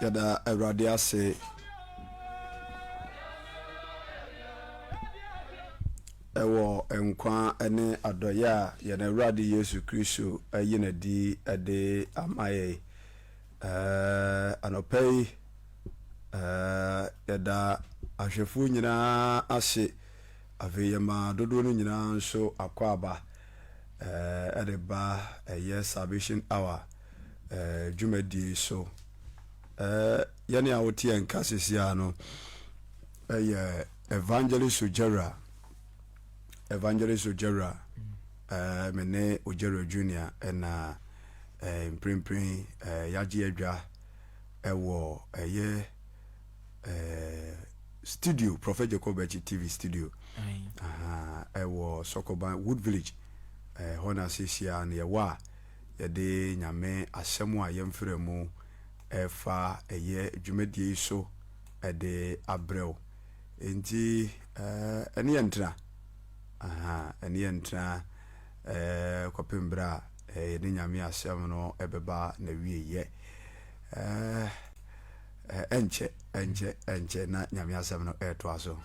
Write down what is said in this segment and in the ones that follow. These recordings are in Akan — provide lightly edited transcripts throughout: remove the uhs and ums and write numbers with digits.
Yɛda Awurade ase wɔ nkwa ne adɔeɛ a yɛn Awurade Yesu Kristo ayi no adi de ama yɛn. Anɔpa yi, yɛda ahwɛfoɔ nyinaa ase. Afei yɛma dodoɔ no nyinaa nso akwaaba de ba ɛyɛ Salvation Hour dwumadie so. Yɛne a wote yɛn nka sisi a no ɛyɛ Evangelist Ojera, Evangelist Ojera, me ne Ojera Junior ɛna mprempren yɛagye adwa ɛwɔ ɛyɛ studio Prophet Jacob Akyi TV studio ɛwɔ Sɔkɔban Wood Village ɛhɔ na sisi a no yɛwɔ a yɛde Nyame asɛm a yɛmfrɛ mu ɛfa ɛyɛ dwumadie yi so ɛde abrɛ wo. Enti ɛne yɛn ntena, aha, ɛne yɛn ntena kɔpem berɛ a yɛde Nyame asɛm no ɛbɛba n'awieyɛ. Ɛnkyɛ, ɛnkyɛ, ɛnkyɛ na Nyame asɛm no ɛretoa so.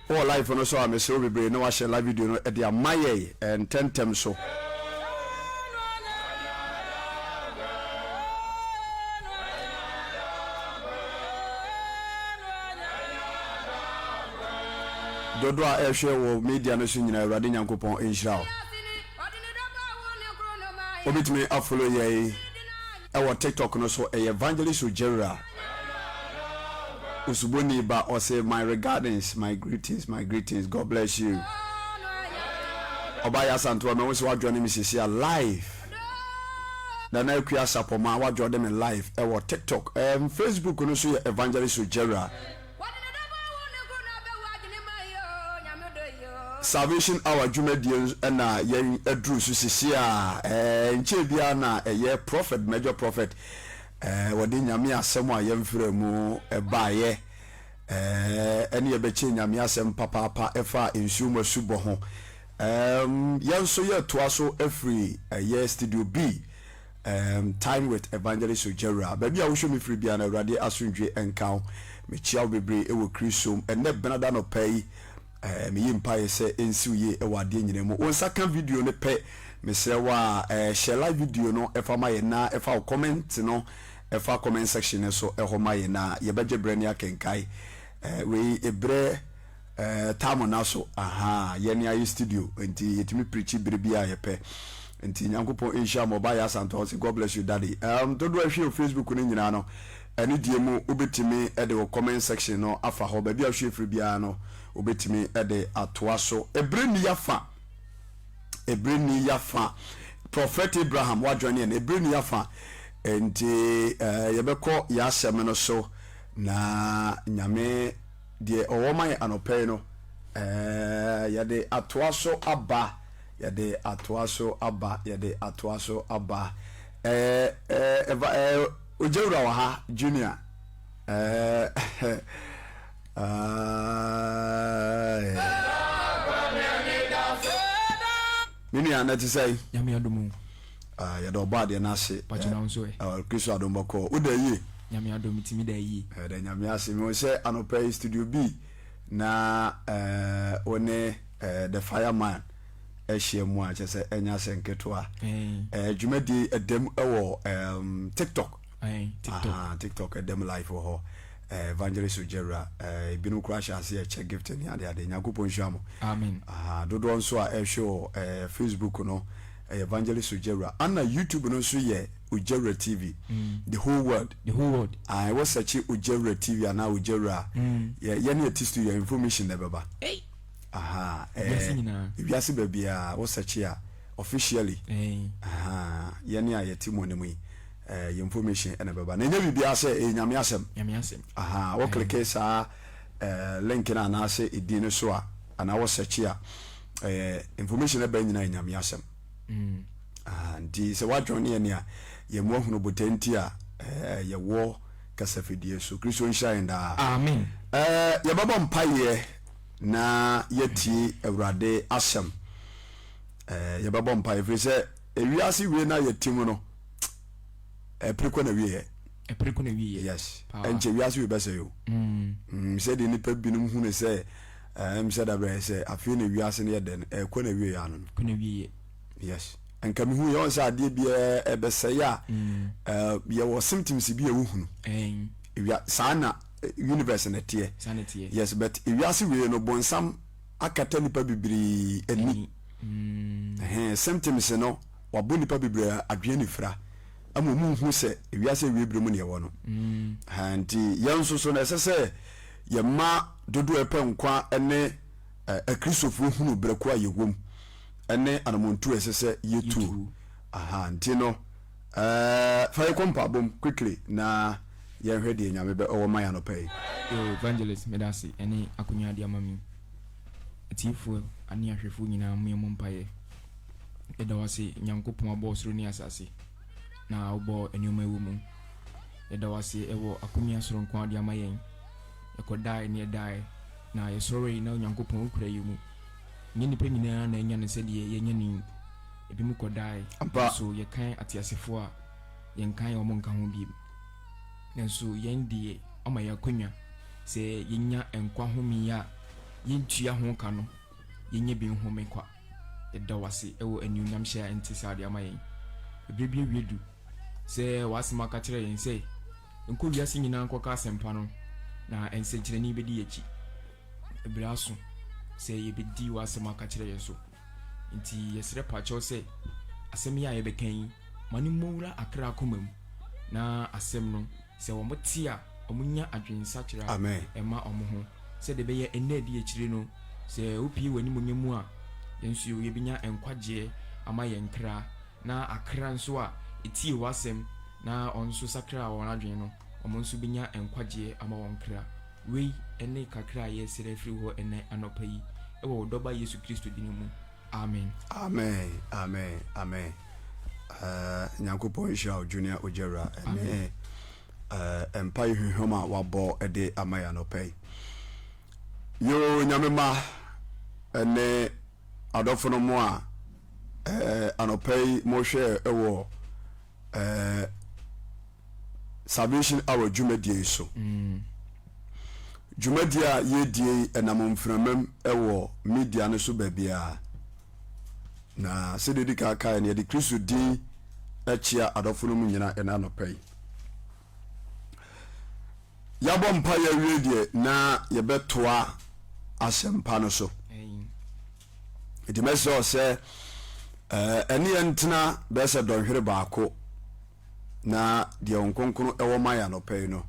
Wɔ live no so a mesrɛ wo bebree na wahyɛ live video no de ama yɛn ntɛntɛm so. Dodoɔ a ɛrehwɛ wɔ media no so nyinaa Awurade Nyankopɔn nhyira wo. Wobɛtumi afollow yɛn ɛwɔ TikTok no so ɛyɛ Evangelist Ogyawura Osuboni ba ɔse my regardings my greetings my greetings God bless you. Ɔba yɛ Asantewa mahu sɛ wadwɔne me sisi a live. Nana Akua Sapɔma wadwɔne me live ɛwɔ TikTok. Facebook no so yɛ Evangelist Ogyawura. Salvation Hour dwumadie na yɛn aduru so sisi a nkyɛɛ biara na ɛyɛ Prophet Major Prophet wɔde Nyame asɛm a yɛmfrɛ mu baeɛ ɛne yɛbɛkyɛ Nyame asɛm papaapa ɛfa nsuo mu asubɔ ho. Yɛn nso yɛtoa so afiri ɛyɛ Studio B Um, Time with Evangelist Ogyawura. Baabi a wohwɛ me firi biara no, Awurade asomdwe nka wo. Mekyia wo bebree wɔ Kristo mu. Ɛnnɛ Benada anɔpa yi, eh, meyi mpaeɛ sɛ ɛnsi wo yie wɔ adeɛ nyinaa mu. Wo nsa ka video no pɛ, mesrɛ wo a, eh, hyɛ live video no ɛfa ma yɛn na ɛfa wo comment no ɛfa comment section no so ɛhɔ ma yɛn na yɛbɛgye berɛ ne akenkae. Eh, wei eberɛ Eh time na so ahaa yɛne ayɛ studio nti yɛtumi preachi bere biaa yɛpɛ nti Nyankopɔn nhyira mo ɔbaa yɛ Asantewaa ɔse God bless you daddy um dodoɔ ɛhwɛ wɔ Facebook no nyinaa no ɛne deɛ mu wobɛtumi de wɔ comment section no afa hɔ baabi a wohwɛ firi biara no wobɛtumi de atoa so ɛberɛ nni yafa ɛberɛ nni yafa Prophet Abraham wajoin yɛn ɛberɛ nni yafa nti eh, yɛbɛkɔ yɛ asɛm no so na Nyame Deɛ ɔwɔ ma yɛn anɔpa yi no, ɛɛ, yɛde atoa so aba, yɛde atoa so aba, yɛde atoa so aba. Ɛɛ, ɛɛ, ɛva, ɛɛ, Ogyawura wɔ ha, Junior. Ɛɛ, ɛɛ, me nua, na ɛte sɛn? Nyame adom o. Ah, yɛda ɔbɔ adeɛ no ase. Pacho na wo nso ɛ? Ah, Kristo adom bɔkɔɔ. Wo da yie? Nyame adom metumi da yie. Yɛda Nyame ase. Mehu sɛ anɔpa yi Studio B na eh, wo ne eh, The Fireman ahyia mu a kyerɛ sɛ ɛnyɛ asɛ nketewa. Eh, dwumadie ɛdam wɔ um, TikTok. TikTok. Aha, TikTok ɛdam live wɔ hɔ. Eh, Evangelist Ogyawura, eh, ebinom koraa hyɛ ase ɛkyɛ gift ne ade ade. Nyankopɔn nhyira mo. Amen. Aha, dodoɔ nso a ɛhwɛ wɔ eh, Facebook no, ɛyɛ Evangelist Ogyawura. Ana YouTube no nso yɛ Ogyawura TV. The whole world. The whole world. Ah, ɛwɔ sɛkye Ogyawura TV anaa Ogyawura a, yɛ yɛne yɛte studio information na ɛbɛba. Ei! Aha, ɛɛ. Wiase nyinaa. Wiase baabiara wo sɛkye a officially. Ɛɛ. Aha, yɛne a yɛte mu anim yi, ɛɛ yɛ information ɛna ɛbɛba. Na ɛnyɛ biribiara sɛ ɛyɛ Nyame asɛm. Nyame asɛm. Aha, wo klike saa ɛɛ link no anaasɛ edin no so a, anaa wo sɛkye a, ɛɛ information ɛba nyinaa yɛ Nyame asɛm. Ah, nti sɛ woadwene ne yɛn a, yɛn mu ahunu botae nti a eh, yɛwɔ kasafidie so. Kristo nhyira yɛn daa. Amen. Ɛɛ yɛbɛbɔ mpaeɛ na yɛatie Awurade asɛm. Ɛɛ yɛbɛbɔ mpaeɛ ɛfiri sɛ ewiase wie na yɛte mu no ɛpere kɔ na wieɛ. Ɛpere kɔ na wieɛ. Yes. Ɛnkyɛ wiase wie bɛsɛe o. Mm. Sɛdeɛ nipa binom hu no sɛ ɛm sɛ dabrɛ sɛ afei na wiase no yɛ dɛ no ɛkɔ na wieɛ ano no. Kɔ na wieɛ. Yes. Nka mehu yɛ ɔn sɛ adeɛ bi ɛbɛsɛe a mm. yɛwɔ symptoms bi a wohunu. Ewia saa na universe na ɛteɛ. Yes, but ewiase wei no bonsam akata nipa bebree ani. Mm. Symptoms no wabɔ nipa bebree adwene ne fira ama wɔn nhu sɛ ewiase awie bere mu na yɛwɔ no. Mm. Nti yɛn nso so no ɛsɛ sɛ yɛma dodoɔ ɛpɛ nkwa ne Akristofoɔ hunu berɛ ko a yɛwɔ mu ne anammɔntuo a ɛsɛ sɛ yɛtuo. Aha, nti no, ɛɛ, fa yɛkɔ mpaabɔ mu quickly na yɛnhwɛ deɛ Nyame bɛ ɔwɔ ma yɛn anɔpa yi. Yo, Evangelist, meda ase ɛne akonya ade ama me. Atiefoɔ ane ahwɛfoɔ nyinaa mo yɛmmɔ mpaeɛ. Yɛda wo ase Nyankopɔn abɔ ɔsoro ne asase na wobɔ nneɛma ɛwɔ mu. Yɛda wo ase ɛwɔ akonya soronko ade ama yɛn. Yɛkɔdae ne yɛdae na yɛsɔree na Onyankopɔn wokura yɛn mu. Ɛnyɛ nnipa nyinaa na anya no sɛdeɛ yɛanya no yi. Ebinom kɔdae, nanso yɛkan ateasefoɔ a, yɛnkan wɔn nka ho bio. Nanso yɛn deɛ, woama yɛn akwanya sɛ yɛnya nkwa home a yɛntua ho ka no, yɛnya bi nhome kwa. Yɛda wo ase wɔ anuonyamhyɛ a ɛnte saa a wode ama yɛn. Ɛberɛ bi awie du sɛ w'asɛm aka kyerɛ yɛn sɛ, Nkɔ wiase nyinaa nkɔka asɛmpa no, na nsɛnkyerɛnne yi bɛdi yɛn akyi. Bere aso sɛ yɛbɛdi w'asɛm aka kyerɛ yɛn so. Nti yɛsrɛ pakyɛw sɛ asɛm yi a yɛbɛka yi, ma no mmɔ wura akra akoma mu, na asɛm no, sɛ wɔte a, wɔnya adwensakyera a ɛma wɔn ho, sɛdeɛ ɛbɛyɛ nna a ɛdi akyire no, sɛ wopue w'animuonyam mu a, yɛn nso yɛbɛnya nkwagyeɛ ama yɛn kra, na akra nso a ɛtie w'asɛm na wɔn nso sakra wɔn adwene no, wɔn nso bɛnya nkwagyeɛ ama wɔn kra. Wei ne kakra a yɛresrɛ afiri wo hɔ ɛnnɛ anɔpa yi, wɔ wo Dɔba Yesu Kristo din mu, amen. Amen amen amen eh, Nyankopɔn nhyira wo Junior Ogyawura ɛne eh, mpae hwehwɛm a wabɔ de ama yɛ anɔpa yi. Yoo Nyame ma ɛne adɔfo no mo a eh, anɔpa yi mohwɛ wɔ eh, Salvation Hour dwumadie yi so. Dwumadie a yɛredie yi ɛnam mframam wɔ media no so baabiara. Na sɛdeɛ ɛdi kan kaeɛ no, yɛde Kristo din kyea adɔfo no mu nyina ɛna anɔpa yi. Yɛabɔ mpa yɛawie deɛ na yɛbɛtoa asɛmpa no so. Nti mɛsrɛ wo sɛ ɛne yɛn ntena bɛyɛ sɛ dɔnhwere baako na deɛ Honhom Kronkron wɔ ma yɛn anɔpa yi no,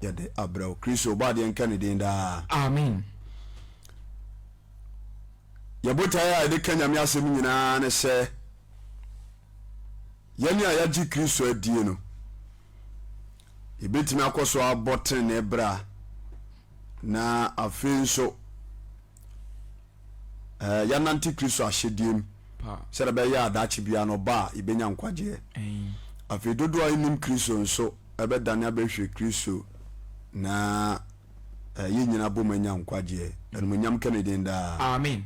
yɛde abrɛ wo. Kristo, ɔbɔ adeɛ nka ne din daa. Amen. Yɛ botaeɛ a yɛde ka Nyame asɛm nyinaa ne sɛ yɛne a yɛagye Kristo adie no, yɛbɛtumi akɔ so abɔ tenenee bra na afei nso Eh, yɛanante Kristo ahyɛdeɛ mu sɛdeɛ ɛbɛyɛ a daakye biara no ɔba a yɛbɛnya nkwagyeɛ. Afei dodoɔ a ɛnnim Kristo nso ɛbɛdane abɛhwɛ Kristo na eh, yɛn nyinaa bom anya nkwagyeɛ. Animuonyam ka ne din daa. Amen.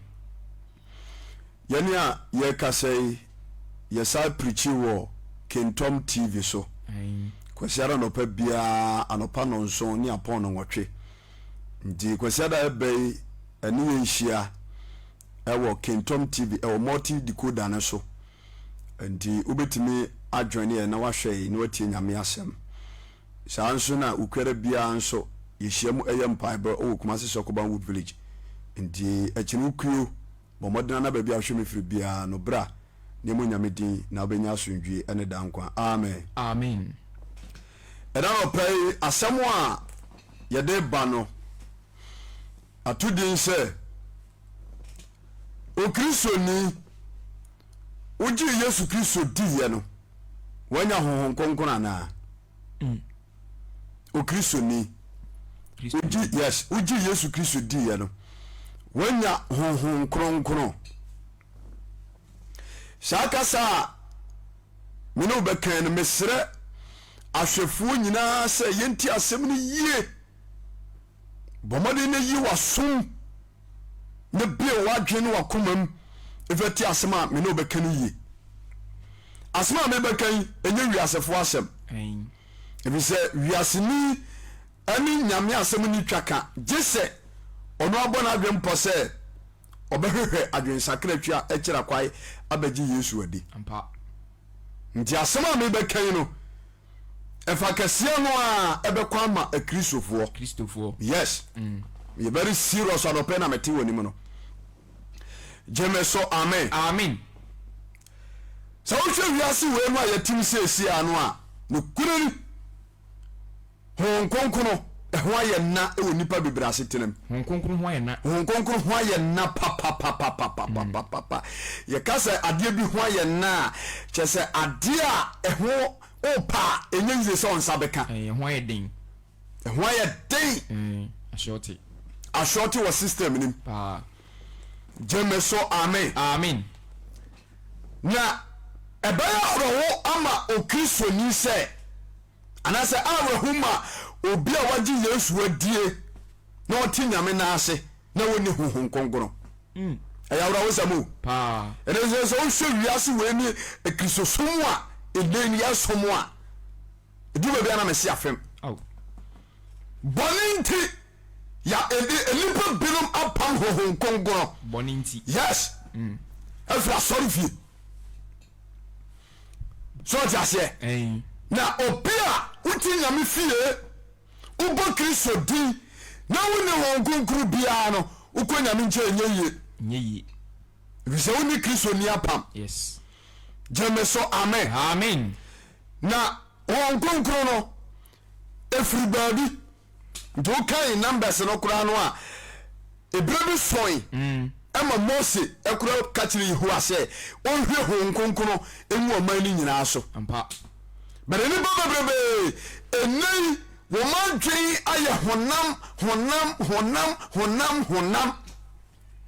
Yɛne a yɛrekasa yi, yɛsan pirikyi wɔ Kingtom TV so. Kwasiada anɔpa biara anɔpa nɔnson ne apɔn nɔnwɔtwe. Nti Kwasiada a ɛba yi ɛne yɛn nhyia ɛwɔ Kingtom TV ɛwɔ multi decoder no so. Nti wobɛtumi adjoin yɛn na wahwɛ yɛn na watie Nyame asɛm. Saa nso na Wukuada biara nso yɛhyia mu ɛyɛ mpaebɔ ɛwɔ Kumasi Sɔkoban Wood Village. Nti ɛkyene Wukuo Bɔ mmɔden ara na baabi a wohwɛ me firi biara no, bra na yɛmmɔ Nyame din na wobɛnya asomdwie ne daa nkwa. Amen. Amen. Ɛna anɔpa yi, asɛm a yɛde ba no, ato din sɛ, Okristoni, wogyee Yesu Kristo diiɛ no, woanya Honhom Kronkron anaa? Mm. Okristoni. Wogye yes, wogye Yesu Kristo diiɛ no, wanya Honhom Kronkron. Saa kasa a me ne wo bɛkan no, mesrɛ ahwɛfoɔ nyinaa sɛ yɛnti asɛm no yie. Bɔ mmɔden na yi w'asom na bue w'adwene ne w'akoma mu efa ti asɛm a me ne wobɛka no yie. Asɛm a mebɛka yi, ɛnyɛ wiasefoɔ asɛm. Ɛfiri sɛ wiaseni ɛne Nyame asɛm nni twaka gye sɛ ɔno abɔ n'adwene pɔ sɛ ɔbɛhwehwɛ adwensakra twa akyira kwae abɛgye Yesu adi. Nti asɛm a mebɛka yi no, ɛfa kɛseɛ no a ɛbɛkɔ ama akristofoɔ. Kristofoɔ. Yes. Meyɛ very serious anɔpɛ na mete wɔ anim no. Gye me so amen. Amen. Sɛ wohwɛ wiase wei no a yɛtim seesie ano a, nokorɛ ni, Honhom Kronkron ho ayɛ nna wɔ nnipa bebree asetenam. Honhom Kronkron ho ayɛ nna. Honhom Kronkron ho ayɛ nna papapapapapapapa. Yɛka sɛ adeɛ bi ho ayɛ nna a, kyerɛ sɛ adeɛ a ɛho wopa a ɛnyɛ yie sɛ wo nsa bɛka. Ɛho ayɛ den. Ɛho ayɛ den. Ahyɔɔte. Ahyɔɔte wɔ system no mu. Paa. Gye me so amen. Amen. Na ɛbɛyɛ awerɛho ama Okristoni sɛ. Anaasɛ awerɛho ma obi a wagye Yesu adie na ɔte Nyame nan ase na ɔnni Honhom Kronkron. Ɛyɛ awerɛhosɛm o. Ɛnɛ sɛ sɛ wohwɛ wiase wei ne Kristosom a ɛnɛ yi yɛsom a, ɛduru baabi a na mese afem. Bɔne nti ya ɛde nnipa binom apam Honhom Kronkron. Bɔne nti. Yes. Afiri asɔre fie. So ɔte aseɛ? Na obi a wote Nyame fie, wobɔ Kristo din, na wonni Honhom Kronkron biara no, wokɔ Nyame nkyɛn ɛnyɛ yie. Nyɛ yie. Ɛfiri sɛ wonni Kristo nni apam. Yes. Gye me so, amen. Amen. Na Honhom Kronkron no, ɛfiri baabi. Nti wokan Numbers no koraa no a, ebere bi sɔe ma Mose koraa ka kyerɛ Yehowa sɛ ɔnhwie Honhom Kronkron ngu ɔman no nyinaa so. But nnipa bebrebe ɛnnɛ yi wɔn adwene ayɛ honam, honam, honam, honam, honam.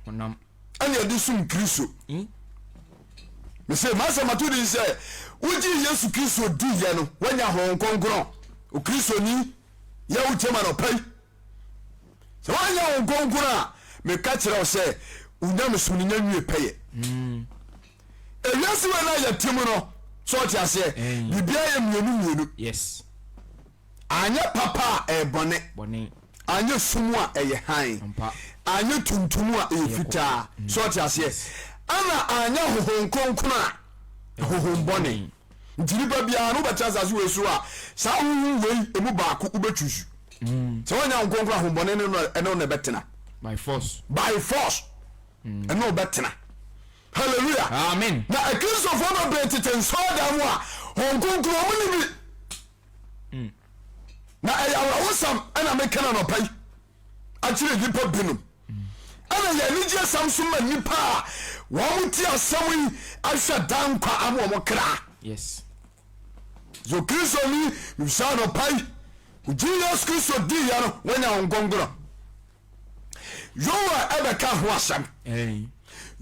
Honam. Ɛna ɛde som Kristo. Mese m'asɛm ato din sɛ wogye Yesu Kristo diiɛ no woanya Honhom Kronkron. Okristoni yɛ wo kyɛm anɔpa yi. Sɛ woanyɛ wo nkonkron a, meka kyerɛ wo sɛ wo nyamesom no nya nwie pɛyɛ. Ewiase wei no a yɛte mu no, sɛ ɔte aseɛ, biribiara yɛ mmienu mmienu. Yes. Anyɛ papa a ɛyɛ bɔne. Bɔne. Anyɛ sum a ɛyɛ hann. Anyɛ tuntum a ɛyɛ fitaa. Sɛ ɔte aseɛ. Ɛna anyɛ honhom kronkron a honhom bɔne. Nti nipa biara no wobɛtena asase wei so a, saa honhom wei emu baako wobɛchusu. Mm. Sɛ woanya wo nkonkron ahombɔne ne no ɛne wo na ɛbɛtena. By force. By force. Mm. Ɛne wo bɛtena. Hallelujah. Amen. Na akristofoɔ bebree tete nsɔɔdan mu a wɔn nkonkron wɔn ni bi. Mm. Na ɛyɛ awerɛhosɛm ɛna meka no anɔpa yi akyerɛ nnipa binom. Ɛna yɛ anigyesɛm nso ma nnipa a wɔn te asɛm yi ahwɛ daa nkwa ama wɔn kra. Yes. So Kristoni mibisa anɔpa yi, wogye Yesu Kristo diiɛ no, woanya Honhom Kronkron? Yoel ɛbɛka ho asɛm.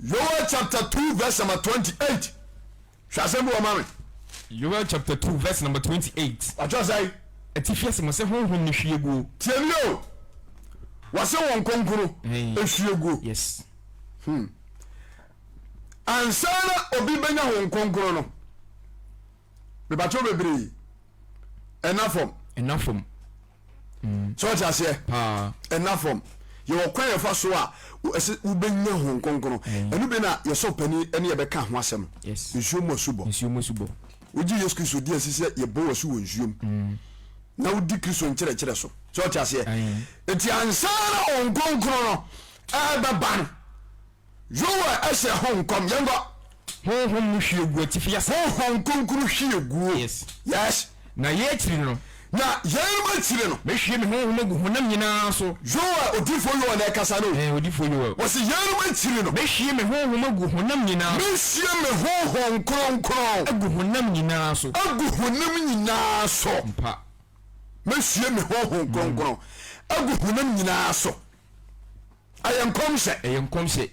Yoel chapter 2 verse number 28. Hwɛ asɛm bi wɔ ma me. Joel chapter 2 verse number 28. Watwerɛ sɛn? Atifi asɛm ɔsɛ honhom no hwie guo. Tie nie o. Wɔse wɔn kronkron ehwie guo. Yes. Ansa na obi bɛnya wɔn kronkron no, mebakyɛw bebree ɛna fam. Ɛna fam. Sɛ ɔte aseɛ? Paa. Ɛna fam. Yɛwɔ kwan yɛfa so a ɛsɛ wobɛnya Honhom Kronkron. Ɛno bi na yɛsɔ panin ɛne yɛbɛka ho asɛm. Yes. Nsuo mu asubɔ. Nsuo mu asubɔ. Wogye Yesu Kristo di ɛsɛ sɛ yɛbɔ wɔ asu wɔ nsuo mu. Na wodi Kristo nkyerɛkyerɛ so. Sɛ ɔte aseɛ? Nti ansa na Honhom Kronkron no ɛbɛba no, Yoel hyɛ ho nkɔm. Yɛnkɔ. Honhom no hwie gu atifi ase. Honhom Kronkron hwie guo. Yes. Yes. Na yei akyiri no. Na yeinom akyiri no. Mɛhwie me Honhom agu honam nyinaa so. Yoel, odiyifoɔ Yoel na ɛkasa no o. Ɛɛ, odiyifoɔ Yoel. Ɔse yeinom akyiri no. Mɛhwie me Honhom agu honam nyinaa so. Mɛhwie me Honhom Kronkron. Agu honam nyinaa so. Agu honam nyinaa so. Ampa. Mɛhwie me Honhom Kronkron agu honam nyinaa so. Ɛyɛ nkɔmhyɛ. Ɛyɛ nkɔmhyɛ.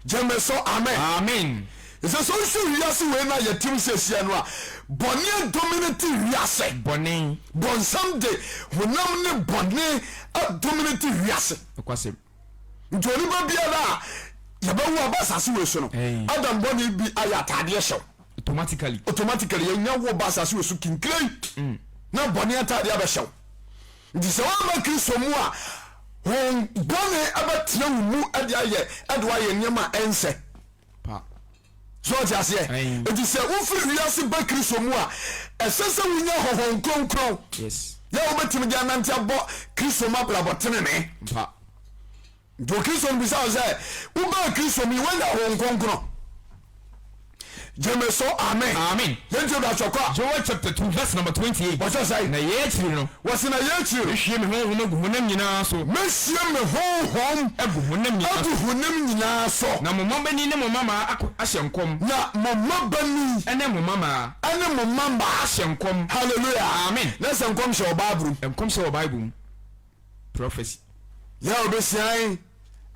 Gyeme so amen. Amen. Ɛsɛ sɛ wohwɛ wiase wei no a yɛtem sɛsia no a, bɔne adominate wiase. Bɔne. Bɔnsam de honam ne bɔne adominate wiase. Nokwasɛm. Nti onipa biara a yɛbɛwo aba asase wei so no, Adam bɔne bi ayɛ ataadeɛ hyɛw. Automatically. Automatically yɛnya wo ba asase wei so kinkirei na bɔne ataadeɛ abɛhyɛw. Nti sɛ woamma Kristo mu a, honhom bɔne bɛtena wo mu de ayɛ de woayɛ nneɛma a ɛnsɛ. Pa. So ɔte aseɛ? Nti sɛ wofiri wiase ba Kristo mu a, ɛsɛ sɛ wonya Honhom Kronkron. Yes. Yɛ a wobɛtumi de anante abɔ Kristo mu abrabɔ tenenee. Pa. Nti Okristo no bisa wo sɛ, wobaa Kristo mu yi, woanya Honhom Kronkron? Gyeme so amen. Amen. Yɛntie bra kɔ a. Joel chapter 2 verse number 28. Wɔsɛ sɛn? Na yei akyiri no. Wɔse na yei akyiri no. Mɛhwie me Honhom agu honam nyinaa so. Mɛhwie me Honhom. Agu honam nyinaa so. Agu honam nyinaa so. Na mo mmabanin ne mo mmammaa ako ahyɛ nkɔm. Na mo mmabanin. Ne mo mmammaa. Ne mo mmammaa. Ahyɛ nkɔm. Hallelujah. Amen. Na sɛ nkɔmhyɛ wɔ Bible mu. Nkɔmhyɛ wɔ Bible mu. Prophecy. Yɛ a obesian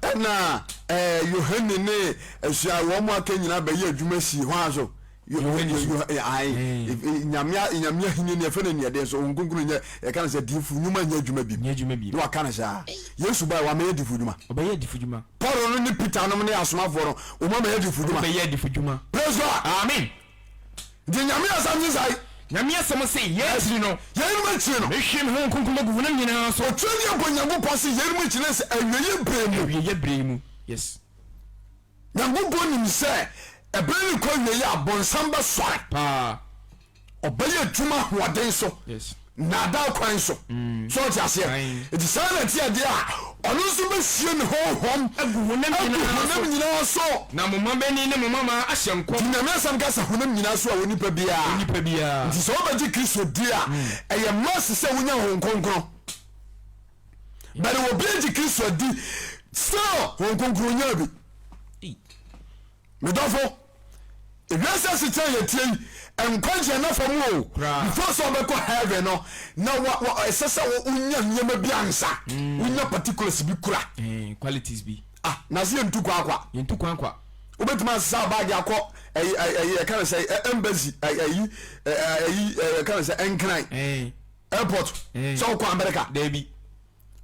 ɛna ɛɛ Yohane ne asua wɔn mu aka nyinaa bɛyɛ adwuma si hwan so? Yohane so. Ayi nyame nyame ahenni ne ɛfɛ ne neɛ den so wɔn kunkun nyɛ yɛka no sɛ diifo nnwuma nyɛ adwuma bi. Nyɛ adwuma bi. Na waka no saa. Yesu bae wamɛyɛ diifo dwuma. Ɔbɛyɛ diifo dwuma. Paul no ne Peter nom ne asomafoɔ no wɔn amɛyɛ diifo dwuma. Ɔbɛyɛ diifo dwuma. Praise God. Amen. Nti Nyame asɛm se sɛn? Nyame asɛm se, Yei akyiri no. Yeinom akyiri no. Mehwie me Honhom Kronkron magu honam nyinaa so. Otwerɛni abɔ Nyankopɔn se yeinom akyiri no sɛ awieɛ berɛ mu. Awieɛ berɛ yi mu, yes. Nyankopɔn nim sɛ ɛberɛ no rekɔ awieɛ a bonsam bɛsɔre. Paa. Ɔbɛyɛ adwuma ahoɔden so. Yes. Nnaadaa kwan so. So ɔte aseɛ? Nti saa na ɛteɛ deɛ a, ɔno nso bɛhwie ne Honhom agu honam honam nyinaa so. Na mo mmabanin ne mo mmammaa ahyɛ nkɔm. Nti Nyame asɛm ka sɛ honam nyinaa so a onipa biara. Onipa biara. Nti sɛ wobɛgye Kristo di a, ɛyɛ must sɛ wonya Honhom Kronkron. But obi agye Kristo adi, still Honhom Kronkron nyaa bi. Me dɔfo, ewiase asekyerɛ a yɛtie yi, nkwagye nna fam o. Before sɛ ɔbɛkɔ heaven no, na wa wa ɛsɛ sɛ wonya nneɛma bi ansa. Mm. Wonya particulars bi kura. Eh, qualities bi. Ah, na se yɛntu kwan kwa. Yɛntu kwan kwa. Wobɛtumi asesa baage akɔ ɛyi ɛyi ɛka ne sɛ embassy ɛyi ɛyi ɛka ne sɛ Nkran. Eh. Airport. Eh. Sɛ wokɔ America. Dabi.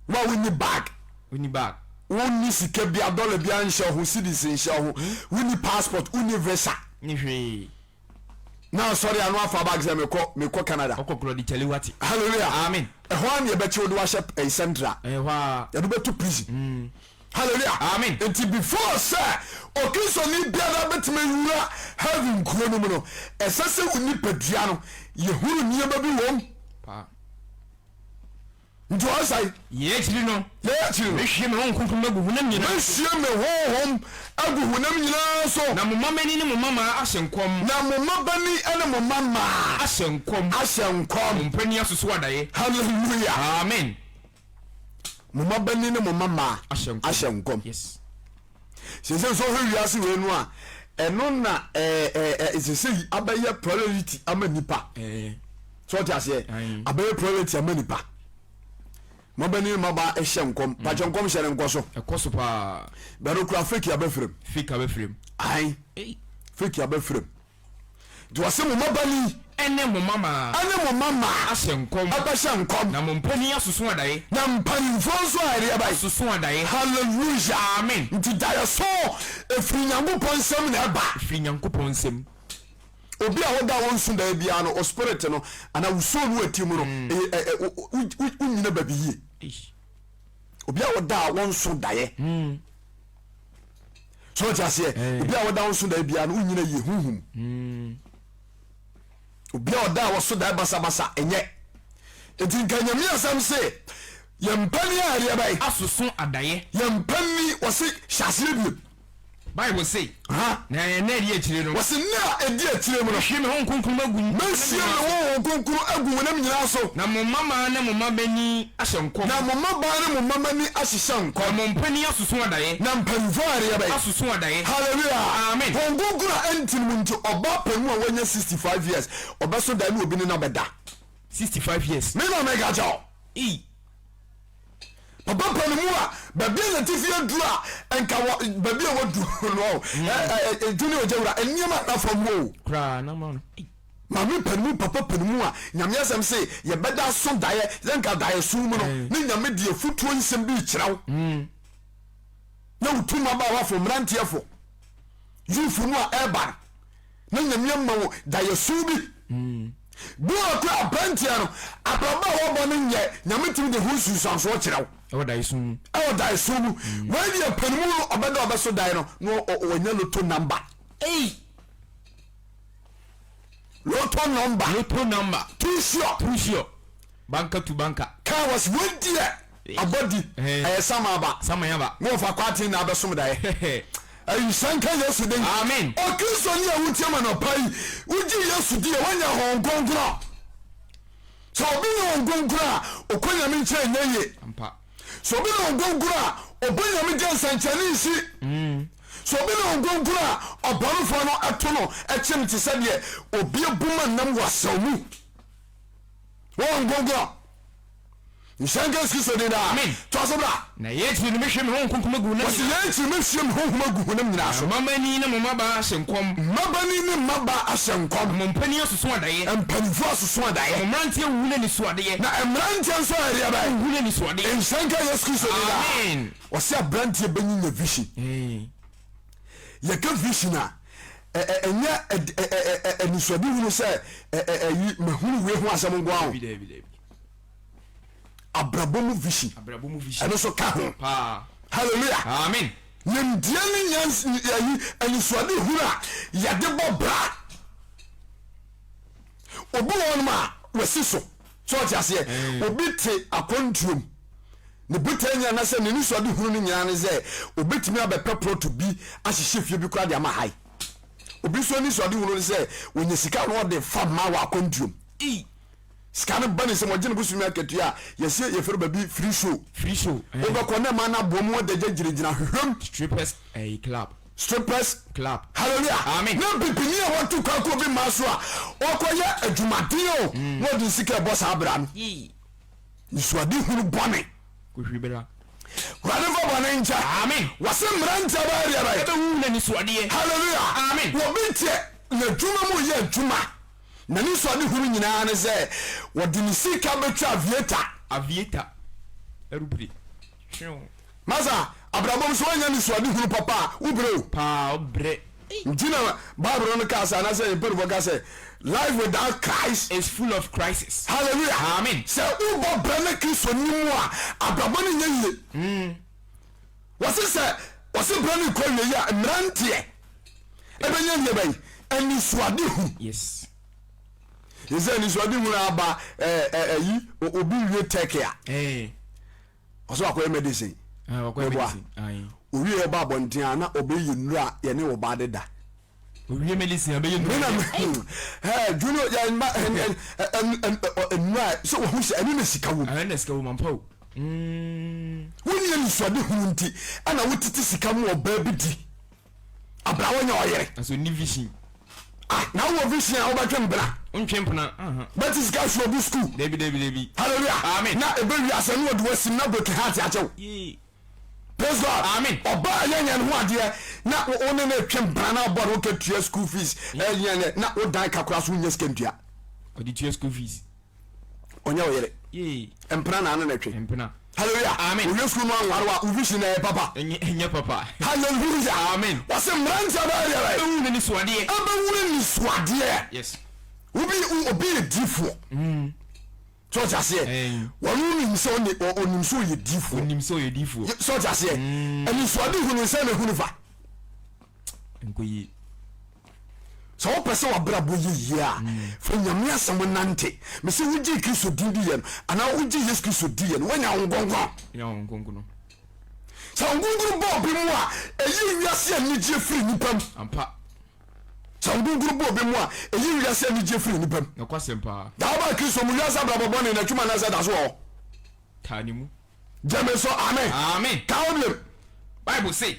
Wo a wonni bag. Wonni bag. Wonni sika bia, dollar bia nhyɛ ho, cedis nhyɛ ho. Wonni passport, wonni visa. Ni hwee. Na asɔre ano afa bag sɛ mekɔ mekɔ Canada. Ɔkɔ korɔ di kyale wate. Hallelujah. Amen. Ɛhɔ ara na yɛbɛkye wo de wahyɛ ɛyi central. Ɛhɔ ara. Yɛde bɛto prison. Mm. Hallelujah. Amen. Nti before sɛ Okristoni biara bɛtumi awura heaven kuro no mu no, ɛsɛ sɛ wo nipadua no yɛhunu nneɛma bi wom. Paa. Nti ɔsae. Yei akyiri no. Yei akyiri no. Mɛhwie me Honhom Kronkron agu honam nyinaa so. Mɛhwie me Honhom agu honam nyinaa so. Na mo mmabanin ne mo mmammaa ahyɛ nkɔm. Na mo mmabanin ne mo mmammaa. Ahyɛ nkɔm. Ahyɛ nkɔm. Mo mpanin asoso adaeɛ. Hallelujah. Amen. Mo mmabanin ne mo mmammaa. Ahyɛ nkɔm. Yes. Sese nso wohwɛ wiase wei no a, ɛno na ɛɛ sese yi abɛyɛ priority ama nipa. So ɔte aseɛ? Abɛyɛ priority ama nipa. Mabani maba ɛhyɛ nkɔm. Mm. Pakyɛ nkɔm hyɛ no nkɔ so. Ɛkɔ so paa. Bɛno kura fake abɛfirem. Fake abɛfirem. Ayi. Fake abɛfirem. Nti ɔse mo mabani. Ɛne mo mmammaa. Ɛne mo mmammaa. Ahyɛ nkɔm. Ɛbɛhyɛ nkɔm. Na mo mpanin asoso adaeɛ. Na mpanimfoɔ nso a ɛdeɛ bɛn. Asoso adaeɛ. Hallelujah. Amen. Nti daeɛso ɛfiri Nyankopɔn nsam na ɛba. Ɛfiri Nyankopɔn nsam. Obi a woda a wonso daeɛ biara no, o spirit no anaa wo soul no ɛte mu no, mm. ɛyɛ ɛ wonyina baabi yie. Obi a woda a wonso daeɛ. Mm. So ɔte aseɛ eh. obi a wɔda wo nso dae biara no wonyina yie honhom hmm. obi a ɔda a wɔso dae basabasa ɛnyɛ nti nka nyame asɛm se yɛn mpani a ɛdeɛ bɛyɛ asoso adaeɛ yɛn mpani wɔse hyɛ aseɛ bio Bible se, na nna a ɛdi akyire no. Wɔse nna a ɛdi akyire mu no. Mɛhwie me Honhom Kronkron agu. Mɛhwie me Honhom Kronkron agu honam nyinaa so. Na mo mmammaa ne mo mmabanin ahyɛ nkɔm. Na mo mmabaa ne mo mmammanin ahyehyɛ nkɔm. Na mo mpanin asoso adaeɛ. Na mpanimfoɔ a ɛreyɛ bɛn? Asoso adaeɛ. Hallelujah. Amen. Honhom Kronkron a ɛnte no mu nti, ɔbaa panin a wanya 65 years, ɔbɛso daeɛ ne obi ne no abɛda. 65 years. Me na meka kyerɛ wo. Ei. Papa panimu a baabi a n'atifi aduru a nka wɔ baabi a waduru no ɛ Junior Ogyawura nneɛma nna fam hɔ o. Koraa na ma no. Maame panimu papa panimu a Nyame asɛm se yɛbɛda aso daeɛ sɛ nka daeɛso mu no ne Nyame de afutuo nsɛm bi rekyerɛ wo na wotu mmabaawa fo mmeranteɛ fo youth no a ɛreba no na Nyame ama wo daeɛso bi. Bi wɔ hɔ koraa aberanteɛ no abrabɔ a wɔbɔ no nyɛ Nyame tumi de ho nsunsuansoɔ kyerɛ wo. Ɛwɔ daeɛso mu. Ɛwɔ daeɛso mu. Wei deɛ panimu no ɔbɛda ɔbɛso daeɛ no na ɔnya loto number. Ei! Loto number. Loto number. Too sure. Too sure. Banka to banka. Kaa was wei deɛ abɔdi ɛyɛ sama aba. Sama aba. Na wɔfa kwaten na abɛsom daeɛ. Ayihyɛ nka Yesu din. Amen. Okristoni a wotie ma nɔpa yi, wogye Yesu di a, woanya Honhom Kronkron. Sɛ obi nya Honhom Kronkron a, ɔkɔ Nyame nkyɛn nyɛ yie. Ampa. Sɛ obi nya Honhom Kronkron a, ɔbɔ Nyame gye nsɛnkyerɛnne nsi. Sɛ obi nya Honhom Kronkron a, ɔbɔnefoɔ no to no kyem te sɛ deɛ obi abu ma nam wɔ asau mu. Wɔ Honhom Kronkron. Nhyira nka Yesu Kristo din daa. Amen. Toa so bra. Na yei akyiri no mɛhwie me Honhom Kronkron agu honam Wɔsi nyinaa yei akyiri mɛhwie me Honhom agu honam nyinaa so. Na mmabanin ne mo mmabaa ahyɛ nkɔm. Mmabanin ne mmabaa ahyɛ nkɔm. Na mo mpanin asoso adaeɛ. Mpanimfoɔ asoso adaeɛ. Na mo mmeranteɛ ahuhunu anisoadeɛ. Na mmeranteɛ nso ayɛ deɛ bɛn? Ahuhunu anisoadeɛ. Nhyira nka Yesu Kristo din daa. Amen. Wɔsi aberanteɛ bɛnyinya vision. Yɛka vision a, ɛnyɛ anisoadehunu sɛ ɛyi mahunu wei ho asɛm nko ara o. Dabi, dabi, dabi. Abrabɔ mu vision. Abrabɔ mu vision. Ɛno nso ka ho. Paa. Hallelujah. Amen. Nimdeɛ ne nyans ayi anisoadehunu a yɛde bɔ bra. Obi wɔ hɔnom a wasi so. So ɔte aseɛ? Obi te akwantuom. Ne botae nyinaa anaasɛ n'anisoadehunu no nyinaa ne sɛ obetumi abɛpɛ prɔto bi ahyehyɛ fie bi koraa de ama hae. Obi nso anisoadehunu ne sɛ onya sika na ɔde fa ma wɔ akwantuom. Sika no ba ne nsam, ɔgye ne bosome akatua a, yɛse yɛfrɛ baabi free show. Free show, eh. Wobɛkɔ na ɛma no aboa mu adagya gyinagyina hwehwɛm. Strippers eh, club. Strippers Club. Hallelujah. Amen. Na bibini a watu kwan kɔ obi man so a ɔkɔyɛ adwumaden o, na ɔde ne sika ɛbɔ saa bra no. Yee. Nsuadehunu bɔne. Kɔhwiri bra. Wurade mfa bɔne nkyɛ. Amen. Wɔse mmeranteɛ bɛyɛ deɛ bɛyɛ. Ɛbɛhuhu n'anisoadeɛ. Hallelujah. Amen. Obi teɛ n'adwuma mu yɛ adwuma. N'anisoadehunu nyinaa ne sɛ wɔde ne sika bɛtwa aviator. Aviator. Arupire. Twew. Masa, abrabɔ mu sɛ woannya anisoadehunu papa a, wobrɛ o. Paa, wobrɛ. Nti na Bible no kaa sɛ, anaasɛ yɛn mpanimfoɔ kaa sɛ, life without Christ is full of crisis. Hallelujah. Amen. Sɛ wobɔ brɛ ne Kristo ni mu a, abrabɔ no nyɛ yie. Wɔse sɛ, wɔse brɛ no kɔ awie yi a, mmeranteɛ ɛbɛnya yie bɛyi anisoadehu. Yes. Yɛsɛ anisoadehu no aba ɛyi obi wie tech a. Ɔsɛ wakɔyɛ medicine. Meboa. Owie ɔba abɔnten a na ɔbɛyɛ nnuro a yɛne ɔbaa deda. Owie medicine abɛyɛ nnuro. Mena ɛɛ junior yɛ mma nnuro a sɛ wɔn sɛ ɛno na sika wɔ mu. Ɛno na sika wɔ mu ampa o. Wonni anisoade hunu nti ɛna wotete sika mu ɔbaa bi di. Abra wonya ɔyere. Nanso onni vision. Ah, na wowɔ vision a wobɛtwe mpena. Wontwe mpena, aha. Bɛte sika ahwɛ obi school. Dabi, dabi, dabi. Hallelujah. Amen. Na ebe wiase no wɔde wasim na broken heart akyɛw. Yee. Praise God. Amen. Ɔbaa yɛ nyɛ ne ho adeɛ na wo ne ne twe mpena na ɔbɔ ne wo katua school fees. Ɛnyɛ ne na wo dan kakora so wonya sika ntua. Ɔde tua school fees. Ɔnyɛ wo yere. Mpena na ano na ɛtwe. Mpena. Hallelujah. Amen. Owie sukuu no anware wa wo vision na ɛyɛ papa. Ɛnyɛ papa. Hallelujah. Amen. Wɔsi mmeranteɛ bɛyɛ deɛ bɛyɛ. Ɛbɛwuru n'anisuadeɛ. Ɛbɛwuru n'anisuadeɛ. Yes. Obi obi yɛ diifoɔ. Sɛ ɔte aseɛ. Wɔn onim sɛ ɔne onim sɛ ɔyɛ diifoɔ. Onim sɛ ɔyɛ diifoɔ. Sɛ ɔte aseɛ. Anisuade hunu sɛ na ehunu fa. Nkɔ yie. Sɛ wopɛ sɛ w'abrabɔ yɛ yie a, fa Nyame asɛm nante. Mese wogyee Kristo din diiɛ no, anaa wogyee Yesu Kristo diiɛ no, woanya Honhom Kronkron. Wonya Honhom Kronkron. Sɛ Honhom Kronkron ba obi mu a, ɛyi wiase anigyeɛ firi nipa mu. Ampa. Sɛ Honhom Kronkron ba obi mu a, ɛyi wiase anigyeɛ firi nipa mu. Nokwasɛm paa. Da wobaa Kristo mu, wiase abrabɔ bɔne no atwam anaasɛ ɛda so wɔ hɔ? Taa ne mu. Gyeme so amen. Amen. Ka ho biom. Bible se,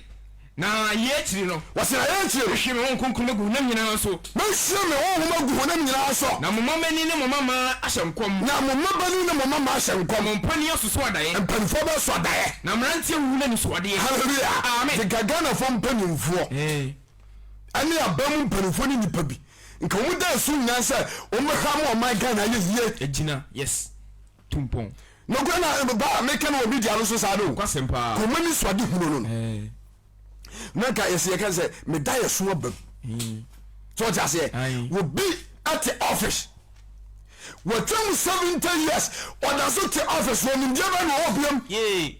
Na yei akyiri no. Wɔse na yei akyiri no. Mɛhwie me Honhom Kronkron agu honam nyinaa so. Mɛhwie me Honhom agu honam nyinaa so. Na mo mmabanin ne mo mmammaa ahyɛ nkɔm. Na mo mmabanin ne mo mmammaa ahyɛ nkɔm. Mo mpanin asoso adaeɛ. Mpanimfoɔ bɛso adaeɛ. Na mmeranteɛ ahuhunu anisoadeɛ. Hallelujah. Amen. Nti nka Ghanafoɔ mpanimfoɔ ɛne aban mu mpanimfoɔ ne nnipa bi nka wɔn da nso nyinaa sɛ wɔn bɛhwɛ ama ɔman Ghana ayɛ yie. Agyina, yes. Tu mpɔn. Nokorɛ na ba a meka no wɔ media no so saa no. Nokwasɛm paa. Kɔma ni so ade hunu no no. Na nka yɛsɛ yɛka sɛ meda yɛ so abam. So ɔte aseɛ. Obi te office. Watwam 70 years ɔda so te office wɔ nimdeɛ bɛn na ɔwɔ biam.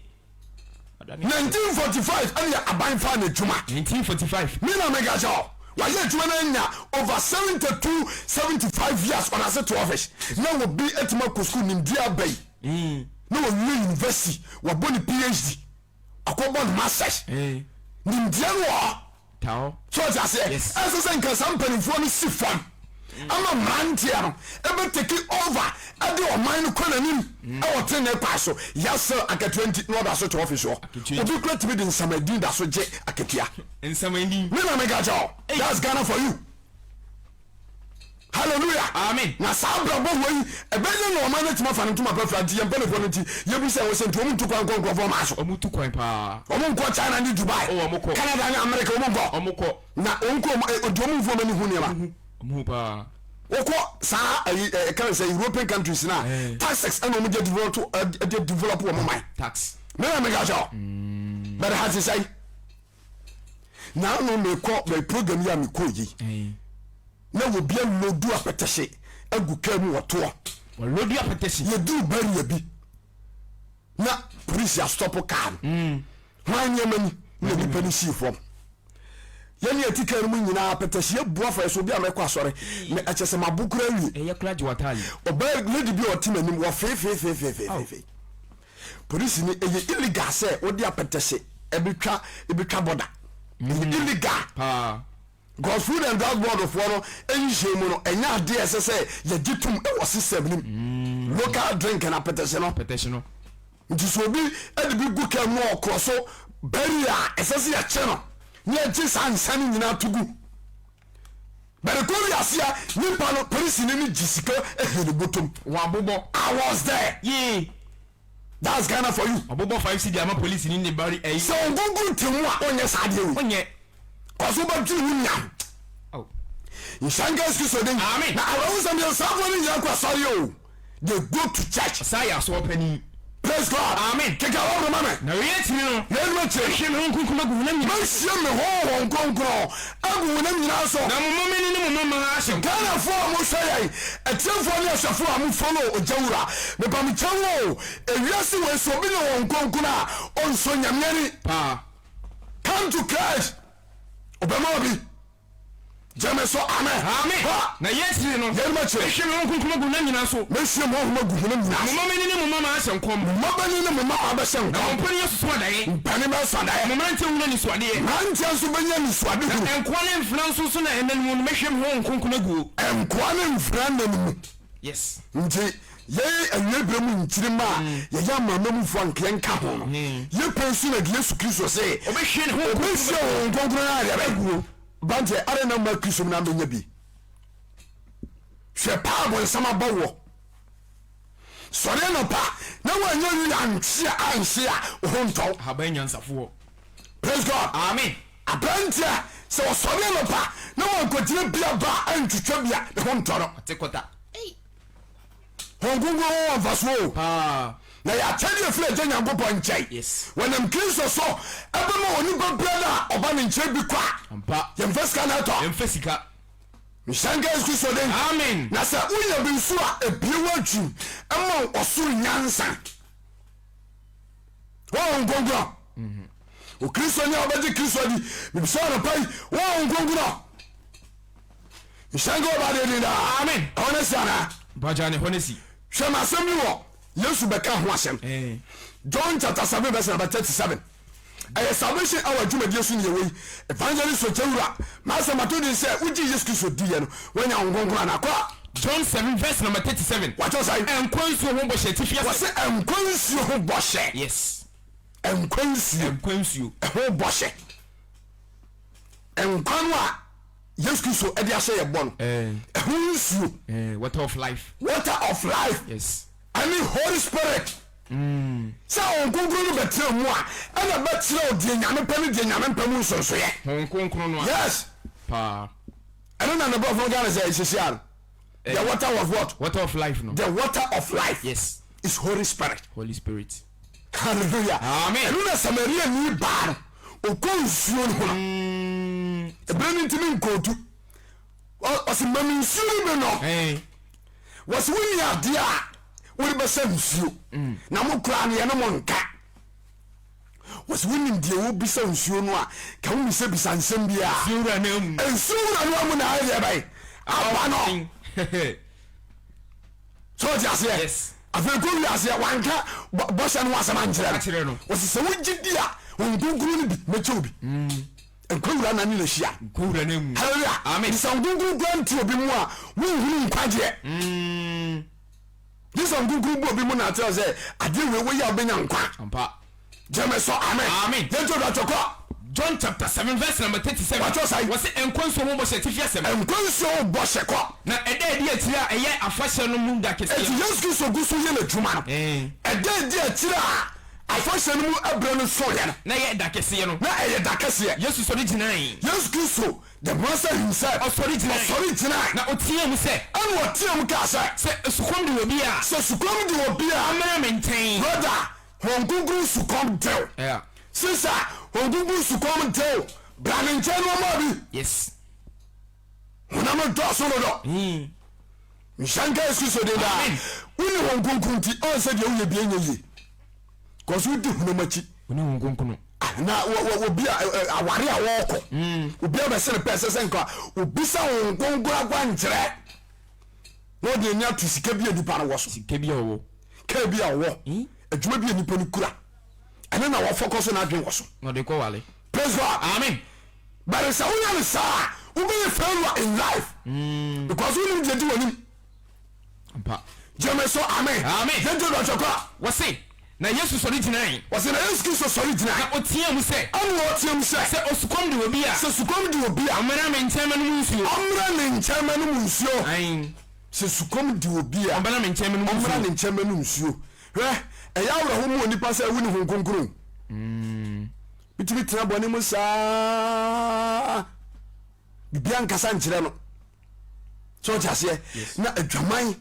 1945 ɛne aban faa n'adwuma. 1945. Me na meka kyɛ wo. Wayɛ adwuma no anya over 72, 75 years ɔda so te office. Na obi atumi akɔ sukuu nimdeɛ aba yi. Na wawie university, wabɔ ne PhD, akɔbɔ ne masters. Nimdeɛ no wɔ hɔ. So ɔte aseɛ? Ɛnsɛ sɛ nka saa mpanimfoɔ no si fam ama mmeranteɛ no ɛbɛ take over ɛde ɔman no kɔ n'anim ɛwɔ tenenee kwan so. Yasser akatua nti na ɔda so te office hɔ. Obi kura tumi de nsamadin da so gye akatua. Nsamadin. Me na meka kyɛ wo. That's Ghana for you. Hallelujah. Amen. Na saa abrabɔ wɔ yi ɛbɛyɛ na ɔman no atumi afa no ntoma pa fira nti yɛn mpanimfoɔ no nti yɛbu sɛ wɔ sɛ nti wɔn ntu kwan nkɔ nkurɔfoɔ ɔman so. Wɔn tu kwan paa. Wɔn nkɔ China ne Dubai. Oh, wɔn kɔ. Canada ne America wɔn nkɔ. Wɔn kɔ. Na wɔn kɔ wɔn odi wɔn nfuo wɔn ani hu nneɛma. Wɔn hu paa. Wokɔ saa ɛyi ɛ kan sɛ European countries na taxes ɛna wɔn de develop ɛde develop wɔn man. Tax. Mena meka kyɛw. Bɛrɛ ha ti sɛn. Na ano mekɔ mɛ program yi a mekɔ yi. Na obi alodu apɛtɛhye agu kaa mu wɔtoɔ. Wɔlodu apɛtɛhye. Yɛduru barrier bi na polisi astɔpo kaa no. Mm. Hwan nneɛma ni na nipa no sii fam. Yɛne yɛte kaa no mu nyinaa apɛtɛhye abu afa yɛ so obi a mɛkɔ asɔre. Me ɛkyɛ sɛ mabo kura awie. Ɛyɛ kura gye wataale. Ɔbaa lady bi a ɔte m'anim wɔfeefeefeefeefeefe. Polisi ni ɛyɛ illegal sɛ wode apɛtɛhye ɛbɛtwa ɛbɛtwa bɔda. Ɛyɛ mm. illegal. Paa. Because Food and Drugs Board foɔ no nhyehyɛɛ mu no, ɛnyɛ adeɛ a ɛsɛ sɛ yɛgye tom wɔ system no mu. Mm. Local drink na apɛtɛhye no. Apɛtɛhye no. Nti sɛ obi de bi gu kaa mu na ɔkorɔ so bɛri a, ɛsɛ sɛ yɛkye no na yɛgye saa nsa no nyinaa to gu. Bɛrɛ kɔ wiase a nipa no polisini no gye sika ahi ne bɔtɔm. Wabobɔ. I was there. Yee. That's Ghana for you. Ɔbobɔ 5 cedi ama police ni ne bari ɛyi. Sɛ ogugu nti mu a onyɛ saa adeɛ wei. Onyɛ. Kɔso bɛdwene wo nua ho. Nhyira nka Yesu Kristo din. Amen. Na awerɛhosɛm deɛ saafoɔ no nyinaa kɔ asɔre o. They go to church. Ɔsan yɛ asɔre panin. Praise God. Amen. Keka wɔ ma me. Na wei akyiri no. Na ɛno akyiri. Mɛhwie me Honhom Kronkron agu honam nyinaa. Mɛhwie me Honhom Kronkron agu honam nyinaa so. Na mo mmabanin ne mo mmammaa ahyɛ nkɔm. Ghanafoɔ a mohwɛ yɛn, atiefoɔ ne ahwɛfoɔ a mo follow Ogya Wura, mepa mo kyɛw o, ewiase wei sɛ obi ne Honhom Kronkron a, ɔnsɔ Nyame ani. Paa. Come to Christ, ɔbɛma wo bi. Gyeme so amen. Amen. Hɔ. Na yei akyiri no. Yeinom akyiri no. Mɛhwie me Honhom Kronkron agu honam nyinaa so. Mɛhwie me Honhom agu honam nyinaa so. Na mo mmabanin ne mo mmammaa ahyɛ nkɔm. Mo mmabanin ne mo mmammaa bɛhyɛ nkɔm. Na mo mpanin asusu adaeɛ. Mpanin bɛsɔ adaeɛ. Mo mmeranteɛ ahunu anisoadeɛ. Mmeranteɛ nso bɛnya anisoadehunu. Na nkoa ne mfenaa nso so na ɛnna no mu no mɛhwie me Honhom Kronkron aguo. Nkoa ne mfenaa nna no mu. Yes. Nti yɛn awiei berɛ mu nkyirimma a yɛyɛ amanamanmufoɔ a nka yɛnka ho no, yɛpɛ nso na Yesu Kristo se Ɔbɛhwie ne Honhom ɔbɛhwie Honhom Kronkron no ayɛ deɛ bɛn? Aberanteɛ, adɛn na womma Kristo mu na ambɛnya bi? Hwɛ paa bonsam abɔ woɔ. Sɔre anɔpa na woanyɛ wii antwe a anhye a, wo ho ntɔ wo. Ahaban nyansafoɔ. Praise God. Amen. Aberanteɛ, sɛ ɔsɔre anɔpa na wankɔgyina bia ba a antwitwa bi a, ne ho ntɔ no. Ɔte kɔta. Honhom Kronkron ho wɔ mfasoɔ o. Paa. Na yɛ akyɛdeɛ ɛfiri Agya Nyankopɔn nkyɛn. Yes. Wɔnam Kristo so ɛbɛma onipa biara a ɔba ne nkyɛn bi kwa. Ampa. Yɛmfa sika na ɛtɔ. Yɛmfa sika. Nhyira nka Yesu Kristo din. Amen. Na sɛ wonya bi nso a, ebue w'adwene ma wo ɔsoro nyansa. Honhom Kronkron. Mhm. Okristoni a ɔbɛgye Kristo adi, mebisa anɔpa yi, Honhom Kronkron. Nhyira nka ɔba deɛ din daa. Amen. Ɛhɔ no si anaa? Mpakyɛ ne hɔ no si. Hwɛ ma asɛm bi wɔ Yesu bɛka ho asɛm. John chapter 7 verse number 37. Ɛyɛ salvation hour dwumadie so ne yɛwɔ yi. Evangelist Okyewura, m'asɛm ato din sɛ wogye Yesu Kristo diiɛ no, woanya Honhom Kronkron anaa? Kɔ a. John 7 verse number 37. Wakyɛw sɛn? Nkwa nsuo ho bɔhyɛ atifi asɛm. Wɔse nkwa nsuo ho bɔhyɛ. Yes. Nkwa nsuo. Nkwa nsuo. Ɛho bɔhyɛ. Nkwa no a Yesu Kristo de ahyɛ yɛ bɔ no, ɛho nsuo. Water of life. Water of life. Yes. Ɛne Holy Spirit. Sɛ Honhom Kronkron no bɛtena mu a, ɛna ɛbɛkyerɛ wo deɛ Nyame pɛ ne deɛ Nyame mpɛ mu nsonsoeɛ. Honhom Kronkron no a. Yes. Paa. Ɛno na ne brɔfo no ka no sɛ sisi ano. The water of what? Water of life no. The water of life. Yes. Is Holy Spirit. Holy Spirit. Hallelujah. Amen. Ɛno na Samaria ni baa no ɔkɔ nsuo no ho no. Ebere no ntumi nkootu. Ɔsi ma mi nsuo no bi no. Wɔsi wo ni adeɛ a wode bɛsɛ nsuo. Na mo koraa no yɛne mo nka. Wɔsi wonim deɛ wobisa nsuo no a ka womisabisa nsɛm biara. Nsuo wura no amu. Nsuo wura no amu na ayɛ deɛ bɛn aba no. So ɔte aseɛ? Yes. Afei kɔ wi aseɛ wanka bɔhyɛ no ho asɛm ankyerɛ no. Wɔsi sɛ wogye di a Honhom Kronkron no bi mɛkyɛ obi. Nkwa wura na ne na hyia. Nkwa wura no amu. Hallelujah. Amen. Nti sɛ Honhom Kronkron kura nti obi mu a wonhunu nkwagyeɛ. Gye sɛ nkonkron bu obi mu na akyerɛ sɛ adeɛ wei woyɛ a wobɛnya nkwa. Ampa. Gyeme so amen. Amen. Yɛnto dwa twɛ kɔ. John chapter 7 verse number 37. Watwerɛ sɛn? Wɔse nkwa nsuo ho bɔhyɛ atifi asɛm. Nkwa nsuo ho bɔhyɛ kɔ. Na ɛda adi akyire a ɛyɛ afahyɛ no mu da kɛseɛ. Enti Yesu Kristo gu so yɛ n'adwuma no. Ɛda adi akyire a afahyɛ no mu ɛberɛ no soeɛ no. Na ɛyɛ da kɛseɛ no. Na ɛyɛ da kɛseɛ. Yesu sɔre gyinae. Yesu Kristo The master himself. Ɔsɔre gyinae. Ɔsɔre gyinae. Na ɔteaa mu sɛ. Ɛna ɔteaa mu kaa sɛ. Sɛ sukɔm de obi a. Sɛ sukɔm de obi a. Ɔmmra me nkyɛn. Brother, Honhom Kronkron sukɔm de wo. Yeah. Sister, Honhom Kronkron sukɔm de wo. Bra ne nkyɛn na ɔmma bi. Yes. Honam no dɔɔso dodo. Nhyira nka Yesu Kristo din daa. Amen. Wonni Honhom Kronkron nti, ɔn sɛ deɛ woyɛ bia nyɛ yie. Kɔso wodi honam akyi. Wonni Honhom Kronkron. Ah, na obi a aware a wɔrekɔ mm. obi a bɛsɛ no pɛ sɛ sɛ nka obisa wɔn nkonkoro akwankyerɛ na ɔde ani ato sika bi a nipa no wɔ so sika bi a ɔwɔ kaa bi a ɔwɔ hmm? adwuma bi a nipa no kura ɛne na wɔfɔkɔ so n'adwene wɔ so na ɔde kɔ wale. Praise God. Amen. But sɛ wonya no saa a wobɛyɛ failure in life mm. because wonim deɛ di w'anim. Ampa. Gyeme so amen. Amen. Yɛntie dɔnhwɛ kɔ a. Wɔse, na Yesu sɔre gyinae. Wɔse, na Yesu Kristo sɔre gyinae. Na ɔteaa mu sɛ. Ɛna ɔteaa mu sɛ. Sɛ osukɔm de obi a. Sɛ sukɔm de obi a. Ɔmmra me nkyɛn mmɛnom nsuo. Ɔmmra ne nkyɛn mmɛnom nsuo. Aane. Sɛ sukɔm de obi a. Ɔmmra me nkyɛn mmɛnom nsuo. Ɔmmra ne nkyɛn mmɛnom nsuo. Hwɛ, ɛyɛ awerɛho ma onipa sɛ wonni Honhom Kronkron. Wotumi tena bɔne mu saa. Biribiara nkasa nkyerɛ no. So ɔte aseɛ? Na adwaman,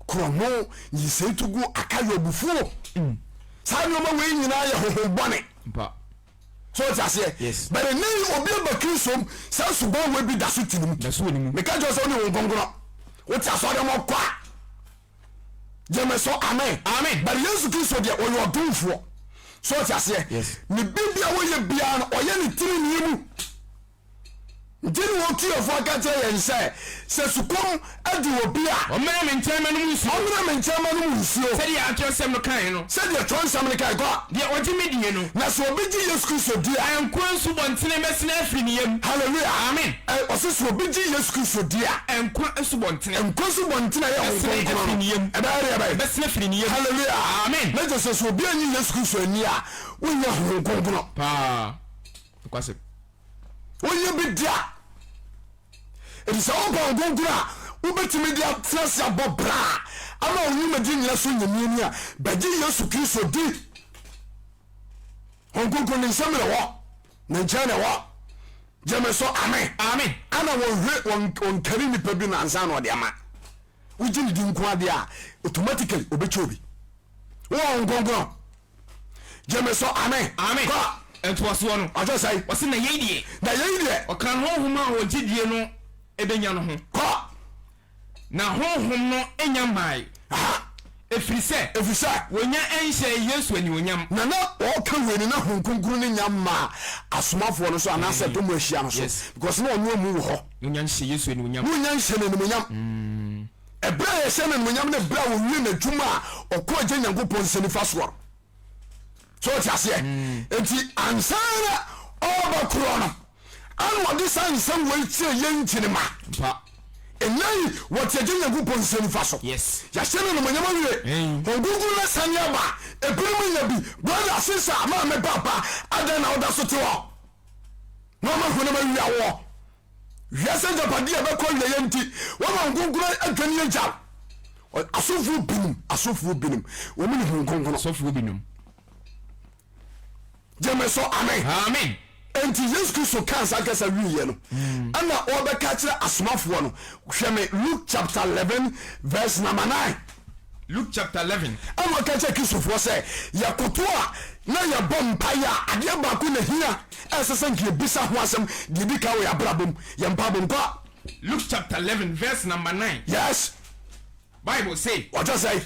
korɔno, nyinsɛn tugu, akayɔ, abufuo. Mm. Saa nneɛma wei nyinaa yɛ honhom bɔne. So ɔte aseɛ? But ɛnɛ yi obi aba Kristo mu, saa suban wei bi da so te ne mu. Meka kyerɛ sɛ wone wo nkonkono. Wote asɔre mu kɔ a. Gyeme so amen. Amen. But Yesu Kristo deɛ ɔyɛ ɔdomfoɔ. So ɔte aseɛ? Ne bibia wɔyɛ biara no ɔyɛ ne tirinii mu. Nti na otuafoɔ aka kyerɛ yɛn sɛ, sɛ sukɔm de obi a. Ɔmmra me nkyɛn mmɛnom nsuo. Ɔmmra me nkyɛn mmɛnom nsuo. Sɛdeɛ Atwerɛsɛm no kaeɛ no. Sɛdeɛ Twerɛnsɛm no kae, kɔ. Deɛ ɔgye me die no. Na sɛ obi gye Yesu Kristo di a. Nkwa nsubɔntene bɛsene afiri ne yam. Hallelujah. Amen. Ɛ, ɔse sɛ obi gye Yesu Kristo di a. Nkwa nsubɔntene. Nkwa nsubɔntene a ɛyɛ Honhom Bɛsene Kronkron afiri no. ne yam. Ɛbɛyɛ deɛ bɛn? Bɛsene afiri ne yam. Hallelujah. Amen. Na kyerɛ sɛ, sɛ obi annye Yesu Kristo anni a, wonnya Honhom Kronkron. Paa. Nokwasɛm. Wonyɛ bi da. Enti sɛ wopɛ Honhom Kronkron a wobɛtumi de atena ase abɔ bra a ama wo nnwumadie nyina so nyamiani a, bɛgye Yesu Kristo di. Honhom Kronkron ne nsam na ɛwɔ, ne nkyɛn na ɛwɔ. Gyeme so amen. Amen. Ana wɔnhwɛ wɔnkari nipa bi no ansa na ɔde ama. Wogye ne di nko adeɛ a automatically ɔbɛkyɛ obi. Wowɔ Honhom Kronkron. Gyeme so amen. Amen. Kɔ. Ntoasoɔ no. Ɔtɔ sɛn? Ɔse na yei deɛ. Na yei deɛ. Ɔka Honhom a wɔgye die no bɛnya no ho. Kɔ. Na Honhom no nnya mmae. Aha. Ɛfiri sɛ. Ɛfiri sɛ. Wɔnnya nhyɛɛ Yesu animuonyam. Na na ɔreka wei no na Honhom Kronkron no nnya mmaa asomafoɔ no so anaasɛ dɔm a ahyia no so. Yes. Because na ɔno amu wɔ hɔ. Na ɔnnya nhyɛ Yesu animuonyam. Na ɔnnya nhyɛ no animuonyam. Ɛberɛ a yɛhyɛ no animuonyam ne berɛ a ɔwie n'adwuma a ɔkɔ Agya Nyankopɔn nsa nifa soɔ no. So ɔte aseɛ? Enti ansa na ɔreba korɔ no, ana ɔde saa nsɛm wei kyerɛ yɛn nkyirimma. Ɛnnɛ yi wɔte Agya Nyankopɔn nsa nifa so. Yes. Yɛahyɛ no animuonyam awie. Honhom Kronkron no asane aba. Ebinom nya bi. Brother, sister, maame, papa, adɛn na woda so te hɔ na ɔma honam awia woɔ? Wiase agyapadeɛ a ɛbɛkɔ awieɛ nti, wɔma Honhom Kronkron adwane agya wo. Asɔfoɔ binom, asɔfoɔ binom, wɔn ni Honhom Kronkron. Asɔfoɔ binom. Gyeme so amen. Amen. Enti Yesu Kristo kaa saa kasa wieɛ no, ɛna ɔbɛka kyerɛ asomafoɔ no, hwɛ me Luke chapter 11 verse number 9. Luke chapter 11. Ɛna ɔka kyerɛ Kristofoɔ sɛ, yɛkoto a na yɛbɔ mpaeɛ a, adeɛ baako na hia a ɛsɛ sɛ nka yɛbisa ho asɛm deɛ ɛdi kan wɔ yɛn abrabɔ mu, yɛn mpaebɔ mu. Kɔ. Luke chapter 11 verse number 9. Yes. Bible se. Wɔkyɛ sɛn?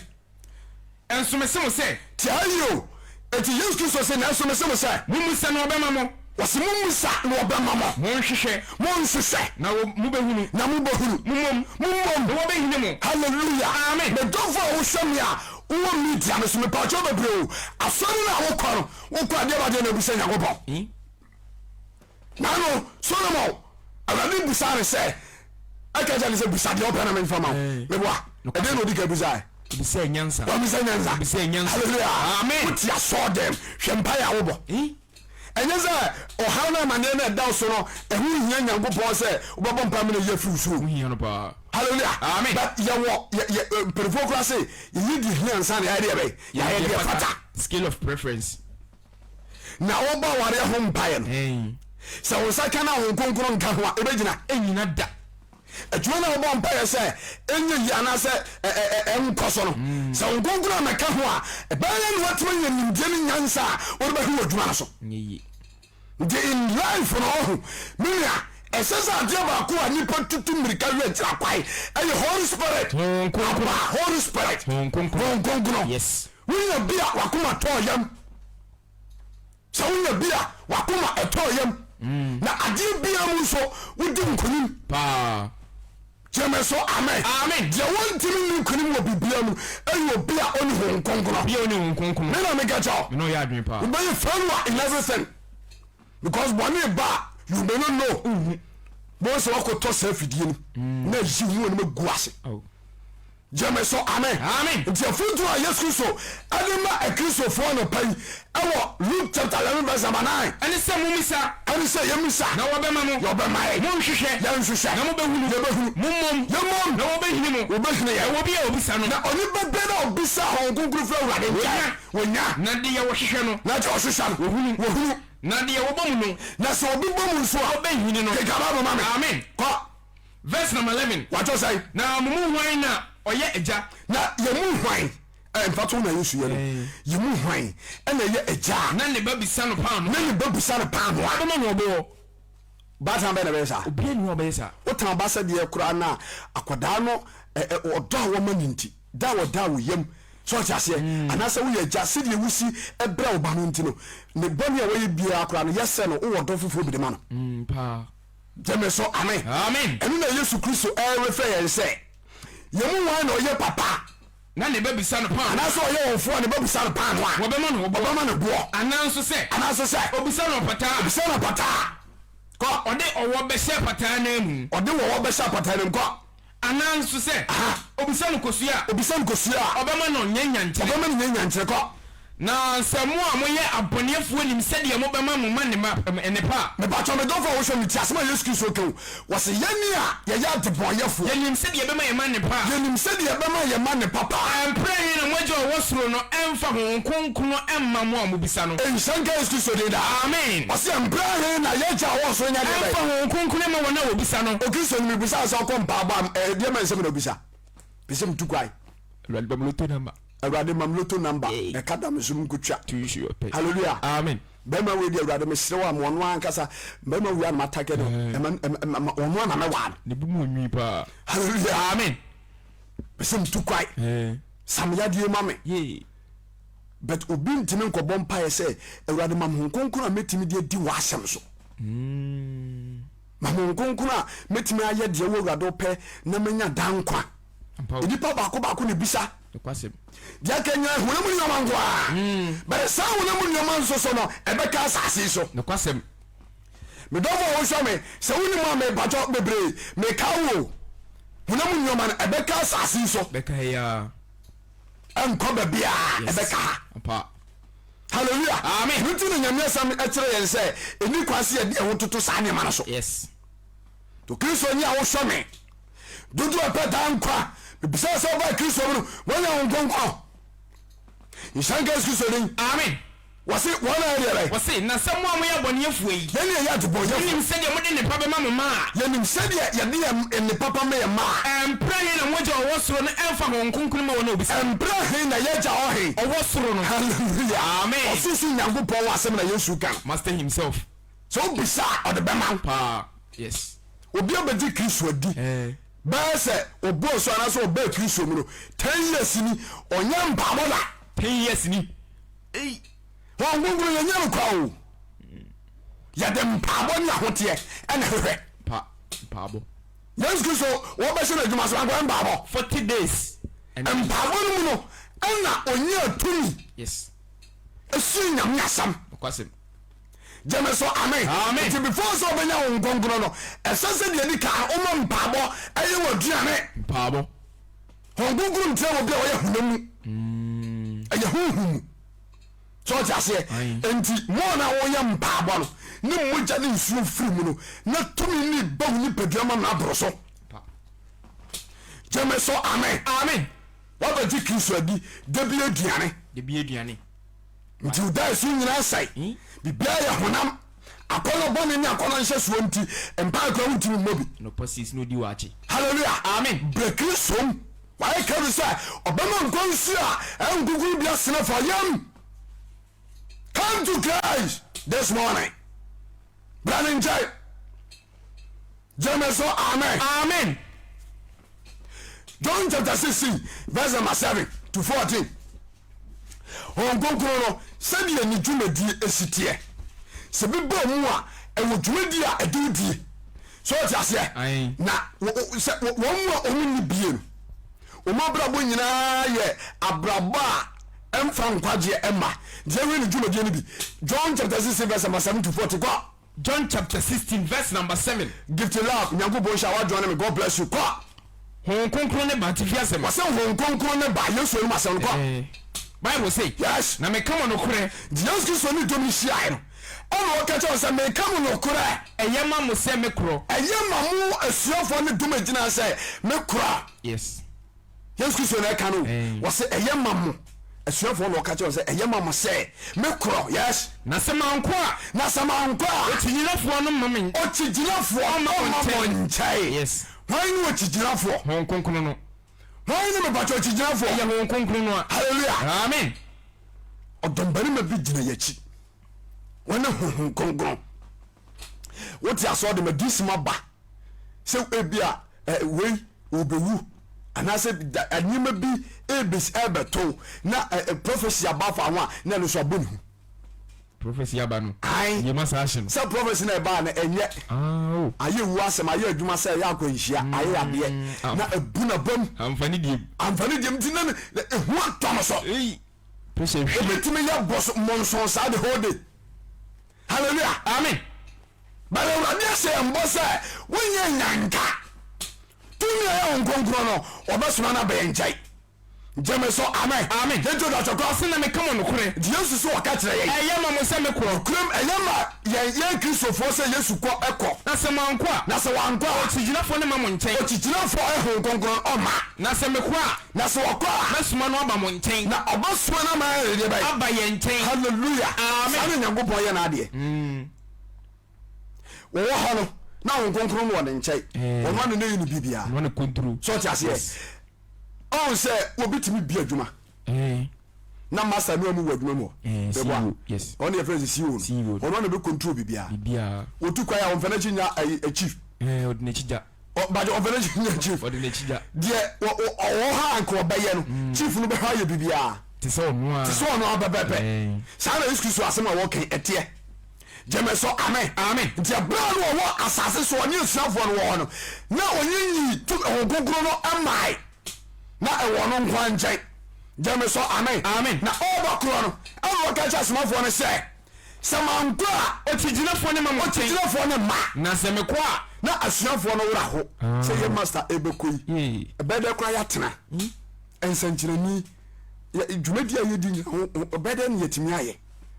Nso mese mo sɛ. Tie ha yie o. Enti Yesu Kristo se, Nanso mese mo sɛ. Mommisa na wɔbɛma mo. Ɔse mommisa na wɔbɛma mo. Monhwehwɛ. Monhwehwɛ. Na mobɛhunu. Na mobɛhunu. Mommom. Mommom. Na wɔbɛhini mo. Hallelujah. Amen. Me dɔfo a wohwɛ me a wowɔ media no so, mepaakyɛw bebree o. Asɔre no a wokɔ no, wokɔ a deɛ ba deɛ na abisa Nyankopɔn. Nano Solomon, Awurade busaa no sɛ, ɛka kyerɛ no sɛ bisa deɛ ɔpɛ na memfa ma wo. Meboa. Ɛdeɛ na ɔdi ka busae? Obisa nyansa. Wamisa nyansa. Obisa nyansa. Hallelujah. Amen. Wote asɔɔ dɛm, hwɛ mpaeɛ a wobɔ. Ɛnyɛ sɛ ɔhaw no amaneɛ no ɛda wo so no, ɛho hia Nyankopɔn sɛ wobɛbɔ mpaeɛ ma no ayi afiri wo so o. Ho hia no paa. Hallelujah. Amen. But yɛwɔ yɛ yɛ mpanimfoɔ koraa se yɛyɛ deɛ hia ansa na yɛayɛ deɛ bɛn? Yɛayɛ deɛ fata. Scale of preference. Na wobɔ awareɛ ho mpaeɛ no, sɛ wo nsa ka na Honhom Kronkron nka ho a, ɛbɛgyina? Ɛnnyina da. Adwuma no a wobɔ mpaeɛ sɛ ɛnyɛ yie anaasɛ ɛnkɔ so no, sɛ Honhom Kronkron ammɛka ho a, ɛbɛyɛ dɛn na woatumi anya nimdeɛ ne nyansa a wode bɛhwɛ w'adwuma no so? Ɛnyɛ yie. Nti in life no, ɔho, me nua, ɛsɛ sɛ adeɛ baako a nnipa tutu mmirika wɛ gyina kwae ɛyɛ Holy Spirit. Honhom Kronkron. Aba, Holy Spirit. Honhom Kronkron. Honhom Kronkron. Yes. Wonya bi a wakoma tɔɔ yam. Sɛ wonya bi a wakoma ɛtɔɔ yam. Mm. Na adeɛ biara mu nso wodi nkonim. Paa. Gyeme so amen. Amen. Deɛ wɔntumi nni nkonim wɔ biribiara mu ɛyɛ obi a ɔne Honhom Kronkron. Obi a ɔne Honhom Kronkron. Me na meka kyɛ wo. Me na ɔyɛ adwene paa. Wobɛyɛ failure in everything because bɔne ba a you may not know. Nhu. Bɔn sɛ wakɔtɔ saa afidie no mm. na yi ho anim agu ase. Oh. Gyeme so amen. Amen. Nti afotu a Yesu Kristo de ma Akristofoɔ anɔpa yi ɛwɔ Luke chapter 11 verse number 9. Ɛne sɛ mommisa. Ɛne sɛ yɛmmisa. Na wɔbɛma mo. Wɔbɛma yɛn. Monhwehwɛ. Yɛnhwehwɛ. Na mobɛhunu. Yɛbɛhunu. Mommom. Yɛmmom. Na wɔbɛhini mo. Wɔbɛhini yɛn. Na obi a obisa no. Na onipa biara a obisa Honhom Kronkron firi Awurade nkyɛn. Wɔnya. Wɔnya. Na deɛ wɔhwehwɛ no. Na deɛ ɔhwehwɛ no. Wɔhunu. Wɔhunu. Na deɛ wɔbɔ mu no. Na sɛ obi bɔ mu nso a. Wɔbɛhini no. Kenkan Bible ma me. Amen. Kɔ. Verse number 11. Watɔ sɛn? Na mo mu hwan na ɔyɛ agya? Na yɛn mu hwan, ɛ, mfatoho na Yesu yɛ no, yɛn mu hwan na ɛyɛ agya a. Na ne ba bisa no paanoo a. Na ne ba bisa no paanoo a. Ɔbɛma no ɔboɔ? Baatan bɛn na ɛbɛyɛ saa? Obiara nni hɔ a ɔbɛyɛ saa. Wotan ba sɛdeɛ koraa no a, akwadaa no, ɛ, ɛ, ɔdɔ a wɔma no nti, da a ɔda wo yam, so ɔte aseɛ? Anaasɛ woyɛ agya, sɛdeɛ wosi brɛ wo ba no nti no, ne bɔne a wayɛ biara koraa no, yɛsɛ no, wowɔ ɔdɔ foforɔ bi de ma no. Mm, paa. Gyeme so amen. Amen. Ɛno na Yesu Kristo ɛrefrɛ yɛn sɛ, yɛn mu hwan na ɔyɛ papa? Na ne ba bisa no paanoo. Anaasɛ ɔyɛ ɔwofoɔ a ne ba bisa no paanoo a. Wɔbɛma no ɔboɔ. Ɔbɛma no boɔ. Anaa nso sɛ. Anaa nso sɛ. Ɔbisa no ɔpataa a. Ɔbisa no ɔpataa a. Kɔ. Ɔde ɔwɔ bɛhyɛ apataa ananmu. Ɔde wɔwɔ bɛhyɛ apataa ananmu. Kɔ. Anaa nso sɛ. Aha. Ɔbisa no kosua a. Ɔbisa no kosua a. Ɔbɛma no nyanyankyerɛ. Ɔbɛma no nyanyankyerɛ. Kɔ. Na sɛ mo a moyɛ abɔneɛfoɔ nim sɛdeɛ mobɛma mo mma nnepa a. Mepakyɛw, me dɔfo a wohwɛ me, tie asɛm a Yesu Kristo reka o. Ɔse, Yɛn a yɛyɛ adebɔnyɛfoɔ. Yɛnim sɛdeɛ yɛbɛma yɛn mma nnepa a. Yɛnim sɛdeɛ yɛbɛma yɛn mma nnepa paa. Mprɛ he na mo Agya a ɔwɔ soro no mfa Honhom Kronkron mma mo a mobisa no? Nhyira nka Yesu Kristo din daa. Amen. Ɔse, Mprɛ he na yɛn Agya a ɔwɔ soro nyɛ deɛ bɛn? Mfa Honhom Kronkron mma wɔn a wɔbisa no. Okristoni, mebisa wo sɛ wokɔ mpaabɔ a, ɛdeɛn bɛn nsɛm na wobisa? Pɛ sɛ metu kwan. Awurade ma me lotto number. Awurade ma me lotto number. Ɛka da me so menkɔtwa. Hallelujah. Amen. Bɛrima wei deɛ Awurade mesrɛ wo a ma ɔno ankasa bɛrima wei a na matake no ɛma ɛma ɔno a na mɛwaa no. Ne bu mu onwi paa. Hallelujah. Amen. Pɛ sɛ metu kwan. Sam yadeɛ ma me. Yee. But obi ntumi nkɔbɔ mpaeɛ sɛ Awurade ma me Honhom Kronkron a mɛtumi de adi w'asɛm so. Ma me Honhom Kronkron a mɛtumi ayɛ deɛ wo Awurade wopɛ na manya daa nkwa. Nnipa baako baako na ebisa. Deɛ aka nyinaa honam nneɛma nko ara. Hmm. Bɛrɛ saa honam nneɛma nso so no ɛbɛka asase yi so. Nokwasɛm. Medɔfo a wohwɛ me sɛ wonim a mepatwɔ bebree meka wo honam nneɛma no ɛbɛka asase yi so. Bɛka ha yi ara. Ɛnkɔ baabiara ɛbɛka ha. Hallelujah. Amen. Ɛno nti na Nyame asɛm kyerɛ yɛn sɛ ɛni kwan sɛ yɛde yɛn ho toto saa nneɛma no so. Yes. To Kristo ni a wohwɛ me dodoɔ ɛpɛ daa nkwa mebisa sɛ wobaa Kristo mu no woanya Honhom Kronkron? Nhyira nka Yesu Kristo din. Amen. Wɔse wɔn a ɛdeɛ bɛn? Wɔse, na sɛ mo a moyɛ abɔneɛfoɔ yi. Yɛn a yɛyɛ adebɔnyɛfoɔ. Monim sɛdeɛ mode nnepa bɛma mo mma a. Yɛnim sɛdeɛ yɛde yɛn nnepa pa ma yɛn mma a. Mprɛ he na mo Agya a ɔwɔ soro no ɛmfa Honhom Kronkron mma wɔn a wɔbisa no? Mprɛ he na yɛn Agya ɔwɔ he? Ɔwɔ soro no. Hallelujah. Amen. Ɔsorosoro Nyankopɔn wɔ asɛm na Yesu reka no. Master himself. Sɛ wobisa a, ɔde bɛma wo. Paa, yes. Obi abɛgye Kristo adi. Bɛyɛ sɛ ɔbɔɔ asu anaasɛ ɔbaa Kristo mu no, ten years ni, ɔnyɛ mpaabɔ da. 10 years ni. Ei. Honhom Kronkron yɛnyɛ no kwa o. Yɛde mpaabɔ ne ahoteɛ ɛna hwehwɛ. Pa, mpaabɔ. Yesu Kristo wɔbɛhyɛ no adwuma so ankɔyɛ mpaabɔ. 40 days. Mpaabɔ no mu no ɛna ɔnyaa tumi. Yes. Ɛsua Nyame asɛm. Nokwasɛm. Gyeme so amen. Amen. Nti before sɛ ɔbɛnya Honhom Kronkron no, ɛsɛ sɛ deɛ ɛdi kan woma mpaabɔ ɛyɛ w'aduane. Mpaabɔ. Honhom Kronkron ntina wɔ bi a ɔyɛ honam mu. Ɛyɛ honhom mu. So ɔte aseɛ? Nti mɔɔ na woyɛ mpaabɔ no ne mogya ne nsuo firi mu no na tumi ne ba wo nipadua ma no aboro so. Gyeme so amen. Amen. Wabɛgye Kristo adi da bi aduane. Da bi aduane. Nti wo daeɛso nyinaa sɛe. Biribiara yɛ honam akɔnnɔ bɔne ne akɔnnɔ nhyɛsoɔ nti mpae koraa wontumi mmɔ bi. Anɔpa sis na odi waakye. Hallelujah. Amen. Brɛ Kristo mu. Wayɛ krado sɛ ɔbɛma nkwa nsuo a ɛngogono bi asene fa yam. Come to Christ this morning. Bra ne nkyɛn. Gyeme so amen. Amen. John chapter 16 verse number 7 to 14. Honhom Kronkron no, sɛdeɛ ne dwumadie si teɛ. Sɛ bi ba mu a, ɛwɔ dwumadie a ɛde wo die. So ɔte aseɛ? Na sɛ wɔn mu a wɔn nni bie no, wɔn abrabɔ nyinaa yɛ abrabɔ a ɛmfa nkwagyeɛ ɛmma. Nti yɛhwɛ ne dwumadie no bi. John chapter 16 verse number 7 to 14. Kɔ. John chapter 16 verse number 7. Gift love, Nyankopɔn nhyira wo adwene me. God bless you. Kɔ. Honhom Kronkron ne ba, atifi asɛm. Wɔse Honhom Kronkron ne ba, Yesu anom asɛm no, kɔ. Bible se. Yes. Na meka mo nokorɛ. Nti Yesu Kristo ne dɔm no hyiaeɛ no, ɛna ɔka kyerɛ wɔn sɛ, Meka mo nokorɛ. Ɛyɛ ma mo sɛ mekorɔ. Ɛyɛ ma mo asuafoɔ ne dɔm a ɛgyina ha sɛ mekorɔ. Yes. Yesu Kristo na ɛka no o. Wɔse ɛyɛ ma mo asuafoɔ na ɔka kyerɛ wɔn sɛ ɛyɛ ma mo sɛ me korɔ. Yes. Na sɛ mankɔ a. Na sɛ mankɔ a. Okyigyinafoɔ no mma me. Okyigyinafoɔ ɔmma mo nkyɛn. Yes. Hwan ne okyigyinafoɔ? Honhom Kronkron no. Hwan ne mepatwɔ okyigyinafoɔ? Ɛyɛ Honhom Kronkron no a. Hallelujah. Amen. Ɔdɔmbarima bi gyina yɛn akyi. Wɔne Honhom Kronkron. Wote asɔre de ma disima ba sɛ ebi a wei wɔbɛwu anaasɛ nneɛma bi ebesi ɛbɛto na prophecy aba fa ho a na ɛno nso abɔ ne hu. Prophecy aba no. Ayi yɛ ma saa ahye no. Sɛ prophecy na ɛbaa no ɛnyɛ. Ah, oh. Ayɛ wu asɛm ayɛ adwuma sɛ ɛyɛ akwanhyia mm, ayɛ adeɛ ah. Na ebu na bam. Amfa ne diem. Amfa ne diem ti na ehu atɔ no so. Eyi. Pressure hwie. Ebetumi yɛ bɔs mɔnsɔn saa the whole day. Hallelujah. Amen. But Awurade ahyɛ yɛn bɔ sɛ wonyɛ nyanka. Tumi a ɛyɛ Honhom Kronkron no, ɔbɛsoma no aba yɛn nkyɛn. Gyeme so amen. Amen. Yɛn to dɔtɔ kɔ. Ɔse na meka mo nokorɛ. Nti Yesu so ɔka kyerɛ yɛn. Ɛyɛ ma mo sɛ mekorɔ. Nokorɛm ɛyɛ ma yɛn yɛn Kristofoɔ sɛ Yesu kɔ ɛkɔ. Na sɛ mankɔ a. Na sɛ wankɔ a. Okyigyinafoɔ no mma mo nkyɛn. Okyigyinafoɔ ɛyɛ Honhom Kronkron ɔmma. Na sɛ mekɔ a. Na sɛ ɔkɔ a. Mɛsoma no aba mo nkyɛn. Na ɔbɛsoma no ama ayɛ deɛ bɛn? Aba yɛn nkyɛn. Hallelujah. Amen. Saa na Nyankopɔn yɛ n'adeɛ. Wɔwɔ hɔ no, na Honhom Kronkron no wɔ ne nkyɛn. Ɔno ano na ɛyɛ no biribiara. Ɔno ne control. So ɔte aseɛ? Ɔhu sɛ obi tumi bi adwuma. Na master no amu wɔ adwuma mu hɔ. Bɛboa. Ɔno yɛ fɛ sɛ CEO no. Ɔno ano bɛ control biribiara. Otu kwan a ɔmfa n'akyi nya chief. Ɔde n'akyi gya. Bàjẹ́ ɔmfa n'akyi nya chief. Ɔde n'akyi gya. Deɛ ɔwɔ ha anka ɔbɛyɛ no, chief no bɛhwɛ ayɛ biribiara. Te sɛ ɔno ara. Te sɛ ɔno ara pɛpɛpɛ. Saa na Yesu Kristo asɛm a wɔka ɛteɛ. Gyeme so amen. Amen. Nti ɛberɛ a na ɔwɔ asase so ɔne asuafoɔ no wɔ hɔ no, na ɔnyi nyi tu Honhom Kronkron no mmae. Na ɛwɔ ɔno nkoa nkyɛn. Gyeme so amen. Amen. Na ɔreba korɔ no, ɛna ɔka kyerɛ asomafoɔ no sɛ, Sɛ mankɔ a, Okyigyinafoɔ no mma mo nkyɛn. Okyigyinafoɔ no mma. Na sɛ mekɔ a. Na asuafoɔ no werɛ aho sɛ yɛn Master ɛrebɛkɔ yi, ɛbɛyɛ dɛ koraa yɛatena. Nsɛnkyerɛnni, dwumadi a yɛdi nyina ho, ɛbɛyɛ dɛ ne yɛatumi ayɛ.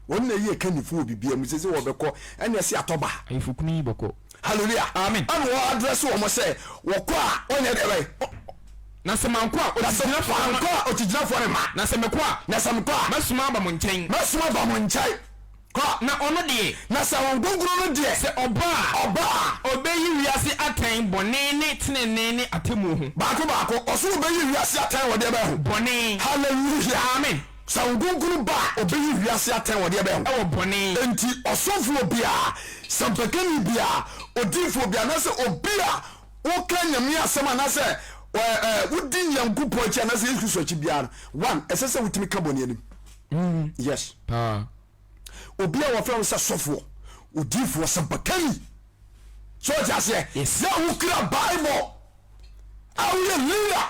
Wɔn na ɛyɛ kannifo wɔ biribiara mu, sɛ sɛ wɔbɛkɔ ɛne ɛsɛ atɔ ba. Ayefokunu yi bɔkɔ. Hallelujah. Amen. Ɛna wɔ address wɔn sɛ wɔkɔ a ɔnyɛ deɛ bɛyɛ. Na sɛ mankɔ a, Na sɛ okyigyinafoɔ no mankɔ a okyigyinafoɔ no mma. Na sɛ mekɔ a. Na sɛ mekɔ a. Mɛsoma aba mo nkyɛn. Mɛsoma aba mo nkyɛn. Kɔ. Na ɔno deɛ. Na sɛ Honhom Kronkron no deɛ. Sɛ ɔba a. Ɔba a. Ɔbɛyi wiase atɛn bɔne ne tenenee ne atemmuo ho. Baako baako, ɔse ɔbɛyi wiase atɛn wɔ deɛ bɛn ho? Bɔne. Hallelujah. Amen. Sɛ Honhom Kronkron ba a, ɔbɛyi wiase atɛn wɔ deɛ bɛn ho? Ɛwɔ bɔne. Enti ɔsɔfoɔ biara, sɛmpakani biara, odiyifoɔ biara, anaasɛ obi a woka Nyame asɛm anaasɛ wodi Nyankopɔn akyi anaasɛ Yesu Kristo akyi biara no, one, ɛsɛ sɛ wotumi ka bɔne anim. Yes. Paa. Obi a wɔfrɛ wo sɛ sɔfoɔ, odiyifoɔ, sɛmpakani, so ɔte aseɛ? Yes. Yɛ a wokura Bible a woyɛ leader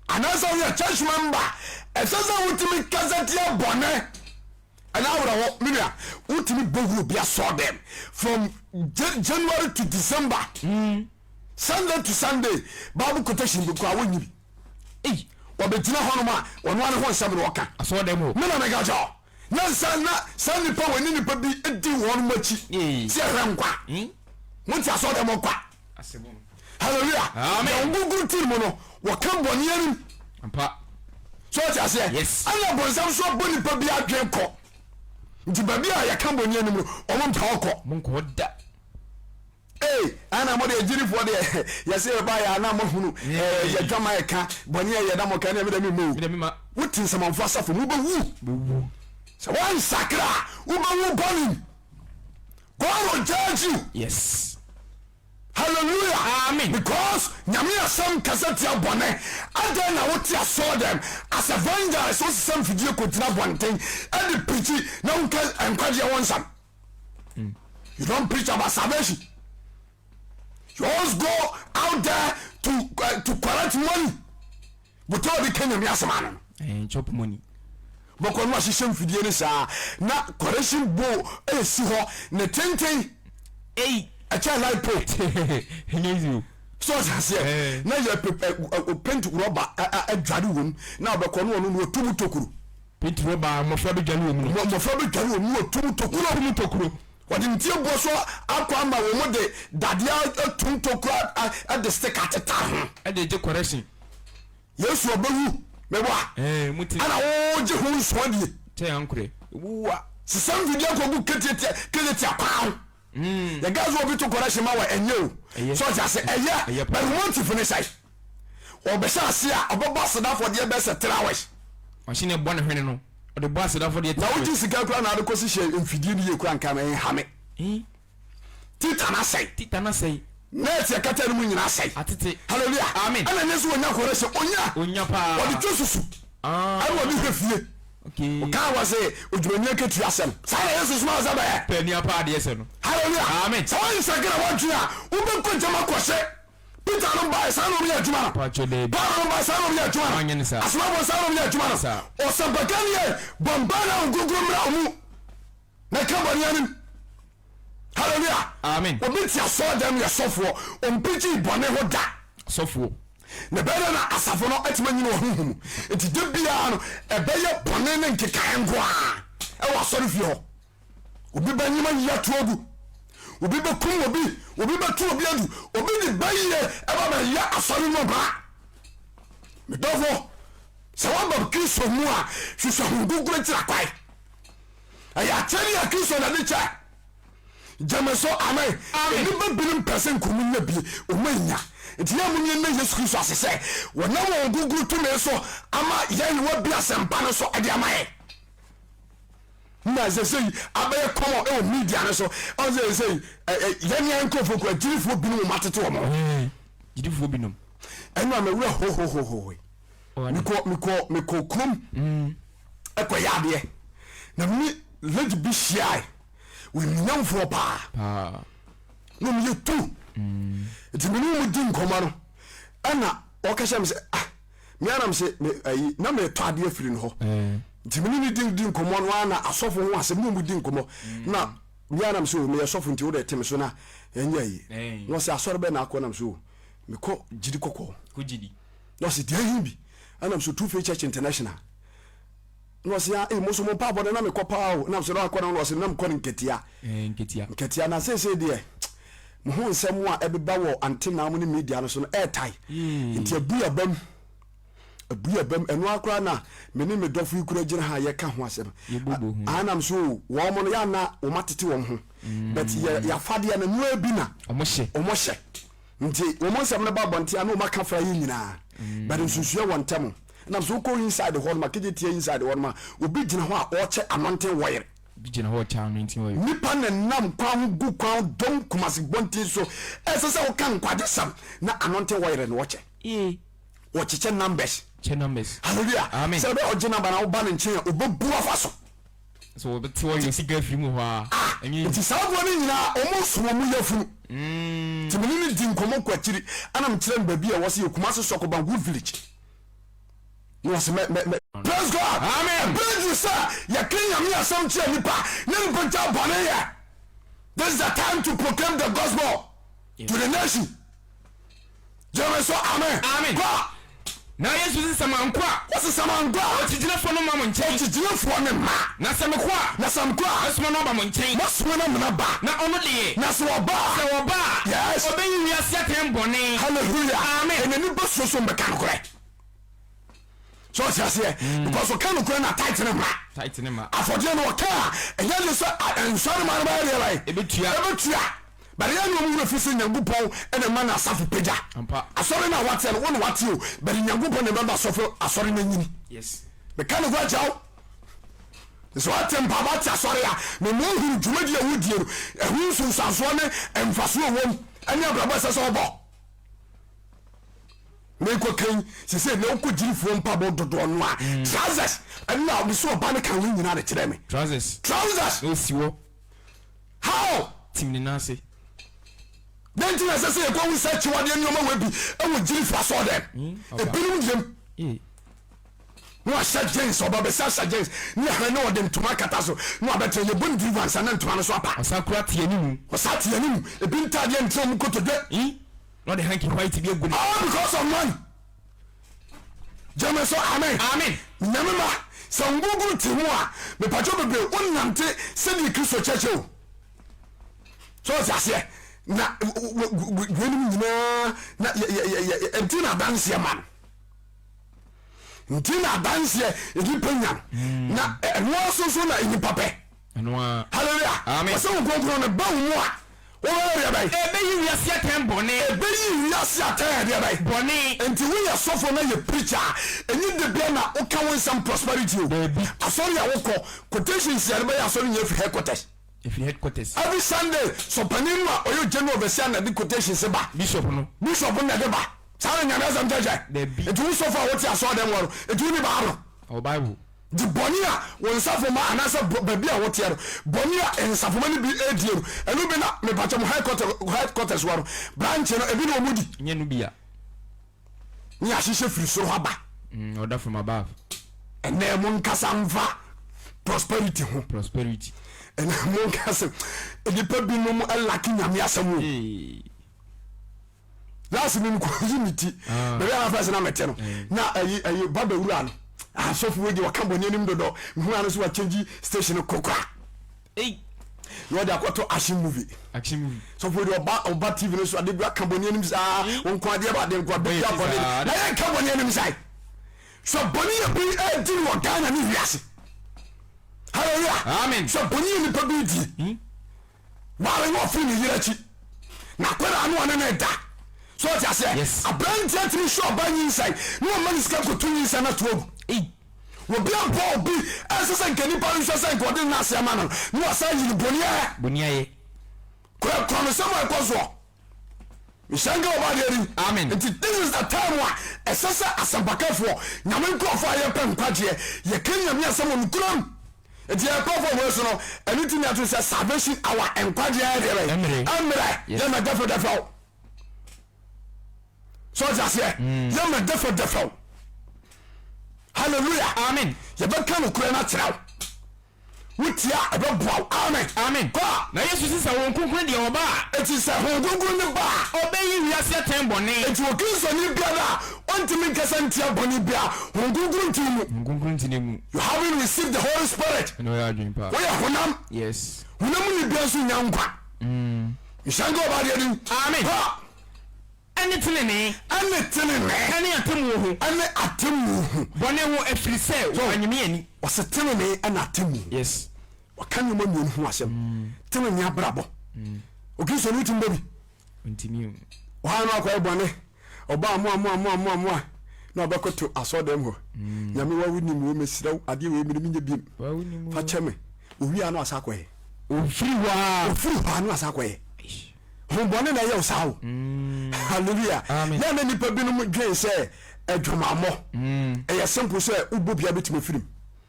anaasɛ woyɛ church member, ɛsɛ sɛ wotumi kasa tia bɔne. Ɛna awerɛhɔ me nua wotumi bɔ wura obi asɔɔ dɛm from January to December Sunday to Sunday Bible quotation bi koraa wonnyi bi. Ei. Wɔbɛgyina hɔnom a ɔno ara ne ho nsɛm na ɔka. Asɔɔ dɛm hɔ. Me na meka kyerɛ wo. Na nsa na saa nipa wɔ ne nipa bi di wɔn akyi sɛ ɛhwɛ nkwa. Mo te asɔɔ dɛm kwa. Hallelujah. Amen. Na wɔn gugu tiri mu no wɔka bɔne anim. Ampa. So ɔte aseɛ? Yes. Ɛna bɔnsam so abɔ nipa bi adwen kɔ. Nti baabi a yɛka bɔne anim no wɔn mpɛ ɔkɔ. Mo nkɔ da. Ee, ana mo deɛ gyirifoɔ deɛ yɛsɛ yɛba yɛ ana mo hunu ɛɛ yɛdwama ɛka bɔne a yɛda mo ka ɛna meda mi mo. Meda mi ma. Wote nsamanfo asafo mu wobɛwu. Bɛwu. Sɛ wɔnsakra a wobɛwu bɔne. God will judge you. Yes. Hallelujah. Amen. Because Nyame asɛm kasa tia bɔne. Adɛn na wote asɔɔ dɛm as evangelist wosesa mfidie kɔgyina bɔnten ɛde pirikyi na wonka nkwagyeɛ ho nsɛm. You don't preach about salvation. You always go out there to collect money. Botɔ ɔde ka Nyame asɛm ano no. Eh, chop money. Bɔkɔ no ahyehyɛ mfidie no saa na correction bowl ɛsi hɔ ne tenten. Ei. Ɛkyɛ light pole. Ɛnyɛ easy o. So ɔte aseɛ Eh. na yɛ pe paint rɔba adware wom na ɔbɛkɔ no ɔno no ɔtu mu tokuro. Paint rɔba a mmɔfra bɛdware wɔ mu no. Mmɔfra bɛdware wɔ mu na ɔtu mu tokuro. Ɔtu mu tokuro. Wɔde ntiabuo so akɔ ama wɔn de dadeɛ atu ntokuro de stick ateta ho. Ɛde gye correction. Yesu ɔbɛwu meboa. Ɛɛ mo ti. Ɛna wogye ho nsoa die. Kyɛ ankorɛ ewu a. Sesa mfidie kɔgu ketetia ketetia kwan ho. Yɛ gas obi to correction ma wɔ ɛnyɛ o. Ɛyɛ. So ɔte ase ɛyɛ. Ɛyɛ But motive ne sɛe. Ɔbɛhyɛ ase a ɔbɛbɔ aseda afɔdeɛ bɛyɛ sɛ 3 hours. Machine ɛbɔ ne hwene no ɔde bɔ aseda afɔdeɛ 3 Na hours. wogye sika koraa na ade kɔsi hyɛ mfidie no yie koraa nka ɛnhame. Tita no asɛe. Tita no asɛe. Net ɛkata no mu nyina asɛe. Atete. Hallelujah. Amen. Ɛna nyɛ sɛ onya correction onya. Onya paa. Ɔde twa susu. Ah. Ɛna ɔde hwɛ fie. Okay. Ɔkaa wɔ se odwumani akatua asɛm. Saa na Yesu soma sɛ bɛyɛ. Pɛ nia paa deɛ sɛ no. Hallelujah. Amen. Sɛ wɔnsakra wɔdwe a wobɛkɔ gyama kɔhyɛ. Peter no bae saa na ɔmyɛ adwuma no. Paatwa daabi. Paul no bae saa na ɔmyɛ adwuma no. Wanyɛ ne saa. Asomafoɔ saa na ɔmyɛ adwuma no. Saa. Ɔsɛmpakani yɛ bɔmba na nkonkron mmra ɔmu na ka bɔne anim. Hallelujah. Amen. Obi te asɔre dɛm yɛ sɔfoɔ ɔmpikyi bɔne ho da. Sɔfoɔ. Na ɛbɛyɛ dɛ na asafo no atumi anyini wɔ honhom mu. Nti da biara no ɛbɛyɛ bɔne ne nkekaeɛ nko ara ɛwɔ asɔre fie hɔ. Obi bɛnyem ayi ato agu, obi bɛkum obi, obi bɛto obi adu, obi de bɛyie ɛba bɛyɛ asɔre mu ɔbra. Medɔfo, sɛ woaba Kristo mu a, hwehwɛ Honhom Kronkron akyira kwae. Ɛyɛ akyɛdeɛ a Kristo na de kyɛ. Gyeme so amen. Nnipa binom pɛ sɛ nka ɔmo nya bi, ɔmo annya. Nti yɛ mo nna Yesu Kristo ase sɛ wɔnam wɔn Kronkron tumi so ama yɛn wɔabi asɛmpa no so de ama yɛn. Na sɛsɛyi abɛyɛ common ɛwɔ media no so. Ɔn sɛ sɛsɛyi yɛn yɛn nkurɔfoɔ kura gyirifoɔ binom wɔn atete wɔn ho. Gyirifoɔ binom. Ɛnu a mɛwura hohohoho. Mekɔ mekɔ mekɔ kurom ɛkɔ yɛ adeɛ na me lady bi hyiae wɔnyamfoɔ paa na ɔmo yɛ tu nti me ne ɔmo di nkɔmɔ no ɛna ɔka kyerɛ me sɛ ah me anam sɛ me ayi na metɔ adeɛ afiri no hɔ nti me ne ne di di nkɔmɔ no ara na asɔfo ho asɛm ne ɔmo di nkɔmɔ na me anam sɛ o meyɛ sɔfo nti wode te me so na ɛnyɛ ayi na ɔsɛ asɔre bɛ na akɔ nam sɛ o mekɔ gyidi kɔkɔɔ na ɔsɛ deɛ ahi bi ɛnam so True Faith Church International na ɔsɛ ah ee mo so mo mpaabɔ no na mekɔ paa o nam so na akɔ na ɔsɛ na mekɔ no nketea eh, nketea nketea na seesei deɛ. Mo ho nsɛm a ɛbeba wɔ antenna mo ne media no so no ɛɛtae. Nti abu yɛn abam. Abu yɛn abam. Ɛno ara koraa na me ne me dɔfo yi koraa gyina ha a yɛka ho asɛm. Yɛbobo ho. Anam so o, wɔn no yɛ ana wɔn atete wɔn ho. But yɛ yɛafadeɛ no, ɛno ara bi na Wɔn hyɛ. wɔn hyɛ. Nti wɔn nsɛm no ba abɔnten a na wɔn aka fra yɛn nyinaa. But nsusuiɛ wɔ ntam. Ɛnam so wokɔ inside hɔ nom a, kejetia inside hɔ nom a, obi gyina hɔ a ɔrekyɛ anointing oil. Bi gyina hɔ ɔkyɛ anointing oil. Nnipa nenam kwan ho gu kwan dɔm Kumasi bɔnten so ɛsɛ sɛ woka nkwagyesɛm na anointing oil na ɔkyɛ. Ee. Wɔkyekyɛ numbers. Kyɛ numbers. Hallelujah. Amen. Sɛ ɛbɛyɛ ɔgye number na woba ne nkyɛn a ɔbɛbu afa so. So wɔbɛte oil sika afiri mu hɔ a. Ah, Ɛnyɛ nti saa aboa no nyinaa wɔn nso wɔn yafunu. Nti me ne no di nkɔmmɔ kɔ akyiri ɛna mekyerɛ no baabi a ɛwɔ sɛ yɛ Kumasi Sɔkoban Wood Village. Na ɔse mɛ mɛ mɛ. Praise God. Amen. Ɛberɛ duru sɛ yɛka Nyame asɛm kyerɛ nipa na nipa gya bɔne yɛ. This is the time to proclaim the gospel to the nation. Gyeme so amen. Amen. Kɔ. Na Yesu se, Sɛ mankɔ a. Ɔse sɛ mankɔ a. Okyigyinafoɔ no mma mo nkyɛn. Okyigyinafoɔ no mma. Na sɛ mekɔ a. Na sɛ mekɔ a. Mɛsoma no aba mo nkyɛn. Mɛsoma no amena ba. Na ɔno deɛ. Na sɛ ɔba a. Sɛ ɔba a. Yes. Ɔbɛyi wiase atɛn bɔne. Hallelujah. Amen. Ɛna nipa suo so mbɛka nokorɛ. So ɔte aseɛ? Mm. Because ɔka nokorɛ na tight ne ma. Tight ne ma. Afɔdeɛ no ɔka a ɛnyɛ de sɛ nsɔre ma no bɛyɛ deɛ bɛyɛ. Ebetua. Ebetua. But yɛn na wɔn wura fi sɛ Nyankopɔn ɛna ɛma na asafo pagya. Ampa. Asɔre na wateɛ no wɔn na wate o. But Nyankopɔn na ɛbɛma asɔfo asɔre no anyini. Yes. Meka nokorɛ kyerɛ wo. Sɛ wate mpaebɔ ate asɔre a, na ma ohunu dwumadi a wodie no, ɛho nsunsuansoɔ ne mfasoɔ a ɛwɔ mu, ɛne abrabɔ a ɛsɛ sɛ ɔbɔ. Menkɔ kan sese na wokɔ gyirifoɔ mpaebɔ dodoɔ no a, mm. trousers ɛno a mesɛ ɔba no ka wo nyinaa de kyerɛ me. Trousers. Trousers. Na osi hɔ. How? Tim ne nan ase. Dɛn nti na ɛsɛ sɛ yɛkɔ hu sɛ akyiwadeɛ nneɛma wɔ bi ɛwɔ gyirifoɔ asɔɔ dɛm? Mm, Ebinom deɛm. Na wahyɛ jeans, ɔba bɛsi ahyɛ jeans ne ahwɛ na ɔde ntoma akata so na wabɛtena yɛbɔ ne deliverance na ntoma no so apa. Ɔsan kura te anim. Ɔsan te anim. Ebi ntaadeɛ ntina ɔmo kotodwe. Hmm? Na ɔde hanky white bi agu ne. All because of money. Gyeme so amen. Amen. Nyame ma sɛ ngungun te mu a mepatwɛ bebree wonante sɛdeɛ Kristo kyerɛkyerɛ o. So ɔte aseɛ na weinom nyinaa na ɛnti na adanseɛ ma no. Nti na adanseɛ nnipa nya no hmm. na ɛnoa so so na nnipa pɛ. Hallelujah. Amen. Wɔsɛ wo kronkron no ba wo mu a wobɛyɛ deɛ bɛn? Ɛbɛyi wiase atɛn bɔne. Ɛbɛyi wiase atɛn deɛ bɛn? Bɔne. Nti woyɛ sɔfo na yɛ preacher a ɛnyi de bia na woka wo nsɛm prosperity o. Daabi. Asɔre a wokɔ quotations yɛde bɛyɛ asɔre nyɛ firi headquarters. Ɛfiri headquarters. Every Sunday sɔpanin no a ɔyɛ general overseer na de quotations ba. Bishop no. Bishop no na ɛde ba. Saa na Nyame asɛm kyerɛkyerɛ. Dabi. Nti wo sɔfo a wote asɔre dɛm hɔ no, nti wonni Bible? Ɔwɔ Bible. Nti bɔne a wo nsafo-mma anaasɛ baabi a woteɛ no, bɔne a nsafo-mma no bi redie no, ɛno bi na mepakyɛ mo headquarters hɔ no, branch no, ebi na wɔn di. Nyɛ no bi a. Ne yɛahyehyɛ firi soro aba. Mm, order from above. Ɛnɛ mo nkasa mfa prosperity ho. Prosperity. Ɛnɛ mo nkasa, nnipa binom lake Nyame asɛm o. Hey. Last mi kɔ yi mi ti ah. baabi a na fɛs na mɛte no eh. na ayi ayi ba bɛwura no asɔfo wei deɛ ɔka bɔne anim dodɔ mehu ano so wakyɛngyi station kokora na ɔde akɔto action movie action movie sɔfo deɛ ɔba ɔba tv no so ade bi aka bɔne anim saa hmm. nko adeɛ ba adeɛ nko adeɛ bi abɔne na yɛ nka bɔne anim saa sɛ bɔne yɛ bi ɛdi wɔ Ghana ne wiase hallelujah amen sɛ bɔne yɛ nipa bi di hmm. Ware no ɔfiri ne yere akyi na akwadaa no ɔne ne da so ɔte aseɛ Yes. aberanteɛ tumi hwɛ ɔba nyinsɛn na ɔma ne sika kɔtu nyinsɛn no ato agu obi abɔ obi ɛnsɛ sɛ nka nipa no nhwɛ sɛ nka ɔde ne ase ama no na wasan yi no boniayɛ Boniayɛ. korɔkorɔ no sɛm a ɛkɔ soɔ mehyɛ nka ɔba adeɛ ni Amen. nti this is the time a ɛsɛ sɛ asɛmpakafoɔ nyame nkurɔfoɔ a yɛpɛ nkwagyeɛ yɛka nyame asɛm wɔ nokorɛm Nti yɛn nkurɔfoɔ wei so no, ɛno nti na yɛato sɛ salvation hour, nkwagyeɛ ayɛ deɛ bɛn? Mmerɛ. Mmerɛ. Yes. Yɛmɛ dɛfɛdɛfɛw. So ɔte aseɛ? Mm. Yɛmɛ dɛfɛdɛfɛw. Hallelujah. Amen. Yɛbɛka nokorɛ no akyerɛ wo. Wotie a ɛbɛboa wo. Amen. Amen. Kɔ a. Na Yesu se sɛ Honhom Kronkron deɛ ɔba a. Enti sɛ Honhom Kronkron no ba a. Ɔbɛyi wiase atɛn bɔne. Enti Okristoni biara a ɔntumi nkasa ntia bɔne biara, Honhom Kronkron nte wo mu. Honhom Kronkron nte ne mu. You haven't received the Holy Spirit. Ɛna ɔyɛ adwene paa. Woyɛ honam. Yes. Honam mu ni bia nso nya nkwa. Mm. Nhyira nka ɔbɔadeɛ din. Amen. Kɔ. Ɛne tenenee. Ɛne tenenee. Ɛne atemmuo ho. Ɛne atemmuo ho. Bɔne ho, ɛfiri sɛ wɔannye me anni. Ɔse tenenee ɛne atemmuo. Yes. Ɔka nneɛma mmienu ho asɛm. Tenenee abrabɔ. Okristoni wotumi bɔ bi? Ntumi o. Ɔha no akɔyɛ bɔne. Ɔba amoa amoa amoa amoa amoa na ɔbɛkoto asɔɔdɛm hɔ. Nyame wa wonim wei mesrɛ wo adeɛ wei mene menyɛ biem. Fa kyɛ me. Owie a na wasa akɔyɛ. Ofiri hɔ a. Ofiri hɔ a na wasa akɔyɛ. Ho bɔne na ɛyɛ wo saa o. Hallelujah. Amen. Yɛ na nipa binom dwen sɛ adwamammɔ. Ɛyɛ simple sɛ wobɔ bia bɛtumi afirim.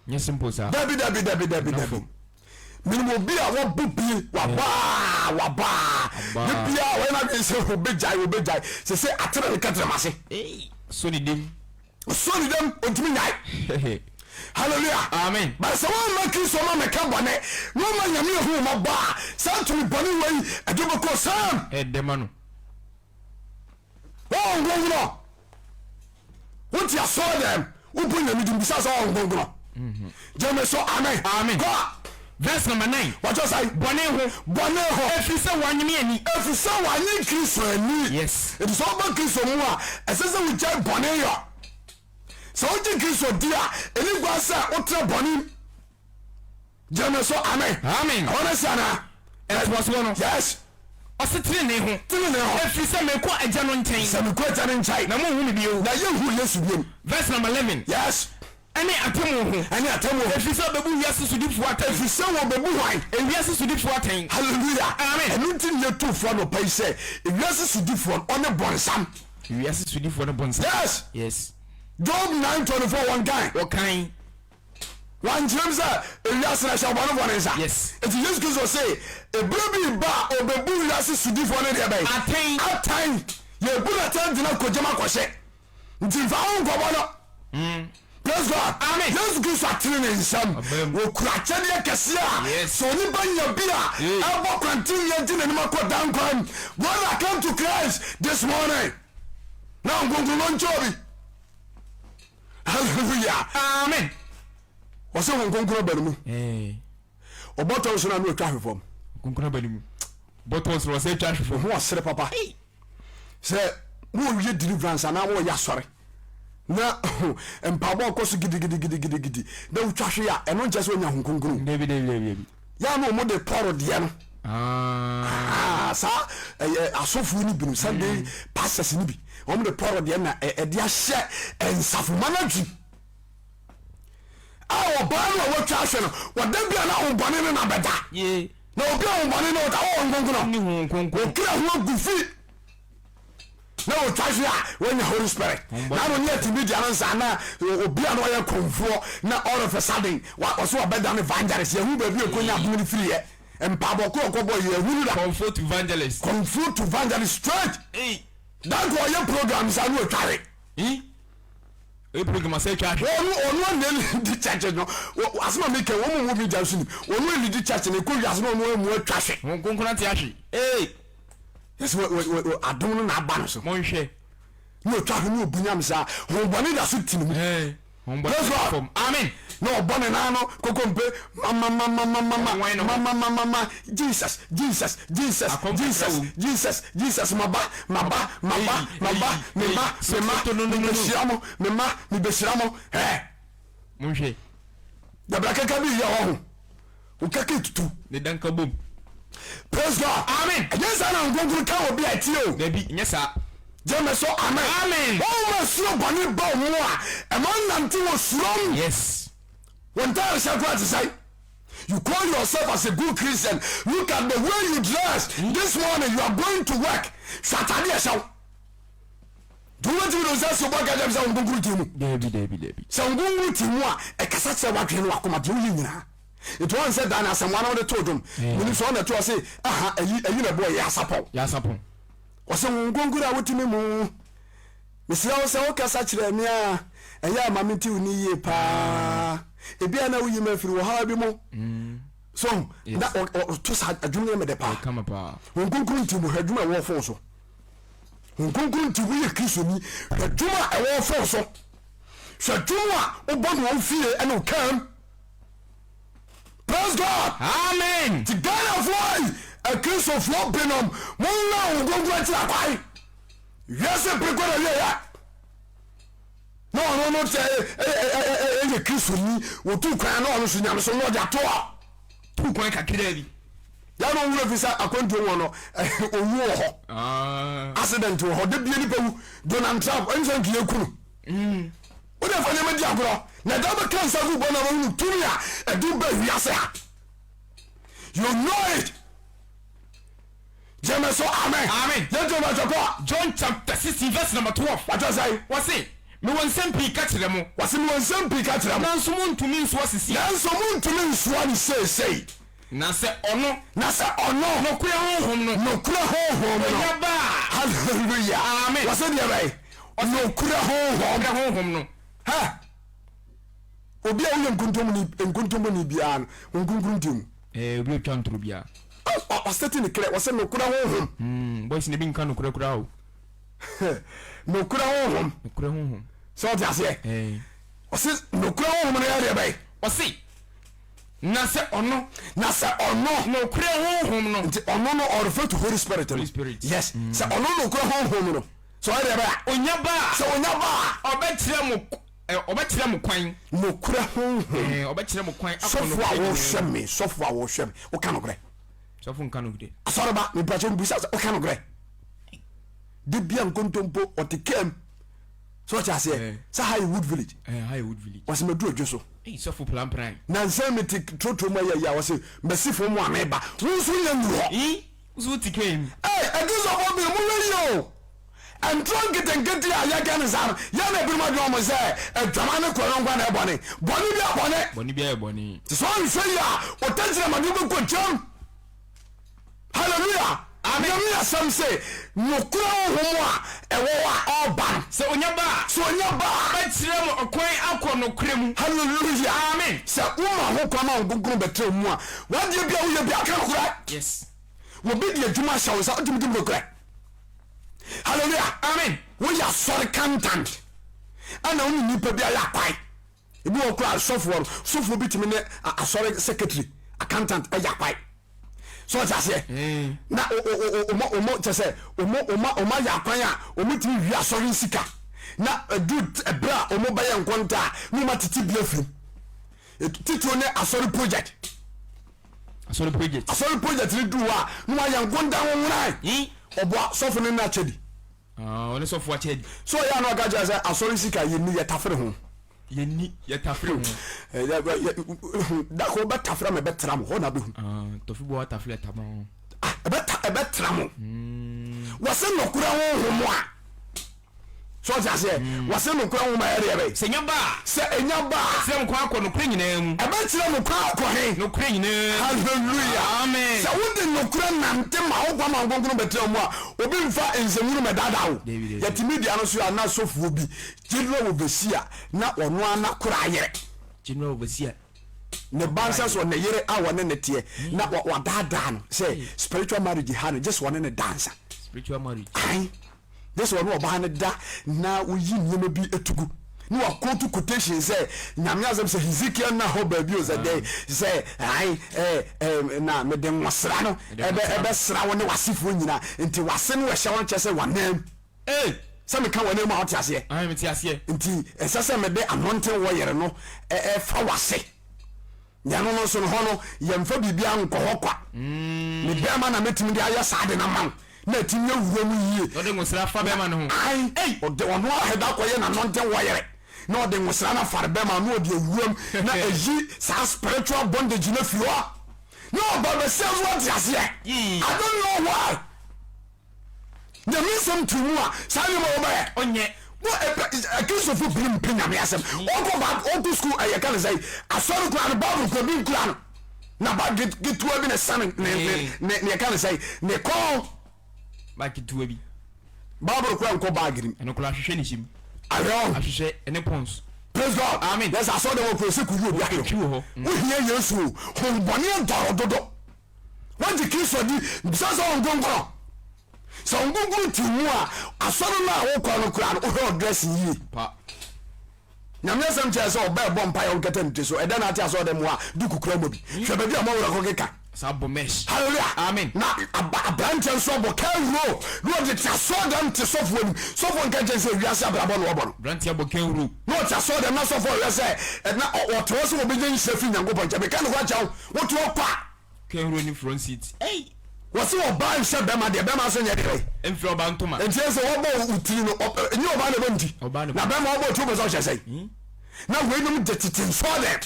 Nyɛ simple saa. Dabi dabi dabi dabi dabi. Menim obi a wabɔ bi wabaa wabaa ne bia wɔyɛ n'adwene sɛ obɛgyae obɛgyae sɛ sɛ atena ne kɛtrɛm ase. So ne dem. So ne dem ontumi nyae. Hallelujah. Amen. But sɛ wɔmma Kristo ma mɛka bɔne na wɔma Nyame ahu wɔn mmɔbɔ a, saa tumi bɔne wei ɛde bɛkɔ sam. Ɛdɛma no. Wɔn nkonkono. Wote asɔre dɛm wobɔ Nyame din bisa sɛ wɔn nkonkono. Gyeme so amen. Amen. Kɔ. Verse number 9. Wɔkyɛ sɛ. Bɔne ho. Bɔne ho. Ɛfiri sɛ wɔanye me ani. Ɛfiri sɛ wɔanye Kristo ani. Yes. Ɛti sɛ wɔba Kristo mu a, ɛsɛ sɛ wogyae bɔne yɔ. Sɛ wogye Kristo di a, ɛni kwan sɛ wotra bɔne mu. Gyeme so amen. Amen. Ɛhɔ no si anaa? Ɛtoa soɔ no. Yes. Ɔse tenenee ho. Tenenee ho. Ɛfiri sɛ mekɔ Agya no nkyɛn. Sɛ mekɔ Agya no nkyɛn. Na monhu me bio. Na yɛnhu Yesu biom. Verse number 11. Yes. Ɛne atemmuo ho. Ɛne atemmuo ho. Ɛfiri sɛ wɔbɛbu wiase sodifoɔ atɛn. Ɛfiri sɛ wɔbɛbu hwan? Ewiase sodifoɔ atɛn. Hallelujah. Amen. Ɛno nti na yɛtu foɔ anɔpa yi sɛ ewiase sodifoɔ no ɔne bɔnsam. Ewiase sodifoɔ no bɔnsam. Yes. Yes. Job 9:24 wɔn kan. Wɔkan. Wankyerɛ mu sɛ ewiase no hyɛ ɔbɔnefoɔ no nsa. Yes. Eti Yesu Kristo se ebere bi ba a obebu wiase sodifoɔ no deɛ bɛn? Atɛn. Atɛn. Yɛbu no atɛn de no akɔ gyam akɔhyɛ. Nti nfa wo nkɔbɔ no. Praise God. Amen. Yesu Kristo atene ne nsam. Amen. Wɔkura akyɛdeɛ kɛseɛ a Yes. sɛ onipa nya bi a Hey. ɛbɔ kwantenneɛ gye n'anim akɔ dan kwan mu. Brother, come to Christ this morning. Na nkonkron no nkyɛ obi. Hallelujah. Amen. Wɔsɛ wɔn nkonkron ba ne mu. Ɔbɔtɔ nso na ano atwa ahwe fam. Nkonkron ba ne mu. Bɔtɔ nso wɔsɛ atwa ahwe fam. Ho ɔsere papa. Sɛ wɔrewie deliverance anaa wɔreyɛ asɔre na mpaabɔ kɔ so gidigidigidigidi na wotwa hwe a, ɛno nkyɛ sɛ onya ho nkonkron. Dabi dabi dabi dabi. Yɛ na wɔn de Paul deɛ no. Ah. Saa ɛyɛ asɔfoɔ no binom Sunday pastors no bi wɔn de Paul deɛ na ɛde ahyɛ nsafoma no adwene a ɔbaa no a watwa ahwɛ no wɔda bi a na ahobɔne no na bɛda na obi ahobɔne no ɔda ɔwɔ nkonkono okira ho agu fi na wɔtwa hwe a wɔnya Holy Spirit na no ne atumi dia no nsa na obi a na ɔyɛ kɔmfoɔ na all of a sudden ɔso ɔbɛda no evangelist yɛhu baabi a ɔkɔnya adom no firiɛ mpaabɔ korɔ ɔkɔbɔ yɛhunu da kɔmfoɔ to evangelist, kɔmfoɔ to evangelist straight. Danko ɔyɛ program sa no ɔtware. Ɔyɛ program asa atwa ahwɛ. Ɔno ɔno ɔna lead church no. Asɛm a meka wɔn mu wɔ media so nim. Ɔno lead church no ɛkɔ wiase no ɔno amu atwa hwɛ. Wɔn nkonkron ate ahwe. Ee. Yɛsɛ wɔ wɔ wɔ adom no na aba no so. Monhwɛ. Na ɔtwa hwɛ ne ɔbu nyame saa. Honbɔne da so ti ne mu. Praise God. Amen. Na ɔbɔ ne nan no kokompe mamamamamamamamamama Jesus Jesus Jesus Jesus Jesus Jesus maba maba maba maba mema mema mebɛhyira mo mema mebɛhyira mo ɛ. Monhwɛ. Dabra kaka bi yɛ hɔ ho. Wo kaka tutu. Ne danka bom. Praise God. Amen. Ɛnyɛ saa na nkonkron ka obi a ɛteɛ o. Dabi, nyɛ saa. Gyeme so amen. Amen. Wɔn ma suro bɔne ba wɔn mu a, ɛma nante wɔ surom. Yes. Wɔn ntaare hyɛ koraa te sɛn? You call yourself as a good Christian. Look at the way you dress. This morning you are going to work. Hwɛ atade ɛhyɛ wo. Nti wobɛtumi de wo nsa asi wo bo aka kyerɛ me sɛ wo nkonkron te mu? Dabi, dabi, dabi. Sɛ wo nkonkron te mu a, ɛkasa kyerɛ w'adwene ne w'akoma deɛ woyɛ nyinaa. Nti wɔn sɛ dan asɛmmoa na wɔde too dwom. Menim sɛ ɔna ɛto ɔse aha ayi ayi na ɛboɔ yɛ asapɔn. Yɛ asapɔn. Ɔse wo nkonkron a wote me mu. Mesrɛ wo sɛ wokasa kyerɛ me a ɛyɛ a ma mente wo nne yie paa. Ebia na woyi me afiri ɔhaw bi mu. So na ɔto saa adwuma no yɛ me dɛ paa. Wo nkonkron nti mu hwɛ adwuma ɛwɔ fon so. Honhom Kronkron nti woyɛ Kristoni. Hwɛ dwom a ɛwɔ wo fon so. Hwɛ dwom a wobɔ no wɔ wo fie ne wo kaa mu. Praise God. Amen. Ti Ghanafoɔ yi. Akristofoɔ binom monwura Honhom Kronkron akyiri akwan. Wiase pere kɔ na wieɛ. Na ɔno no sɛ ɛyɛ Kristoni, wɔtu kwan na ɔno nso nyamesom na ɔde ato hɔ. Tu kwan kakraa bi. Yɛn no wura fi sɛ akwantuo wɔ no owu wɔ hɔ. Ah. Accident wɔ hɔ. Da bia nipa wu. Donald Trump ɛnsɛ nka yɛku no. Mm. Wode fa nneɛma di agorɔ na ɛda bɛka nsa gu bɔ na wɔhunu tumi a ɛde ba wiase ha. You know it. Gyeme so amen. Amen. Yɛn to bàtɛ kɔ. John chapter 16 verse number 12. Bàtɛ sɛn. Wɔse, mewɔ nsɛm pii ka kyerɛ mo. Wɔse mewɔ nsɛm pii ka kyerɛ mo. Nanso montumi nsoa sisi. Nanso montumi nsoa no seesei. Na sɛ ɔno. Na sɛ ɔno. Nokorɛ Honhom no. Nokorɛ Honhom no. Ɔnya ba a. Hallelujah. Amen. Wɔse deɛ bɛn? Nokorɛ Honhom. Nokorɛ Honhom no. Hɛ! Obi a woyɛ nkontommoni nkontommoni biara no, Honhom Kronkron nti mu. Ɛɛ, obi a otwa ntoro biara. Ɔsɛte ne clear, wɔsɛ nokorɛ Honhom. Hmm, boys no bi nka nokorɛ koraa o. Nokorɛ Honhom. Nokorɛ Honhom. Sɛ ɔte aseɛ? Ɛɛ. Ɔse nokorɛ Honhom no yɛ deɛ bɛn? Ɔse, na sɛ ɔno. Na sɛ ɔno. Nokorɛ Honhom no. Nti ɔno no ɔ refer to Holy Spirit no. Holy Spirit. Yes. Sɛ ɔno nokorɛ Honhom no. Sɛ ɔyɛ deɛ bɛn a. Onya ba a. Sɛ onya ba a. Ɔbɛkyerɛ mo Ɛ, ɔbɛkyerɛ mo kwan. Nokorɛ Honhom. Ɛ, ɔbɛkyerɛ mo kwan akɔ Sɔfo nokorɛ a nyinaa mu. wɔhwɛ me, sɔfo a wɔhwɛ me, woka nokorɛ? Sɔfo nka nokorɛ. Asɔreba, mepakyɛ mebisa sɛ woka nokorɛ? Da bia nkontompo ɔte kaa mu. So ɔte aseɛ? Ɛ. Sɛ ha yɛ Wood Village. Ɛ, ha yɛ Wood Village. Ɔse madu adwo so. Ei, sɔfo prampran. Nansa yi mete trotro mu ayɛ yi a, ɔse masi fam a meba. Wo nso wonya nnuru hɔ. Ii, wo nso wote kaa mu. Ei, Adisɔfoɔ bi, monhwɛ yie o. Ntoro nketenkete a yɛka no saa no, yɛn na ebinom adwene wɔn sɛ adwaman ne korɔno nko ara na ɛyɛ bɔne. Bɔne biara bɔne. Bɔne biara yɛ bɔne. Nti sɛ ɔnhwɛ yie a, ɔtɛkyerɛma de wobɛkɔ gyam. Hallelujah! Amen. Nyame asɛm se, nokorɛ honhom a ɛwɔ hɔ a ɔreba no. Sɛ onya ba a. Sɛ onya ba a. Ɔbɛkyerɛ mo ɔkwan akɔ nokorɛ mu. Hallelujah! Amen. Sɛ woma ho kwan ma Honhom Kronkron bɛtra wo mu a, w'adeɛ biara a woyɛ biara ka nokorɛ. Yes. Obi de adwuma ahyɛ wo nsa, wotumi di mu nokorɛ. Hallelujah. Amen. Woyɛ asɔre kantant ɛna wo ne nipa bi ayɛ akwae. Ebi wɔ kora sɔfoɔ no, sɔfoɔ bi tumi ne asɔre secretary accountant ɛyɛ akwae. So ɔte aseɛ. Mm. Na ɔmo ɔmo kyɛ sɛ ɔmo ɔmo ɔmo ayɛ akwan a ɔmo tumi wi asɔre sika. Na ɛdu ɛbrɛ a ɔmo bɛyɛ nkɔnta a na ɔmo atete bi afirim. Titiriw ne asɔre project. Asɔre project. Asɔre project ni duru hɔ a na wayɛ nkonta nwonwonae. Yi. Ɔboa sɔfo no ne akyɛdi. Ah, ɔne sɔfo akyɛdi. So ɔyɛ a na ɔka kyerɛ sɛ asɔre sika yɛnni yɛtafere ho. Yɛnni yɛtafere ho. Da koro bɛtafere ama ɛbɛtra mo hɔ na bɛhu. Ah, tɔfi bɔ atafere ɛtama ho. Ah, ɛbɛta ɛbɛtra mo. Wɔse nɔkorɛ honhom a. So ɔte aseɛ? Mm. Wɔse nokorɛ nwoma yɛ deɛ bɛn? Sɛ enya ba a. Sɛ enya ba a. Ɛbɛkyerɛ mo kwan akɔ nokorɛ nyinaa mu. Ɛbɛkyerɛ mo kwan akɔ he? Nokorɛ nyinaa mu. Hallelujah. Amen. Sɛ wode nokorɛ nante ma wo kwan ma Honhom Kronkron bɛtena wo mu a, obi mfa nsɛmhunu mmɛdaadaa wo. Dabi, dabi. Yɛte media no so a na sɔfoɔ bi, General Overseer, na ɔno ara n'akora ayerɛ. General Overseer. Ne ba nsɛ so ne yere a wɔne ne teɛ na wadaadaa no sɛ spiritual marriage ha no gye sɛ ɔne ne dansa. Spiritual marriage. Ae. Gye sɛ ɔne ɔbaa no da na woyi nneɛma bi to gu na wakootu quotation sɛ Nyame asɛm sɛ Hezekiel nna hɔ baabi o sɛ dɛn sɛ ae eh, eh, na mede nwosra no ɛbɛ ɛbɛsra wo ne w'asefoɔ nyinaa nti w'ase no ɛhyɛ wɔn kyɛ sɛ w'anam Ee! Sɛ meka w'anam a wote aseɛ? Ae, mete aseɛ. Nti ɛsɛ sɛ mede anointing oil no ɛfa w'ase. Nea ɛno no nso no, hɔ no, yɛmfa biribiara nkɔ hɔ kwa. Me bɛrima na mɛtumi de ayɛ saa de no ama wo, na atumi awura mu yie. Na ɔde nwosra fa bɛrima no ho. Ae, ɔde ɔno ara da kɔyɛ n'anointing oil, na ɔde nwosra no afare bɛrima no, na ɔde awura mu, na ayi saa spiritual bondage no afiri hɔ. Na ɔba bɛsia nso ɔte aseɛ. I don't know why. Nyame nsɛm to mu a saa nneɛma wɔ bɛyɛ. Ɔnyɛ. Wɔ ɛpɛ Kristofo binom mpɛ Nyame asɛm. Ɔkɔ ba ɔkɔ sukuu ɛyɛ ka ne sɛ asɔre kura no Bible kura bi nkura no. Na ba ketewa bi na ɛsa ne ne ne ne ne ɛka ne sɛ ne kɔn. Ba ketewa bi. Bible kura nkɔ baagi nim. Ɛno kura ahwehwɛ ne hyɛ mu. Ahwɛ ɔn. Ahwehwɛ ɛne pɔns. Praise God. Amen. Yɛsɛ asɔre dɛm wɔ kuro sɛ kuyi obi ahwɛ. Otwi wɔ hɔ. Wohia Yesu o. Honbɔne adɔre dodo. Wagye Kristo adi bisa sɛ Honhom Kronkron. Sɛ Honhom Kronkron te mu a, asɔre no a wokɔ no koraa no, wohwɛ ɔdrɛs yie. Pa. Nyame asɛm kyerɛ sɛ ɔbaa ɛbɔ mpaeɛ ɔnkata ne tiri so. Ɛdɛn na ate asɔre dɛm hɔ a duku kura mmɔ bi. Hwɛ baabi a mɔwerɛ kɔ keka. Saa bɔ mesh. Hallelujah. Amen. Na aba aberanteɛ nso abɔ kɛnhuro na ɔde te asɔɔdɛm te sɔfoɔ anim. Sɔfoɔ nka nkyɛn sɛ wiase abrabɔ na ɔbɔ no. Aberanteɛ abɔ kɛnhuro. Na ɔte asɔɔdɛm na sɔfoɔ hwɛ sɛ ɛna ɔte hɔ sɛ ɔbɛnya nhyira firi Nyankopɔn nkyɛn. Meka nokorɛ kyerɛ wo, wote hɔ kwa. Kɛnhuro ne front seat. Ei! Wɔse ɔbaa nhyɛ bɛma deɛ, bɛma nso nyɛ deɛ bɛn? Mfiri ɔbaa ntoma. Nti ɛsɛ wɔbɔ wo tiri no, ɛnyɛ ɔbaa na ɛbɔ ne ti. Ɔbaa na ɛbɔ Na bɛma ɔbɔ ti wopɛ sɛ ɔhyɛ sɛn? Hmm? Na weinom de tete nsɔɔdɛm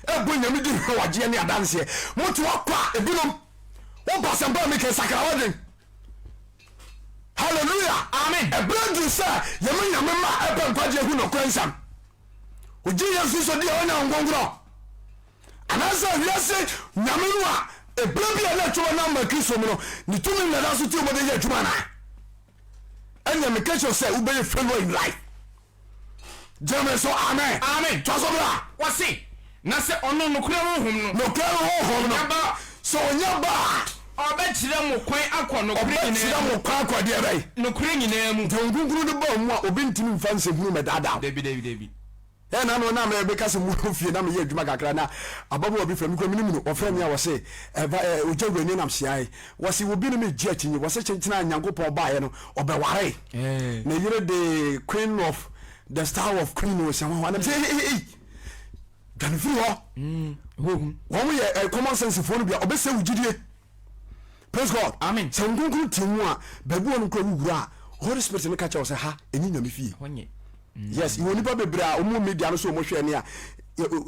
ɛbɔ Nyame di hwɛ wagyeɛ ne adanseɛ. Mote hɔ kwa, ebinom wopɛ asɛmpa a meka sakra w'adwen. Hallelujah. Amen. Ɛberɛ aduru sɛ yɛma Nyame mma ɛpɛ nkwagyeɛ hu nɔkorɛ nsɛm. Ogye Yesu Kristo di a ɔnya Honhom Kronkron. Anaasɛ wiase nyame no a ɛberɛ bi a na atwam na ama Kristo mu no ne tumi nnada so te wobɛde yɛ adwuma anaa? Ɛnea meka kyerɛ sɛ wobɛyɛ failure in life. Gyeme so amen. Amen. Toa so bra. Wɔse, na sɛ ɔno nokorɛ Honhom no. Nokorɛ Honhom no. Ɔnya ba a. Sɛ ɔnya ba a. Ɔbɛkyerɛ mo kwan akɔ nokorɛ nyinaa mu. Ɔbɛkyerɛ mo kwan akɔ deɛ bɛn? Nokorɛ nyinaa mu. Nti Honhom Kronkron no ba mu a obi ntumi mfa nsɛmhunu mmɛdaadaa wo. Dabi, dabi, dabi. Ɛ na no na me meka sɛ mowɔ fie na meyɛ adwuma kakra na ababaawa bi frɛ me kura menim no ɔfrɛ me a wɔse ɛba ɛ ogya wura ni nam hyiae wɔse obi ne me gye akyinnye wɔse kyenkyena a Nyankopɔn baeɛ no ɔbɛwaree ne yere de queen of the star of queen o sɛ hɔhɔ anam sɛ ei dwane firi hɔ wɔn yɛ ɛ common sense foɔ no bia ɔbɛsɛ wo gyidie. Praise God. Amen. Sɛ Honhom Kronkron te mu a, baabi wɔ no kura wowura a, Holy Spirit no ka kyerɛ wo sɛ ha ɛnyɛ Nyame fie. Yes, yɛwɔ nipa bebree a wɔn media no so wɔn hwɛ ne a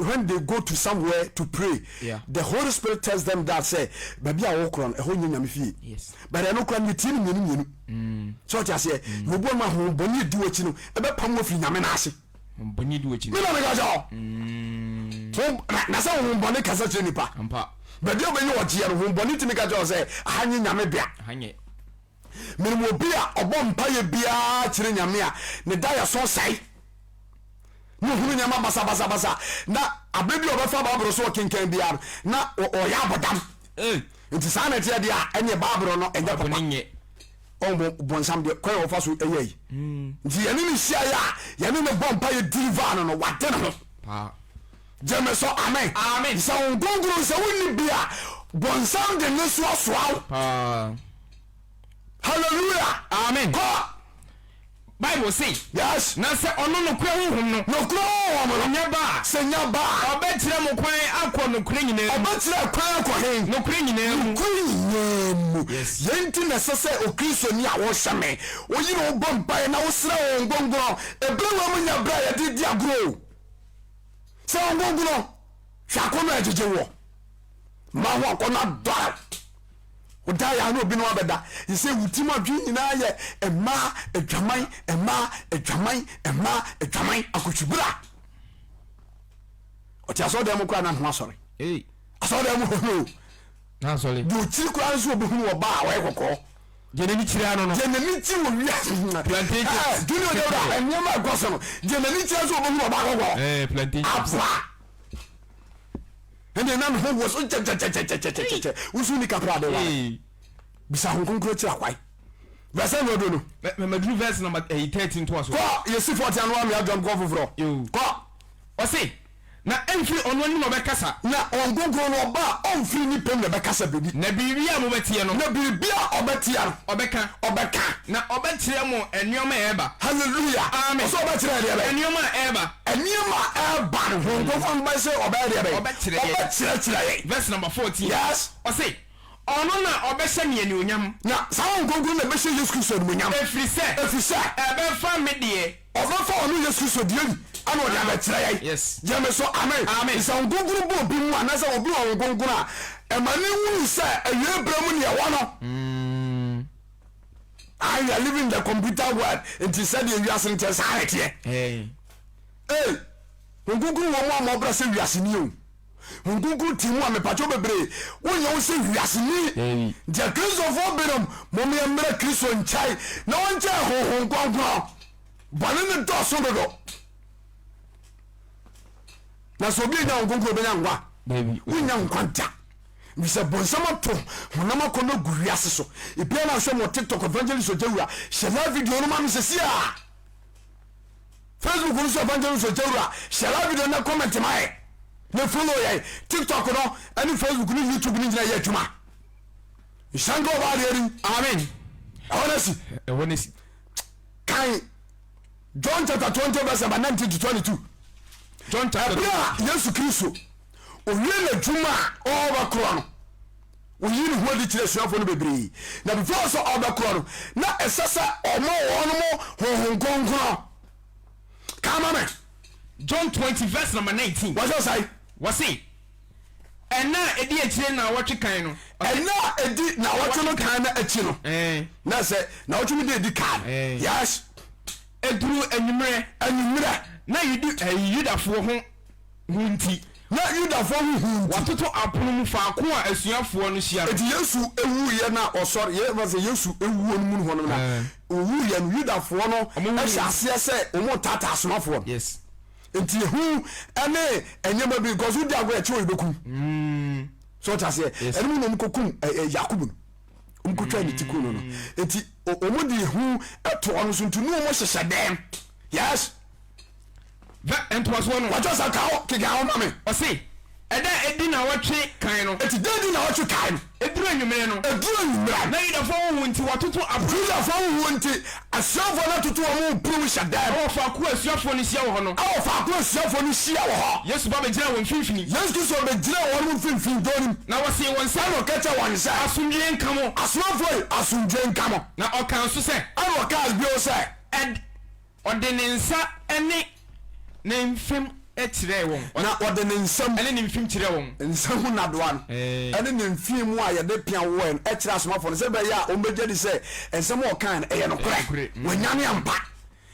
when they go to somewhere to pray, yeah. the Holy Spirit tells them that sɛ baabi a wɔkorɔ no ɛhɔ nyɛ Nyame fie. Yes. But ɛno kora no yɛtie no mmienu mmienu. Sɛ ɔte aseɛ, mm. obi wɔn a honhom bɔne edi wɔn akyi no ɛbɛpam wɔn afiri Nyame n'ase. Bɔne di w'akyi. Me na meka kyerɛ wo. Na sɛ honhom bɔne kasa kyerɛ nipa. Baabi a wobɛnya ɔgyeɛ no, honhom bɔne tumi ka kyerɛ wo sɛ aha nye Nyame bea. Menim obi a ɔbɔ mpaeɛ biara kyerɛ Nyame a ne da yɛ so sɛe. Na ohunu nneɛma basabasabasa. Na abere bi a ɔbɛfa Bible so ɔkenkan biara no, na ɔyɛ abɔdam. Nti saa na ɛteɛ deɛ a, ɛneɛ Bible no ɛnyɛ papa. Ɔn bɔnsam deɛ kwan a ɔfa so ɛyɛ yi nti yɛne no hyiaeɛ a yɛne no bɔ mpa yɛ deliver no no wade ne ho gyeme so amen. Amen. Sɛ wo nkonkron sɛ wonni bi a bɔnsam de ne so asoa wo. Hallelujah. Amen. Kɔ. Bible se. Yes. Na sɛ ɔno nokorɛ Honhom no. Nokorɛ Honhom no. Nya ba a. Sɛ nya ba a. Ɔbɛkyerɛ mo kwan akɔ nokorɛ nyinaa mu. Ɔbɛkyerɛ kwan akɔ he? Nokorɛ nyinaa mu. Nokorɛ nyinaa mu. Yes. Yei nti na ɛsɛ sɛ Okristoni a wohwɛ me, woyere wo bɔ mpaeɛ na wosrɛ Honhom Kronkron. Ɛberɛ wei mu nyɛ berɛ a yɛde di agorɔ o. Sɛ Honhom Kronkron, hwɛ akɔnnɔ a ɛgyegye woɔ. Ma ho akɔnnɔ adɔre wo. Woda yɛ a na obi ne wo abɛda. Gye sɛ wo tirim adwene nyinaa yɛ mmaa adwaman, mmaa adwaman, mmaa adwaman, akotwibra. Ɔte asɔredan mu koraa na ne ho asɔre. Asɔredan mu hɔ no. N'asɔre. Deɛ ɔkyiri koraa nso ɔbɛhunu ɔbaa a ɔyɛ kɔkɔɔ. Deɛ n'ani kyiri ano no. Deɛ n'ani kyiri wɔ wiase. Plantain chips. Junior Dawuda, nneɛma ɛkɔ so no. Deɛ n'ani kyiri nso ɔbɛhunu ɔbaa kɔkɔɔ. Plantain chips. Aboa. Ɛnna na ne ho wɔ so kyɛkyɛkyɛkyɛkyɛkyɛ. Wosu ni kapra de ware. Bisa ho kronkron akyiri akwae. Verse na ɔdɔ no. Mɛmɛduru verse number 13 to aso. Kɔ yɛsi 14 ano amea dwom kɔ foforɔ. Kɔ. Ɔse na ɛmfiri ɔno anim na ɔbɛkasa. Na Honhom Kronkron no ɔba a, ɔmfiri ne pɛ mu na ɛbɛkasa biribi. Na biribi a mobɛteɛ no. Na biribi a ɔbɛteɛ no. Ɔbɛka. Ɔbɛka. Na ɔbɛkyerɛ mo nneɛma a ɛreba. Hallelujah. Amen. Ɔsɛ ɔbɛkyerɛ deɛ bɛn? Nneɛma a ɛreba. Nneɛma a ɛreba no, Honhom Kronkron no bɛyɛ sɛ ɔbɛyɛ deɛ bɛn? Ɔbɛkyerɛ yɛn. Ɔbɛkyerɛkyerɛ yɛn. Verse number 14. Yes. Ɔse, Ɔno na ɔbɛhyɛ me anuonyam. Na saa Honhom Kronkron no na ɛbɛhyɛ Yesu Kristo animuonyam. Ɛfiri sɛ. Ɛfiri sɛ. Ɛbɛfa me deɛ. Ɔbɛfa ɔno Yesu Kristo deɛ bi ɛna ɔde abɛkyerɛ yɛn. Yes. Gyeme so amen. Amen. Sɛ Honhom Kronkron ba obi mu anaasɛ obi wɔ Honhom Kronkron a, ɛma ne hunu sɛ awiei berɛ mu ne yɛwɔ no. Ah, we are living in the computer world. Nti sɛdeɛ wiase no teɛ saa na ɛteɛ. Hey. Hey, Honhom Kronkron wɔ mu a ma ɔbra sɛ wiaseni o. Honhom Kronkron te mu a mepakyɛw bebree wonyɛ wo sɛ wiaseni. Nti akristofoɔ binom mom yɛmmrɛ Kristo nkyɛn na ɔnkyɛn Honhom Kronkron. Bɔne no dɔɔso dodo. Na sɛ obi anya Honhom Kronkron obɛnya nkwa? Wonya nkwa da. Efisɛ bonsam ato honam akɔnnɔ gu wiase so. Ebia na ahwɛ mo TikTok Evangelist Ogyawura. Hyɛ live video no ma me sɛsi a. Facebook no so Evangelist Ogyawura. Hyɛ live video no na comment ma yɛ. Ne follow yɛn TikTok no ɛne Facebook ne YouTube no nyina yɛ adwuma. Nhyira nka ɔbaa deɛ ni. Amen. Ɛhɔ no si. Ɛhɔ no si. Kan John chapter 20 verse number 19 to 22. John chapter. Ɛberɛ a Yesu Kristo owie n'adwuma a ɔrebɛkorɔ no, oyi ne ho adi kyerɛ asuafoɔ no bebree. Na before sɛ ɔrebɛkorɔ no, na ɛsɛ sɛ ɔma wɔn mo Honhom Kronkron. Ka ma me. John 20 verse number 19. Wɔsɛ sɛe. Wɔse, ɛnna a ɛdi akyire nnawɔtwe kan no. Ɛnna a ɛdi nnawɔtwe no kan no akyi no. Na sɛ nnawɔtwe no da ɛdi kan. Yes. Ɛduruu anwummerɛ. Anwummerɛ. Na Yudafoɔ ho hu nti. Na Yudafoɔ ho hu nti. Wɔatoto apono mu faako a asuafoɔ no hyia no. Enti Yesu wuiɛ na ɔsɔre, yɛmfa sɛ Yesu wuo no mu no hɔ nom na ɔwuiɛ no, Yudafoɔ no hyɛ aseɛ sɛ wɔretaataa asomafoɔ no. Yes. Nti ehu ne nneɛma bi because wodi agorɔ ɛkyi wɔ yɛbɛkum. Mm. So ɔte aseɛ. Ɛno mu na wɔn kɔkum Yakubu no. Wɔn kɔtwa ne ti kum no no. Nti wɔn de ehu to ɔno so nti ne wɔn hyehyɛ dɛm. Yes. Vɛ ntoasoɔ no. Wɔtɔ sɛ ka hɔ keka hɔ ma me. Ɔse, ɛda a edi naawɔtwe kan no. Eti da edi naawɔtwe kan no. Eduru anwummere no. Eduru anwummere no. Na Yudafoɔ ho hu nti wɔatoto apono. Yudafoɔ ho hu nti asuafoɔ no atoto wɔn pono mu hyɛ dan. Ɛwɔ faako a asuafoɔ no hyia wɔ hɔ no. Ɛwɔ faako a asuafoɔ no hyia wɔ hɔ. Yesu ba bɛgyinaa wɔn mfimfini. Yesu Kristo bɛgyinaa wɔn mfimfini dɔn no mu. Na ɔsee wɔn sɛ. Ɛna ɔka kyerɛɛ wɔn sɛ. Asomdwoeɛ nka mo. Asomafoɔ yi, asomdwoeɛ nka mo. Na ɔkaa nso sɛ. Ɛna ɔkaa bio sɛ. Ɛd. Ɔde ne nsa ne ne mfem kyerɛɛ wɔn. Na ɔde ne nsam. Ne ne mfem kyerɛɛ wɔn. Nsa mu nnadewa no. Ne ne mfem mu a yɛde pea wɔe no kyerɛɛ asomafoɔ no, sɛ ɛbɛyɛ a wɔbɛgye adi sɛ nsɛm a ɔkae no, ɛyɛ nokorɛ. Wanyane ampa.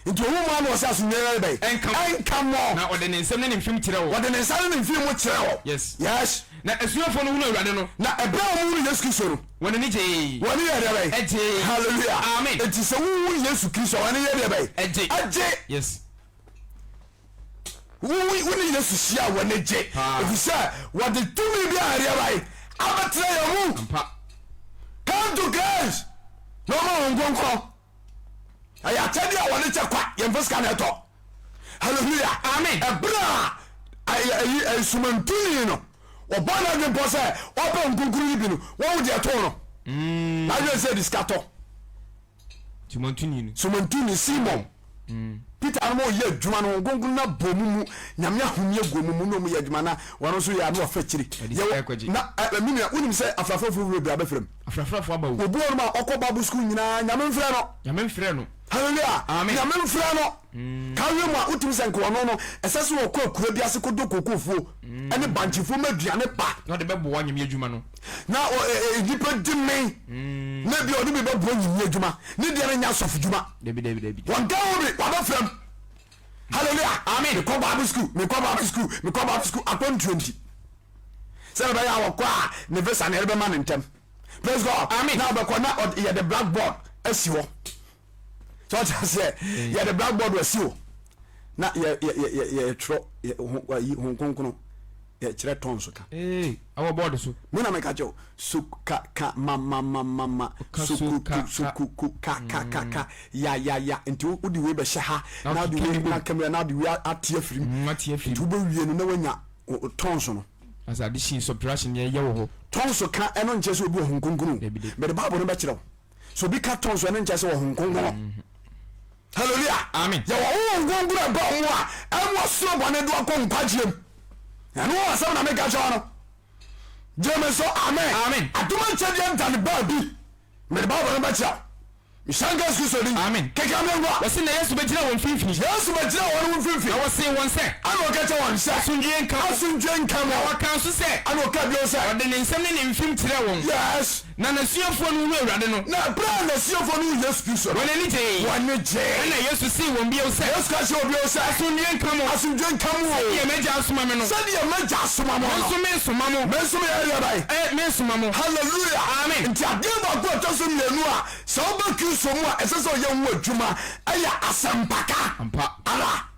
Nti ɔwu mu ara na ɔse asomdwoeɛ yɛ dɛn? Ɛnka mo. Na ɔde ne nsam ne ne mfem kyerɛɛ wɔn. Ɔde ne nsa ne ne mfem mu kyerɛɛ wɔn. Yes. Yes. Na asuafoɔ no hunuu Awurade no. Na ɛberɛ a wɔhunuu Yesu Kristo no. Wɔn ani gyee. Wɔn ani yɛɛ deɛ bɛn? Ɛgyee. Hallelujah. Amen. Enti sɛ wohu Yesu Kristo a, wɔn ani yɛ deɛ bɛn? Ɛgye. Ɛgye. Yes. Wo wo ne Yesu hyia a, wɔn ani gye. Paa. Ɛfiri sɛ wɔde tumi bi a ɛdeɛ bɛn? Abɛtena yɛn mu. Ampa. Come to Christ. Na ɔma wɔn nkonkron. Ɛyɛ akyɛdeɛ a wɔde kyɛ kwa, yɛmfa sika na ɛtɔ. Hallelujah. Amen. Ɛberɛ a ɛyi ɛsumantuni no ɔbɔ n'adwene pɔ sɛ ɔpɛ nkunkuru yi bi no, wɔn deɛ ɛtoo no. Mm. N'adwene sɛ ɛde sika tɔ. Sumantuni no. Sumantuni Simon. Mm. Peter no ɔyɛ adwuma no nkonkron na bɔ mu mu nyame ahome agu mu mu na ɔmo yɛ adwuma na wɔn nso yɛ ano afa akyiri. Yɛwɔ na ɛ mi nua wonim sɛ afrafrafo bebree abɛfrɛ mu. Afrafrafo aba o. Obi wɔ nom a ɔkɔ bible school nyinaa nyame mfrɛ no. Nyame mfrɛ no. Hallelujah. Amen. Nyame mfrɛ no. Mm. Ka wie mu a wotumi sɛ nka ɔno no ɛsɛ sɛ ɔkɔ akura bi ase kɔdɔ kokofuo mm. ɛne bankyefuo ma aduane pa. Na ɔde bɛboa nyame adwuma no. Na nnipa di men. Mm. Na bi ɔde bi bɛboa nyame adwuma. Ne deɛ no nyɛ asɔfo dwuma. Dabi dabi dabi. Wɔn ka ho bi wabɛfrɛ m. Hallelujah. Amen. Mekɔ bible school mekɔ bible school mekɔ bible school akɔntuo nti. Sɛ ɛbɛyɛ a wɔkɔ a ne visa na ɛrebɛma no ntɛm. Praise God. Amen. Na ɔbɛkɔ na yɛde blackboard asi hɔ. Sɛ ɔte aseɛ mm. yɛde blackboard asi hɔ na yɛ yɛ yɛ yɛtwerɛ yɛ ho ayi ho nkonkron yɛkyerɛ tɔn so ka. Ee ɛwɔ bɔɔdo so. Mi na mi ka kyɛw so ka ka ma ma ma ma ma sokuku sokuku ka ka ka ka ya ya ya nti wo de wei bɛhyɛ ha na de wei na kamera na de wei ate afiri mu nti wobɛwie no na wanya tɔn so no. As addition, subtraction yɛ yɛ wɔ hɔ. Tɔnso ka ɛno nkyɛ sɛ obi wɔ Honhom Kronkron o. Mede Bible no bɛkyerɛ wo. Sɛ obi ka tɔnso ɛno nkyɛ sɛ wɔ Honhom Kronkron. Mm-hmm. Hallelujah. Amen. Yɛwɔ Honhom Kronkron ɛba mu a ɛmu ɔsoro bɔne do akɔ nkwagyeɛ mu. Ɛno wɔ asɛm na meka kyerɛ wo no. Gye me so amen. Amen. Adom akyɛdeɛ ntane baabi. Mede Bible no bɛkyerɛ wo. Nhyira nka Yesu Kristo din. Amen. Keka me nkɔ. Wɔse na Yesu bɛgyina wɔn mfimfini. Yesu bɛgyina wɔn mfimfini. Na wɔsee wɔn sɛ. Ɛna ɔka kyerɛ wɔn sɛ. Asomdwoeɛ nka mo. Asomdwoeɛ nka mo. Na wɔkaa nso sɛ. Ɛna ɔka bio sɛ. Ɔde ne nsam ne ne mfem kyerɛɛ wɔn. Yes. Na n'asuafoɔ no hunuu Awurade no. Na berɛ a n'asuafoɔ no huu Yesu Kristo no. Wɔn ani gyee. Wɔn ani gyee. Ɛna Yesu see wɔn bio sɛ. Yesu ka kyerɛɛ wɔn bio sɛ. Asomdwoeɛ nka mo. Asomdwoeɛ nka mo o. Sɛdeɛ m'Agya asoma me no. Sɛdeɛ m'Agya asoma mo no. Me nso mesoma mo. Me nso meyɛ deɛ bɛn? Ɛ, mesoma mo. Hallelujah. Amen. Nti adeɛ baako a ɛtɔ so mmienu a sɛ woba Kristo mu a ɛsɛ sɛ ɔyɛ ho adwuma ɛyɛ asɛmpaka. Ampa. Ara.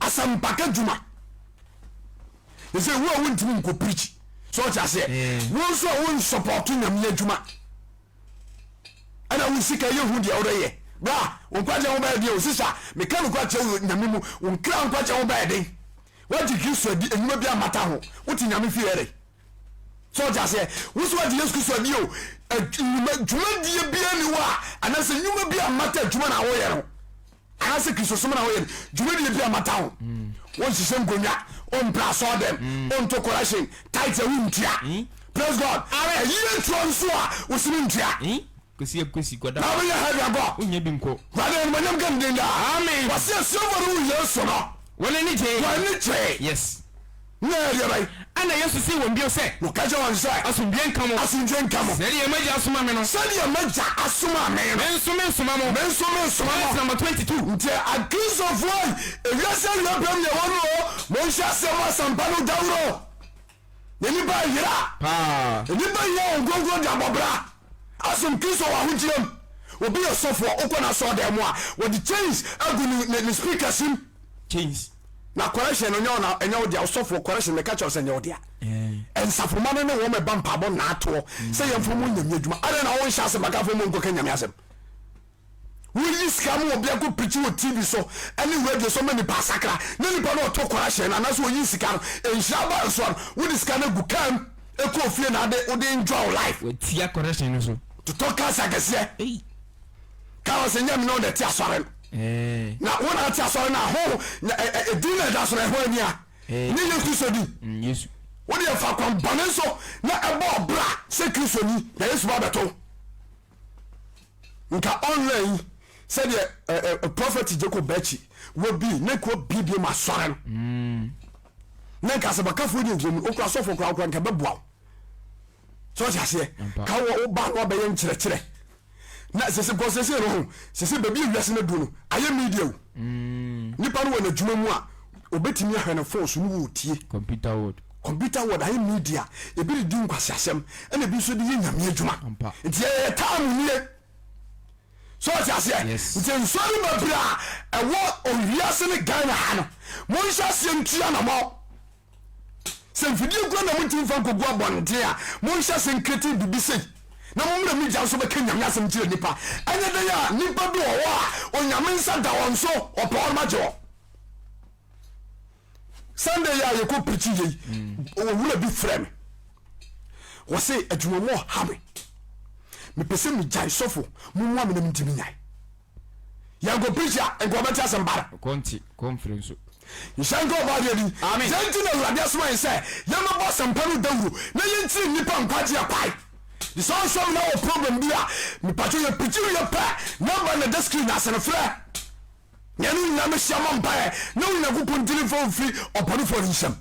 Asɛmpaka dwuma. Ɛsɛ wo a wontumi nkɔ preach. So ɔte aseɛ. Mm. Wo nso a wonsɔpɔto nyame adwuma. Ɛna wo sika yɛ hu deɛ wodeyɛ. Bra, wo nkwagye ho bɛyɛ den o. Sisa, meka nokora kyerɛ wo nyame mu, wo nkra nkwagye ho bɛyɛ den. Woagye Kristo adi, nnwuma bi ammata ho. Wote Nyame fie yɛ dɛn? So ɔte aseɛ? Wo so woagye Yesu Kristo adi o, nnwuma, dwumadie biara ni hɔ a, anaasɛ nnwuma bi ammata adwuma na woyɛ no, anaasɛ Kristosom na woyɛ no, dwumadie bi ammata ho. Wonhyehyɛ nkonnwa, wompra asɔɔdɛm, wonto correction, tithe a wontua. Praise God. Ayie ntoɔ nso a, wosimi ntua. Kwesi Kwesi kɔda. Na wobɛyɛ heaven akɔ. Wonnya bi nkɔ. Awurade animuonyam nka ne din daa. Amen. Wɔse asuafoɔ no huu Yesu no. Wɔn ani gyee. Wɔn ani gyee. Yes. Na ɛyɛ deɛ bɛn? Ɛnna Yesu see wɔn bio sɛ. Na ɔka kyerɛɛ wɔn sɛ. Asomdwoeɛ nka mo. Asomdwoeɛ nka mo. Sɛdeɛ m'Agya asoma me no. Sɛdeɛ m'Agya asoma me no. Me nso mesoma mo. Me nso mesoma mo. Verse number 22. Nti Akristofoɔ yi, ewiase awia berɛ mu na yɛwɔ no o, monhyɛ aseɛ mmɔ asɛmpa no dawuro. Na nnipa reyera. Paa. Nnipa hia Honhom Kronkron de abɔ bra, asom Kristo wɔ ahokyerɛ mu. Obi yɛ sɔfoɔ, wokɔ n'asɔɔdan mu a, wɔde chains agu ne ne ne speakers mu. Chains. Na correction no nyɛ wo na ɛnyɛ wo dea, ɔsɔfoɔ correction meka kyerɛ wo sɛ ɛnyɛ wo dea. Nsafomma no ne wɔn ɛba mpaabɔ nnaatoɔ sɛ yɛmfa wɔn nyɛ Nyame adwuma. Adɛn na wonhyɛ asɛmpakafoɔ ma wɔnkɔka Nyame asɛm? Woyi sika ma obi akɔ preachi wɔ TV so ne radio so ma nipa asakra na nipa no ɔtɔ correction no anaasɛ oyi sika no nhyira ba nso a wode sika no agu kaa mu ɛkɔ ofie na ade wode enjoy wo life. Watia correction no so. Totɔ cars akɛseɛ. Ei. Kaa wɔ sɛ nyɛ me ne wo na ɛte asɔre no. Ɛɛ. Na wo na ate asɔre no a ho na ɛ ɛ edin na ɛda so no ɛho ania. Ɛɛ. Nyɛ Yesu Kristo din. Mm, Yesu. Wo deɛ fa kwan bɔne so na ɛbɔ ɔbra sɛ Kristoni na Yesu ba bɛto wo. Nka online yi sɛdeɛ ɛ ɛ prophet Jacob Bakyi wɔ bi ne nka obi bi ma asɔre no mm. na nka asɛmakafoɔ di nkyerɛ mu okura asɔfoɔ kura okura nka bɛboa wo sɛ ɔte aseɛ ka wɔ wo ba no abɛyɛ nkyerɛkyerɛ na sese kɔ sese no ho sese baabi ewiase no duro no ayɛ media o mm. nipa no wɔ n'adwuma mu a obetumi ahwɛ ne phone so ne wɔ tie computer world Computer world ayɛ media ebi de di nkwaseasɛm ɛna ebi nso de yɛ nyame adwuma nti yɛyɛ time nie so ɔte aseɛ nti nsɔre bebree a ɛwɔ owiase ne Ghana ha no monhyɛ aseɛ ntua namɔ sɛ mfidie kura na montumi mfa nkɔgu abɔnten a monhyɛ aseɛ nkreti bibi sei na mommrɛ media nso bɛka nyame asɛm kyerɛ nipa ɛnyɛ dɛn a nipa bi wɔ hɔ a onyame nsa da wɔn so ɔpɛ wɔn agye wɔn Sunday yi a yɛkɔ preachi yei owura bi frɛ me wɔse adwuma mu ɔha me mepɛ sɛ megyae sɔfo mommoa me na mentimi nyae yɛnkɔ preachi a nka ɔbɛte asɛm bara kɔnte kɔmfiri nso nhyɛ nka ɔba adeɛ din yɛn nti na awurade asoma yɛn sɛ yɛmmɛbɔ asɛmpa no dawuro na yɛnkyerɛ nnipa nkwagye akwae de sɛ ɔnhwɛ me na wɔ problem bi a mepatwo yɛ preachi wie pɛ number na da screen ase no frɛ Yɛne wo nyinaa bɛhyia mɔ mpaeɛ na Onyankopɔn ntini mfa wo mfiri ɔbɔnefoɔ no nsam.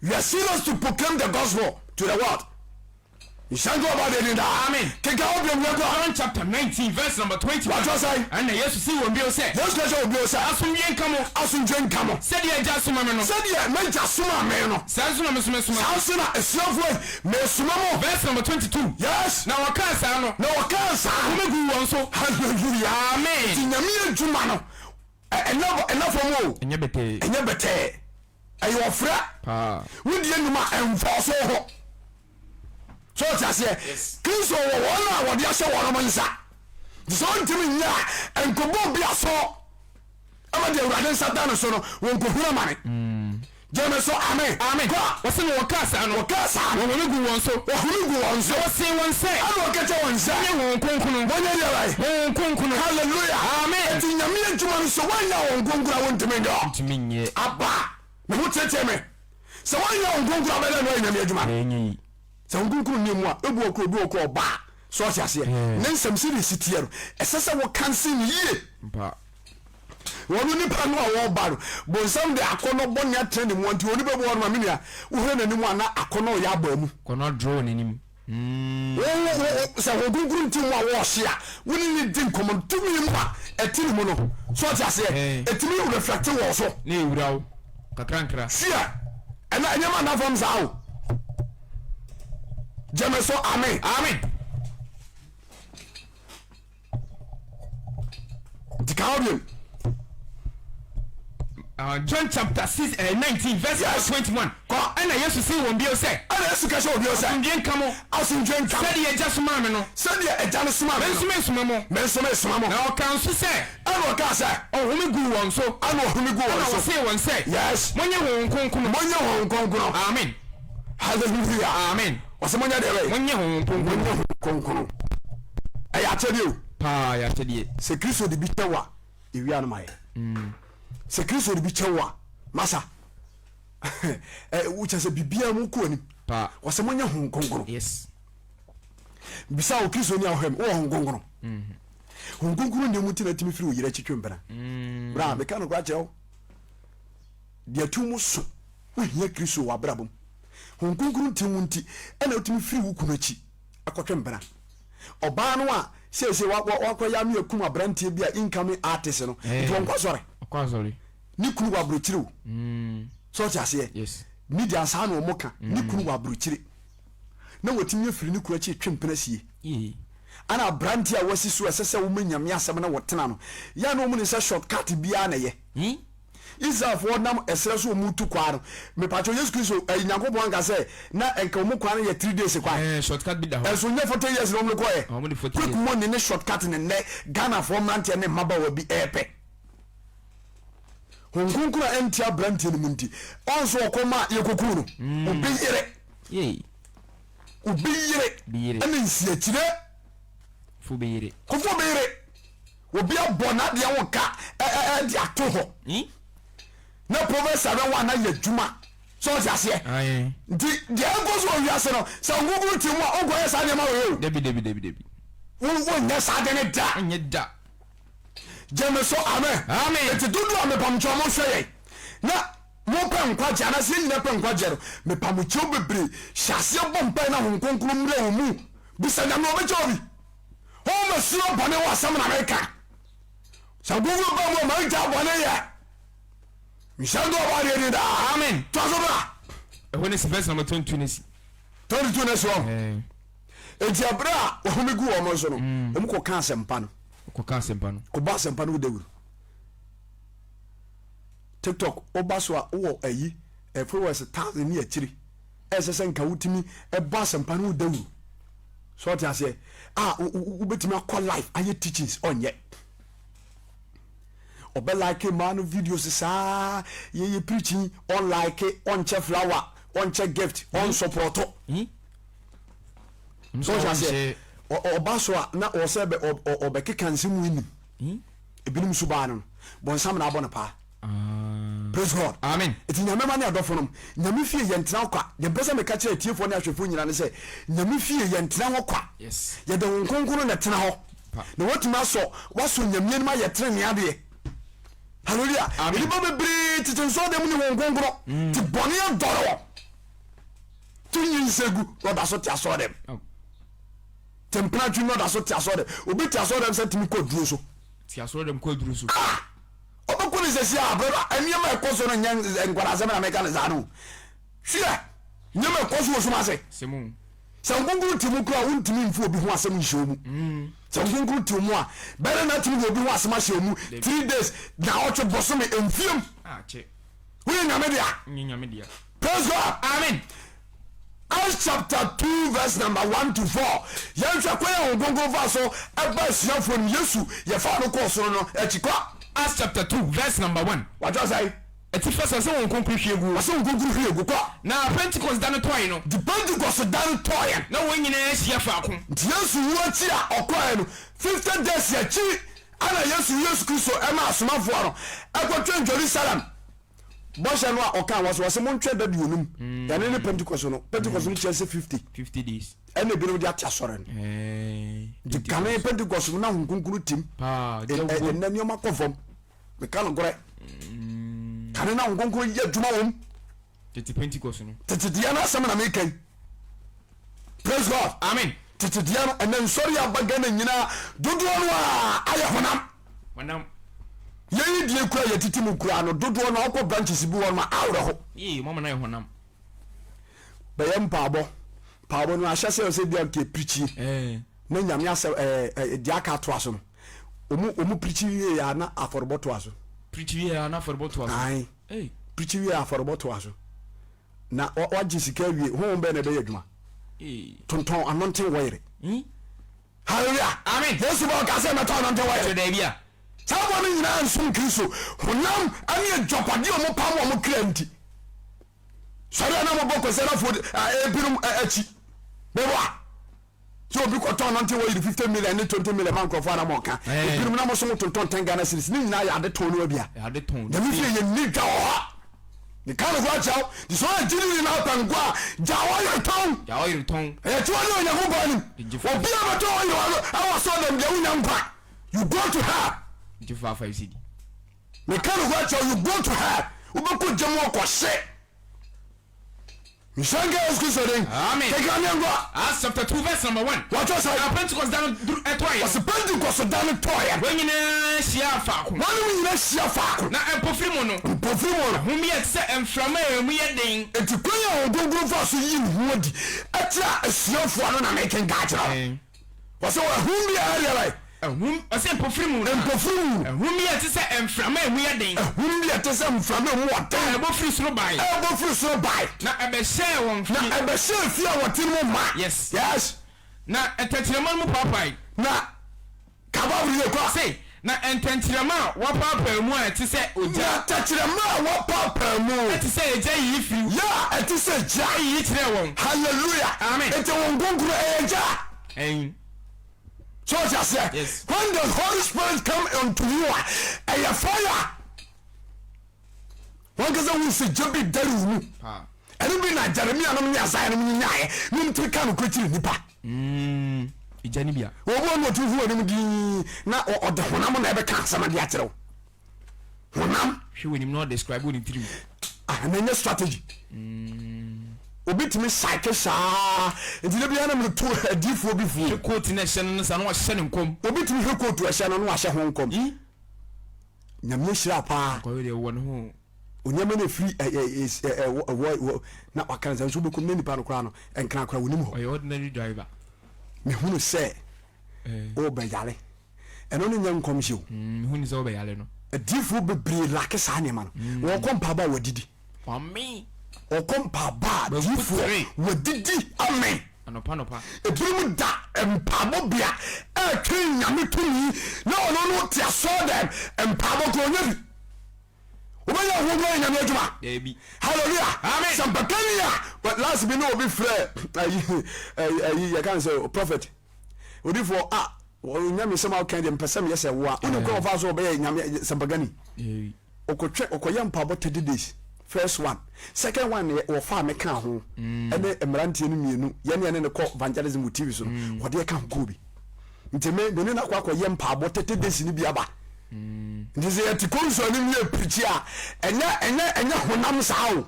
We are serious to proclaim the gospel to the world. Nhyira nka ɔba deɛ din daa. Amen. Kenkan hɔ bio yɛnkɔ. John chapter 19 verse number 21. Watwerɛ sɛn? Ɛnna Yesu see wɔn bio sɛ. Yesu ka kyerɛ wɔn bio sɛ. Asomdwoeɛ nka mo. Asomdwoeɛ nka mo. Sɛdeɛ Agya asoma me no. Sɛdeɛ m'Agya somaa me no. Saa nso na me nso mesoma. Saa nso na asuafoɔ yi, mesoma mo. Verse number 22. Yes. Na wɔkaa saa no. Na wɔkaa saa no. Home guu wɔn so. Hallelujah. Amen. Nti Nyame adwuma no, ɛnna ɛnna fam o. Ɛnyɛ bɛtɛɛ. Ɛnyɛ bɛtɛɛ. Ɛyɛ ɔfrɛ. Paa. Wodie nnwuma ɛmfɔɔ so ho. So ɔte aseɛ? Yes. Kristo wɔ wɔn a wɔde ahyɛ wɔn nsa. Nti sɛ ɔntumi nyɛ a, nkɔbɔ obi aso. Ɛma deɛ Awurade nsa da no so no, wɔnkɔhunu amane. Gyeme so, amen. Amen. Kɔ. Wɔse na wɔkaa saa no. Wɔkaa saa no. Wɔhome guu wɔn so. Wɔhome guu wɔn so. Na wɔsee wɔn sɛ. Ɛna wɔka kyerɛ wɔn sɛ. Monyɛ Honhom Kronkron. Monyɛ deɛ bɛn? Honhom Kronkron. Hallelujah. Amen. Enti Nyame adwuma no sɛ woannya Honhom Kronkron a wontumi nyɛ. Wontumi nyɛ. Aba. Me ho teetee me. Sɛ woannya Honhom Kronkron a bɛdɛn na woayɛ Nyame adwuma no? Ɛnyɛ yi. Sɛ Honhom Kronkron nni mu a, ebu wɔ koro, obi wɔ koro ɔba a, so ɔte aseɛ? Ne nsɛm sɛdeɛ ɛsi teɛ no, ɛsɛ sɛ wo kansen no yie. Mpa. Wɔn nipa no a wɔreba no, bonsam de akɔnnɔ bɔne atena ne mu, nti onipa bi wɔ hɔ nom a, me nua, wohwɛ n'anim a na akɔnnɔ reyɛ abɔ amu. Akɔnnɔ adorɔ wɔ n'anim. Wo, wo, wo, sɛ Honhom Kronkron nte mu a wɔrehye a, wo ne no di nkɔmmɔ no, tumi mu a ɛte ne mu no, so ɔte aseɛ? Ɛtumi reflect wɔ so. Na ɛwura wo kakrankra. Fear, ɛna nneɛma nna fam saa o. Gyeme so, amen. Amen. Nti ka hɔ biom. John chapter 6, 19 verse Yes. 21. Kɔ. Ɛnna Yesu see wɔn bio sɛ. Ɛnna Yesu ka kyerɛɛ wɔn bio sɛ. Asomdwoeɛ nka mo. Asomdwoeɛ nka mo. Sɛdeɛ Agya somaa me no. Sɛdeɛ Agya no somaa me no. Me nso meresoma mo. Me nso meresoma mo. Na ɔkaa nso sɛ. Ɛnna ɔkaa sɛ. Ɔhome guu wɔn so. Ɛnna ɔhome guu wɔn so. Ɛnna ɔsee wɔn sɛ. Yes. Monnye Honhom Kronkron. Monnye Honhom Kronkron. Amen. Hallelujah. Amen. Ɔsɛ monyɛ deɛ bɛyɛ. Monnye Honhom Kronkron. Monnye Honhom Kronkron. Ɛyɛ akyɛdeɛ o. Paa, ɛyɛ akyɛdeɛ. Sɛ Kristo de bi kyɛ wo a, ewia no ma yɛ. Sɛ Kristo de bi kyɛ wo a, masa. Wokyɛ sɛ biribiara mu kɔ anim. Paa. Ɔsɛ monyɛ Honhom Kronkron. Yes. Bisa wo Kristo ni a wohwɛ me, wowɔ Honhom Kronkron? Honhom Kronkron nni mu nti na atumi firi wo yere akyi twe mpena. Bra, meka nokorɛ akyerɛ wo. Deɛ ɛto mu so, wohia Kristo wɔ w'abrabɔ mu. Honhom Kronkron nti wo nti ɛna wotumi firi wo kunu akyi akɔtwe mpena. Ɔbaa no a seesei wakɔyɛ ano akum aberanteɛ bi a incoming artist no, nti ɔnkɔ asɔre. Ɔkɔ asɔre. Ne kunu wɔ aburokyire o. Sɛ ɔte aseɛ? Media saa na wɔn ka. Ne kunu wɔ aburokyire. Na watumi afiri ne kunu akyi retwe mpena sie. Ana aberanteɛ a wasi so a ɛsɛ sɛ wɔma Nyame asɛm na wɔtena no, yɛ a na wɔn nim sɛ short cut biara na ɛyɛ. Israelfoɔ nam ɛserɛ so wɔn retu kwaa no, mepakyɛw Yesu Kristo, ɛyi Nyankopɔn anka sɛ na nka wɔn kwan no yɛ 3 days kwan. Ɛɛ, short cut bi da hɔ. Ɛnso nyɛ 40 years na wɔn de kɔɛ. Wɔn de 40 Quick years. money ne short cut ne nnɛ Ghanafoɔ mmeranteɛ ne mmabaawa bi ɛɛpɛ. Honhom Kronkron a ɛnte aberanteɛ no mu nti, ɔnso ɔkɔ ma yɛkɔkuu no. Obi yere. Yei. Obi yere. Bi yere. Ɛne nsiakyire. Fo bi yere. Kofo bi yere. Obi abɔ n'adeɛ ho ka ɛde ato hɔ. Na Proverbs 7:1 ayɛ adwuma. Sɛ ɔte aseɛ. Aye. Nti deɛ ɛnkɔ so wɔ wiase no, sɛ Honhom te mu a, wonkɔyɛ saa nneɛma wei o. Dabi dabi dabi dabi. Wo wonyɛ saa de ne da. Ɛnyɛ da. Gyeme so amen. Amen. Eti dodoɔ a mepamkyɛw mo hwɛ yɛn na mo pɛ nkwagye anaasɛ yɛn nyinaa pɛ nkwagyeɛ no, mepamokyɛw bebree hyɛ aseɛ bɔ mpae na Honhom Kronkron mmra wo mu. Bisa Nyame ɔbɛkyɛ wo bi. Honhom asuro bɔne ho asɛm na meka. Sɛ Kronkron ba mu a magyaa bɔne yɛ. Nhyɛ nto ɔbɔ adeɛ din daa. Amen. Toa so bra. Ɛhɔ ne si verse number 22 ne si. 22 ne si hɔ. Ɛɛ. Enti ɛberɛ a wɔhome gu wɔn so no, wɔn kɔka asɛmpa no. Kɔka asɛmpa no. Kɔbɔ asɛmpa no wo dawuro. TikTok woba so a wowɔ ayi eh, followers thousand ne akyiri. Ɛsɛ sɛ nka wotumi ɛbɔ asɛmpa no wo dawuro. So ɔte aseɛ a wobɛtumi akɔ live ayɛ teachings ɔnyɛ. Ɔbɛ like mmaa no videos saa yɛyɛ preaching ɔnlike ɔnkyɛ flower ɔnkyɛ gift ɔnsupporto. So ɔhyɛ aseɛ ɔba so a na ɔsɛ bɛ ɔbɛkeka nsɛm mu nim hmm? ebinom nso baa no no bɔnsam na abɔ no paa ah. Praise God. Amen. Eti nyame ma ne adɔfo nom nyame fie yɛn tena hɔ kwa. Deɛ mpɛ sɛ meka kyerɛ atiefoɔ ne ahwɛfoɔ nyinaa ne sɛ nyame fie yɛn tena hɔ kwa. Yes. Yɛde Honhom Kronkron na ɛtena hɔ. Na watumi asɔ wasɔ nyame anim ayɛ tenenee adeɛ. Hallelujah. Amen. Nnipa bebree tete nsɔɔdan mu ne Honhom Kronkron. Ti bɔne adɔre wɔn. To nyinsɛn gu na ɔda so te asɔɔdɛm. Te mpena twi na ɔda so te asɔɔdɛm. Obi te asɔɔdɛm sɛ tumi kɔ aduro so. Te asɔɔdɛm kɔ aduro so. Ah! Ɔbɛkɔ ne sɛsi a brother nneɛma ɛkɔ so no nyɛ nkwadaa asɛm na meka ne saa no. Hwɛ nneɛma ɛkɔ so wɔ sum ase. Sɛ nkonkoro te mu koraa wontumi mfu obi ho asɛm nhyɛ mu. Mm. Sɛ nkonkoro te mu a bɛrɛ na atumi de obi ho asɛm ahyɛ mu 3 days na ɔtwe bɔsome mfiem. Ah, Woyɛ nyame dea. Praise God. Amen. Acts chapter 2 verse number 1 to 4. Yɛnhwɛ kwan a Honhom Kronkron faa so ɛba asuafoɔ no Yesu yɛfaa no kɔɔ soro no akyi kɔ. Acts chapter 2 verse number 1. Watwerɛ sɛn? Atifi sɛ sɛ Honhom Kronkron hwie gu. Wɔsɛ Honhom Kronkron hwie gu kɔ. Na Pentecost da no tɔe no. Nti Pentecost da no tɔeɛ. Na wɔn nyinaa ahyia faako. Nti Yesu wu akyi a ɔkɔeɛ no 50 days akyi ana Yesu Yesu Kristo ɛma asomafoɔ no ɛkɔtwɛn Jerusalem. Bɔhyɛ no a ɔkaa wɔ so, ɔse montwɛn da duonum. Ɛno ne Pentecost no. Pentecost no kyerɛ sɛ 50. 50 days. Ɛna ebinom de ate asɔre no. Nti kane Pentecost no na Honhom Kronkron tim. Ɛnɛ nneɛma kɔ fam. Meka nokorɛ. Kane na Honhom Kronkron yɛ adwuma wɔ mu. Tete Pentecost no. Tete deɛ no asɛm na meka yi. Praise God. Amen. Tete deɛ no ɛnɛ nsɔre aba Ghana nyinaa dodoɔ no a ayɛ honam. Honam. Yɛyi deɛ kura yɛtete mu kura no dodoɔ no akɔ branches bi wɔ no awerɛho. Yee mama no ayɛ honam. Bɛyɛ mpaabɔ. Mpaabɔ no ahyɛ sɛ sɛ bia nka pirikyi. Eh. Na nyame asɛ ɛɛ eh, deɛ aka atoa so no. Ɔmu ɔmu pirikyi wie ya na afɔrebɔ toa so. Pirikyi wie ya na afɔrebɔ toa so. Ae. Pirikyi wie afɔrebɔ toa so. Na wagye sika awie, honhom bɛn na ɛbɛyɛ adwuma? Tontɔn anointing wɔyere. Hmm? Hallelujah. Amen. Yesu ba ɔka sɛ mɛtɔ anointing wɔyere. Kyerɛ daabi a. Saa bɔ no nyinaa nsom Kristo honam ne adwapadeɛ a wɔpam wɔn kra nti. Sɔre a na mobɔ kwasiadafoɔ ebinom akyi. Meboa. Sɛ obi kɔtɔn nante wɔ yiri 50 million ne 20 million ma nkurɔfoɔ a na mɔka. Ebinom na mo so mo tontɔn 10 Ghana cedis ne nyinaa yɛ ade tɔn no abia. Nyame fie yɛ nni dwa wɔ hɔ. Meka no kora kyerɛ wo. Nti sɛ ɔyɛ gyidini na ɔpɛ nkwa a, gya ɔyere tɔn. Gya ɔyere tɔn. Ɛyɛ tiwa ne Onyankopɔn anim. Obi a bɛtɔ ɔyere ɛwɔ sɛ ɔdɛm deɛ wonya nkwa. You go to hell. Gye 5 cedi. Meka no kora kyerɛ you go to hell. Wobɛkɔ gya mu ɔkɔhye. Nhyira nka Yesu Kristo din. Amen. Keka ne nkɔ. Acts chapter 2 verse number 1. Wɔtɔ sɛ. Na Pentecost da no duru ɛtɔeɛ. Wɔsi Pentecost da no tɔeɛ. Wɔn nyinaa hyia faako. Wɔn nyinaa hyia faako. Na mpofiri mu no. Mpofiri mu no. Ahum bi a ɛte sɛ mframa a emu yɛ den. Enti kwan a Honhom Kronkron faa so yii ne ho adi kyerɛɛ asuafoɔ no na mekenkan akyerɛ wo. Wɔsɛ ahum bi a ɛyɛ dɛn? Ahum, ɔsɛ mpofiri mu no. Mpofiri mu. Ahum bi a ɛte sɛ mframa a emu yɛ den. Ahum bi a ɛte sɛ mframa a emu wɔ den. A ɛbɔ firi soro bae. A ɛbɔ firi soro bae. Na ɛbɛhyɛɛ wɔn fie. Na ɛbɛhyɛɛ fie a wɔte no mu ma. Yes. Yes. Na ntɛnkyerɛma no mu paapae. Na ka Bible yie kɔ. Se, na ntɛnkyerɛma a wɔapaapaa mu a ɛte sɛ ogya. Na tɛkyerɛma a wɔapaapaa mu. Ɛte sɛ egya yiyi firi. Yɛ a ɛte sɛ gya. Yiyi kyerɛɛ wɔn. Hallelujah. Amen. Enti Honhom Kronkron ɛyɛ gya. Ɛn. So ɔte aseɛ? Yes. When the Holy Spirit come unto you a, ɛyɛ fire. Wɔn kasa hu sɛ gya bi dare wo mu. Ɛno bi na Jeremia nom ne Isaiah nom nyinyaeɛ na wɔn tumi ka nokorɛ kyerɛ nipa. Gya no bi a. Obi wɔ no ɔtumi hu w'anim dinn na ɔde honam na ɛbɛka asɛm de akyerɛ wo. Honam. Hwɛ w'anim na ɔdescribe wɔ ne tirim. Ah, na ɛnyɛ strategy. Obi tumi psyche saa nti da biara na meto adiifoɔ bi fuo. Hwɛ kootu na ɛhyɛ no no saa na wahyɛ ne nkɔm. Obi tumi hwɛ kootu ɛhyɛ no na wahyɛ ho nkɔm. Nyame ahyira paa. Nkɔyɛ deɛ wɔ ne ho. Onneɛma no ɛfiri ɛwɔ na waka no sɛ nso wobɛkum ne nipa no koraa no nkra koraa wɔnim hɔ. Ɔyɛ ordinary driver. Mehunu sɛ wobɛyare. Ɛno no nyɛ nkɔmhyɛ o. Mehunu sɛ wobɛyare no. Adiyifoɔ bebree lake saa nneɛma no. Wɔkɔ mpaabɔ a wɔadidi. Wamee. Wɔkɔ mpaabɔ a adiyifoɔ wɔadidi amee. Anɔpa anɔpa. Ebinom da mpaabɔ bea ɛretwɛn Nyame tumi na ɔno no te asɔre dɛm mpaabɔ koraa ɔnya bi. Wobɛnya ho kura yɛ Nyame adwuma. Daabi. Hallelujah. Amen. Sɛ mpakani a last bi ne obi frɛ ayi ayi yɛka ne sɛ prophet odifoɔ a Nyame sɛm a woka deɛ mpɛ sɛ meyɛ sɛ wo a wonim kwan wɔfa so wɔbɛyɛ Nyame sɛmpagani. Ɔkɔtwɛ ɔkɔyɛ mpaabɔ 30 days first one second one yɛ wɔfaa me kaa ho ɛne mmeranteɛ no mmienu yɛne ɛne no kɔ evangelism wɔ TV so no wɔde ɛka ho kɔɔ bi nti me me ne no akɔ akɔyɛ mpaabɔ 30 days no bi aba nti sɛ yɛte kɔnsu anim yɛ pirikyi a ɛnyɛ ɛnyɛ ɛnyɛ honam saa o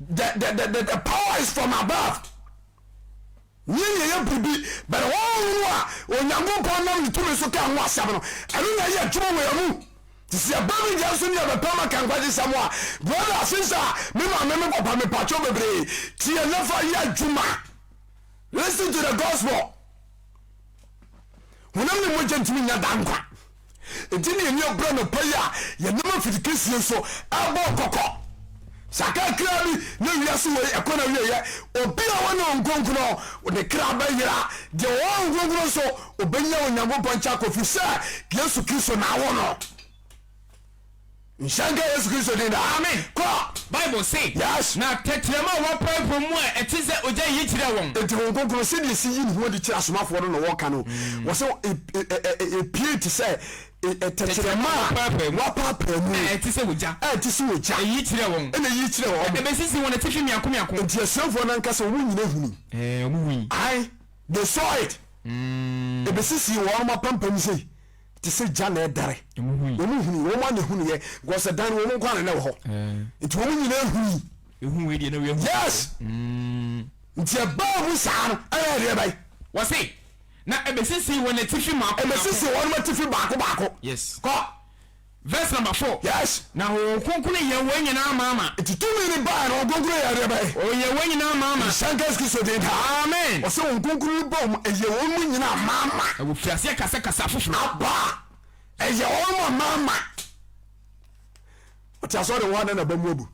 the the the the power is from above. Nyɛ nea ɛyɛ biribi, but honhom a Onyankopɔn nam ne tumi so kaa ho asɛm no, ɛno na ɛyɛ adwuma wɔ yɛn mu. Nti sɛ yɛba me deɛ nso ne yɛbɛpɛ ma ka nkwagyesɛm a, brother, sister, me maame, me papa, mepakyɛw bebree, tie na fa yɛ adwuma. Listen to the gospel. Honam ne mogya ntumi nya daa nkwa. Enti ne yɛni abura anɔpa yi a yɛnam afidikɛsie so ɛbɔ kɔkɔ. Sɛ aka kra bi na wiase wei ɛkɔ na wieɛ, obi a wɔne wɔn nkonkono ne kra bɛyera, deɛ wɔwɔ wɔn nkonkono nso obɛnya Onyankopɔn nkyɛn akɔ, firi sɛ Yesu Kristo na awo no. Nhyira nka Yesu Kristo din daa. Amen. Kɔ. Bible se, Yes. Na tɛkyerɛma a wɔapae po mu a ɛte sɛ ogya yi kyerɛɛ wɔn. Enti Honhom Kronkron, sɛdeɛ ɛsi yi ne ho adi kyerɛ asomafoɔ no na wɔka no, wɔsɛ ɛpue te sɛ tɛkyerɛma a wɔapaapaa mu a ɛte sɛ ogya. A ɛte sɛ ogya. Ɛyi kyerɛɛ wɔn. Ɛna ɛyi kyerɛɛ wɔn. Na ɛbɛsisi wɔn atifi mmiako mmiako. Enti asuafoɔ no ankasa wɔn nyina hunui. Ɛɛ, wɔn hui. Ae, they saw it. Ɛbɛsisii wɔn apampam sei. Te sɛ gya na ɛdɛre. Wɔn hunui, wɔn a na ehunuiɛ, because ɛdan no wɔn nko ara na ɛwɔ hɔ. Nti wɔn nyinaa hunui. Ehu wei deɛ na wei ahu. Yes. Nti ɛbaa mu saa no, ɛyɛ ɛdeɛ bɛn? Wɔse, na ɛbɛsisii wɔn atifi mmaako mmaako. Ɛbɛsisii wɔn atifi baako baako. Yes. Kɔ. Verse number 4. Yes. Na Honhom Kronkron yɛɛ wɔn nyinaa amaama. Nti tumi no baeɛ no, Honhom Kronkron yɛɛ deɛ bɛn? Ɔyɛɛ wɔn nyinaa amaama. Nhyira nka Yesu Kristo din daa. Amen. Ɔsɛ Honhom Kronkron no baa wɔn, ɛyɛɛ wɔn mu nyinaa amaama. Na wɔfiri aseɛ kasa kasa foforɔ. Aba. Ɛyɛ wɔn mu amaama. Ɔte asɔre wɔ hɔ a na n'aba mu abu.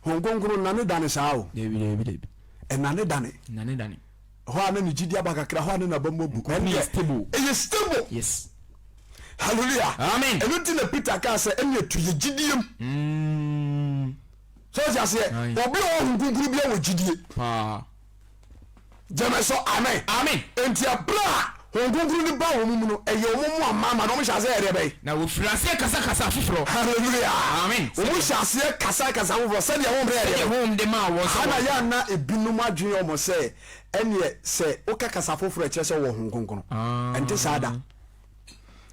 Honhom Kronkron nnane dane saa o. Dabi, dabi, dabi. Ɛnane dane. Nnane dane. Ɛhɔ a na ne gyidi aba kakra, ɛhɔ a na n'aba mu abu. Ɛno yɛ stable. Ɛyɛ stable. Yes. Hallelujah. Amen. Ɛno nti na Peter kaa sɛ ɛne ɛtu yɛ gyidie mu. Sɛ ɔte aseɛ, obi a ɔwɔ Honhom Kronkron bi wɔ gyidie. Paa. Gyeme so amen. Amen. Enti ɛberɛ a Honhom Kronkron no baa wɔn mu no, ɛyɛ wɔn mu amaama na wɔn hyɛ aseɛ yɛ deɛ bɛn? Na wɔfirii aseɛ kasa kasa afoforɔ. Hallelujah. Amen. Wɔn hyɛ aseɛ kasa kasa afoforɔ sɛdeɛ Honhom no yɛ deɛ Sɛdeɛ bɛn? Honhom de maa wɔn sɛ Aha na wɔnka. yɛ a na ebinom adwene yɛ wɔn sɛ ɛneɛ sɛ woka kasa foforɔ a ɛkyerɛ sɛ wowɔ Honhom Kronkron. Ɛnte saa da.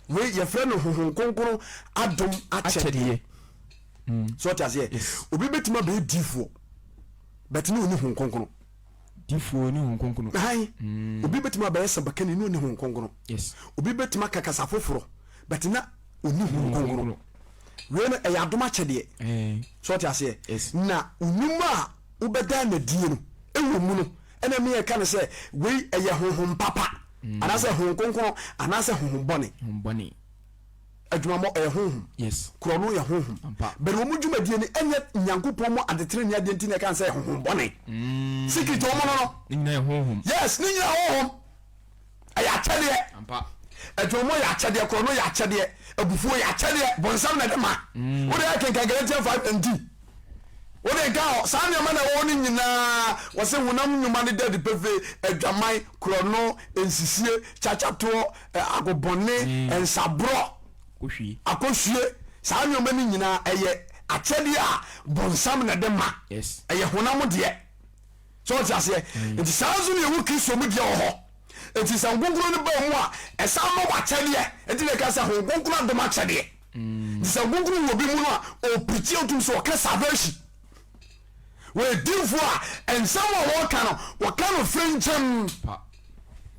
Wei yɛfrɛ no Honhom Kronkron adom akyɛdeɛ. Akyɛdeɛ. So ɔte aseɛ? Yes. Obi bɛtumi abɛyɛ diifoɔ but ne ɔni Honhom Kronkron. Difoɔ ne Honhom Kronkron. Ae. Obi bɛtumi abɛyɛ sɛmpakani ne ɔni Honhom Kronkron. Yes. Obi bɛtumi aka kasa foforɔ but na ɔni Honhom Kronkron. Wei no ɛyɛ adom akyɛdeɛ. Eh. So ɔte aseɛ? Yes. Na nnwuma a wobɛda no adie no ɛwɔ mu no ɛna me yɛka no sɛ wei ɛyɛ honhom papa mm. anaasɛ honhom kronkron anaasɛ honhom bɔne. Honhom bɔne. Adwumammɔ ɛyɛ honhom. Yes. Korɔno yɛ honhom. Ampa. But wɔn dwumadie no ɛnyɛ Nyankopɔn mu adetenenee adeɛ nti na ɛka sɛ honhom bɔne. Mm. Secret wɔn no no. Ne nyinaa yɛ honhom. Yes, ne nyinaa honhom. Ɛyɛ akyɛdeɛ. Ampa. Adwumammɔ yɛ akyɛdeɛ, korɔno yɛ akyɛdeɛ, abufuo yɛ akyɛdeɛ, bonsam na ɛde ma. Mm. Wode akenkan Galatians 5 and D. Wode nka hɔ, saa nneɛma na ɛwɔ hɔ no nyinaa, wɔse honam nnwuma no da adi pefee, adwaman, korɔno, nsisie, kyakyatoɔ, agobɔne, nsaborɔ, akɔhwie, saa nneɛma no nyinaa ɛyɛ akyɛdeɛ a bonsam na ɛde ma, ɛyɛ honam deɛ. So ɔte aseɛ? Nti saa nso na ɛwɔ Kristo mu deɛ wɔ hɔ. Nti sɛ Honhom Kronkron no ba mu a, ɛsan ma wɔ akyɛdeɛ. Nti na ɛka sɛ Honhom Kronkron adom akyɛdeɛ. Nti sɛ Honhom Kronkron wɔ obi mu no a, ɔpirikyi otum sɛ ɔka salvation. Wɔyɛ dinfoɔ a nsɛm a wɔka no, wɔka no frenkyɛm.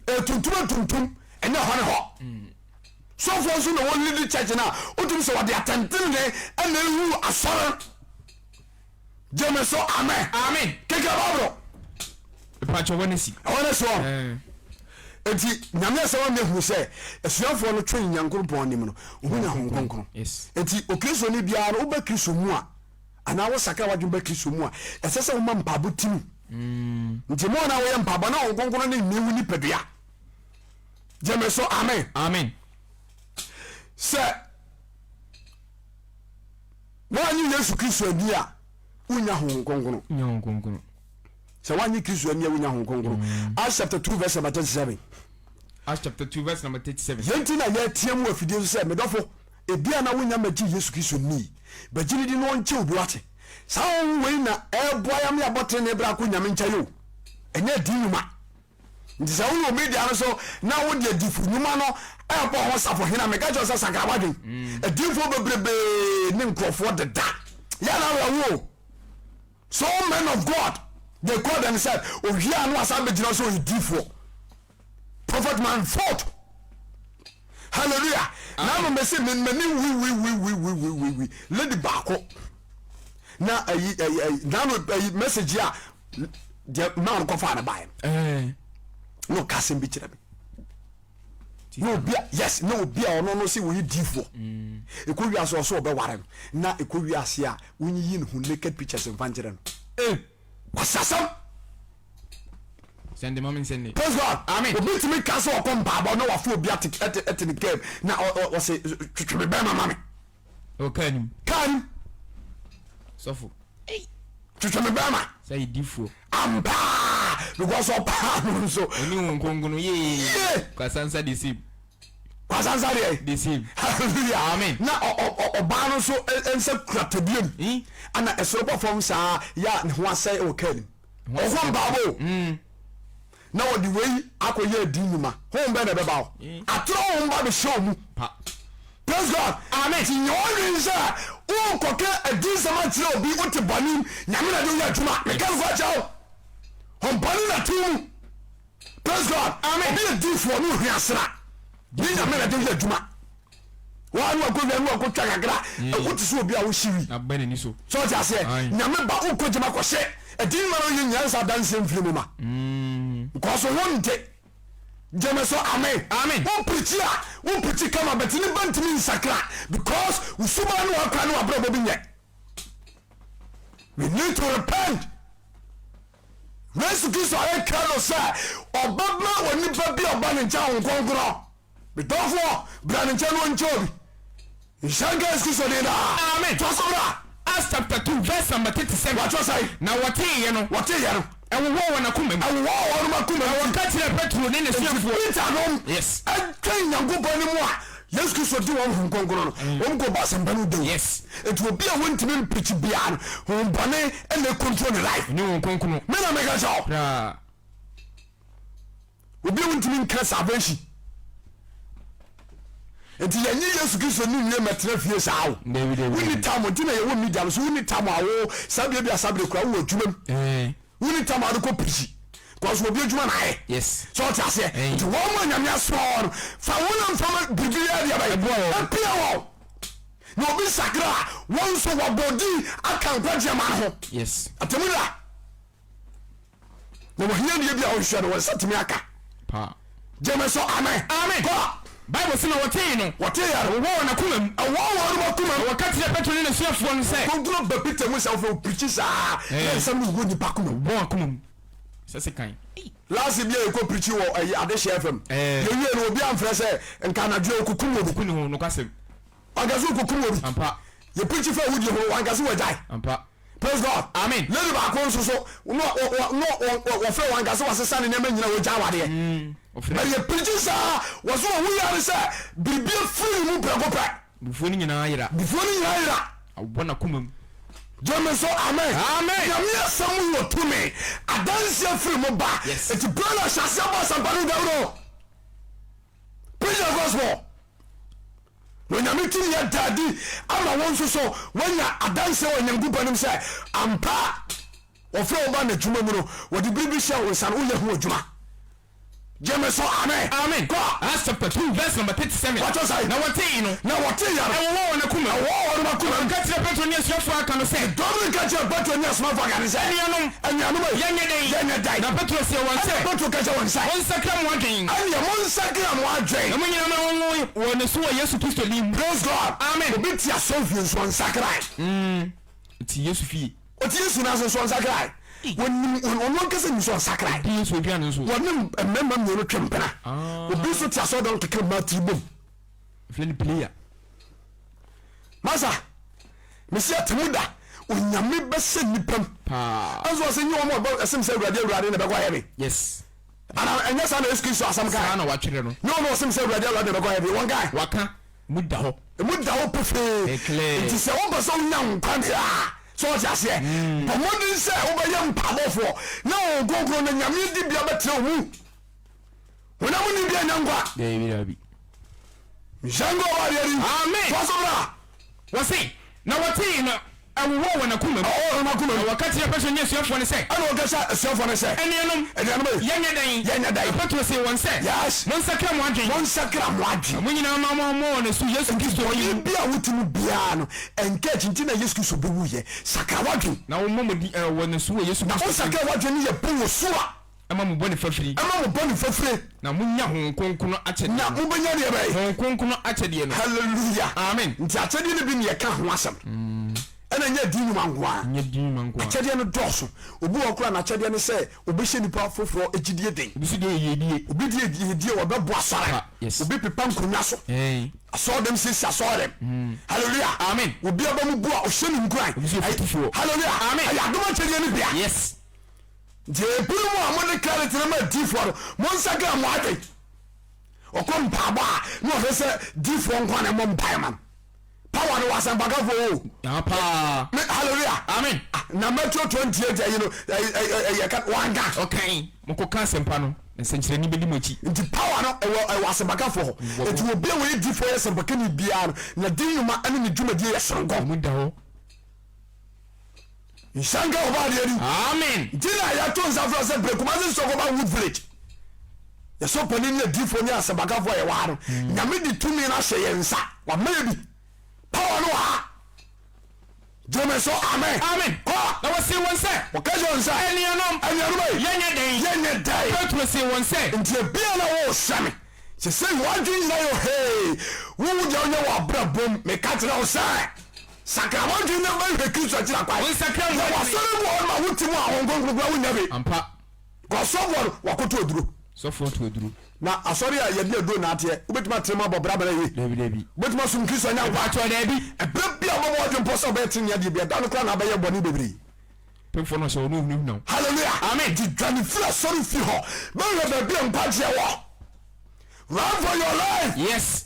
Ɛtuntum atuntum, ɛnyɛ hɔ ne hɔ. Sɔfoɔ nso na wɔlidi church no a, wotum sɛ wɔde atɛntenene ɛna ehu asɔre. Gyeme so amen. Amen. Keke Bible. Mpakyɛ wɔn asi. Ɛwɔ ne soɔ. Eti nyame asɛm ama ehu sɛ asuafoɔ no twɛn Nyankoropɔn anim no, wɔn nya Honhom Kronkron. Yes. Eti Okristoni biara no, woba Kristo mu a, anaa wosakra w'adwene ba Kristo mu a, ɛsɛ sɛ woma mpaabɔ tim. Nti mo na woyɛ mpaabɔ na Honhom Kronkron no nni wo nipadua. Gyeme so amen. Amen. Sɛ Woannye Yesu Kristo anni a, wonnya Honhom Kronkron. Wonnya Honhom Kronkron. Sɛ woannye Kristo anni a, wonnya Honhom Kronkron. Mm. Acts chapter 2 verse number 37. Acts chapter 2 verse number 37. Yɛn ti na yɛteɛ mu afidie so sɛ, medɔfo, ebia na wonya mɛgye Yesu Kristo nni. Bɛgye ne di na ɔnkyɛ obi wate. Saa honhom wei na ɛboa yɛ ama yɛabɔ tenenee bra akɔ Nyame nkyɛn o. Ɛnyɛ adi nnwuma. Nti sɛ woyɛ obi dea no so na wode adifo nnwuma no ɛbɔ ho safohene a, meka kyerɛ sɛ sakra w'adwen. Mm. Adifoɔ bebrebee ne nkurɔfoɔ deda. Yɛ na awerɛho o. So men of God, they call themselves owia no asan bɛgyina so ɔyɛ difoɔ. Prophet man fought. Hallelujah. Na ano mese me m'ani wiwiwiwiwiwiwi lady baako na ayi ayi ayi na ano ayi message a deɛ maa no kɔfaa no baeɛ no eh. na ɔka asɛm bi kyerɛ me na obi a yes na obi a ɔno no sɛ wɔyɛ diifoɔ mm. ɛkɔ wiase ɔsɛ ɔbɛware no na ɛkɔ wiase a wonyiyi ne ho naked pictures mfa nkyerɛ no eh. kwasasɛm sɛnde ma me nsɛnde praise God amen obi tumi ka sɛ ɔkɔ mpaabɔ na wafo obi ate ɛte ne kaa na ɔsɛ twetwe me bɛrima ma me Ɛwɔ kaa nim. Kaa nim. Sɔfo. Twitwi me bɛrima. Sɛ yɛ difoɔ. Ampaa because ɔpaa no nso. Oni wɔn nkonkono yee. Yee. Kwasansa the same. Kwasansa deɛ. The same. Hallelujah. Amen. Na ɔbaa no nso nsa kura tadua mu. Ana ɛsoro bɔ fam saa yɛ a ne ho asɛe wɔ kaa nim. Ɔkɔ mpaabɔ o. Mm. Na wɔde wei akɔyɛ adi nnwuma. Honhom bɛn na ɛbɛba hɔ? Atorɔ honhom ba bɛhyɛ wo mu. Praise God. Amen. Nti nyɛ w'adwene sɛ worekɔka adinsɛm akyerɛ obi wote bɔne mu. Nyame na de woyɛ adwuma. Meka no kɔ akyerɛ wo. Honhom bɔne na te wo mu. Praise God. Amen. Obi yɛ diifoɔ ne ohia asra. Ne Nyame na de woyɛ adwuma. Wɔn a wakɔ wia ne wakɔ twa kakra. Wote sɛ obi a wohye wi. Na bɛ n'ani so. Sɛ ɔte aseɛ. Nyame ba wokɔ gyama kɔhyɛ. Ɛdi nnwuma na ɔyɛ nyinaa nsa adanseɛ mfiri mu ma. Nkɔso ho nte. Gyeme so amen. Amen. Wo pirikyi a wo pirikyi kama but ne ba ntumi nsakra because wo suban ne wakwan ne wabrabɔ bi nyɛ. We need to repent. Yesu Kristo ayɛ krado sɛ ɔbɛma onipa bi a ɔba ne nkyɛn Honhom Kronkron. Me dɔfoɔ, bra ne nkyɛn na ɔnkyɛ obi. Nhyira nka Yesu Kristo din daa. Amen. Toa so bra. Acts chapter 2 verse number 37. Wɔatwerɛ sɛn? Na wɔteeɛ no. Wɔteeɛ no. Ɛwowɔɔ wɔn akoma mu. Ɛwowɔɔ wɔn akoma mu. Na wɔka kyerɛɛ Petro ne n'asuafoɔ. Enti Peter nom. Yes. Ɛtwɛn Nyankopɔn anim a Yesu Kristo de wɔn Honhom Kronkron no, mm. wɔn kɔ bɔ asɛmpa no dawuro. Yes. Enti obi a wɔntumi mpirikyi biara no, honhom bɔne na ɛcontrol ne life. Ne Honhom Kronkron. Me na meka kyerɛ wo. Koraa. Obi a wontumi nka salvation. Nti yɛnye Yesu Kristo ne nwie mɛtena fie saa o. Wonni tam nti na yɛwɔ media no so wonni tam a wo saa bia bi asabere kura wowɔ adwuma mu. Eh. Wonni tam a wode kɔ pirikyi. Because obi adwuma na ayɛ. Yes. Sɛ ɔte aseɛ. Eh. Nti wɔn mu a Nyame asoma wɔn no fa wɔn na mfama biribi yɛ deɛ bɛyɛ. Ɛboa wɔn. Ɛpia wɔn. Na obi sakra a wɔn nso wɔbɔ din aka nkwagyeɛ ma no ho. Yes. Atemu da. Na wɔhia deɛ bi a wɔhwehwɛ no wɔn nsa tumi aka. Paa. Gyeme so amen. Amen. Kɔ. Bible se na wɔtee no. Wɔtee yɛ no. Ɛwowɔ wɔn akoma mu. Ɛwɔ wɔn akoma mu. Na wɔka kyerɛɛ Petro ne n'asuafoɔ no sɛ. Kronkron ba Peter mu sɛ wofɛ opirikyi saa na Eh. nsɛm no wɔ nipa akoma mu. Wɔn akoma mu. Sɛ sekan. Ei. Last bi a yɛkɔ pirikyi wɔ ɛyi Adehye FM. Eh. Yɛwie no obi amfrɛ sɛ nka anadwo yi ɔkɔkum obi. Ku ne ho nokwasɛm. Wanka sɛ ɔkɔkum obi. Ampa. Yɛ pirikyi fa awudie ho wanka sɛ wagyae. Ampa. Praise God. Amen. Lady baako nso so no no wɔfrɛ wɔn ankasa wɔasesa ne nneɛma nyina wɔgya awadeɛ. Mm, ɔfrɛ. Na yɛ pirikyi saa wɔso wɔn ho yare sɛ biribi afiri ne mu prɛko pɛ. Bufuo no nyinaa yera. Bufuo no nyinaa yera. Awɔ n'akoma mu. Gyeme so amen. Amen. Nyame asɛm wɔ tumi. Adanseɛ firi mu ba. Yes. Eti bere na hyɛ aseɛ bɔ asɛmpa no dawuro. Preach the gospel. Na Onyame tumi ada adi ama wo nso so woanya adanseɛ wɔ Nyankopɔn anim sɛ ampa wɔfrɛ wo ba n'adwuma mu no wɔde biribi hyɛ wo nsa no woyɛ ho adwuma. Gyeme so amen. Amen. Kɔ. Acts chapter 2 verse number 37. Wɔtɔ sɛn? Na wɔtee no. Na wɔtee yɛ no. Ɛwowɔ wɔn akoma. Ɛwowɔ wɔn akoma. Na wɔka kyerɛɛ Petro ne asuafoɔ a aka no sɛ. Dɔm no ka kyerɛɛ Petro ne asomafoɔ aka no sɛ. Anuanom. Anuanom ei. Yɛnyɛ dɛn? Yɛnyɛ dɛn? Na Petro see wɔn sɛ. Ɛnna Petro ka kyerɛɛ wɔn sɛ. Monsakra mo adwen. Ɛnneɛ monsakra mo adwen. Na mo nyinaa mma wɔnwo wɔn asu wɔ Yesu Kristo din mu. Praise God. Amen. Obi te asɔrefie nso ɔnsakrae. Ɔte Yesu fie. Ɔte Yesu nan ase nso ɔnsakrae. Wɔnim, ɔno ankasa nim sɛ ɔnsakrae. Ɔdi Yesu aduane nso. Wɔne mmarima mmienu twe mpena. Obi nso te asɔredan keka mmaa tiri bom. Frɛ no player. Masa, mesi atemu da, onyame bɛsɛ nnipa mu. Paa. Ɛnso ɔsɛ nye wɔn a ɔbɛ ɛsɛm sɛ awurade awurade na ɛbɛkɔ heaven. Yes. Ana ɛnyɛ saa na Yesu Kristo asɛm kae? Saa na watwerɛ no. Nye wɔn a ɔsɛm sɛ awurade awurade na ɛbɛkɔ heaven, wɔn kae. Waka, mu da hɔ. Emu da hɔ pefee. Ɛclear. Nti sɛ wopɛ sɛ wonya nkwa deɛ a, sɛ ɔte aseɛ, bɔ mmɔden sɛ wobɛyɛ mpaabɔfoɔ na Honhom Kronkron no Nyame dibea bɛtena wo mu. Honam nni bi anya nkwa. Dabi dabi. Nhyira nka ɔbɔ adeɛ din. Amen. Toa so bra. Wɔse, na wɔtee no ɛwowɔɔ wɔn akoma mu. Ɛwowɔɔ wɔn akoma mu. Na wɔka kyerɛɛ Petro ne asuafoɔ no sɛ. Ɛna wɔka kyerɛɛ asuafoɔ no sɛ. Anuanom. Anuanom ei. Yɛnyɛ dɛn? Yɛnyɛ dɛn? Na Petro see wɔn sɛ. Yes. Monsakra mo adwene. Monsakra mo adwene. Na mo nyinaa mma wɔmmɔ wɔn asu Yesu Kristo din mu. Nti bɔne bi a wote mu biara no, ɛnka akyi nti na Yesu Kristo bɛwuiɛ. Sakra w'adwene. Na wɔmmɔ mo din, ɛɛ, wɔn asu wɔ Yesu Kristo din mu. Na wosakra w'adwene no yɛ bɔ wɔ su a. Ɛma mo bɔne fafiri. Ɛma mo bɔne fafire. Na monya Honhom Kronkron akyɛdeɛ no. Na mobɛnya deɛ bɛn? Honhom Kronkron akyɛdeɛ no. Hallelujah. Amen. Nti akyɛdeɛ no bi ne yɛka ho asɛm. Ɛna ɛnyɛ din nnwuma nko ara. Ɛnyɛ din nnwuma nko ara. Akyɛdeɛ no dɔɔso. Obi wɔ hɔ koraa n'akyɛdeɛ ne sɛ ɔbɛhyɛ nipa foforɔ gyidie den. Obi nso deɛ yɛ yiedie. Obi deɛ yiedie, ɔbɛboa asɔre. Pa, yes. Obi pepa nkonnwa so. Ɛn. Asɔredɛm siesie asɔredɛm. Hallelujah. Amen. Obi aba mu bu a ɔhyɛ ne nkuran. Obi nso yɛ fotufoɔ. Hallelujah. Amen. Ɛyɛ adom akyɛdeɛ no bia. Yes. Nti ebinom a mode credit no ma difoɔ no, monsakra mo adwen. Ɔkɔ mpaabɔ a na ɔhwɛ sɛ difoɔ nko na ɛmmɔ mpae ma no. Power no wɔ asɛmpakafoɔ o. Ah, paa. Me, hallelujah. Amen. Ah, na Matthew 28 ayi no, ɛyɛ ka wanka. Ɔkan, mokɔka asɛmpa no, na nsɛnkyerɛnne bɛdi mo akyi. Nti power no ɛwɔ ɛwɔ asɛmpakafoɔ hɔ. Nti obi a wɔyɛ difoɔ yɛ asɛmpakani biara no, na din nnwuma ne ne dwumadie yɛ soronko. Emu da hɔ. Nhyira nka ɔbaa deɛ ni. Amen. Nti na yɛto nsa frɛ sɛ brɛ Kumasi Sɔkɔba Wood Village. Yɛsɔ panin ne adiifoɔ ne asɛmpakafoɔ a yɛwɔ ha no. Hmm. Nyame de tumi no ahyɛ yɛn nsa. Wama yɛ bi. Power no wɔ ha. Gyeme so amen. Amen. Kɔ. Na wɔsee wɔn sɛ. Wɔka kyerɛ wɔn sɛ. Anuanom. Anuanom ei. Yɛnyɛ dɛn? Yɛnyɛ dɛn? Petro see wɔn sɛ. Nti ebia na wɔrehyɛ me. Sesei w'adwene nyina yɛ hee. Wowu deɛ wonyɛ wɔ abrabom. Meka kyerɛ wo sɛ. Sakra w'adwene na bɛhwɛ Kristo akyiri akwan. Monsakra mo Yɛwɔ adwene. asɔre bi wɔ hɔ nom a wote mu a Honhom Kronkron koraa wonnya bi. Ampa. Ɔsɔfoɔ no, wakoto aduro. Sɔfoɔ to aduro. Na asɔre a yɛde aduro na ateɛ, wobɛtumi atena mu abɔ bra bra yie? Dabi, dabi. Wobɛtumi asom Kristo anya nkwa? Mepakyɛw, dabi. Ɛberɛ bi a wobɛbɔ w'adwene pɔ sɛ wobɛyɛ tenenee adeɛ bi, ɛda no koraa na abɛyɛ bɔne bebree. Pemfoɔ no ɔhyɛ wo na ɔhunahuna wo. Hallelujah. Amen. Nti dwane firi asɔre fie hɔ bɛhwɛ baabi a nkwagyeɛ wɔ. Run for your life. Yes.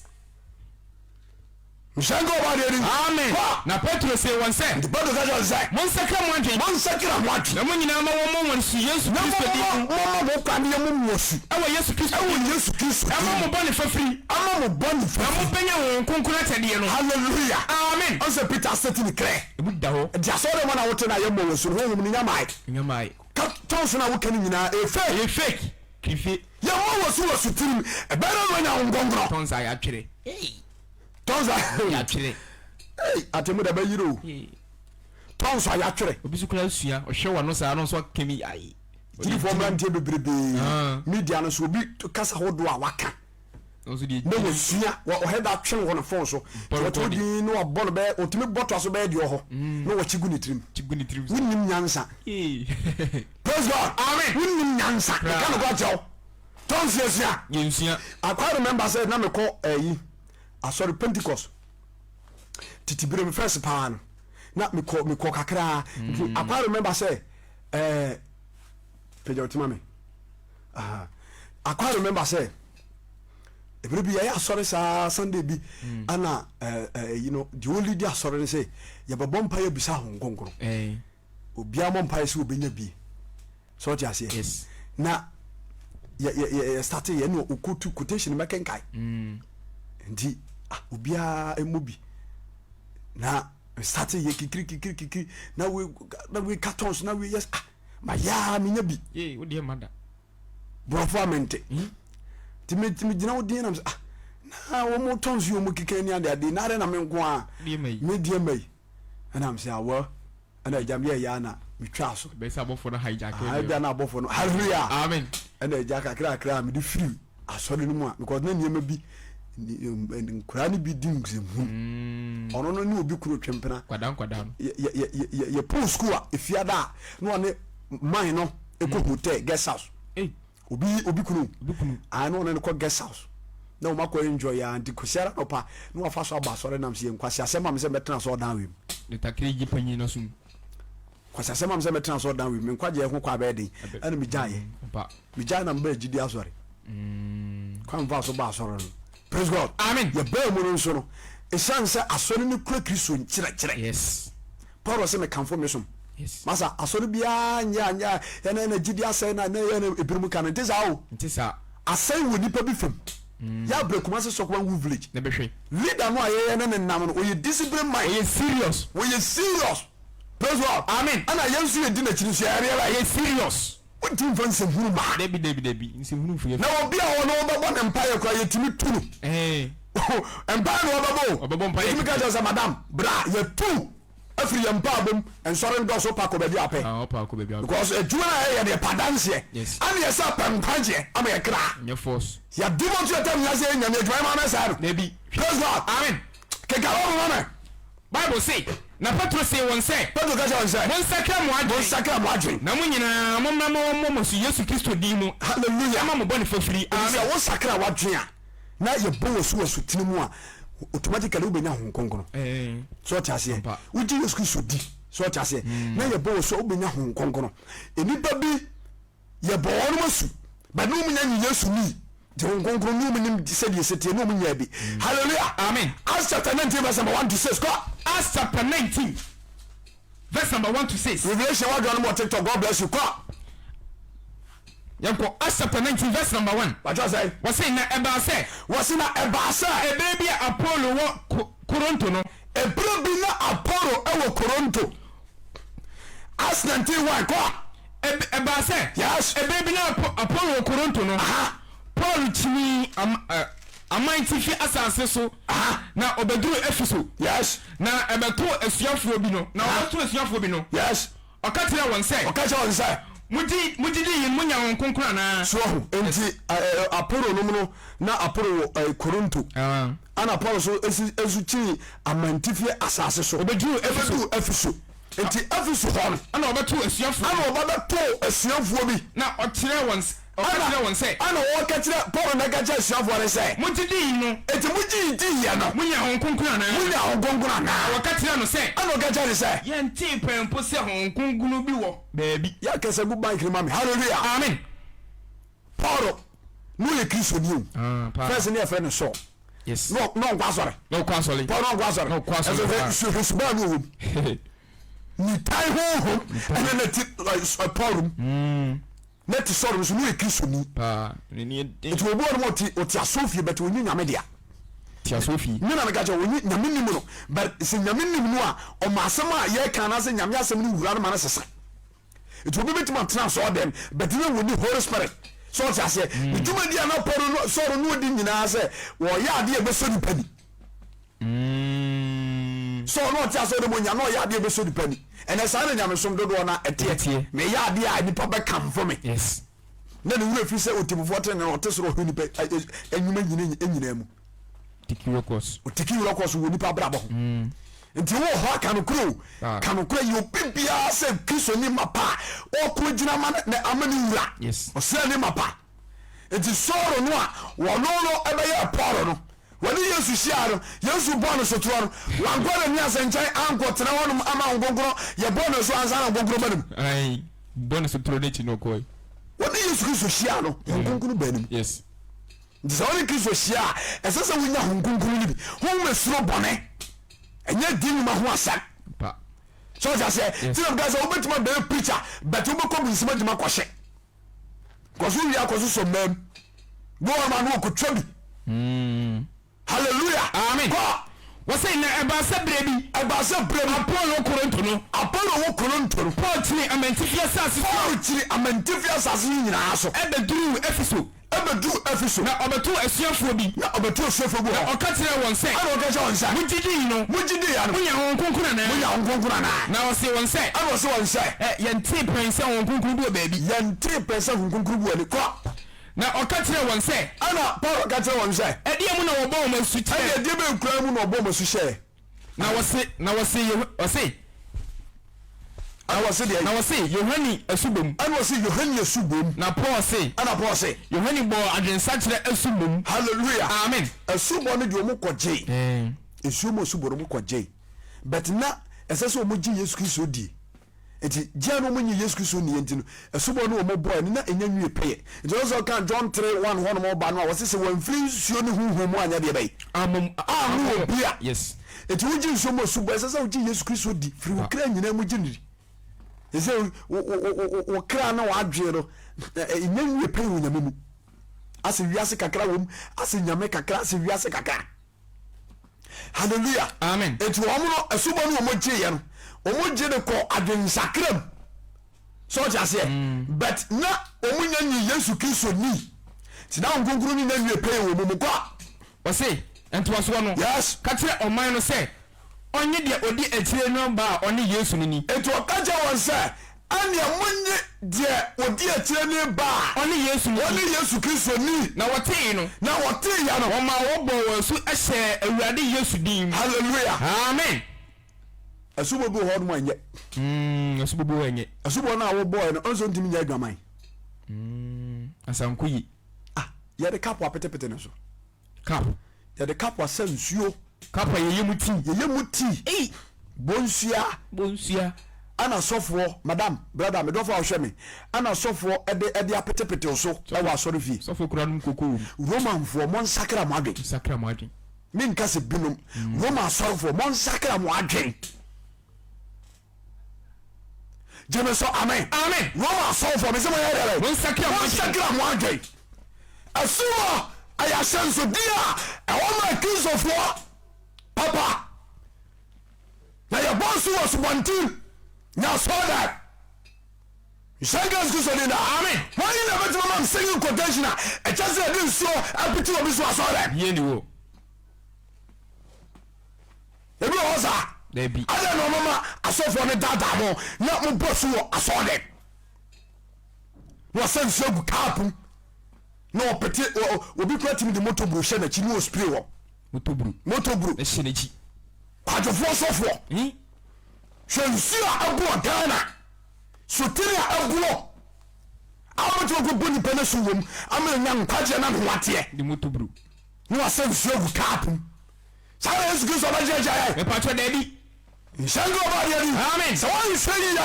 Nhyira nka Ɔbɔadeɛ din. Amen. Kɔ. Na Petro see wɔn sɛ. Nti Petro ka kyerɛɛ wɔn sɛ. Monsakra mo adwene. Monsakra mo adwene. Na mo nyinaa mma wɔmmɔ wɔn asu Yesu Na Kristo din mu. momma mo kwan na yɛmmɔ mo asu. Ɛwɔ Yesu Kristo din Ɛwɔ mu. Yesu Kristo din Ɛma mu. mo bɔne fafiri. Ama mo bɔne Na fafiri. mobɛnya Honhom Kronkron akyɛdeɛ no. Hallelujah. Amen. Ɔn sɛ Peter asɛte ne krɛ. Emu da hɔ. Nti asɔre mu na wote na yɛmmɔ wo asu no, Honhom no nya mae. Nya mae. Ka tongues no a woka no nyinaa, ɛyɛ fake. Ɛyɛ fake. Kirife. Yɛmmɔ wo asu wɔ asutirim. Ɛbɛyɛ dɛn na woanya Honhom Kronkron? Tongues a yɛatwerɛ. Ei. Tɔnsa. Yɛatwerɛ. Ei, atemu da bɛyere o. Tɔnsa yɛatwerɛ. Obi so koraa sua, ɔhwɛ w'ano saa no nso aka bi ayi. Gyidifoɔ mmeranteɛ bebrebe media no so obi kasa hodoɔ a waka. Na wɔsua ɔhɛ da twene wɔ ne fon so. Nti ɔte din na wabɔ no bɛyɛ ɔtumi bɔ toa so bɛyɛ deɛ ɔhɔ na wɔkyi gu ne tirim. Wonnim nyansa. Praise God. Amen. Wonnim nyansa. Meka no kora kyerɛ wo. Tɔnsa sua. Yɛnsua. I quite remember sɛ na mekɔ ɛyi. Asɔre Pentecost tete bere mu first paa no na mekɔ mekɔ kakraa nti mm. I quite remember sɛ ɛɛ eh, pagya ɔtima me aha I quite remember sɛ ebere bi yɛyɛ asɔre saa Sunday bi mm. ana ɛɛ eh, eh, you know the only di asɔre no sɛ yɛbɛbɔ mpa yɛ bisa ho nkonkron. Obiara mmɔ mpaeɛ sɛ ɔbɛnya bi. Sɛ ɔte aseɛ? Yes. Na yɛ yɛ yɛ yɛ starte yɛ ne ɔkotu quotation mɛkenkae. Mm. Nti ah obiara mmɔ bi. Na starte yɛ kikiri kikiri kikiri na we na we cartons na we yes ah ma yaa menya bi. Yee wo deɛ ma da. Borɔfo a mente. Mm. Nti me me gyina wo din na ah na wɔn tɔns yi wɔn keka ni ade ade na adɛ na me nko a. Me deɛ ma yi. Ɛna me sɛ ah well. Ɛna agya meyɛ yɛ a na metwaa so. Ɛbɛyɛ sɛ abɔfoɔ no hijack Ah, ebia na abɔfoɔ no hallelujah. Amen. Ɛna agya kakrakra a mede firi asɔre no mu a because na nneɛma bi nkoraa no bi di nsɛmhunu. Mm. Ɔno no ne obi kunu twempena. Nkwadaa nkwadaa no. Yɛ yɛ yɛ yɛ pɔn school a efiada a na ɔne man no ekɔ hotel guest house. Hey. Obi obi kunu. Obi kunu. Ah na ɔne no kɔ guest house. Na wɔn akɔ enjoy ya nti kwasiara nɔpa na wafa so aba asɔre nam sɛ yɛ nkwasi asɛm ma me sɛ mɛtena asɔre dan wei mu. Ne takiri gye panyin no som. Kwasi asɛm ma me sɛ mɛtena asɔre dan wei mu me nkwagyeɛ ho kɔ abɛyɛ den ɛna megyaeɛ. Megyae na mebaa gyidi asɔre. Mm. Kwan mfa so ba asɔre no. Praise God. Amen. Yɛbaa mu no nso no ɛsiane sɛ asɔre no kura Kristo nkyerɛkyerɛ. Yes. Paulo se mekamfo me som. Yes. Masa asɔre biara nyɛ anyɛ a yɛn na gyidi asɛe na na yɛn ebinom ka no nte saa o. Nte saa. Asɛe wɔ nipa bi fam. Mm. Yɛ abrɛ Kumasi Sɔkwan Wu village. Ne bɛhwɛ. Leader no a yɛyɛ ne ne nam no ɔyɛ discipline mind. Ɔyɛ serious. Ɔyɛ serious. Praise God. Amen. Ɛna yɛn nso yɛ di n'akyi nso yɛ yɛ Yɛ serious. Wontumi mfa nsɛmhunu mma. Dabi dabi dabi nsɛmhunu mfo yɛ. Na obi a ɔno ɔbɛbɔ ne mpaeɛ koraa yɛtumi tu no. Ɛɛ. Mpaeɛ na ɔbɛbɔ o. Ɔbɛbɔ mpaeɛ. Yɛtumi ka kyerɛ sɛ madam bra yɛtu afiri yɛn mpaabɔ mu nsɔre ndɔso pa kɔ baabi a ɔpɛ. Ah ɔpa kɔ baabi a ɔpɛ. Because adwuma no a yɛyɛ deɛ pa danseɛ. Yes. Ɛne yɛ sɛ pɛ nkwagyeɛ ama yɛ kra. Nyɛ force. Yɛde mo to yɛtam nyina sɛ yɛ nyame adwuma yɛ ma mɛsɛe no. Dabi. Praise God. Amen. Keka wɔ mo ma me. Bible se, Na Petro see wɔn sɛ, Petro ka kyerɛɛ wɔn sɛ, Monsakra mo adwene. Monsakra mo adwene. Na mo nyinaa mommra mma wɔmmɔ mo asu Yesu Kristo din mu. Hallelujah. Mma mo bɔne fafiri. Enti sɛ Amen. wosakra w'adwene a, na yɛbɔ wo asu wɔ asutene mu a, automatically wobɛnya Honhom Kronkron. Ɛɛ. So ɔte aseɛ? Ampa. Wogye Yesu Kristo di. So ɔte aseɛ? Na yɛbɔ wo asu a, wobɛnya Honhom Kronkron. Nnipa bi. Yɛbɔ wɔnom asu, but ne wɔn nya nye Yesu ni. Nti Honhom Kronkron ne wɔn nim sɛdeɛ ɛsɛ teɛ, ne wɔn nyaa bi. Hallelujah. Amen. Acts chapter 19 verse number 1 to 6. Kɔ. Acts chapter 19 verse number 1 to 6. Revelation wadwa no mu wɔ TikTok. God bless you. Kɔ. Yɛnkɔ Acts chapter 19 verse number 1. Watwerɛ sɛ. Wɔse na ɛbaa sɛ. Wɔse na ɛbaa sɛ. Ɛberɛ bi a Apolo wɔ Koronto no. Ɛberɛ bi na Apolo wɔ Koronto. Acts 19 1 kɔ. Ɛbaa sɛ. Yes. Ɛberɛ bi na Apolo wɔ Koronto no. Aha. Paul kyinii am, ɛ, aman tifi asase so. Aha. Na ɔbɛduruu Efeso. Yes. Na ɛbɛtoo asuafoɔ bi no. Na ɔbɛtoo asuafoɔ bi no. Yes. Ɔka kyerɛɛ wɔn sɛ. Ɔka kyerɛɛ wɔn sɛ. Mogye, mogye di yi, monya Honhom Kronkron anaa? So wahu? Enti, ɛ, ɛ, Apolo nom no, na Apolo wɔ, ɛ, Koronto. Ah. Ɛna Paul so esi nso kyinii amantifie asase so. Ɔbɛduruu Efeso. Ɛbɛduruu Efeso. Nti Efeso hɔ no. Ɛna ɔbɛtoo asuafoɔ Ɛna bi. ɔba bɛtoo asuafoɔ bi. Na ɔkyerɛɛ wɔn ɔka Ɛna kyerɛɛ wɔn sɛ. ɛna ɔka kyerɛ Paulo na ɛka kyerɛ asuafoɔ no sɛ. Mogye dii no. Enti mogye diiɛ no. Monyaa Honhom Kronkron anaa? Monyaa Honhom Kronkron anaa? Na wɔka kyerɛɛ no sɛ. Ɛna ɔka kyerɛɛ no sɛ. Yɛntee pɛn mpo sɛ Honhom Kronkron bi wɔ baabi. Yɛ kasa gu mic no ma me. Hallelujah. Amen. Paulo na ɔyɛ Kristoni o. Ah, paa. First ne yɛfrɛ no Saul. Yes. Na ɔnkɔ asɔre. Na ɔkɔ asɔre. Paul na ɔnkɔ asɔre. Na ɔkɔ asɔre. Ɛsɛ sɛ hwɛ suban no wɔ mu. Nitan honhom ɛna na ti Paul mu. Mm. Na ti Saul nso na ɔyɛ Kristoni. Paa. N'ani yɛ den. Nti obi wɔ no ɔte ɔte asɔfie but ɔnyi nyame dea. Te asɔfie. Me na meka kyerɛ ɔnyi nyame nim no but sɛ nyame nim no a ɔma asɛm a yɛka anaasɛ nyame asɛm no wura no ma no sesa. Nti obi bɛtumi atena asɔre dɛm but na wɔni Holy Spirit sɛ ɔte aseɛ. Mm. Ne dwumadi a na Paul no sɔre no ɔdi nyinaa sɛ wɔyɛ adeɛ a ɛbɛsɔ nipa ni. Mm. Sɛ ɔno ɔte asɔre dɛm onya na ɔyɛ adeɛ a ɛbɛsɔ nipa ni. Ɛnɛ saa na nyamesom dodoɔ na ɛteɛ. Meyɛ adeɛ a nipa bɛkamfo me. Yes. Na ne werɛ fi sɛ ɔtemmufoɔ tenenee no ɔte soro ɔhwɛ nipa nnwuma nyinaa mu. Ɔtiki records. Ɔtiki records wɔ nipa abrabɔ ho. Mm. Nti wowɔ hɔ a ka nokorɛ o, Ah. ka nokorɛ yɛ obi biara sɛ Kristoni mapa a ɔko gyina ma ne ama ne wura. Yes. Ɔsraani mapa. Nti Saul no a wɔno no ɛbɛyɛɛ Paul no, wɔne Yesu hyiaa no, Yesu bɔɔ no sotorɔ no, wankɔ Ananias nkyɛn ankɔtena hɔnom ama Honhom Kronkron yɛbɔɔ no asu ansa na Honhom Kronkron ba ne mu. Ae, bɔ no sotorɔ no akyi na ɔkɔe. Wɔne Yesu Kristo hyiaa no, Honhom Kronkron baa ne mu. Yes. Nti sɛ wone Kristo hyia a, ɛsɛ sɛ wonya Honhom Kronkron no bi. Honhom esuro bɔne, ɛnyɛ di nnwuma ho asɛm. Sɛ ɔte aseɛ, nti na meka sɛ wobɛtumi abɛyɛ preacher, but wobɛkɔ bu nsɛm adwuma kɔhyɛ. Kɔso wie akɔso sɔ mmaa mu. Bi wɔ hɔ ma no wɔkɔtwa bi. Mm. Hallelujah. Amen. Kɔ. Wɔsɛ na ɛbaa sɛ berɛ bi. Ɛbaa sɛ berɛ bi. Apolo wɔ Korinto no. Apolo wɔ Korinto no. Paul kyinii amantifi asase so. Paul kyinii amantifi asase no nyinaa so. Ɛbɛduruu Efeso. Ɛbɛduruu Efeso. Na ɔbɛtoo asuafoɔ bi. Na ɔbɛtoo asuafoɔ bi wɔ hɔ. Na ɔka kyerɛɛ wɔn sɛ. Ɛna ɔka kyerɛɛ wɔn sɛ. Mogye dii no. Mogye diiɛ no. Monya Honhom Kronkron anaa? Monya Honhom Kronkron anaa? Na ɔsee wɔn sɛ. Ɛna ɔsee wɔn sɛ. Ɛ, yɛntee pɛn sɛ Honhom Kronkron bi wɔ baabi. Yɛntee pɛn sɛ Honhom Kronkron bi wɔ ani. Kɔ. Na ɔka kyerɛɛ wɔn sɛ. Ɛna Paulo ka kyerɛɛ wɔn sɛ. Ɛdeɛn mu na wɔbɔɔ wɔn asu kyerɛɛ. Ɛdeɛ, ɛdeɛ bɛn koraa mu na wɔbɔɔ wɔn asu hyɛɛ. Na wɔse, na wɔse, Yeho, ɔse. Ɛna wɔse deɛ. Na wɔse, Yohane asubɔ mu. Ɛna wɔse, Yohane asubɔ mu. Na Paul se. Ɛna Paul se. Yohane bɔɔ adwensakyera asu mmom. Hallelujah. Amen. Asubɔ no deɛ wɔn kɔ gyee. Nsuo mu asubɔ no wɔn kɔ gyee. But na ɛsɛ sɛ wɔn gye Yesu Kristo die. Nti gye a na wɔn nye Yesu Kristo nniɛ nti no, asubɔ no wɔn bɔɛ no na ɛnya nwie pɛyɛ. Nti ɔsɛ sɛ ɔka John 3, 1 hɔ nom ɔba no a, wɔse sɛ wɔamfiri nsuo ne honhom mu anyɛ deɛ bɛyi. Anwo obi a. Yes. Nti wogye nsuo mu asubɔ, ɛsɛ sɛ wogye Yesu Kristo di, firi wo kra nyinaa mu gye no di. Ɛsɛ wo kra ne w'adwene no, ɛnya nwie pɛyɛ wɔ Nyame mu. Asɛ wiase kakra wɔ mu, asɛ Nyame kakra, asɛ wiase kakra. Hallelujah. Amen. Eti wɔn no asubɔ no wɔn gye yɛ no, wɔn gye de kɔ adwensakra mu. So ɔte aseɛ. Mm. But na wɔn nya nyi Yesu Kristo ni. Ti na wɔn kronkron ni na nwie pɛyɛ wɔ mu mu kɔ. Ɔse ntoasoɔ no. Yes. Ka kyerɛ ɔman no sɛ ɔnye deɛ ɔdi akyire no ba a ɔne Yesu no ni. Enti ɔka kyerɛ wɔn sɛ, Ɛnneɛ monnye deɛ ɔdi akyire no ba a Ɔne Yesu no ɔne ni. Yesu Kristo ni. Na wɔtee no. Na wɔteeɛ no. Wɔmaa wɔbɔɔ wɔn asu hyɛɛ Awurade Yesu din mu. Hallelujah. Amen. Asubɔ bi wɔ hɔ nom a ɛnyɛ. Mm, asubɔ bi wɔ hɔ a ɛnyɛ. Asubɔ no a wobɔɔɛ no, ɔnso ntumi nyɛ adwaman. Mm, asanko yi. Ah, yɛde kapo apetepete ne so. Cup. Yɛde cup asa nsuo. Cup a yɛyɛ mu tea. Yɛyɛ mu tea. Ei. Bonsua. Bonsua. Ɛna sɔfoɔ, madam, brother, me dɔfo a ɔhwɛ me, ɛna sɔfoɔ ɛde ɛde apetepetew so ɛwɔ asɔre fie. Sɔfoɔ kura nom koko wɔ mu. Romanfoɔ, monsakra mo adwen. Monsakra mo adwen. Menka sɛ binom. Roma asɔrefoɔ, monsakra mo adwen. Gyeme so amen. Amen. Roma asɔfoɔ mese mo yɛ dɛ. Monsakra mo adwen. Monsakra mo adwen. Asubɔ ɛyɛ ahyɛnsodeɛ a ɛwɔ ma Kristofoɔ papa. Na yɛbɔ nso wɔ asubɔnten na asɔredan. Nhyira nka Yesu Kristo din daa. Amen. Wɔn na ɛbɛtumi ama singing quotation a ɛkyɛ sɛ yɛde nsuo apiti obi so asɔredan. Yie ni wɔ. Ebi wɔ hɔ saa? Dabi. Adɛn na ɔmama asɔfoɔ no daadaa mo na mobɔ su wɔ asɔɔdɛm na wɔsɛ nsuo agu kaapo na ɔpete obi kura tumi de moto buro hyɛ n'akyi na ɔspray wɔ. Motoburu. Motoburu. Ɛhyɛ n'akyi. Kwadwofoɔ sɔfoɔ. Hmm? Hwɛ nsuo a ɛboɔ Ghana. Sotiri a ɛboɔ. A wobɛtumi akɔbɔ nipa no so wom ama anya nkwagyeɛ na ne ho ateɛ. De motoburu. Na wasɛ nsuo agu cup mu. Saa na Yesu Kristo bɛgyinagyina yɛn. Mepatwɔ daabi. Nhyɛ nka ɔba adeɛ di. Amen. Sɛ woanhwɛ yie a,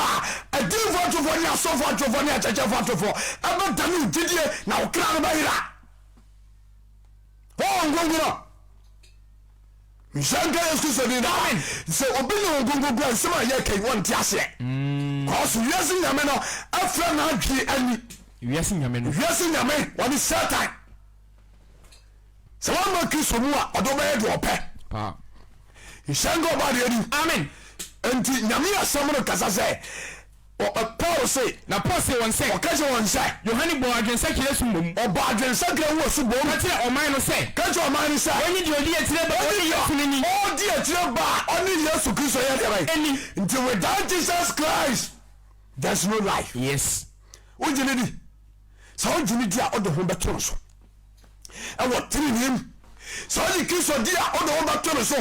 adiyifoɔ atorofoɔ ne asɔfoɔ atorofoɔ ne akyerɛkyerɛfoɔ atorofoɔ ɛbɛdane wo gyidie na wo kra no bɛyera. Honhom Kronkron. Nhyɛ nka Yesu Kristo din daa. Amen. Sɛ obi ne Honhom Kronkron kura nsɛm a yɛka yi wɔnte aseɛ. Kɔɔso wiase nyame no afira n'adwene ani. Wiase nyame no. Wiase nyame wɔne Satan. Sɛ woamma Kristo mu a, ɔde wo bɛyɛ deɛ ɔpɛ. Paa. Nhyɛ nka ɔba adeɛ di. Amen. Enti Nyame asɛm no kasa sɛ, Paul se. Na Paul see wɔn sɛ. Ɔka kyerɛ wɔn sɛ. Yohane bɔɔ adwensakra asu mmom. Ɔbɔɔ adwensakra ho asu bom. Ka kyerɛɛ ɔman no sɛ. Ka kyerɛɛ ɔman no sɛ. Ɔnye deɛ ɔdi akyire ba a ɔne Yesu no ni. Ɔdi akyire ba a ɔne Yesu Kristo yɛ deɛ bɛn? Ɛni. Nti without Jesus Christ, there's no life. Yes. Wogye no di? Sɛ wogye no di a, wode ho bɛto no so ɛwɔ tenenee mu. Sɛ wogye Kristo di a, wode ho bɛto no so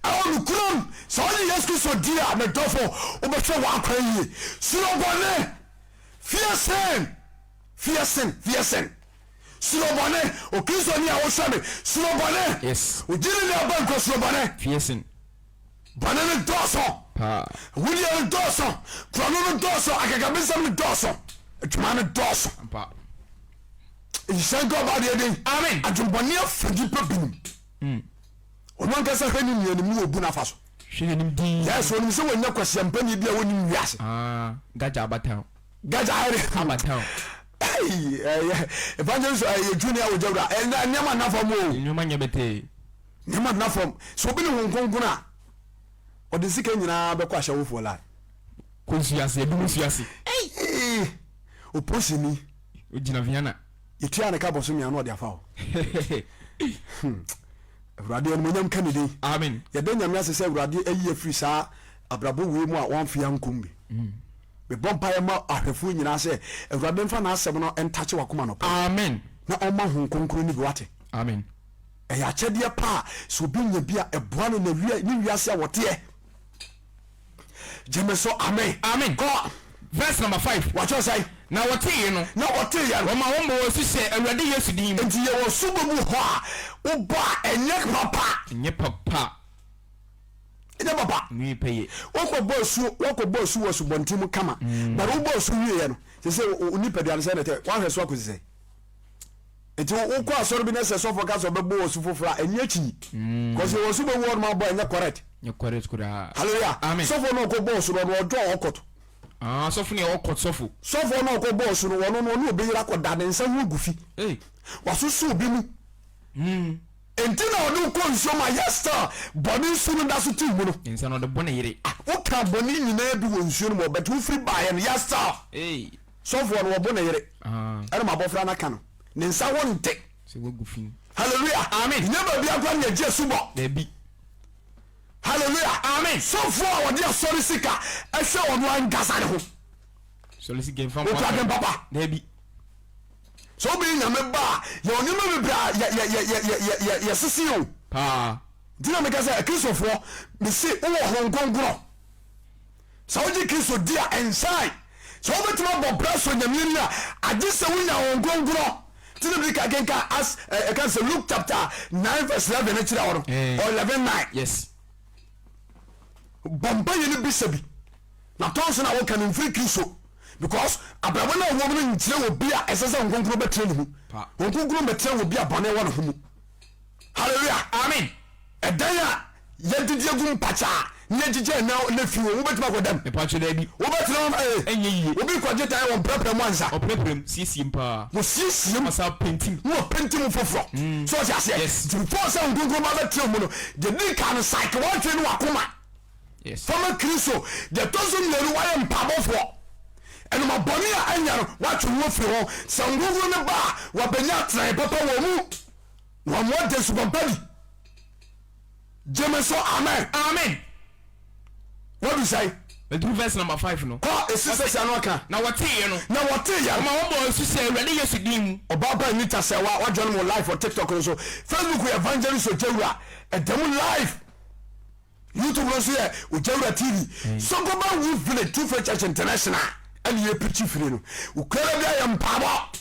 ɛwɔ nokorɛ mu. Sɛ wogye Yesu Kristo di a, me dɔfo, wobɛhwɛ w'akwan yie. Suro bɔne, fear sin, fear sin, fear sin. Suro bɔne, Okristoni a wohwɛ me, suro bɔne. Yes. Wogye ne nua ba nkwa, suro bɔne. Fear sin. Bɔne no dɔɔso. Paa. Awudie no dɔɔso. Korɔno no dɔɔso. Akakabensɛm no dɔɔso. Adwuma no dɔɔso. Ampa. Nhyira nka ɔba adeɛ den. Amen. Adwembɔne afa nnipa binom. Ɔno ankasa hwɛ ne nua nim ne ɔbu no afa so. Hwɛ n'anim dinn. Yes, ɔnim sɛ wɔnya kwasiampani bi a wɔnim wiase. Ah, Gagya aba town. Gagya ayɛ Aba town. Hey, ɛyɛ evangelist ɛyɛ junior wɔ jawura. Ɛnna nneɛma nna fam o. Nneɛma nyɛ bɛtɛɛ. Nneɛma nna fam. Sɛ obi ne Honhom Kronkron a, ɔde sika nyinaa bɛkɔ ahyɛwofoɔ line. Kɔ nsuo ase, adum nsuo ase. Ei! Oposini. Ogyina Vienna. Yɛtua ne ka bɔsome a na ɔde afa hɔ. Hmm. Awurade animuonyam ka ne din. Amen. Yɛda Nyame ase sɛ Awurade ayi afiri saa abrabɔ wei mu a wamfe ankom bi. Mebɔ mpaeɛ ma ahwɛfoɔ nyinaa sɛ Awurade mfa n'asɛm no ntakye wakoma nɔpɛ. Amen. Na ɔma Honhom Kronkron no bi wate. Amen. Ɛyɛ akyɛdeɛ pa a sɛ obi nya bi a ɛboa no na wia ne wiase a wɔteɛ. Gyeme so amen. Amen. Kɔ. Verse number 5. Wɔatwerɛ sɛn? Na wɔteeɛ no. Na wɔteeɛ no. Wɔmaa wɔn bɔɔ asu hyɛɛ Awurade Yesu din mu. Nti yɛwɔ subɔ bi hɔ a wobɔ a ɛnyɛ papa. Ɛnyɛ papa. Ɛnyɛ papa. Nwie pɛyɛ. Wokɔ bɔ asu wɔkɔ bɔ asu wɔ asubɔnten mu kama. But wobɔ asu wieɛ no sɛ sɛ wo nipadua no sɛ na ɛtɛ woahwɛ so akɔsi sɛ. Nti wokɔ asɔre bi na sɛ sɔfo ka sɛ ɔbɛbɔ wɔ su foforɔ a ɛnyɛ akyi. Kɔsi wɔ su bɛwu ɔnom abɔ ɛnyɛ correct. Nyɛ correct koraa. Hallelujah. Amen. Sɔfo no ɔkɔ bɔɔ su no ɔno ɔdɔ ɔkɔto. Ah, sɔfo no yɛ ɔkɔt sɔfo. Sɔfo no ɔkɔ bɔɔ su no ɔno no ɔne obi yere akɔda ne nsa ho agu fi. Hey. Wasoso obi mu. Nti na ɔde wokɔ nsuo mu a yɛ still bɔne nsu no da so te mu no. Ne nsa no ɔde bɔ ne yere. Ah, woka bɔne nyinaa bi wɔ nsuo no mu but wofiri baeɛ no yɛ still. Hey. Sɔfoɔ no wɔbo ne yere ɛna ma abɔfra no aka no ne nsa ho nte. Sɛ wagu fi. Hallelujah. Amen. Nyɛ baabi akora ne yɛgye asubɔ. Dabi. Hallelujah. Amen. Sɔfoɔ a wɔde asɔre sika ɛhwɛ ɔno ankasa ne ho. Sɔre sika nfa mmoa. Okura den papa. Dabi. Sɛ wobɛyɛ nyame ba a yɛwɔ nneɛma bebree a yɛ yɛ yɛ yɛ yɛ yɛ yɛsese o. Paa. Nti na meka sɛ akristofoɔ mese wowɔ Honhom Kronkron. Sɛ wogye Kristo di a, ɛnsae. Sɛ wobɛtumi abɔ bra sɔ Nyame ani a, agye sɛ wonya Honhom Kronkron. Nti na mede ka kenka as ɛka sɛ Luke chapter 9 verse 11 no kyerɛ wo no. Or 11 9. Yes. Bɔ mpaeɛ no bisa bi. Na tɔn so na woka no mfiri Kristo. Because abrabɔ no a wɔm no nkyerɛ wɔ bi a ɛsɛ sɛ Honhom Kronkron bɛtena ne mu. Honhom Kronkron bɛtena wɔ bi a bɔne wɔ ne ho mu. Hallelujah. Amen. Ɛdan a yɛdidi agu mpakya a ne yɛgyegye ɛna ne fi wɔ wobɛtumi akɔ dɛm. Mepatwo daabi. Wobɛtena hɔ ee. Ɛnyɛ yie. Obi kɔgye dan wɔ mprɛprɛ mu ansa. Ɔprɛprɛ mu, siesie mu paa. Wɔsiesie mu. Ɔsan penti mu. Na wɔpenti mu foforɔ. So ɔte aseɛ? Yes. Nti before sɛ Nkonkron ba bɛtena mu no, deɛ di kan no psyche wɔntwe ne wakoma. Yes. Fama Kristo. Deɛ ɛtɔ so mmienu wayɛ mpaabɔfoɔ. Ɛnoma bɔne a ɛnyɛ no watwe ho afiri ho. Sɛ Nkonkron no ba a wabɛnya atenaeɛ papa wɔ mu. Na wɔn adi suban pa di. Gyeme so amen. Amen. Wadu sɛn? Ɛduru verse number 5 no. Kɔ esi sɛ sɛ ano aka. Na wɔteeɛ no. Na wɔteeɛ no. Wɔma wɔbɔɔ asu hyɛɛ Awurade Yesu din mu. Ɔbaa pa Anita sɛ wa wa join mo live wɔ TikTok no so. Facebook yɛ Evangelist Ogyawura ɛda mu live. YouTube no nso yɛ Ogyawura TV. Sokoban Wolf Village Two Faith Church International ɛne yɛ preachi firi no. Okura bi ayɛ mpaabɔ.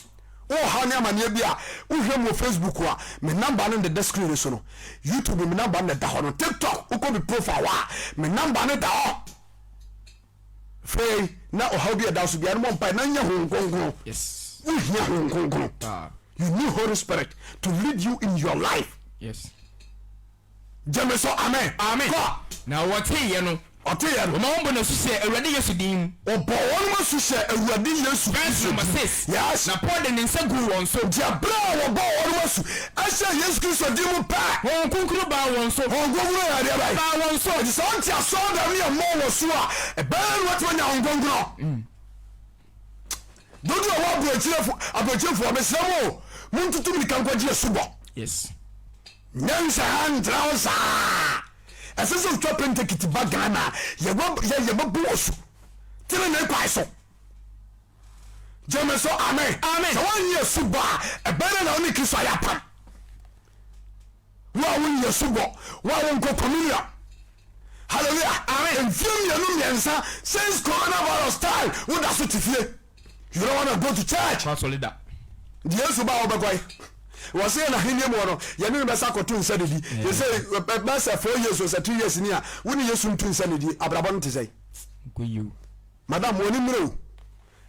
Wowɔ haw ne amaneɛ bi a wohwɛ mu wɔ Facebook a me number no deda screen no so no. YouTube me number no da hɔ no. TikTok wokɔ me profile hɔ a me number no da hɔ. Afei na ɔhaw bi a ɛda so biara no mɔ mpae na nyɛ Honhom Kronkron. Yes. Wohia Honhom Kronkron. Ah. You need Holy Spirit to lead you in your life. Yes. Gyeme so amen. Amen. Kɔ. Na wɔteeɛ no. Ɔteeɛ no. Wɔma wɔbɔ no asu hyɛɛ Awurade Yesu din mu. Wɔbɔɔ wɔn asu hyɛɛ Awurade Yesu Verse Kristo number din. 6. Yes. Na Paul de ne nsa guu wɔn so. Nti ɛberɛ a wɔbɔɔ wɔn asu hyɛɛ Yesu Kristo din mu pɛ. Honhom Kronkron baa wɔn so. Honhom Kronkron yɛ adeɛ bɛn? Baa wɔn so. Nti sɛ wonte asɔredan ne ɛmmɔɔ wɔ so a, ɛbɛyɛ na woatumi anya Honhom Kronkron. Dodoɔ a ɛwɔ aburokyirefo aburokyirefoɔ mesrɛ mo o, montutu mirika nkɔgye asubɔ. Yes. Nyansa ha ntra hɔ saa. Ɛsɛ sɛ otwa pentekiti ba Ghana a, yɛwɔ yɛ yɛbɛbɔ wɔ so. Tenenee kwan so. Gyeme so amen. Amen. Sɛ woanyɛ asubɔ a, ɛbɛyɛ dɛ na wo ne Kristo ayɛ apam. Wo a wonyɛ asubɔ, wo a wonkɔ communion. Hallelujah. Amen. Mfie mmienu mmiɛnsa since coronavirus time, woda so te fie. You don't wanna go to church. Kɔ asɔre da. Nti Yesu ba a wobɛkɔ yi. Wɔ se yɛn ahenni mu hɔ no, yɛne no bɛsa akɔto nsa didi. Yɛ sɛ bɛsɛ 4 years o sɛ 3 years ni a, wo ne Yesu nto nsa nidi. Abrabɔ no te sɛn? Nkɔ yie o. Madam, mo ani mmere o.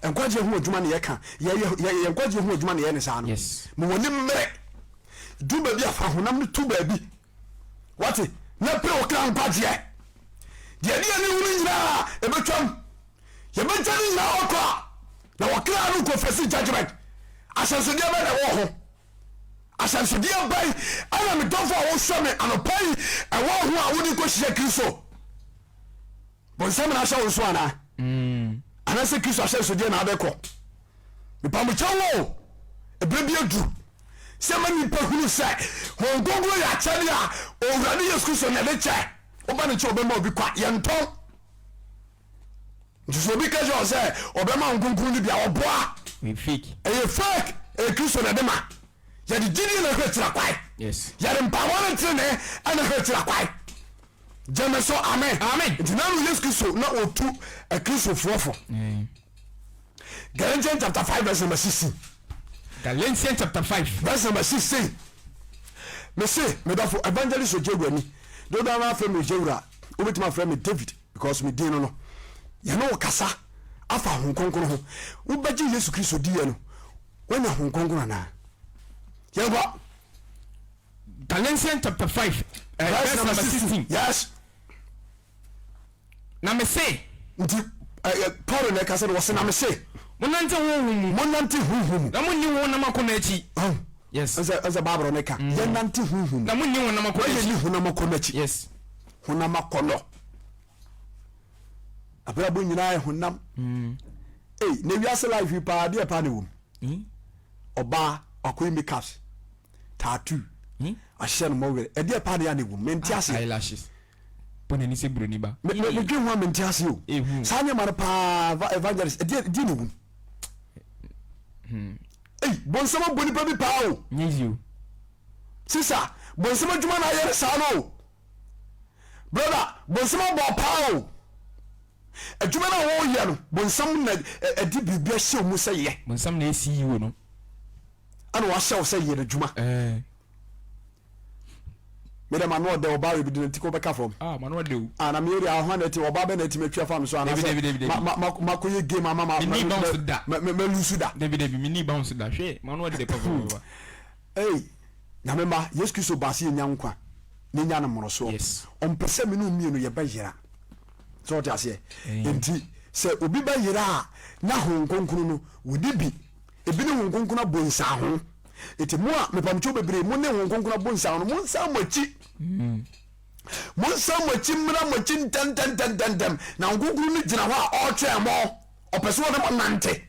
Nkwagyeɛ ho adwuma na yɛka. Yɛyɛ yɛ nkwagyeɛ ho adwuma na yɛyɛ ne saa no. Yes. Mo ani mmere. Du baabi a fa honam no to baabi. Wate? Na pere wo kra nkwagyeɛ. Deɛ ɛde ani hunu nyinaa ɛbɛtwam. Yɛbɛgya ne nyinaa hɔ kɔ a, na wɔkra no kɔ fɛsi judgment. Ahyɛnsodeɛ bɛn na ɛwɔ ho? Ahyɛnsodeɛ bɛn ɛna me dɔfo a wohwɛ me anɔpa yi ɛwɔ ho a wode kɔhyia Kristo? Bonsam na ahyɛ wo nso anaa? Mm. Anaasɛ Kristo ahyɛnsodeɛ na abɛkɔ? Mepamokyɛ wo o, ɛberɛ bi aduru sɛ ma nnipa hunu sɛ Honhom Kronkron yɛ akyɛdeɛ a Owurade Yesu Kristo na ɛde kyɛ. Woba ne nkyɛn ɔbɛma obi kwa, yɛntɔn. Nti sɛ obi ka kyerɛ wo sɛ ɔbɛma Honhom Kronkron no bi a, ɔboa. Ɛyɛ fake. Ɛyɛ fake, ɛyɛ Kristo na ɛde ma. Yɛde gyidie na ɛhwɛ kyerɛ kwae. Yes. Yɛde mpaebɔ ne tenenee ɛna ɛhwɛ kyerɛ kwae. Gyeme so amen. Amen. Nti na no Yesu Kristo na ɔtu akristofoɔ fo. Mm. Galatians chapter 5 verse number 16. Galatians chapter 5 verse number 16. Mese medɔfo evangelist Ogyewura ni. Dodoɔ no afrɛ me Ogyewura. Wobɛtumi afrɛ me David because me din no no. Yɛne wo kasa afa Honhom Kronkron ho. Wobɛgye Yesu Kristo diiɛ no, woanya Honhom Kronkron anaa? Yɛnkɔ. Galatians chapter 5 uh, verse number 16. Yes. Na mese. Nti Paul na ɛka sɛ no wɔse na mese. Monante honhom mu. Monante honhom mu. Na monni honam akɔnnɔ akyi. Oh. Yes. Ɛsɛ ɛsɛ Bible no ka. Mm. Yɛnante honhom mu. Na monni honam akɔnnɔ akyi. Yɛnni honam akɔnnɔ akyi. Yes. Honam akɔnnɔ. Abrabɔ nyinaa yɛ honam. Mm. Ei, na wiase life yi paa deɛ paa na ɛwɔ mu. Mm. Ɔbaa wakɔyi makeups, tattoo, mm. ahyɛ no mɔwerɛ. Ɛdeɛ paa na yɛ na ɛwɔ mu. Mente aseɛ. Eyelashes. Bɔ n'ani sɛ buroni ba. Medwen ho a mente ase o. Saa nneɛma no paa evangelist ɛdeɛ ɛdeɛ na ɛwɔ mu. Hmm. Ei, bonsam abɔ nipa bi paa o. Nyɛ easy o. Sisa, bonsam adwuma na ayɛ no saa no o. Brother, bonsam abɔ paa o. Adwuma no a wɔreyɛ no, bonsam na ɛde biribi ahyɛ mu sɛ yɛ. Bonsam na ɛyɛ CEO no. Ɛna wahyɛ wo sɛ yɛ n'adwuma. Ɛɛ. Me dɛ m'ano ɔdɛ ɔbaa wei bi de ne ti kɔ bɛka fam. Ah, m'ano ɔdɛ o. Ah, na me area ahɔn na ɛte ɔbaa bɛ na ɛtumi atwi afa me so Dabi dabi dabi dabi. Ma ma ma makɔ yɛ game ama ma ma bounce da. Ma ma ma lusu da. Dabi dabi me ni bounce da hwɛ m'ano ɔdɛ papa. Ei, Nyame mma, Yesu Kristo baa sɛ yɛnya nkwa na yɛnya no mmorosoɔ. Yes. Ɔmpɛ sɛ me ne wo mmienu yɛbɛyera. Sɛ ɔte aseɛ? Enti sɛ obi bɛyera a, na Honhom Kronkron no wɔdi bi. Ebi ne Honhom Kronkron abɔ nsaho. Enti mo a mepamkyɛw bebree mo ne Honhom Kronkron abɔ nsaho no, monsan mo akyi. Monsan mo akyi mmra mo akyi ntɛmntɛmntɛmntɛm. Na Honhom Kronkron no gyina hɔ a ɔretwɛn mo. Ɔpɛ sɛ ɔne mo nante.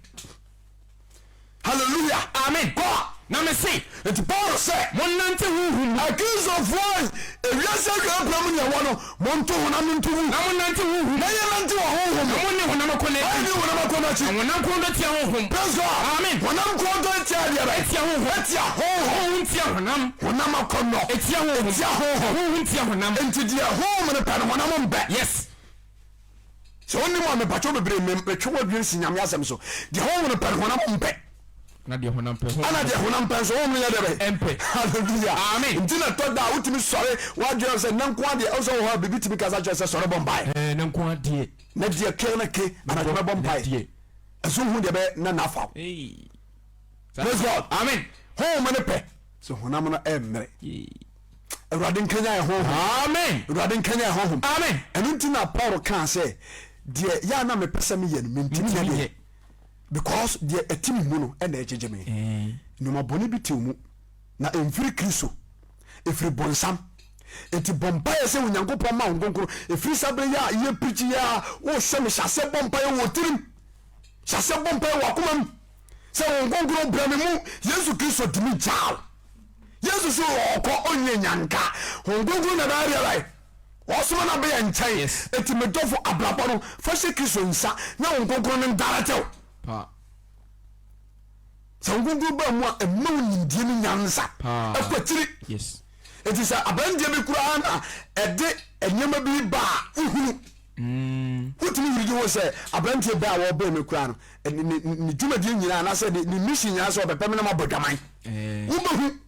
Hallelujah. Amen. Kɔ. Na mese. Enti Paulo sɛ. Monnante honhom mu. Akristofoɔ, ewiase awiei berɛ mu nea ɛwɔ no, monto honam no nto wu. Na monnante honhom mu. Na yɛnnante wɔ honhom mu. Na monni honam akɔnnɔ akyi. Na yɛnni honam akɔnnɔ akyi. Na honam kɔndɔ tia honhom. Praise God. Amen. Honam kɔndɔ tia deɛ bɛn? Etia honhom. Etia honhom. Honhom tia honam. Honam akɔnnɔ. Etia honhom. Etia honhom. Honhom tia honam. Enti deɛ honhom no pɛ no, honam mpɛ. Yes. Sɛ wonim a, mepakyɛw bebree, me, metwe w'adwene si Nyame asɛm so. Deɛ honhom no pɛ no, honam mpɛ. Na deɛ honam pɛ, honhom. Ɛna deɛ honam pɛ nso, honhom no yɛ deɛ bɛn? Ɛmpɛ. Hallelujah. Amen. Nti na ɛtɔ da a, wotumi sɔre, w'adwene sɛ, nnɛ nko ara deɛ, ɛwɔ sɛ wɔ hɔ a, biribi tumi kasa kyerɛ sɛ sɔre bɔ mpaeɛ. Ɛɛ, nnɛ nko ara deɛ. Nnɛ deɛ, ke ne ke, anadwo mɛbɔ mpaeɛ. Nnɛ deɛ. Ɛso hu deɛ bɛyɛ, na na afa wo. Ei. Praise God. Amen. Honhom no pɛ, sɛ honam no ɛmmere. Yee. Awurade nkanyan yɛn honhom. Amen. Awurade nkanyan yɛn honhom. Amen. Ɛno nti na Paul kaa sɛ, deɛ yɛ a na mepɛ sɛ meyɛ no, mentumi nyɛ deɛ. Because deɛ ɛte me mu no ɛna ɛgyegye me. Eh. Nneɛma bɔne bi te wo mu, na ɛmfiri Kristo, ɛfiri bonsam. Enti bɔ mpaeɛ sɛ Onyankopɔn ma wo nkonkron. Ɛfiri saa berɛ yi a yɛpirikyi yi a, wohyɛ me hyɛ aseɛ bɔ mpaeɛ wɔ tirim. Hyɛ aseɛ bɔ mpaeɛ wɔ akoma mu sɛ wo nkonkron brɛ me mu. Yesu Kristo di me gyaw. Yesu so ɔkɔ ɔnyɛ nyanka. Honhom Kronkron na ɛbɛyɛ deɛ bɛn? Ɔsoma no abɛyɛ nkyɛn. Yes. Eti me dɔfo abrabɔ no fa hyɛ Kristo nsa na Honhom Kronkron no ndarete wo. Pa. Sɛ Honhom Kronkron ba mu a ɛma wo nimdeɛ ne nyansa. Paa. Ɛkɔ akyiri. Yes. Eti sɛ aberanteɛ bi koraa na ɛde nneɛma bi ba a wohunu. Mm. Wotumi huridi ho sɛ aberanteɛ bɛ a wɔbɛn me koraa no ne ne ne dwumadie nyinaa anaasɛ ne ne mission nyinaa sɛ ɔbɛpɛ me na mabɔ dwaman. Eh. Wobɛhu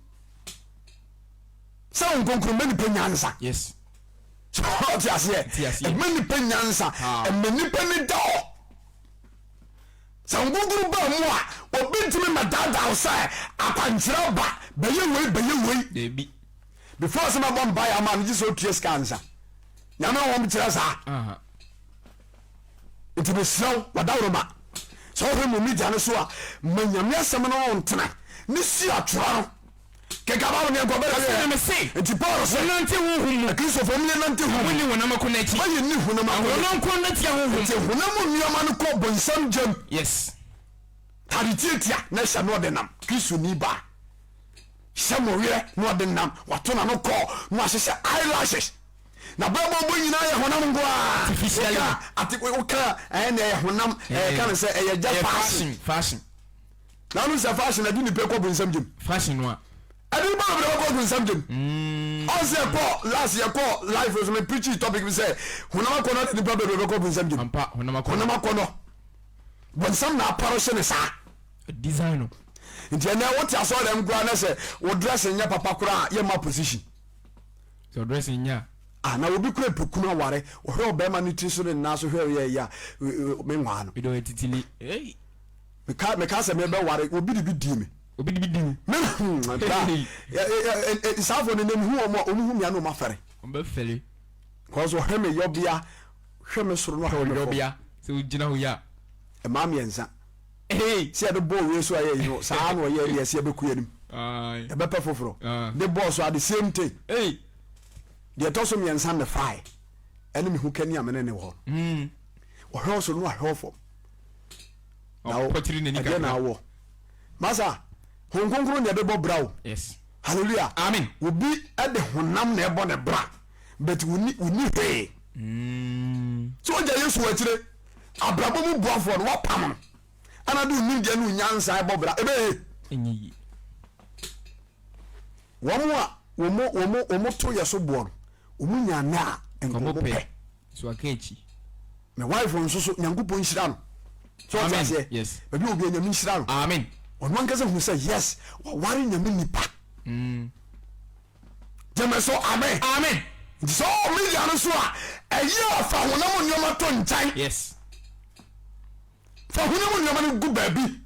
sɛ wo nkonkron ma nipa nyansa. Yes. So ɔte aseɛ. Te aseɛ. Ɛma nipa nyansa. Ah. Ɛma nipa ni da hɔ. Sɛ wo nkonkron ba mu a obi ntumi ma daadaa wo sɛ akwankyerɛ ba bɛyɛ wei bɛyɛ wei. Dabi. Before sɛ mɛbɔ mpaeɛ ama no gye sɛ otua sika ansa. Nyame honhom kyerɛ saa. Aha. Nti mesrɛ wo wadaworoma sɛ wohwɛ mu media no so a ma Nyame asɛm no wo ntena ne sua twerɛ no keka Bible ne yɛnkɔ bɛda Ɔse na wiɛ mese, Nti Paul se Monnante honhom mu, Akristofoɔ monyɛ nante na honhom monni honam akɔnnɔ akyi. Ma yɛnni honam Na akɔnnɔ honam akyi. kɔnnɔ tia honhom. Nti honam mu nneɛma no kɔ bonsam gyam. Yes. Tade tiatia na hyɛ na ɔde nam Kristoni baa hyɛ mo werɛ na ɔde nam wato n'ano kɔɔ na wahyehyɛ eyelashes Na bɛbɔ bɔ nyinaa yɛ honam nko ara. Artificially. Woka ati woka ɛyɛ na ɛyɛ honam ɛyɛ ka no sɛ ɛyɛ gya Ɛyɛ fashion. fashion fashion. Na ɔno sɛ fashion ɛde nipa kɔ bonsam gyem. Fashion no a. Ɛde nipa bebree bɛkɔ bonsam gyem. Ɔn sɛ yɛkɔ last yɛkɔ life so me preach topic bi sɛ honam akɔnɔ de nipa bebree bɛkɔ bonsam gyem. Ampa honam akɔnɔ. Honam akɔnɔ. Bonsam na aparo hyɛ ne saa. Design no. Nti ɛnɛ wote asɔre dɛm koraa na sɛ wo dress nyɛ papa koraa yɛ ma position. Sɛ ɔdressing nyɛ a. Ah na obi kura pɛ kunu aware ɔhwɛ ɔbɛrima no tiri so ne nan so hwɛ yɛ yɛ a me nwaa no. Medɔ atitili ei. Meka meka sɛ mebɛ ware obi de bi di me. Obi de bi di wo. Me hmm bra saafo no na mehu wɔn a wɔn hu me a na wɔn afɛre. Wɔn bɛ fɛre. Cause ɔhwɛ me yɔbea hwɛ me soro na ɔhwɛ me fam. Yɔbea sɛ ogyina hɔ yi a. Mmaa mmiɛnsa. Sɛ yɛde bɔɔ wei so a yɛ yi no saa na ɔyɛ ne yɛsɛ yɛbɛku anim. Yɛbɛpɛ foforɔ. De bɔɔ so a the same thing. Deɛ ɛtɔ so mmiɛnsa mefae ɛne me ho kani a mene ne wɔ no. Ɔhwɛ wo soro na wahwɛ wo fam. Na wo ɛdeɛ na awɔ. Masa, Honhom Kronkron na yɛde bɔ bra o. Yes. Hallelujah. Amen. Obi de honam na ɛbɔ ne bra but wonni wonni hwee. So wagya Yesu wɔ akyire abrabɔ mu boafoɔ no wapam no ana de onimdeɛ ne onyansa ɛbɔ bra ɛbɛyɛ Ɛnyɛ yie. Wɔn a wɔn wɔn wɔn to yɛ so boɔ no wɔn nya nna a nka wɔn pɛ. So aka akyi. Me wife nso so Nyankopɔn nhyira no. So ɔte aseɛ. Yes. Baabi a obi Nyame nhyira no. Amen. Ɔno ankasa hu sɛ yes waware Nyame nipa. Mm. Gyeme so amen. Amen. Nti sɛ ɔwɔ media no so a ɛyɛ a fa honam nneɛma to nkyɛn. Yes. Fa honam nneɛma no gu baabi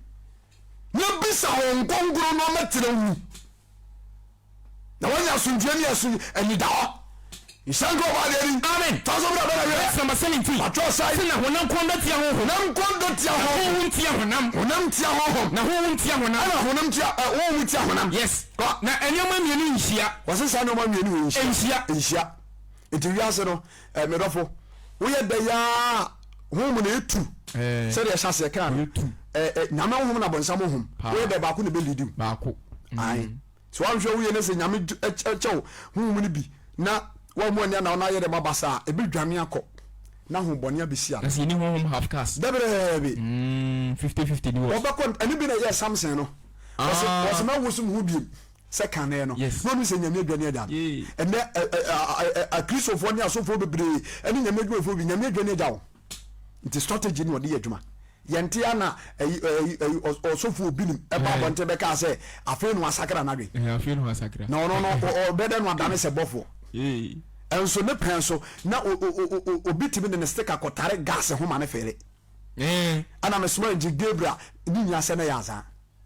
na bisa Honhom Kronkron no ɔmɛtena wo mu na wanya asomdwoeɛ ne aso anidahɔ. Nhyira nka ɔbaa deɛ ni. Amen. Fa so bra bɛda wiɛ. Verse number 17. Patwɔ sae. Se na honam kɔn dɔ tia honhom. Honam kɔn dɔ tia Na honhom. honhom tia honam. Honam tia honhom. Na honhom tia honam. Ɛna honam tia ɛ honhom tia honam. Yes. Kɔ. Na nneɛma mmienu nhyia. Wɔse saa nneɛma mmienu wei nhyia. Nhyia. Nhyia. Nti wiase no, eh, me dɔfo, woyɛ dɛ yaa honhom na etu. Eh, Sɛdeɛ ɛhyɛ aseɛ kaa no. Etu. Eh, eh, Nyame honhom na bɔnsam honhom. Paa. Woyɛ dɛ baako na ɛbɛlidi wo. Baako. Ae. Sɛ woanhwɛ wo yie ne sɛ Nyame kyɛ wo honhom no bi na woammu anni anaa wona ayɛ dɛm aba saa a, ɛbɛdwane akɔ na honhommɔne abɛsi ano. Na sɛ yɛnni honhom half cast. Dabi dabi. 50 50 ni wɔ. Wɔbɛkɔ, ɛno bi na ɛyɛɛ Samson no. Ɔse, ɔse mɛwoso me ho biem sɛ kane no. Yes. Na ɔnim sɛ Nyame adwane agya no. Ɛnnɛ Akristofoɔ ne asɔfoɔ bebree ɛne Nyame adwumayɛfoɔ bi, Nyame adwane agya wɔn. Nti strategy na ɔde yɛ adwuma. Yɛnte a na ɛyi ɛyi ɛyi ɔsɔfo obi nim ɛba abɔnten bɛkaa sɛ afei na wasakra n'adwen. Afei na wasakra. Na ɔno no ɔbɛdɛ no adane sɛ bɔfoɔ. Ɛnso ne pɛn so na obi tumi de ne sticker kɔtare gas ho ma ne feele. Ɛna mesoma ngye Gabriel ne nyinaa sɛ na yɛ azaa.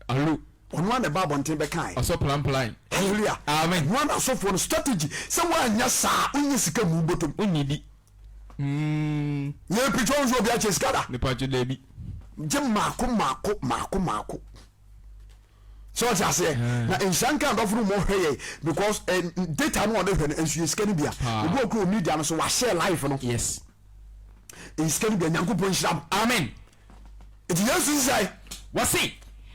Alo. Ɔno ara na ɛba abɔnten bɛkae. Ɔsɔ planplan. Hallelujah. Amen. Ɔno ara na asɔfoɔ no strategy sɛ woanyɛ saa wonyɛ sika mu bɔtɔm. Wonyɛ di. Mm. Yɛ picture wo nso obi akyɛ sika da. Mepatwo dabi. Gye mako mako mako mako. Sɛ ɔte aseɛ na nhyira nka adɔfo no mɔ hwɛ yɛ because eh, data no ɔde hwɛ no nso yɛ sika no bia. Obi wɔ kuro media no so wahyɛ life no. Yes. Sika no bia Nyankopɔn nhyira mo. Amen. Nti Yesu sɛ. Wɔse,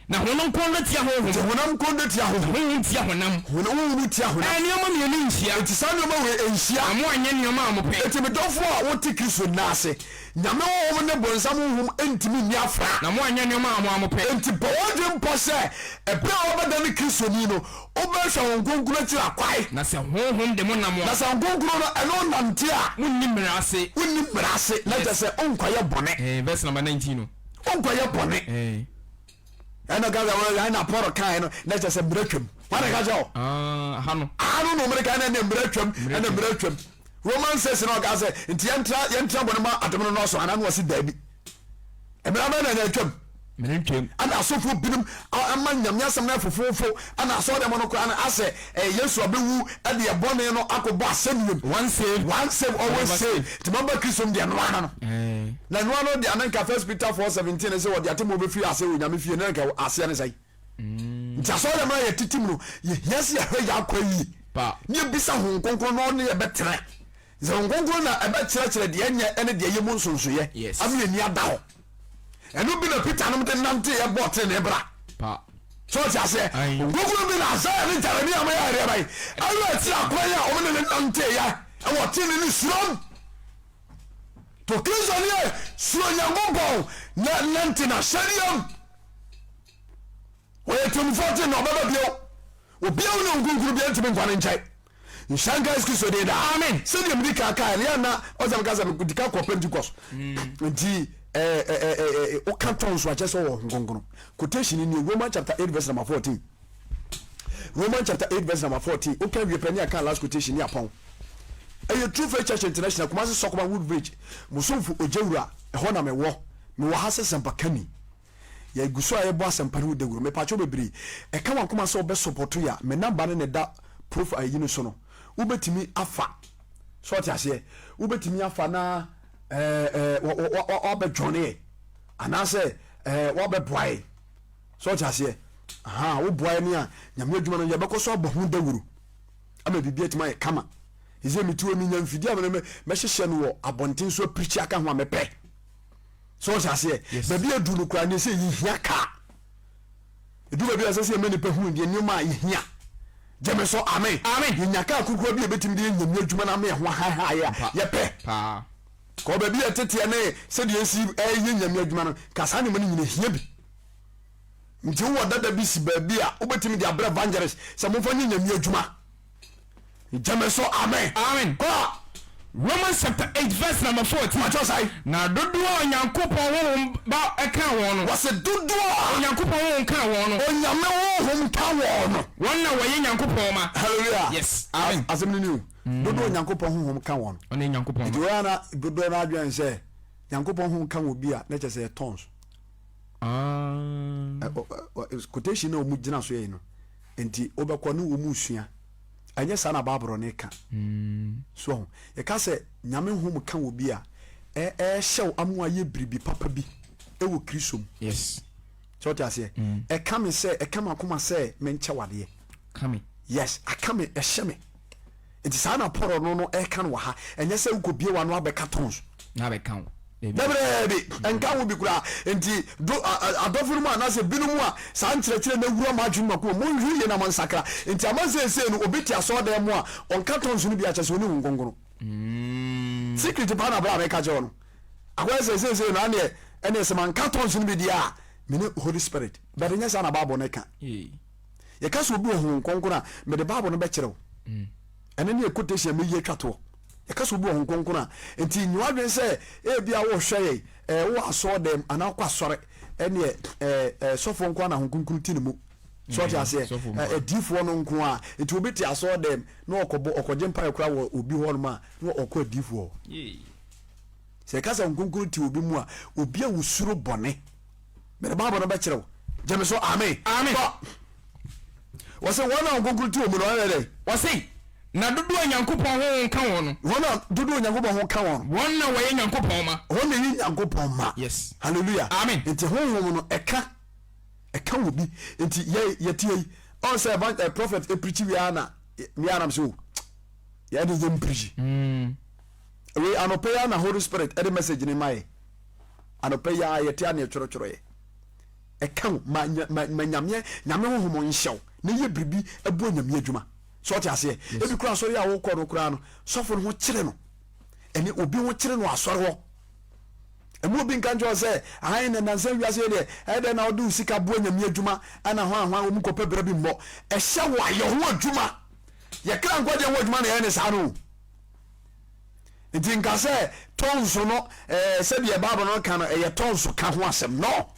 na honam kɔndɔ tia honhom. Nti honam kɔndɔ tia honhom. Na honhom tia honam. Honhom tia honam. Ɛɛ, nneɛma mmienu nhyia. Nti saa nneɛma wei nhyia. Na moanyɛ nneɛma a mopɛ. Nti me dɔfoɔ a wote Kristo nna ase, Nyame honhom ne bonsam honhom ntumi nni afra. Na moanyɛ nneɛma a mo ara mopɛ. Nti bɔ w'adwene pɔ sɛ, ɛberɛ a wobɛdane Kristoni no, Wobɛhwɛ Honhom Kronkron akyiri akwan. Na sɛ Honhom de mo nam a. Na sɛ Honhom Kronkron no ɛne wo nante a. Monni mmara ase. Wonni mmara ase, na kyerɛ sɛ wonkɔyɛ bɔne. Eh, verse number 19 no. Wonkɔyɛ bɔne. Eh. Ɛna ka sɛ wɔn ɛna Paul kae no, na kyerɛ sɛ mmara twam. Wɔn na ka kyerɛ wo. Ah, ha no. Ah no na wɔn ka na ɛna mmara twam, ɛna mmara twam. Romans 6 na ɔka sɛ nti yɛntra yɛntra bɔne ma adom no nɔɔso anaa na wɔsi daabi. Mmara bɛn na na atwam? Mmara ntwam. Ɛna asɔfoɔ binom ama Nyame asɛm no ayɛ fofoofo, ɛna asɔre dɛm no koraa no asɛ ɛyɛ Yesu abɛwu ɛde yɛ bɔne no akɔbɔ asɛnnuam. Once saved, Once saved, always saved. Nti moaba Kristo mu deɛ ɛnoa no no. Na ɛnoa no deɛ na nka First Peter 4:17 sɛ wɔde atemmuo bɛfiri aseɛ wɔ Nyame fie no na nka aseɛ ne sɛn? Nti asɔre dɛm no a yɛtete mu no yɛhia sɛ yɛhwɛ yɛn akwan yie ne yɛbisa Honhom Kronkron na ɔne yɛbɛtena. Sɛ Honhom Kronkron na ɛbɛkyerɛkyerɛ deɛ ɛnyɛ ne deɛ ɛyɛ mu nsonsoeɛ ama yɛn ani ada hɔ. Ɛno bi na Peter nom de nanteeɛ bɔɔ tenenee bra. So ɔte aseɛ? Honhom Kronkron bi na Isaiah ne Jeremia mo yɛ ɛdeɛ bɛn? Ɛwɔ akyiri akwan a wɔn ne ne nanteeɛ ɛwɔ tenenee ne surom. To Kristo nie, suro Nyankopɔn na nante n'ahyɛdeɛ mu. Ɔyɛ temmufoɔ te na ɔbɛba bio. Obiara ne Honhom Kronkron biara ntumi nkwa ne nkyɛn. Nhyira nka Yesu Kristo din daa. Amen. Sɛdeɛ medi kan kaeɛ no, yɛ na ɔsɛ meka sɛ medi kan kɔ Pentecost. Nti woka tɔn so akyɛ sɛ ɔwɔ Honhom Kronkron. Quotation ni Roman chapter 8 verse number 14. Roman chapter 8 verse number 14. Woka wie pɛ ne aka last quotation ne apɔn. Ɛyɛ True Faith Church International, Kumasi Sɔkoma Woodbridge. Mosomfo Ogyewura, ɛhɔ na mewɔ. Mewɔ ha sɛ sɛmpakani. Yɛgu so a yɛbɔ asɛmpa no ho dawuro. Mepakyɛw bebree. Ɛka w'akoma sɛ wobɛ sɔpɔto yɛ a, me number no na ɛda profile yi no so no. Wobɛtumi afa. So ɔte aseɛ? Wobɛtumi afa na ɛɛ ɛɛ wabɛ join yɛ. Anaasɛ ɛɛ wabɛboa yɛ. So ɔte aseɛ? Aha, woboa yɛ ne a, Nyame adwuma no yɛbɛkɔ so abɔ ho dawuro. Ama biribi atumi ayɛ kama. Ɛsɛ metuo menya mfidie a mɛhyehyɛ no wɔ abɔnten so apirikyi aka ho a mepɛ. So ɔhyɛ aseɛ? Baabi a ɛduru no koraa ne sɛ yɛhia kaa. Ɛduru baabi a ɛsɛ sɛ yɛma nnipa hunu deɛ nneɛma a yɛhia. Gye me so, amen. Amen. Yɛnya kaa kurukuruwa bi a yɛbɛtumi de yɛ nyame adwuma no ama yɛn ho ahaehaeɛ a yɛpɛ. Kɔ baabi a ɛteteɛ ne sɛdeɛ ɛsi ɛyɛ nyame adwuma no, ka saa nneɛma no nyina hia bi. Nti wowɔ dada bi si baabi a wobɛtumi de abrɛ evangelist sɛ momfa nyɛ nyame adwuma. Gyeme so amen. Amen. Kɔ. Romans chapter 8 verse number 14. Pakyɛ sae. Na dodoɔ a Onyankopɔn honhom ba ka wɔn no. Wɔse dodoɔ a. Onyankopɔn honhom ka wɔn no. Onyame honhom ka wɔn no. Wɔn na wɔyɛ Nyankopɔn mma. Hallelujah. Yes. Amen. Asɛm no ni o. Dodoɔ a Onyankopɔn honhom ka wɔn no. Wɔn yɛ Nyankopɔn mma. Nti wɔyɛ na dodoɔ no adwene sɛ Nyankopɔn honhom ka wɔ bi a na kyerɛ sɛ yɛ tons. Ah. Quotation na wɔn gyina so yɛ no. Nti wobɛkɔ ne wɔn resua. Ɛnyɛ saa na Bible no ka. So ahu? Yɛka sɛ Nyame honhom ka wɔ bi a, ɛhyɛ wo ama woayɛ biribi papa bi wɔ Kristo mu. Yes. Sɛ wote aseɛ? Ɛka me sɛ, ɛka m'akoma sɛ menkyɛ wo adeɛ. Ka me. Yes, aka me, ɛhyɛ me. Nti saa na Paul no no ɛka no wɔ ha. Ɛnyɛ sɛ wokɔbie w'ano abɛka tons. Na abɛka wo. Dabi, ɛnka ho bi koraa. Nti do adɔfo no mu anaasɛ binom a saa nkyerɛkyerɛ no awura mo adwene mu akoma, monhwɛ yie na monsakra. Nti ama seesei no obi te asɔɔdan mu a ɔnka tɔnso no bi a kyerɛ sɛ ɔnni Honhom Kronkron. Secret paa na bra meka kyerɛ wo no. Akɔyɛ sɛ seesei no aneɛ ɛneɛ sɛ manka tɔnso no bi deɛ a mene Holy Spirit. But ɛnyɛ saa na Bible no ka. Yɛka sɛ obi wɔ Honhom Kronkron a, mede Bible no bɛkyerɛ wo. Ɛno ne quotation a meyi atwa toɔ. Yɛka sɛ obi wɔ Honhom Kronkron a, nti nyi w'adwene sɛ ebia wohwɛ yɛn, ɛɛ wowɔ asɔɔdɛm anaa wokɔ asɔre, ɛneɛ ɛɛ ɛɛ sɔfoɔ nko ara na Honhom Kronkron ti ne mu. So ɔte aseɛ? Adiifoɔ no nko ara. Nti obi te asɔɔdɛm na ɔkɔbɔ ɔkɔgye mpaeɛ koraa wɔ obi hɔnom a, na ɔkɔ adiifoɔ hɔ. Sɛ yɛka sɛ Honhom Kronkron te obi mu a, obi a osuro bɔne. Mede Bible no bɛkyerɛ wo. Gye me so, amen. Amen. Kɔ. Wɔse wɔn a Honhom Kronkron te wɔn mu no, wɔyɛ dɛn? Wɔse, na dodoɔ a Nyankopɔn Honhom ka wɔn no. Wɔn a dodoɔ a Nyankopɔn Honhom ka wɔn no. Wɔn na wɔyɛ Nyankopɔn mma. Wɔn na ɛyɛ Nyankopɔn mma. Yes. Hallelujah. Amen. Nti Honhom no, ɛka, ɛka wɔ bi. Nti yɛ, yɛte yi, ɔn sɛ evan, eh, prophet epirikyi wie ara na, me ara na me sɛ o, yɛ de yɛ mpirikyi. Wei anɔpa yi ara na Holy Spirit ɛde message ne ma yɛ. Anɔpa yi ara yɛte a na yɛtwerɛtwerɛ yɛ. Ɛka wo ma ma ma nyameɛ nyame honhom nhyɛ wo na yɛ biribi ɛboa nyame adwuma. So ɔte aseɛ? Ebi koraa asɔre a wokɔ no koraa no sɔfo no ho kyere no. Ɛne obi ho kyere no asɔre hɔ. Ɛmu obi nka nkyerɛ sɛ ahan na nansa wiase yɛ deɛ ɛdɛn na wode wo sika boa nyame adwuma ɛna hwan hwan wɔn kɔpɛ berɛ bi mmɔ. Ɛhyɛ wo ayɛ ho adwuma. Yɛkra nkwagyeɛ ho adwuma na ɛyɛ ne saa no. Nti nka sɛ tɔnso no ɛɛ sɛdeɛ Bible no ka no ɛyɛ tɔnso ka ho asɛm no.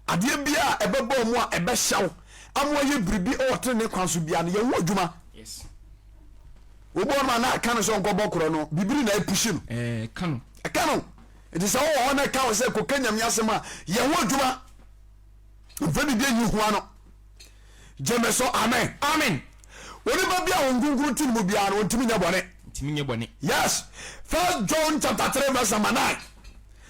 Adeɛ bi a ɛbɛbɔ mu a ɛbɛhyɛ wo ama ayɛ biribi wɔ tenene kwan so biara no yɛ ho adwuma. Yes. Wobɔ no a na aka no sɛ ɔnkɔbɔ korɔ no bibiri na ɛpushi no. Ɛka no. Ɛka no. Nti sɛ wowɔ hɔ na ɛka wo sɛ kɔka Nyame asɛm a yɛ ho adwuma. Mfa biribi anyi ho ano. Gyeme so amen. Amen. Onipa bi a wɔn nkunkun ti ne mu biara no ɔntumi nyɛ bɔne. Ntumi nyɛ bɔne. Yes. First John chapter 3 verse number 9.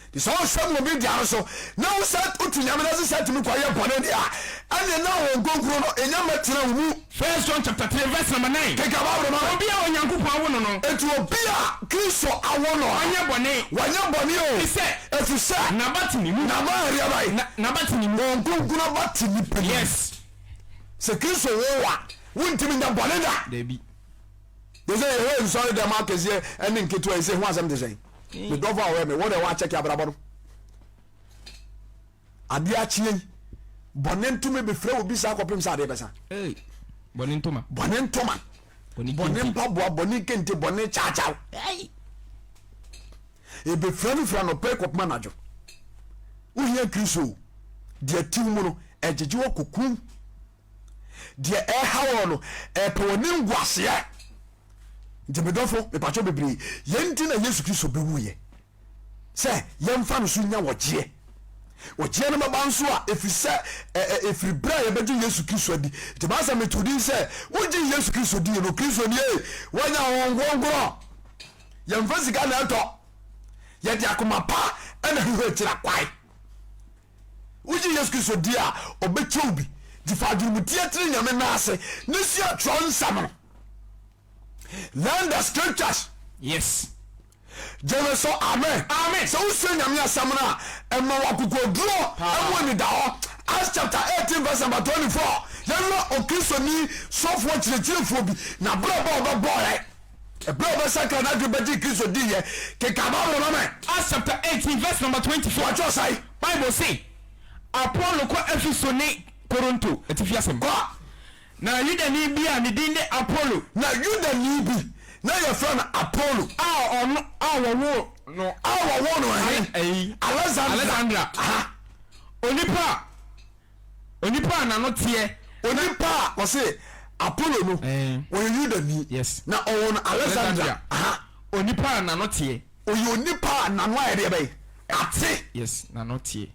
Te sɛ ɔhwɛ mu obi dua no so na wo sɛ wotu nyame no ase sɛ tumi kɔ yɛ bɔne deɛ a ɛne na wɔn nkunkun no ɛnya mɛtena wo mu. First John chapter 3 verse number 9. Keka Bible ma me. Obi a Onyankopɔn awo no no. Enti obi a Kristo awo no no. Ɔnyɛ bɔne. Wanyɛ bɔne o. Efisɛ. Efisɛ. N'aba te ne mu. N'aba yɛ deɛ bɛn? Na, n'aba te ne mu. Honhom Kronkron aba te nipa mu. Yes. Sɛ Kristo wo wo a, wontumi nyɛ bɔne da. Dabi. Yɛ sɛ yɛhwɛ nsɔre dɛm akɛseɛ ne nketewa yi sɛ ho asɛm te sɛn? Me dɔfo a ɔyɛ me, wo deɛ woakyɛke abrabɔ no. Adeɛ akyeɛ yi, bɔne ntoma bɛfira obi saa kɔpem sɛ adeɛ bɛsa. Bɔne ntoma. Bɔne ntoma. Bɔne mpaboa, bɔne kente, bɔne kyaakyaw. Ɛbɛfira no fira nɔpɛ kɔpem anadwo. Wohia Kristo deɛ tiw mu no, ɛgyegye wɔ kokum. Deɛ ɛha wɔ no, ɛpɛ wɔ ne nguaseɛ. Nti medɔfo, mepatwɔ bebree, yɛn nti na Yesu Kristo bɛwuiɛ. sɛ yɛmfa no so nya ɔgyeɛ. Ɔgyeɛ no bɛba nso a, ɛfiri sɛ ɛfiri berɛ a yɛbɛgye Yesu Kristo adi. Nti maa sɛ meto din sɛ, wogye Yesu Kristo die no, Kristo nie, woanya Honhom Kronkron. Yɛmfa sika na ɛtɔ, yɛde akoma pa na hwehwɛ akyira kwae. Wogye Yesu Kristo di a, ɔbɛkyɛ wo bi. Nti fa adwenemuteɛ tene Nyame nan ase ne sua twerɛ nsɛm no. Learn the scriptures. Yes. Gyeme so amen. Amen. Sɛ wosua Nyame asɛm no a, ɛma wo akokoduro, ɛmu anidahɔ. Acts chapter 18 verse number 24. Yɛnhwɛ Okristoni sɔfoɔ kyerɛkyerɛfoɔ bi, n'abrabɔ a ɔbɛbɔɔɛ, ɛberɛ a ɔbɛsakra n'adwene bɛgyee Kristo diiɛ. Kenkan Bible ma me. Acts chapter 18 verse number 24. Wɔatwerɛ sɛn? Bible se, Apolo kɔ Efeso ne Koronto. Atifi asɛm. Kɔ. Na Yudani bi a ne din de Apolo. Na Yudani bi, na wɔfrɛ no Apolo. A ɔno, a wɔwoo no. A wɔwoo no ɛhe? Ɛyi. Alexandria. Alexandria. Aha. Onipa a, onipa a n'ano teɛ. Onipa a, wɔse Apolo no, ɔyɛ Yudani. Yes. Na ɔwoo no Alexandria. Aha. Onipa a n'ano teɛ. Ɔyɛ onipa a n'ano ayɛ deɛ bɛn? Ate. Yes, n'ano teɛ.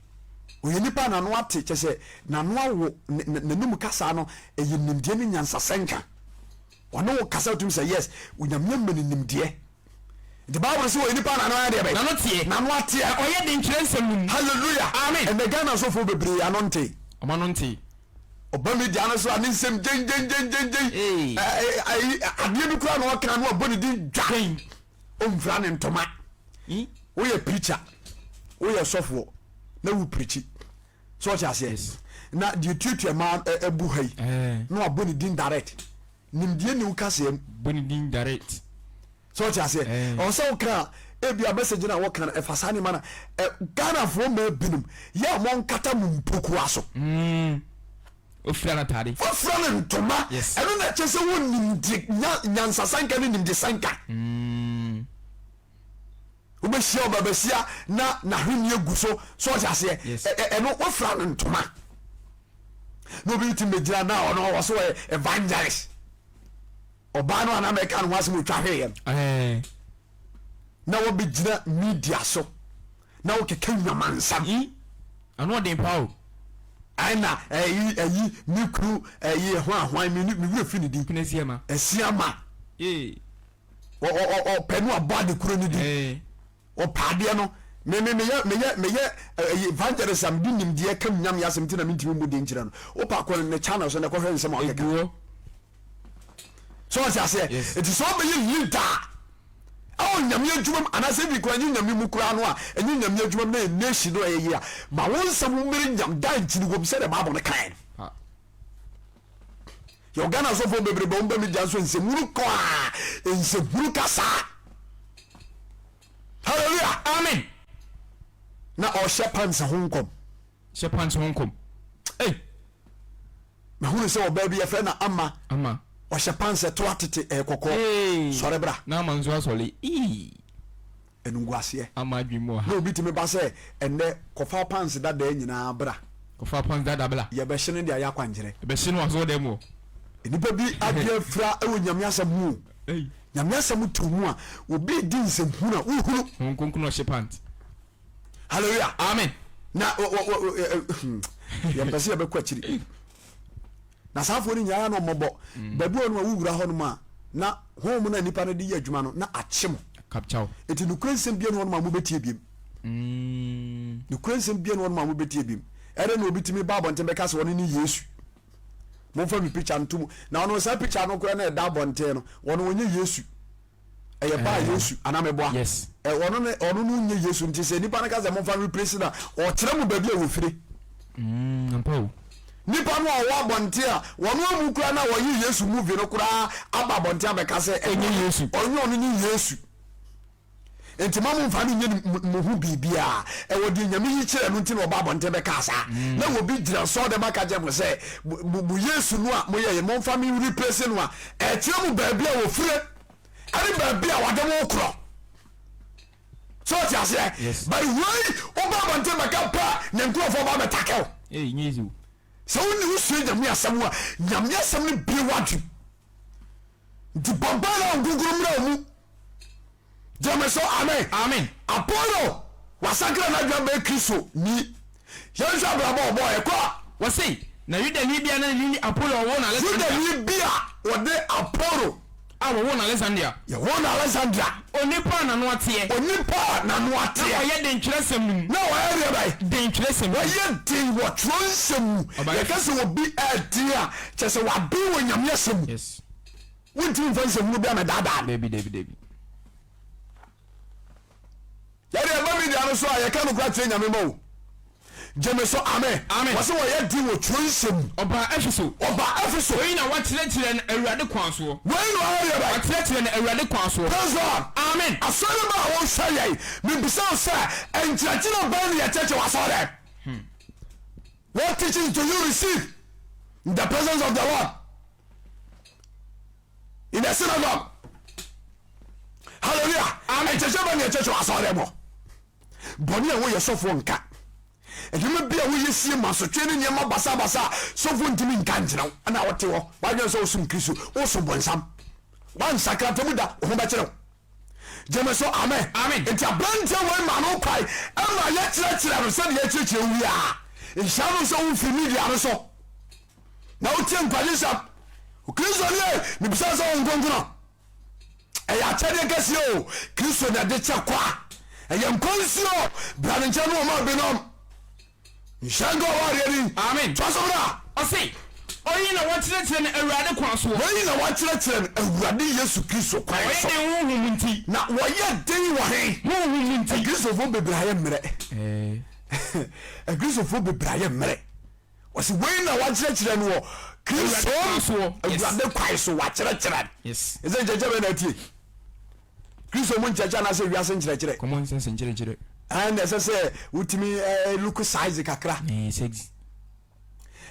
Ɔyɛ nipa a n'ano ate, kyerɛ sɛ n'ano awo, n'anum kasa no ɛyɛ nimdeɛ ne nyansasɛnka. Ɔne wo kasa wotumi sɛ yes, Onyame ama no nimdeɛ. Nti Bible sɛ ɔyɛ nipa a n'ano ayɛ deɛ bɛn? N'ano teɛ. N'ano ateɛ. Na ɔyɛ den twerɛ nsɛm no mu. Hallelujah. Amen. Ɛnɛ Ghana asɔfoɔ bebree ano nte. Wɔn ano nte. Ɔba media no so a ne nsɛm gyengyengyengyen. Adeɛ bi koraa na ɔka no abɔ ne din dwa. Ɔmfira ne ntoma. Woyɛ preacher, woyɛ sɔfoɔ na wo preachi. So ɔte aseɛ? Na deɛ tuatua maa ɛbu ha yi na wabɔ ne din direct. Nimdeɛ ni wo kaseɛ mu. Bɔ ne din direct. So ɔte aseɛ? Ɔwɔ sɛ woka a ebi a message no a wɔka no ɛfa saa nneɛma no Ghanafoɔ mmaa binom yɛ a monkata mo mpokua so. Mm. Ofira no atade. Wafira no ntoma. Yes. Ɛno na ɛkyɛ sɛ wo nimde nyansasanka ne nimde sanka. Mm. Wobɛhyia ɔbabasia na n'ahwenneɛ gu so. So ɔte aseɛ? Yes. Ɛno wafira no ntoma. Na obi ti mbɛgyina na ɔno ɔwɔ so ɔyɛ evangelist. Ɔbaa no a na mɛka ne ho asɛm otwa hweeɛ no. Eh. Na wɔbɛgyina media so na wokeka nnwamansɛm. Yi ano ɔden paa o. Ɛna ɛyi ɛyi me kunu ɛyi ɛho ahwan me me wura fi ne din. Kunu Asiama. Asiama. Ee. Ɔ ɔ ɔ ɔpɛ no abɔ ade kuro ne din. Ee. Ɔpɛ adeɛ no me me meyɛ meyɛ meyɛ ɛyi evangelist a mede nimdeɛ ka nyame asɛm nti na mentumi mmɔ din nkyerɛ no. Wopɛ akɔ ne channel so na ɛkɔhwɛ nsɛm a ɔkeka. Egu hɔ. So ɔte aseɛ? Yes. Nti sɛ ɔbɛyɛ leader a ɛwɔ nyame adwuma mu anaasɛ ebi koraa ɛnyɛ nyame mu koraa no a ɛnyɛ nyame adwuma mu na ɛyɛ nation no a ɛyɛ yie a ma wo nsɛm mmere nyam da nkyini wom sɛdeɛ Bible no kaeɛ no. Pa. Yɛwɔ Ghana asɔfoɔ bebrebe a wɔn ba media nso nsɛmhunu kɔ a nsɛmhunu kasa. Hallelujah. Amen. Na ɔhyɛ pants ho nkɔm. Hyɛ pants ho nkɔm. Ei. Mahunu sɛ ɔbaa bi yɛfrɛ no Ama. Ama. Ɔhyɛ pants ɛto atete ɛyɛ kɔkɔɔ. Ee. Sɔre bra. Na Ama nso asɔre. Ii. Animguaseɛ. Ama adwene mu ɔha. Na obi tumi ba sɛ ɛnnɛ kɔfa pants dadaa nyinaa bra. Kɔfa pants dada bra. Yɛbɛhye no de ayɛ akwankyerɛ. Yɛbɛhye no wɔ asɔredan mu hɔ. Nnipa bi adwene afira wɔ Nyame asɛm ho o. Ei. Nyame asɛm to mu a, obi redi nsɛmhunu a, wohunu. Honhom Kronkron na ɔhye pants. Hallelujah. Amen. Na yɛmpɛ sɛ yɛbɛkɔ akyiri. Na saa afoɔ no nyinaa na ɔmmɔbɔ. Mm. Baabi wɔ no a wowura hɔ nom a na honhom no a nipa no de yɛ adwuma no na akye mo. Kapkyaw. Eti nokorɛ nsɛm bia ne hɔ nom a mobɛtie biem. Mm. Nokorɛ nsɛm bia ne hɔ nom a mobɛtie biem. Ɛdɛ na obi tumi ba abɔnten bɛka sɛ ɔno ne Yesu. Momfa me picture nto mu. Na ɔno saa picture no koraa na ɛda abɔnten no, ɔno ɔnyɛ Yesu. Ɛyɛ baa Yesu anaa meboa? Yes. Ɔno ne ɔno no nyɛ Yesu nti sɛ nipa no ka sɛ momfa no replace no a ɔkyerɛ mo baabi a wɔfire. Mm, ampa o. Nipa no a ɔwɔ abɔnten a wɔn amu koraa na wɔyɛ Yesu movie no koraa aba abɔnten abɛka sɛ ɛnyɛ Yesu. Ɔnyɛ ɔno nye Yesu. Nti ma momfa no nyɛ mo ho biribiara. Ɛwɔ deɛ Nyame yi kyerɛ no nti na ɔba abɔnten bɛkaa saa. Mm. Na obi gyina sɔɔ dɛm aka kyerɛ mo sɛ mo Yesu no a moyɛ yɛ momfa me replace no a ɛkyerɛ mo baabi a wɔfire. Ɛne baabi a wɔde wo korɔ. So ɔte aseɛ? Yes. But wei woba abɔnten bɛka pɛ ne nkurɔfoɔ ba bɛtake wo. Ei, nyɛ easy o. Sɛ wonni wosua Nyame asɛm a, Nyame asɛm no bie w'adwene. Nti bɔ mpae na Honhom Kronkron mmra wo mu. Gyeme so amen. Amen. Apollo wasakra n'adwene abɛyɛ Kristo ni. Yɛnhwɛ abrabɔ a ɔbɔɔ ɛkɔ a. Wɔse, na Yudani bi a na ne din de Apolo a wɔwoo no Alesandria. Yudani bi a wɔde Apolo. A wɔwoo no Alesandria. Yɛwoo no Alesandria. Onipa a n'ano ateɛ. Onipa a n'ano ateɛ. Na ɔyɛ den twerɛsɛm no mu. Na ɔyɛ deɛ bɛn? Den twerɛsɛm mu. Ɔyɛ den wɔ twerɛnsɛm mu. Yɛka sɛ obi ɛden a, kyerɛ sɛ waben wɔ Nyame asɛm mu. Yes. Wontumi mfa nsɛmhunu bi amɛdaadaa no. Dabi, dabi, dabi. Yɛde ɛba media no so a yɛka nokora kyerɛ Nyame ma o. Gyeme so amen. Amen. Wɔse wɔyɛ den wɔ twerɛ nsɛm mu. Ɔbaa Efeso. Ɔbaa Efeso. Wei na wakyerɛkyerɛ no Awurade kwan soɔ. Wei na wayɛ deɛ bɛn? Wakyerɛkyerɛ no Awurade kwan soɔ. Praise God. Amen. Asɔre ba a wohwɛ yɛn, mebisa wo sɛ, nkyerɛkyerɛ bɛn na yɛkyerɛkyerɛ wɔ asɔre dɛm? What teachings do you receive in the presence of the Lord? In the synagogue. Hallelujah. Amen. Nkyerɛkyerɛ bɛn na yɛkyerɛkyerɛ wɔ asɔre dɛm hɔ? Bɔne a woyɛ sɔfoɔ nka. Nneɛma bi a woyɛ sie mansotwe ne nneɛma basabasa a sɔfoɔ ntumi nka nkyerɛ wo. Ɛna wote hɔ, w'adwene sɛ wosom Kristo, wosom bɔnsam. Woansakra ntam da, wo ho bɛkyerɛ wo. Gyeme so amen. Amen. Nti aberanteɛ wei ma no kwan ɛma yɛkyerɛkyerɛ no sɛdeɛ yɛkyerɛkyerɛ wo yi a. Nhyira no sɛ womfiri media no so na wotie nkwagyesɛm. Kristo nie, mebisa sɛ wo nkonkron. Ɛyɛ akyɛdeɛ kɛseɛ o, Kristo na ɛde kyɛ kwa. Ɛyɛ nkwa nsuo, bra ne nkyɛn ne ɔma binom. Nhyira nka ɔwɔ adeɛ din. Amen. Toa so bra. Ɔse, Oyi na wɔkyerɛkyerɛ no Awurade kwan soɔ. Wei na wɔakyerɛkyerɛ no Awurade Yesu Kristo kwan Wɔyɛ so. den honhom nti. Na wɔyɛ den wɔ he? Honhom nti. Akristofoɔ bebree ayɛ mmerɛ. Akristofoɔ bebree ayɛ mmerɛ. Wɔsi wei na wɔakyerɛkyerɛ no wɔ Kristo Awurade kwan so wɔakyerɛkyerɛ no. Yes. Ɛsɛ nkyerɛkyerɛ bɛn na atie? Kristo mu nkyerɛkyerɛ anaasɛ wiase nkyerɛkyerɛ? Common sense nkyerɛkyerɛ. Ɛn na ɛsɛ sɛ wotumi ɛɛ look size kakra. Ɛɛ sex.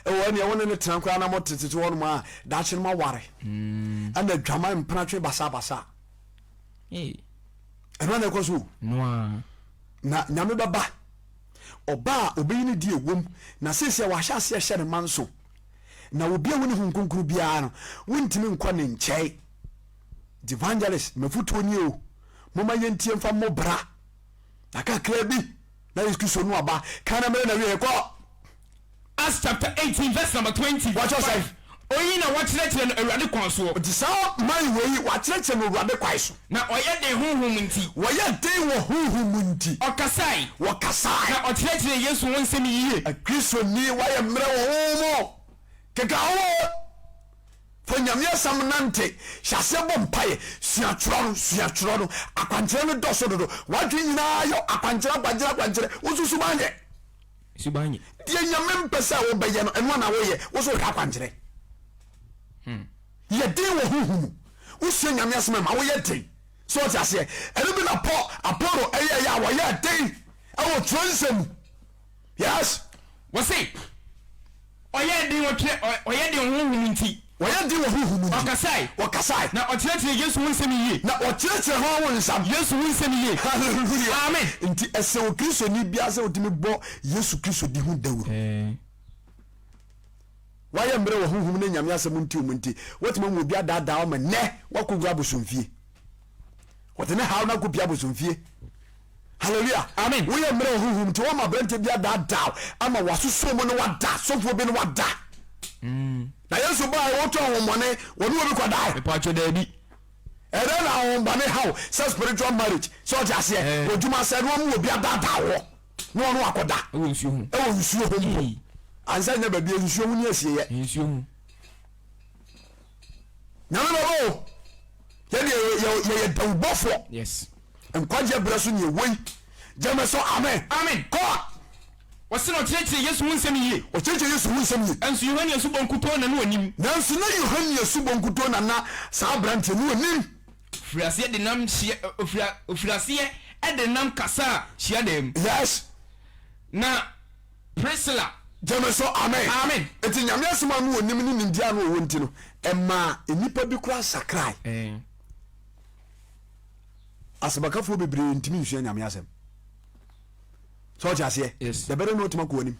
Ɛwɔ ɛnea wo ne ne tena koraa na mo tetete hɔ nom a daakye no mo aware. Ɛna adwaman mpenatwe basabasa. Ɛno na ɛkɔ so. Noa. Na nyame bɛba. Ɔba a obeyi ne di ewom na seesia wahyɛ aseɛ hyɛ ne ma nso. Na obi a wone ho nkonkuru biara no wontumi nkɔ ne nkyɛe. Evangelist mafutuo nie o. Moma yɛntie mfa mmɔ bra. Na kakra bi na Yesu Kristo no aba. Kan na mmerɛ na wie kɔ. Acts chapter 18 verse number 20. Wɔkyerɛ sɛ. Oyi na wɔkyerɛkyerɛ no Awurade kwan soɔ. Nti saa man wei wɔakyerɛkyerɛ no Awurade kwan so. Na ɔyɛ den honhom nti. Wɔyɛ den wɔ honhom mu nti. Ɔkasae. Wɔkasae. Na ɔkyerɛkyerɛɛ Yesu ho nsɛm yie. Kristoni wayɛ mmerɛ wɔ honhom mu. Keka ho o. Fa Nyame asɛm nante. Hyɛ aseɛ bɔ mpaeɛ. Sua twerɛ no. Sua twerɛ no. Akwankyerɛ no dɔso dodo. W'adwene nyinaa yɛ akwankyerɛ, akwankyerɛ, akwankyerɛ. Wo nso suban nyɛ. Suban nyɛ. Deɛ Nyame mpɛ sɛ wobɛyɛ no, ɛno na woyɛ. Wo nso wohwɛ akwankyerɛ. Hmm. Yɛ den wɔ honhom mu. Wosua Nyame asɛm a, ɛma woyɛ den. So ɔte aseɛ? Ɛno bi na Paul, Apollo ɛyɛɛyɛ a wɔyɛɛ den ɛwɔ twerɛ nsɛm mu. Yes. Wɔse, ɔyɛɛ den wɔ twerɛ, ɔyɛ den wɔ honhom mu nti. Wɔyɛ den wɔ honhom mu nti. Ɔkasae. Wɔkasae. Na ɔkyerɛkyerɛɛ Yesu ho nsɛm yie. Na ɔkyerɛkyerɛɛ hwan ho nsɛm? Yesu ho nsɛm yie. Hallelujah. Amen. Nti ɛsɛ Okristoni biara sɛ ɔtumi bɔ Yesu Kristo di ho dawuro. Wayɛ mmerɛ wɔ honhom ne Nyame asɛm nti mu nti, watumi ama obi adaadaa wo ma nnɛ wakɔwura abosomfie. Wɔde ne haw no akɔpia abosomfie. Hallelujah. Amen. Woyɛ mmerɛ wɔ honhom nti wɔma aberanteɛ bi adaadaa wo ama wasosɔ mu ne wada sɔfoɔ bi ne wada. Mm. Na Yesu baa wɔtu ahohommɔne wɔne obi kɔdae. Mepatwɔ daabi. Ɛdɛn na ahohommɔne haw sɛ spiritual marriage sɛ ɔte aseɛ Eh. odwuma sɛ na ɔma obi adaadaa wɔ na ɔno akɔda Ɛwɔ nsuo ho. ɛwɔ nsuo ho mpo Ee. ansa nyɛ baabi nsuo ho ne asieɛ. Nsuo ho. Nyame bɛbɔ o yɛdeɛ yɛyɛ dawubɔfoɔ. Yes. Nkwagyeɛ berɛ so ne ɛwɔ yi. Gyeme so amen. Amen. Kɔ. Wɔse na ɔkyerɛkyerɛ Yesu ho nsɛm yie. Ɔkyerɛkyerɛ Yesu ho nsɛm yie. Nanso Yohane asubɔ nkutoo na na ɔnim. Nanso na Yohane asubɔ nkutoo na na saa aberanteɛ no ɔnim. Ɔfiri aseɛ de nam hyia, ɔfiri, ɔfiri aseɛ de nam kasaa hyiadan mu. Yes. Na Priscilla. Gyeme so amen. Amen. Enti Nyame asɛm a na ɔnim ne nimdeɛ a na ɔwɔ nti no, ɛmaa nnipa bi koraa sakrae. Eh. Asɛmakafoɔ bebree ntumi nsua Nyame asɛm. Sɛ ɔte aseɛ? Yes. Yɛbɛdɛ na ɔtumi akɔ anim.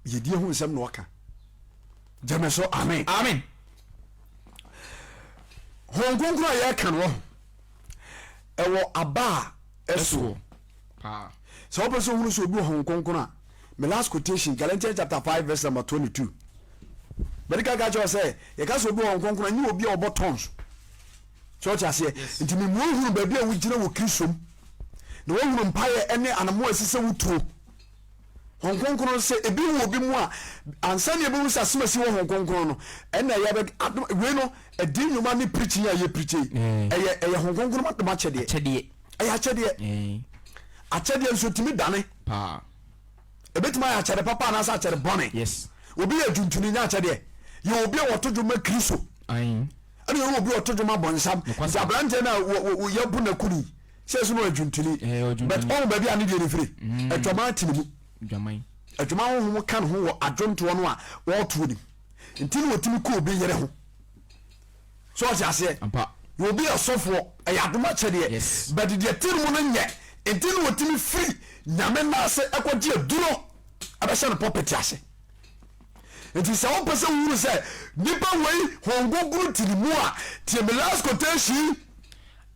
Yɛdie ho nsɛm na ɔka. Gyeme so amen. Amen. Honhom Kronkron a yɛreka no wɔ ho. Ɛwɔ aba a ɛsoɔ. Paa. Sɛ wopɛ sɛ ohunu sɛ obi wɔ Honhom Kronkron a, me last quotation, Galatians chapter 5 verse number 22. Bɛde ka ka kyerɛ sɛ, yɛka sɛ obi wɔ Honhom Kronkron a, nyɛ obi a ɔbɔ tons. Sɛ ɔte aseɛ? Yes. Nti memu ohunu baabi a wogyina wɔ Kristo mu. Na woahunu mpaeɛ ne anamo a ɛsɛ sɛ wotuo. Honhom Kronkron sɛ ebi wɔ obi mu a, ansa na yɛbɛhu sɛ asɛm asi wɔ Honhom Kronkron no, ɛna ɛyɛ bɛ adom wei no, ɛdi nnwuma ne preaching a yɛ preach yi, Eh. ɛyɛ ɛyɛ Honhom Kronkron adom akyɛdeɛ. Akyɛdeɛ. Ɛyɛ akyɛdeɛ. Eh. Akyɛdeɛ nso tumi dane. Paa. Ebetumi ayɛ akyɛde papa anaasɛ akyɛde bɔne. Yes. Obi yɛ dwontoni nyɛ akyɛdeɛ. Yɛ obi a wɔto dwom ma Kristo. Ayi. Ɛna yɛ obi a ɔto dwom ma bɔnsam. Nokwasɛm. Nti aberanteɛ no a yɛbu no akuni sɛ ɛso no ɔyɛ dwontoni. Ɛyɛ ɔdwontoni. But ɔhu baabi a ne deɛ no firi. Adwaman te ne mu. Dwaman. Adwaman honhom ka ne ho wɔ adwontoɔ no a wɔretoɔ no mu. Nti na wɔtumi kɔ obi yere ho. So ɔte aseɛ? Ampa. Yɛ obi yɛ sɔfoɔ, ɛyɛ adom akyɛdeɛ. Yes. But deɛ te no mu no nyɛ. Nti na ɔtumi firi Nyame nan ase ɛkɔgye aduro ɛbɛhyɛ no pulpit ase. Nti sɛ wopɛ sɛ wohunu sɛ nipa wei Honhom Kronkron te ne mu a, tie me last quotation.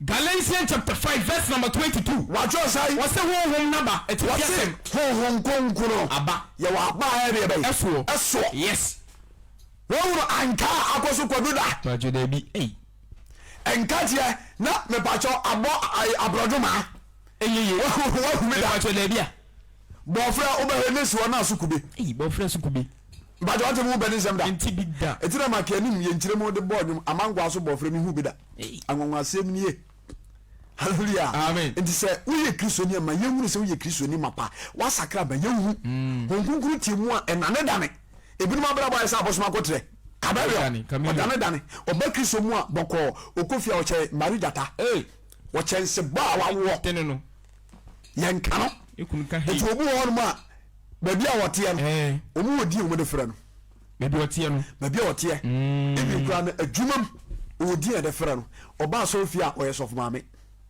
Galatians chapter 5 verse number 22. Wɔatwerɛ sɛn? Wɔse Honhom no aba, atifi Wɔse asɛm. Honhom Kronkron Aba. Yɛwɔ aba a ɛyɛ deɛ bɛn? Ɛsoɔ. Ɛsoɔ. Yes. Wohunu anka a akɔ so kwadu da? Paatwo daabi ei. Nkateɛ na mepakyɛw abɔ ayi aborɔdwomaa. Ɛnyɛ yie. Wahu me da? Mepakyɛw daabi a. Bɔɔfrɛ wobɛhwɛ ne si hɔ na aso kube. Ei bɔɔfrɛ so kube. Mpakyɛ wate mu bɛ ne nsɛm da? Mente bi da. Ɛti na maka anim yɛ nkyerɛ mu de bɔɔ nnwom amangoa so bɔɔfrɛ mehu bi da. Anwanwasɛm nie. Hallelujah. Amen. Nti sɛ woyɛ Kristoni a ma yɛnhunu sɛ woyɛ Kristoni mapa. Woasakra ma yɛnhu. Honhom Kronkron te mu a ɛnane dane. Ebinom abrabɔ ayɛ sɛ abosom akoterɛ. Chameleon. Ɔdane dane. Ɔba Kristo mu a bɔkɔɔ. Ɔkɔ fie a ɔkyɛn Marie Gyata. Ɔkyɛn sebɔ a wawoɔ. No. Yɛnka no. Nti obi wɔ hɔnom a baabi a wɔteɛ no, wɔn wɔ din a wɔde frɛ no. Baabi a ɔteɛ no. Baabi a ɔteɛ. Even koraa no adwuma mu, ɔwɔ din a yɛde frɛ no. Ɔba asɔre fie a, ɔyɛ sɔfo maame.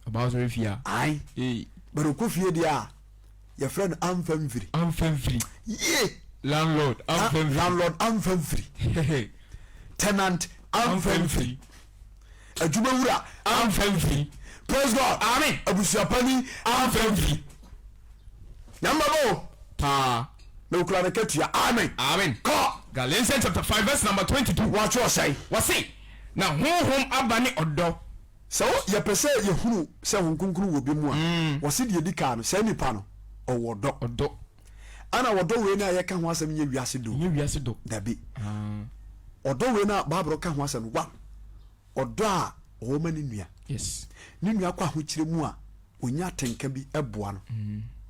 Ɔba asɔre fie a. Ae. But ɔkɔ fie deɛ a, yɛfrɛ no amfa mfiri. Amfa mfiri. Yie. Landlord amfa mfiri. Landlord amfa mfiri. Tenant amfa mfiri. Adwumawura amfa mfiri. Praise God. Amen. Abusuapani amfa mfiri. Nyame bɛbɔ o. Paa. Na okura ne katua. Amen. Amen. Kɔ. Galatians chapter 5 verse number 22. Wɔatwerɛ sɛn? Wɔse, na honhom aba ne ɔdɔ. Sɛ wo yɛpɛ sɛ yɛhunu sɛ Honhom Kronkron wɔ obi mu a, wɔse deɛ ɛdi kan no, saa nipa no, ɔwɔ ɔdɔ. Ɔdɔ. Ɛna ɔdɔ wei no a yɛka ho asɛm nyɛ wiase dɔ o. Nyɛ wiase dɔ. Dabi. Ɔdɔ wei no a Bible ka ho asɛm no, one, ɔdɔ a ɔwɔ ma ne nua. Yes. Ne nua kɔ ahokyerɛ mu a, ɔnya atenka bi boa no.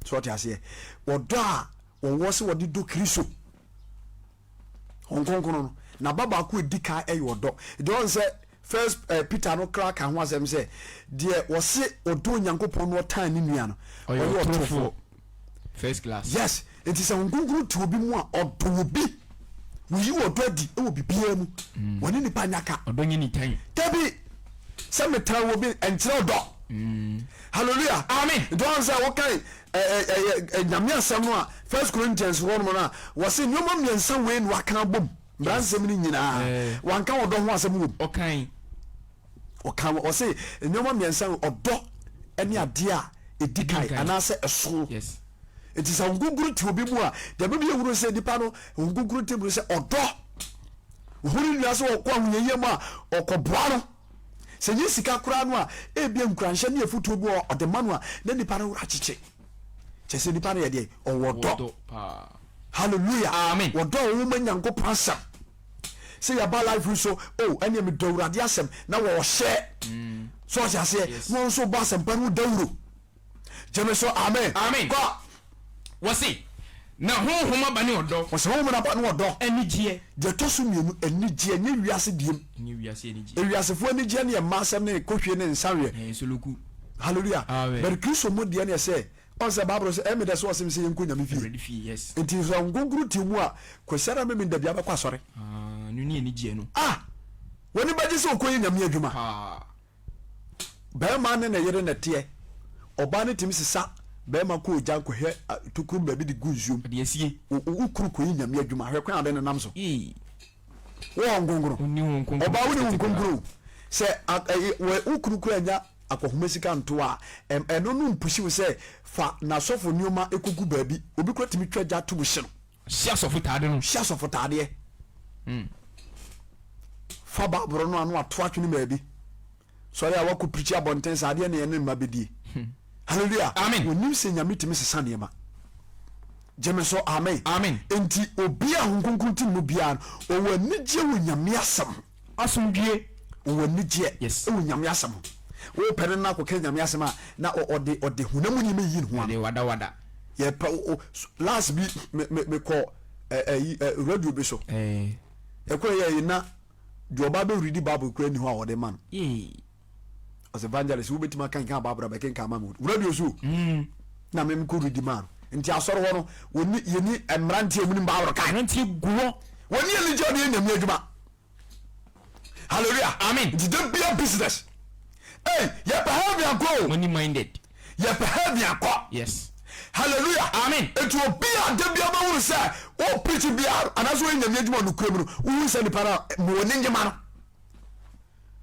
So ɔte aseɛ? Ɔdɔ a wɔwɔ sɛ wɔde dɔ Kristo. Honhom Kronkron no, n'aba baako a ɛdi kan yɛ ɔdɔ. Nti ɔn sɛ First eh, Peter no koraa ka ho asɛm sɛ, deɛ ɔse ɔdɔ Onyankopɔn na ɔtan ne nua no, ɔyɛ ɔtorofoɔ. First class. Yes, nti sɛ Honhom Kronkron te obi mu a, ɔdɔ obi. Woyi ɔdɔ adi wɔ biribiara mu. Mm. Wɔne nipa nya ka. Ɔdɔ nyɛ nitan. Dabi, sɛ metan wɔ bi nkyerɛ ɔdɔ. Mm. Hallelujah. Amen. Nti ɔn sɛ wokan Nyame asɛm no a, First Corinthians hɔ nom no a, wɔse nneɛma mmiɛnsa wei na waka abom. Mmara nsɛm no nyinaa, wanka ɔdɔ ho asɛm wom. Ɔkan. Ɔka ɔse nneɛma mmiɛnsa ɔdɔ ne adeɛ a ɛdi kan anaasɛ ɛso. Yes. Nti sɛ Honhom Kronkron te obi mu a, deɛ ɛbɛma yɛhunu sɛ nipa no Honhom Kronkron te mu no sɛ ɔdɔ. Ohunu ne nua sɛ ɔkɔ ahohiahia mu a, ɔkɔboa no. Sɛ ɛnyɛ sika koraa no a, ebia nkuranhyɛ ne afotuo bi wɔ ɔde ma no a, na nipa no werɛ akyekye. Kyerɛ sɛ nipa no yɛ deɛ ɔwɔ dɔ. Hallelujah. Amen. Wɔdɔ a wɔwɔ ma Nyankopɔn asɛm. Sɛ yɛba life yi so, oh, ɛneɛ medɔ Awurade asɛm na wɔhyɛ. Mm. So ɔte aseɛ, na wɔn nso bɔ asɛmpa no dawuro. Gyeme so amen. Amen. Kɔ. Wɔse, na honhom aba ne ɔdɔ. Wɔse honhom aba ne ɔdɔ. Anigyeɛ. Deɛ ɛtɔ so mmienu, anigyeɛ, nyɛ wiase deɛ mu. Nyɛ wiase anigyeɛ. Ewiasefoɔ anigyeɛ ne yɛ mma asɛm ne kɔhwie ne nsaweɛ. Ɛɛ soloku. Hallelujah. Amen. But Kristo mu deɛ ne yɛ sɛ, ɔn sɛ Bible sɛ ɛmi dɛ sɛ ɔsem sɛ yɛnkɔ Nyame fie. Awurade fie, yes. Nti sɛ Honhom Kronkron te mu a, Kwasiada Memenda biara bɛkɔ asɔre. Ah, ɛno ne anigyeɛ no. Ah! W'ani bɛgye sɛ ɔkɔyɛ Nyame adwuma. Paa. Barima ne ne yere na ɛteɛ. Ɔbaa no tumi sesa barima kɔ ogya kɔhwɛ tokuro mu baabi de gu nsuom. Ɔde asie. Wo kunu kɔyi nyame adwuma. Hwɛ kwan a ɔde nenam so. Wo wɔ nkonkron. Onni ho nkonkron. Ɔbaa wo ne wo nkonkron. Sɛ wo kunu kura nya akɔhoma sika nto a, ɛno no mpusi wo sɛ fa n'asɔfo nneɛma kɔgu baabi. Obi kura tumi twa gya to mu hye no. Hyɛ asɔfo taade no. Hyɛ asɔfo taadeɛ. Fa baaboro no ano ato atwene baabi. Sɔre a wakɔ pirikyi abɔnten saa adeɛ na yɛne mma bɛdie. Hallelujah. Amen. Wɔnim sɛ Nyame tumi sesa nneɛma. Gyeme so amen. Amen. Enti obi a Honhom Kronkron te ne mu biara no, ɔwɔ anigyeɛ wɔ Nyame asɛm ho. Asomdwie. Ɔwɔ anigyeɛ Yes. wɔ Nyame asɛm ho. Wopɛ no na akɔka Nyame asɛm a, na ɔde ɔde honam mu nneɛma yi ne ho ano. Ɔde wadawada. Yɛpɛ o last bi me me mekɔ ɛyi ɛ radio bi so. Ɛɛ. Ɛkɔ yɛ yi na deɛ ɔba bɛ read Bible kura ni hɔ a ɔde ma no. Yee. Ɔsɛ evangelist wobɛtumi akankan Bible a bɛkenkan ma me radio so. Mm. Na me mekɔ read ma no. Nti asɔre hɔ no wɔni yɛni mmeranteɛ mu ni Bible kan. Mmeranteɛ gu hɔ. Wɔni anigye ɔde yɛ nyame adwuma. Hallelujah. Amen. Nti da bia business. Hey, yɛpɛ heaven akɔ o. Money minded. Yɛpɛ heaven akɔ. Yes. Hallelujah. Amen. Nti obi a da bia bɛhunu sɛ o preach bia anaasɛ ɔyɛ nyame adwuma nokorɛ mu no, wohu sɛ nipa no ma wɔni nyema no.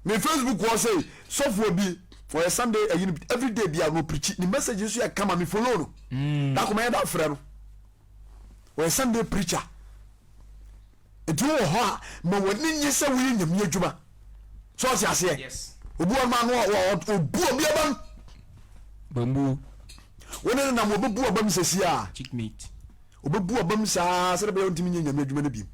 Me Facebook wɔ sɛ sɔfoɔ bi ɔyɛ Sunday ɛyi no everyday bia no preach ne message nso yɛ kama me follow no. Mm. Da kɔmɛ yɛ da frɛ no. Ɔyɛ Sunday preacher. Nti wowɔ hɔ a, ma w'ani nye sɛ woyɛ Nyame adwuma. So ɔte aseɛ? Obi wɔ no ma no ɔbu obi abam. Bambuo. Wo ne no nam ɔbɛbu abam sɛsi a. Checkmate. Ɔbɛbu abam saa sɛdeɛ bɛyɛ ɔntumi nyɛ Nyame adwuma no biem.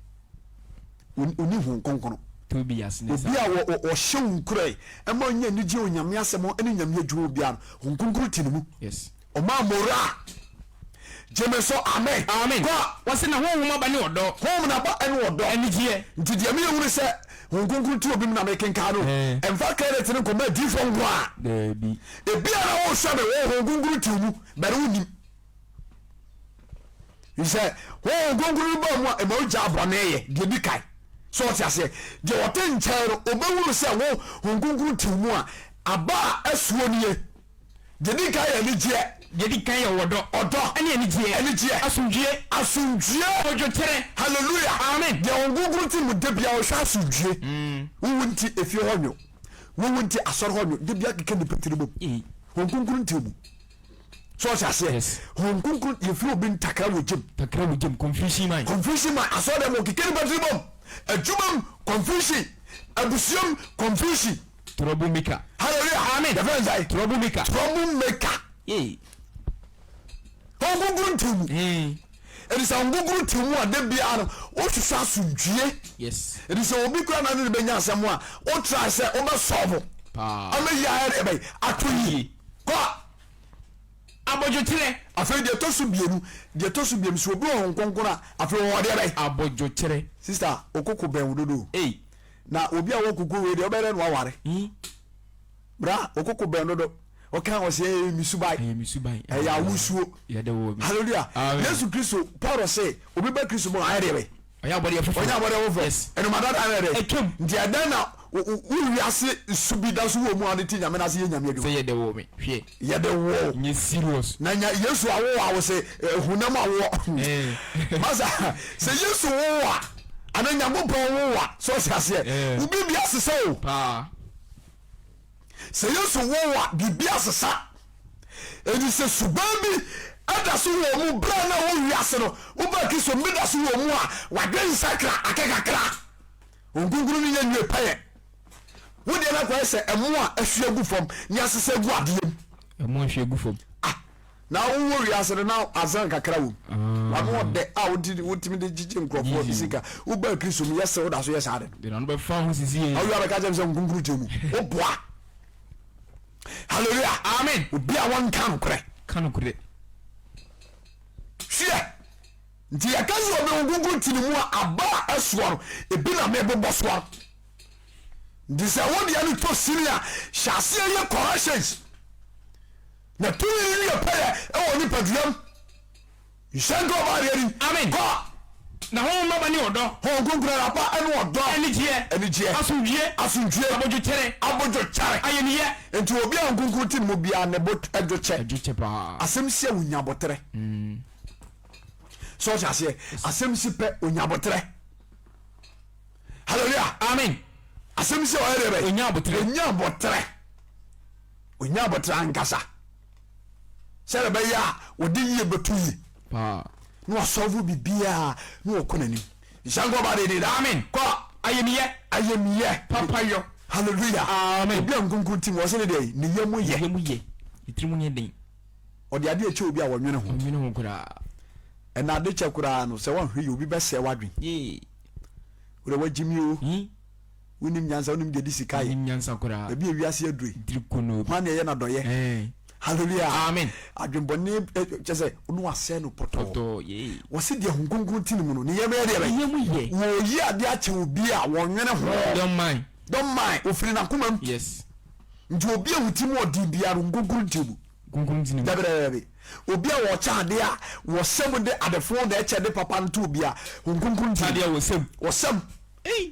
Ɔni Honhom Kronkron. Tobias ne Obi saa. a ɔhyɛ wo nkuran ma ɔnya anigyeɛ wɔ Nyame asɛm ho ne Nyame adwuma mu biara no, Honhom Kronkron te ne mu. Yes. Ɔmaa moraa. Gyeme so amen. Amen. Kɔ. Wɔse na Honhom aba ne ɔdɔ. Honhom no aba ne ɔdɔ. Anigyeɛ. Nti deɛ meyɛ hunu sɛ Honhom Kronkron te obi mu na mekenkan no, ɛmfa credit no nkɔma adiyifoɔ nko ara. Daabi. Ebia na wohwɛ me, wo Honhom Kronkron te wo mu, but wonnim. Sɛ Honhom Kronkron no ba mu a, ɛma wogyaa bɔne yɛ, deɛ di kan. So ɔte aseɛ? Deɛ ɔte nkyɛn no, ɔbɛhunu sɛ wo Honhom Kronkron te wo mu a, aba a ɛsoɔ nie. Deɛ di kan yɛ anigyeɛ. Deɛ di kan yɛ ɔdɔ. Ɔdɔ. Ɛne anigyeɛ. Anigyeɛ. Asomdwoeɛ. Asomdwoeɛ. Odwokyerɛ. Hallelujah. Amen. Deɛ Honhom Kronkron te mu da biara ɔhwɛ asomdwoeɛ. Wowu nti efie hɔ nwo. Wowu nti asɔre hɔ nwo. Da biara keka nnipa tiri bom. Honhom Kronkron te mu. So ɔte aseɛ? Yes. Honhom Kronkron yɛfiri obi ntakra wɔ gyam. Takra wɔ gyam, confusion mind. Confusion mind, asɔre dɛm ɔkeka nipa tiri bom. Adwuma mu, confusion. Abusua mu, confusion. Trouble maker. Hallelujah. Amen. Yɛfrɛ no sɛn? Trouble maker. Trouble maker. Yay. Honhom Kronkron te mu. Ɛdi sɛ Honhom Kronkron te mu a, da biara no, wohwehwɛ asomdwie. Yes. Ɛdi sɛ obi kura na ne ne bɛnya asɛm a, wotra sɛ wobɛsɔɔbo. Paa. Ama yi ayɛ deɛ bɛn? Ato yie. Kɔ. Abodwokyerɛ. Afei deɛ ɛtɔ so mmienu, deɛ ɛtɔ so mmienu, sɛ obi wɔ Honhom Kronkron a, afei ɔwɔ deɛ bɛn? Abodwokyerɛ. Sister, okoko bɛn wo dodo o. Ei. Na obi a ɔwɔ koko wei deɛ, wobɛyɛ dɛn na waware? Hmm. Bra, okoko bɛn dodo. Ɔka ɔsɛ ɛyɛ me suban. Ɛyɛ me suban. Ɛyɛ awosuo. Yɛde wɔ me. Hallelujah. Amen. Yesu Kristo, Paul se, obi bɛ Kristo mu a, ayɛ deɛ bɛn? Ɔyɛ abɔdeɛ foforɔ. Ɔnyɛ abɔdeɛ foforɔ. Yes. Ɛnoma dada no yɛ dɛ. Atwam. Nti ɛdɛn na wo wiase su bi da so wɔ mu a wode te Nyame no ase yɛ Nyame adwuma? Sɛ yɛde woo me. Hwɛ. Yɛde woo. Nyɛ serious. Na nya Yesu awo a wo se eh, honam awoɔ. Eh. Masa, sɛ Yesu wo a, ana Nyankopɔn wo a, sɛ ɔte aseɛ. Eh. Wo biribi asesa o. Paa. Sɛ Yesu wo wo a, biribi asesa. Enti sɛ suban bi da so wɔ mu berɛ a na wɔ wiase no, wobaa Kristo mu bi da so wɔ mu a, w'adwene nsakra aka kakra. Honhom Kronkron no nyɛ nwie pɛyɛ. Wo deɛ no akɔyɛ sɛ ɛmo a ahwie agu fam ne asesa agu adeɛ mu. Ɛmo ahwie agu fam. Ah, Na wowɔ wiase no na azan kakra wom. Wano ɔdɛ a wotumi de gyegye nkurɔfoɔ sika. Wobaa Kristo mu yɛ sɛ woda so yɛ saa de no. De n'ano bɛfa ho sisi yɛ. Awo abɛka kyerɛ me sɛ nkonkuru te mu. Woboa. Hallelujah. Amen. Obi a wɔnka nokorɛ. Ka nokorɛ. Hwɛ. Nti yɛka sɛ obi nkonkuru te ne mu a aba a ɛsoɔ no ebi na mebobɔ soɔ. Nti sɛ wo deɛ no tɔ sini a hyɛ aseɛ yɛ corrections. Na tumi no yɛ pɛyɛ wɔ nipaduam. Nhyɛ nka ɔbaa deɛ ni. Amen. Kɔ. Na Honhom aba ne ɔdɔ. Honhom Kronkron aba ne ɔdɔ. Anigyeɛ. Anigyeɛ. Asomdwie. Asomdwie. Abodwokyɛre. Abodwokyɛre. Ayamyɛ. Nti obi a Honhom Kronkron te ne mu biara ne bo dwo kyɛ. Ɛdwo kyɛ paa. Asɛm si a onya aboterɛ. Sɛ ɔte aseɛ. Asɛm si pɛ onya aboterɛ. Hallelujah. Amen. Asɛm si a ɔyɛ deɛ bɛn? Onya aboterɛ. Onya aboterɛ. Ɔnya aboterɛ ankasa sɛdeɛ ɛbɛyɛ a wɔde yie bɛto yie na wasɔlvo biribiara na wɔkɔ n'anim. Nhyira nka ɔba de da. Amen. Kɔ. Ayamyɛ. Ayamyɛ. Papayɔ. Hallelujah. Amen. Obi a nkonkron tim wɔ se ne deɛ ne yam yɛ. Ne yam yɛ. Ne tirim nyɛ den. Ɔde adeɛ kyɛ obi a wɔnwene ho. Ɔnwene ho koraa. Ɛna ade kyɛ koraa no sɛ wɔnhwɛ yɛ obi bɛsɛe w'adwen. Yee. Wode wagye mi o. Hmm? Wonim nyansa, wonim deɛ ɛde sika yɛ. Wonim nyansa koraa. Baabi a wiase aduru yi. Tiri kono. Hwan na ɛyɛ n'adɔyɛ? Eh. Hallelujah. Amen. Adwenbɔne eh, kyɛ sɛ ɔno wasɛe no pɔtɔɔ. Pɔtɔɔ, yee. Wɔsi deɛ Honhom Kronkron ti ne mu no, ne yam yɛ deɛ bɛn? Ne yam yɛ. Wɔyi adeɛ akyɛ obi a wɔnwene ho. Don't mind. Don't mind. Ofiri n'akoma mu. Yes. Nti obi a wo ti mu ɔden biara no, Honhom Kronkron ti mu. Kronkron ti ne mu. Dabi dabi dabi. Obi a wɔkyɛ adeɛ a wɔsɛm de adefo na ɛkyɛ de papa no to obi a, Honhom Kronkron ti mu. Adeɛ wɔsɛm. Wɔsɛm.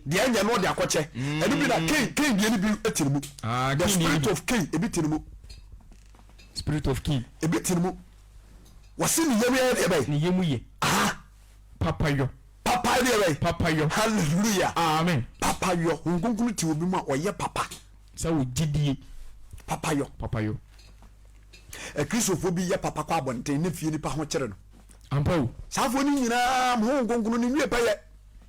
Deɛ ɛnyɛ no ɔde akɔkyɛ. Ɛno bi na Cain Cain deɛ no bi te ne mu. Ah, The Cain deɛ spirit no bi. of Cain ebi te ne mu. Spirit of Cain. Ebi te ne mu. Wɔsi ne yam yɛ deɛ bɛyɛ. Ne yam yɛ. Aha. Papa yɔ. Papa deɛ bɛyɛ. Papa yɔ. Hallelujah. Amen. Papa yɔ. Honhom Kronkron te obi mu a ɔyɛ papa. Sɛ wo gyidie. Papa yɔ. Papa yɔ. Akristofoɔ bi yɛ papa kɔ abɔnten ne fie nipa ho kyere no. Ampa o. Saa afoɔ no nyinaa mo Honhom Kronkron no nwie pɛyɛ.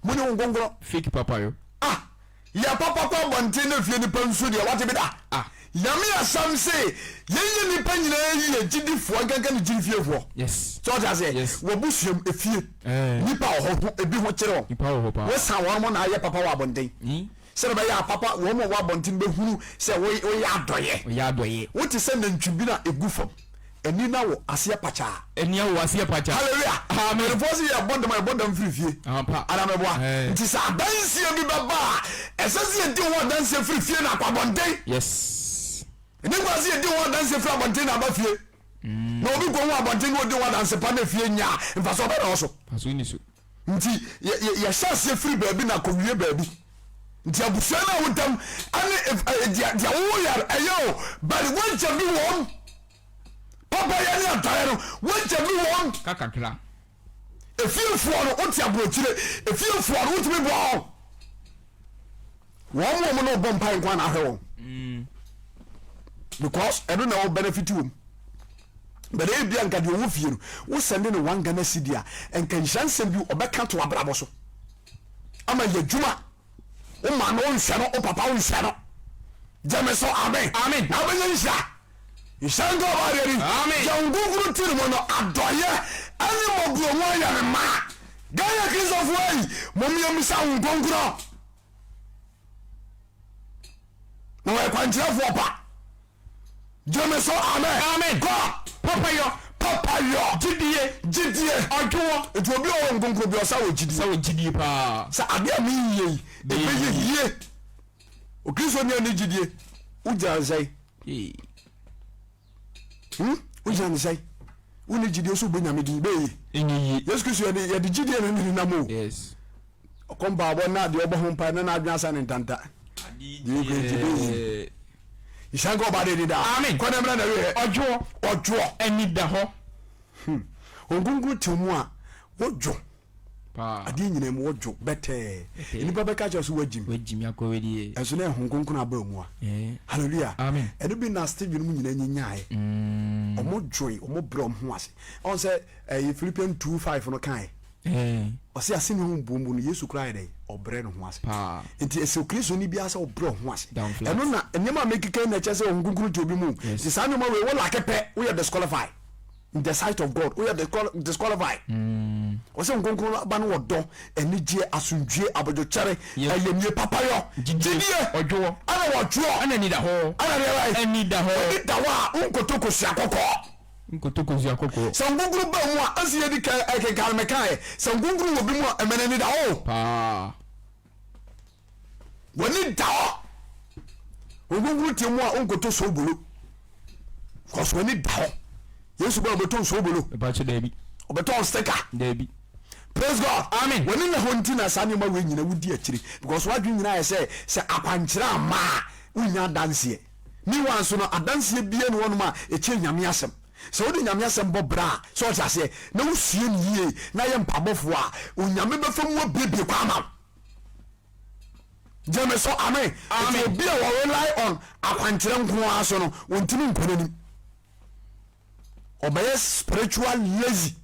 Mo ne Honhom Kronkron. Fake papa yo. Ah! Yɛ papa kɔ abɔnten na fie nipa nsu deɛ wate bi da? Ah! Nyame asɛm se yɛnyɛ nnipa nyinaa yie, gyidifoɔ nkanka ne gyidifiefoɔ. Yes. So ɔte aseɛ? Yes. W'abusuam, efie, Eh. nnipa wɔ hɔ ho, ebi ho kyere wɔn. Nnipa wɔ hɔ paa. Wosan wɔn mo na ayɛ papa wɔ abɔnten. Hmm. Sɛdeɛ ɛbɛyɛ a papa, wɔn a wɔwɔ abɔnten bɛhunu sɛ wo, woyɛ adɔeɛ. Woyɛ adɔeɛ. Wote sɛ nantwibini a ɛgu fam, ani no awo aseɛ pakyaa. Ani awo aseɛ pakyaa. Hallelujah. Amen. Mpanimfoɔ se yɛbɔ dam a, yɛbɔ dam firi fie. Ampa. Anaa meboa? Eh. Nti sɛ adanseɛ bi bɛba a, ɛsɛ sɛ yɛdi ho adanseɛ firi fie na akɔ abɔnten. Yes. Ɛni kwan sɛ yɛdi ho adanseɛ firi abɔnten na aba fie. Na obi kɔhu abɔnten na ɔdi ho adanse pa na fie nya a, mfasoɔ bɛn na ɛwɔ so? Mfasoɔ nni so. Nti yɛhyɛ aseɛ firi baabi na akɔwie baabi. Nti abusua no a wodam ɛne deɛ deɛ woyɛ no ɛyɛ o, but woagya bi wɔm. Papayɛ ne adɔeɛ no woagya bi wɔm. Ka kakra. Efiefoɔ no wote aburokyire, efiefoɔ no wotumi boa wɔn. Wɔn wɔn na ɔbɔ mpae nko na ahwɛ wɔn. Because ɛno na ɛwɔ benefit wɔm. But ebia nka deɛ ɔwɔ fie no, wo sɛnde no one Ghana cedi a, nka nhyira nsɛm bi ɔbɛka to abrabɔ so. Ama yɛ adwuma. Wo maame wo nhwɛ no, wo papa wo nhwɛ no. Gyeme so amen. Amen. Na wobɛnya nhyira. Nhyira nka ɔba adeɛ ni. Amen. Deɛ wo nkonkoro ti ne mu no, adɔyɛ ɛne mmɔborɔhu ayɛ ne ma. Ghana Kristofoɔ yi, mom yɛmmisa wo nkonkoro. Na wɔyɛ kwankyerɛfoɔ pa. Gyeme so amen. Amen. Kɔ. Papayɔ. Papayɔ. Gyidie. Gyidie. Ɔdwoɔ. Nti obi a ɔwɔ nkonkron bi ɔsa wɔ gyidie. Sɛ wɔ gyidie paa. Sɛ adeɛ a meyɛ yi ɛbɛyɛ yie. Okristo ni ani gyidie. Wogyina nsɛn. Hmm? Wogyina ne sɛn? Wonni gyidie so wobɔ Nyame din bɛyɛ yie. Ɛnyɛ yie. Yesu Kristo yɛde yɛde gyidie na ne nenam o. Yes. Ɔkɔ mpaabɔ na deɛ ɔbɔ ho mpae na n'adwene asa ne ntanta. Deɛ ekura nti bɛyɛ yie. Nhyira nka ɔba de deda. Amen. Kɔ na mmra na wieɛ. Ɔdwoɔ. Ɔdwoɔ. Ani da hɔ. Hmm. Honhom Kronkron te mu a, wodwo. Paa. Adeɛ nyinaa mu wodwo bɛtɛɛ. Nnipa bɛka kyerɛ so woagyim. Woagyim akɔ wedeɛ. Ɛnso na ɛho kronkron aba mu a. Eh. Hallelujah. Amen. Ɛno bi na Stephen mu nyinaa nyinyaeɛ. Mm. Ɔmo dwoe, ɔmo brɛ ɔmo ho ase. Ɔn sɛ ɛyɛ Philippians 2:5 no kaeɛ. Eh. Ɔse aseni ho mbuombu no Yesu koraa yɛ dɛn? Ɔbrɛ ne ho ase. Paa. Nti ɛsɛ Okristoni biara sɛ ɔbrɛ ɔho ase. Down flat. Ɛno na nneɛma a mekeka yi na ɛkyerɛ sɛ Honhom Kronkron te obi mu. Yes. Nti saa nneɛma wei wo lake pɛ, woyɛ disqualify. In the sight of God, woyɛ disqualify. Ɔsɛ Honhom Kronkron aba no wɔ dɔ, anigyeɛ, asomdwie, abodwokyɛre, ayamye, papayɔ, Gyidie, gyidie, ɔdwoɔ, ɛna wɔdwoɔ, ɛna anidahɔ, ɛna deɛ bɛn? Anidahɔ. W'ani da hɔ a, wonkoto kosua kɔkɔɔ. Nkoto kosua kɔkɔɔ. Sɛ nkonkron ba mu a, ansa yɛdi kan ɛkenkan no mekaeɛ, sɛ nkonkron wɔ bi mu a, ɛma n'ani da hɔ o. Paa. W'ani da hɔ. Nkonkron te mu a, wonkoto soobolo. Cause w'ani da hɔ. Yesu ba ɔbɛtɔn soobolo. Mepakyɛ daabi. Ɔbɛtɔn sticker. Daabi. Praise God. Amen. W'ani na hɔ nti na saa nneɛma wei nyina wodi akyire. Because w'adwene nyinaa yɛ sɛ sɛ akwankyerɛ amma a, wonnya adanseɛ. Meanwhile nso no, adanseɛ biara nni hɔnom a ɛkyɛn Nyame asɛm. Sɛ wode Nyame asɛm bɔ bra a, sɛ ɔte aseɛ, na wosua no yie, na yɛ mpaabɔfoɔ a, Onyame bɛfa mu abuebue kwan ama wo. Gyeme so, amen. Amen. Nti obi a wɔ rely on akwankyerɛ nko ara so no, ɔntumi nkɔ n'anim. Ɔbɛyɛ spiritual lazy.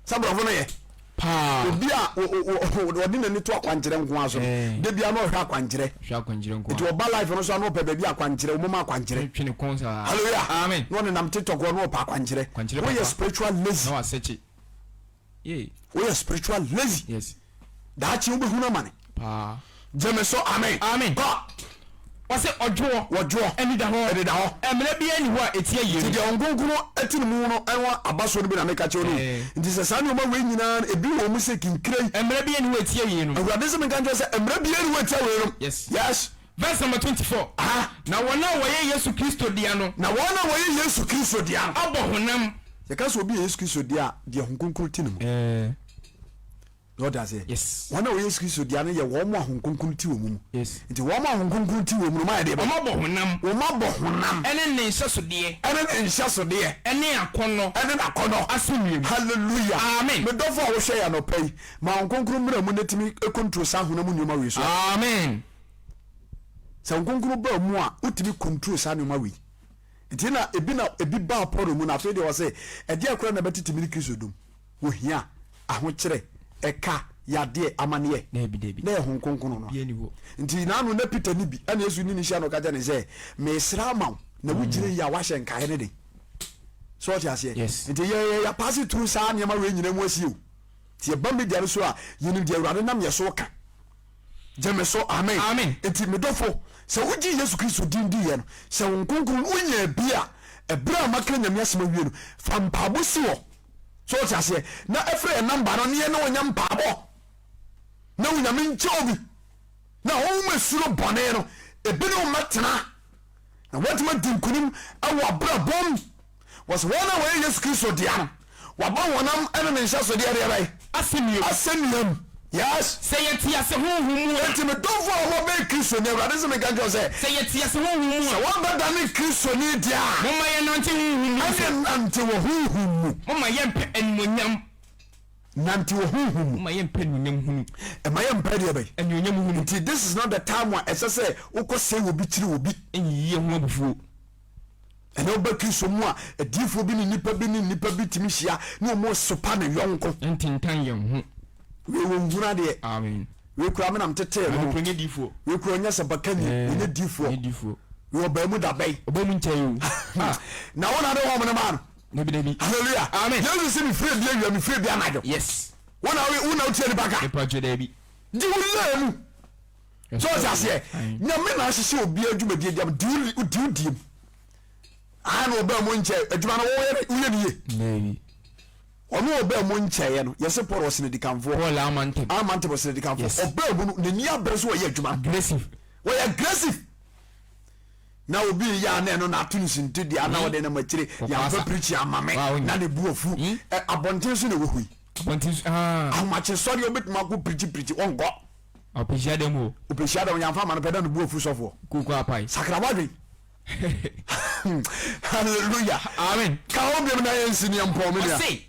Sɛ borɔfo no yɛ. Paa. Obi a ɔde n'ani to akwankyerɛ nko ara so no, Eh. da biara na ɔhwɛ akwankyerɛ. Hwɛ akwankyerɛ nko Nti ara. ɔba life no so a na ɔpɛ baabi akwankyerɛ, wɔn ma akwankyerɛ. Twe ne kɔn saa. Hallelujah. Amen. Na ɔnenam TikTok hɔ na ɔpɛ akwankyerɛ. Akwankyerɛ Woyɛ papa. spiritual lazy. Na wasɛkye. Yay. Woyɛ spiritual lazy. Yes. Daakye wobɛhunu amane. Paa. Gyeme so amen. Amen. Kɔ. Ɔse ɔdwoɔ. Wɔdwoɔ. Anidahɔ. Anidahɔ. Mmara biara nni hɔ a ɛtia yeinom. Nti deɛ Honhom Kronkron te ne mu no ɛho abasoɔ no bi na meka kyerɛ no. Eh. Nti sɛ saa nneɛma wei nyinaa no ebi wɔ mu sɛ kinkire yi. Mmara biara nni hɔ a ɛtia yeinom. Awurade se menka nkyerɛ sɛ mmara biara nni hɔ a ɛtia weinom. Yes. Yes. Verse number 24. Aha. Na wɔn a wɔyɛ Yesu Kristo dea no. Na wɔn a wɔyɛ Yesu Kristo dea no. Abɔ honam. Yɛka sɛ obi yɛ Yesu Kristo dea a, deɛ Honhom Kronkron te ne mu. Eh. Na ɔda aseɛ. Yes. Wɔn a wɔyɛ Yesu Kristo dea no yɛ wɔn a Honhom Kronkron te wɔn mu. Yes. Nti wɔn a Honhom Kronkron te wɔn mu no, wɔayɛ deɛ bɛn? Wɔn abɔ honam. Wɔn abɔ honam. Ɛne ne nhyɛsodeɛ. Ɛne ne nhyɛsodeɛ. Ɛne akɔnnɔ. Ɛne n'akɔnnɔ. Asɛnnua mu. Hallelujah. Amen. Me dɔfo a wohwɛ yɛn anɔpa yi, ma Honhom Kronkron mmra mu na tumi control saa honam nneɛma wei so. Amen. Sɛ Honhom Kronkron ba mu a, wotumi control saa nneɛma wei. Nti na ebi na ebi baa Paul mu na afei deɛ ɔse, ɛdeɛ koraa na ɛbɛtete me ne Kristo dom? Ohia, ahokyerɛ, ɛka. Yadeɛ, amaneɛ. Daabi, daabi. Na ɛyɛ Honhom Kronkron no a. Bia ni hɔ. Nti naano na Peter ni bi, ɛna Yesu ne no hyia na ɔka kyerɛ no sɛ, Mesrɛ ama wo, na wogyina yi a woahyɛ nkaeɛ no den. So ɔte aseɛ? Yes. Nti yɛ yɛ yɛapaase through saa nneɛma wei nyinaa mu asie o. Nti yɛba media no so a, yɛnim deɛ Awurade nam yɛ so ka. Gye me so, amen. Amen. Nti me dɔfo, sɛ wogye Yesu Kristo din diiɛ no, sɛ Honhom Kronkron no wonyaa bi a, ɛberɛ a maka Nyame asɛm awie no, fa mpaabɔ si hɔ. So wote aseɛ? Na ɛfrɛ yɛn namba no ne yɛne wo nyɛ mpaabɔ na Onyame nkyɛ wo bi na honhom esuro bɔne no ebi ne wo mmɛtena na woatumi adi nkonim wɔ abrabɔ mu. Wɔsɛ wɔn a wɔyɛ Yesu Kristo dea no, wɔabɔ honam ne ne nhyɛsodeɛ deɛ bɛn? Asɛnnua mu. Asɛnnua mu. Yes. Sɛ yɛte ase honhom mu a. Enti me dɔfo a wɔbɛn Kristoni, Awurade se menka nkyerɛ wo sɛ. Sɛ yɛte ase honhom mu a. Sɛ woabɛdane Kristoni deɛ a. Momma yɛnnante honhom mu nso. Ɛnneɛ nante wɔ honhom mu. Momma yɛmpɛ animuonyam. Nante wɔ honhom mu. Momma yɛmpɛ anuonyam hunu. Mma yɛmpɛ deɛ bɛn? Anuonyam hunu. Nti this is not the time a ɛsɛ sɛ wokɔ sɛe obi kyere obi. Nyiyi yɛn ho abufuo. Ɛnɛ woba Kristo mu a, adiyifoɔ bi ne nnipa bi ne nnipa bi tumi hyia ne wɔn resopa ne yɔnko. Ntentan yɛn ho. Wei wɔnhunu adeɛ. Amen. Wei koraa me na metetee no. Maame kura ɔnyɛ diifoɔ. Wei koraa ɔnyɛ sɛmpakani, ɔnyɛ diifoɔ. Ɔnyɛ diifoɔ. Wei ɔbaa mu da bɛn? Ɔbaa mu nkyɛe o. Ah. Na wo na de wɔn no maa no. Dabi dabi. Hallelujah. Amen. Yesu se mefiri bi awia, mefiri bi anadwo. Yes. Wo na wo na wotua nipa ka. Nipa gye dabi. Di wo laa mu. So ɔte aseɛ? Nyame na ahyehyɛ obiara dwumadie di ama di wo di wo diem. Aha na ɔbaa mu nkyɛ adwuma no woyɛ woyɛ ne yie. Ɔno ɔbaa mu nkyɛeɛ no yɛse Paul ɔsene dikanfoɔ. Paul amantam. Amantam ɔsene dikanfoɔ. Yes. Ɔbaa mu no n'ani abere so ɔyɛ adwuma. Aggressive. Wɔyɛ aggressive. Na obi yɛ a na ɛno na ato no sinti deɛ na ɔde nam akyire yɛamfa pirikyi ama me na ne bu afu. Abɔnten so na ɛwɔ hɔ yi. Abɔnten so ah. Ahomakye sɔre obetumi akɔ pirikyi pirikyi ɔnkɔ. Ɔpɛ hyiadam o. Ɔpɛ hyiadam yɛamfa ama no pɛ na ne bu afu sɔfoɔ. Kuku apae. Sakra w'adwen. Hallelujah. Amen. Ka ho biom na yɛnsi ne yɛmpɔn me nua. Ɔse,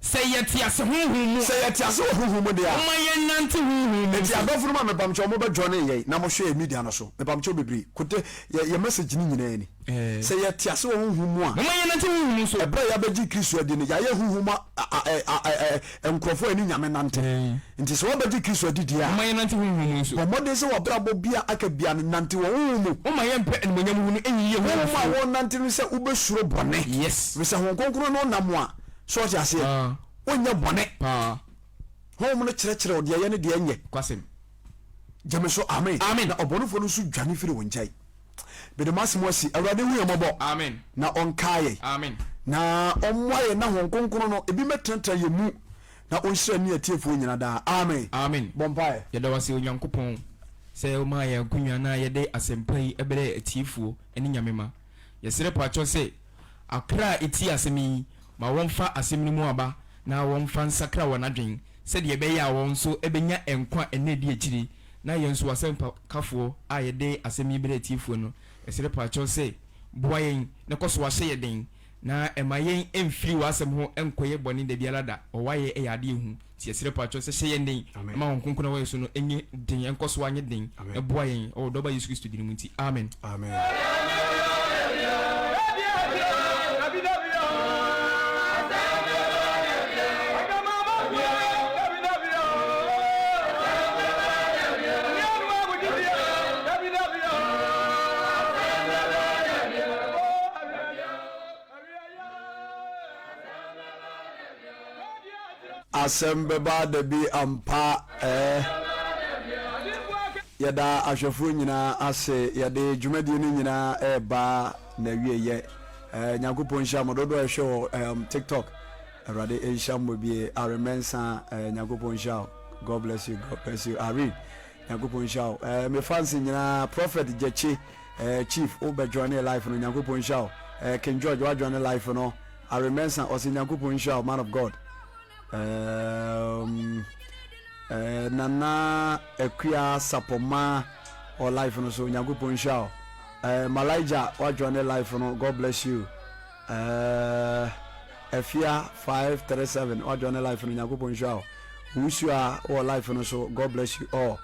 sɛ yɛte ase honhom mu a. Sɛ yɛte ase wɔ honhom mu deɛ a. Momma yɛnnante honhom mu Enti nso. adɔfo no ma mepamkyɛw mo bɛ joine yɛn na mo hwɛ yɛn media no so. Mepamkyɛw bebree. Kote yɛ yɛ message no nyinaa ni. Sɛ yɛte ase wɔ honhom mu a. Momma yɛnnante honhom mu nso. Ɛberɛ a yɛabɛgye Kristo adi no, yɛayɛ honhom a a ɛ a ɛ ɛ nkurɔfoɔ a yɛne Nyame nante. Nti sɛ woabɛgye Kristo adi deɛ a. Momma yɛnnante honhom mu nso. Bɔ mmɔden sɛ w'abrabɔ bi a aka biara no, nante wɔ honhom mu. Momma yɛmpɛ animuonyam hunu nyiyi yɛn ho Honhom a abufuo. wɔnante no sɛ wobɛsuro bɔne. Yes. Ɛfiri sɛ Honhom Kronkron ne wo nam a, so wote aseɛ? Paa. Wonyɛ bɔne. Paa. Honhom no kyerɛkyerɛ wo deɛ ɛyɛ ne deɛ ɛnyɛ. Nokwasɛm. Gye me so, amen. Amen. Na ɔbɔnefoɔ no nso dwane firi wo nkyɛn. Mede m'asɛm asi. Awurade nhu yɛn mmɔbɔ. Amen. Na ɔnkae yɛn. Amen. Na ɔmmoa yɛn na Honhom Kronkron no ebi mmɛtenatena yɛn mu na ɔnhyira ne atiefoɔ nyina daa. Amen. Amen. Bɔ mpaeɛ. Yɛda wo ase Onyankopɔn sɛ womaa yɛn akonwa na yɛde asɛmpa yi brɛɛ atiefoɔ ne Nyame mma. Yɛsrɛ pakyɛw sɛ akra a ɛtie asɛm yi ma wɔmfa asɛm no mu aba na wɔmfa nsakra wɔn adwen sɛdeɛ ɛbɛyɛ a wɔn nso bɛnya nkwa nna ɛdi akyire na yɛn nso w'asɛmpakafoɔ a yɛde asɛm yi brɛ atiefoɔ no yɛsrɛ pakyɛw sɛ boa yɛn na kɔ so ahyɛ yɛn den Na ɛma yɛn mfiri w'asɛm ho nkɔyɛ bɔne dabiara da, wɔ w'ayɛ yɛ adeɛ hu nti yɛsrɛ paatwɔ sɛ hyɛ yɛn den ma Honhom Kronkron a ɛwɔ yɛn so no nyɛ den ɛnkɔ so ara nyɛ den na boa yɛn wɔ wo Dɔba Yesu Kristo dini mu nti, amen. Amen. Asɛm bɛba da bi ampa eh. Yɛda ahwɛfoɔ nyinaa ase yɛde dwumadie no nyinaa ɛreba n'awieyɛ eh, Nyankopɔn nhyira mo dodoɔ a ɛhwɛ wɔ um, TikTok Awurade nhyira mo bie Ari Mensah eh, Nyankopɔn nhyira wo God bless you God bless you Irene Nyankopɔn nhyira wo eh, me fans nyinaa Prophet Gyakye Eh chief wo bɛ joine life no Nyankopɔn nhyira wo eh King George wa joine life no Ari Mensah ɔse Nyankopɔn nhyira wo man of God ehm eh Nana Akua Sapoma wɔ life no so Nyankopɔn nhyira wo eh Malijah wa joine life no God bless you eh Afia 537 wa joine life no Nyankopɔn nhyira wo Wusua wɔ life no so God bless you all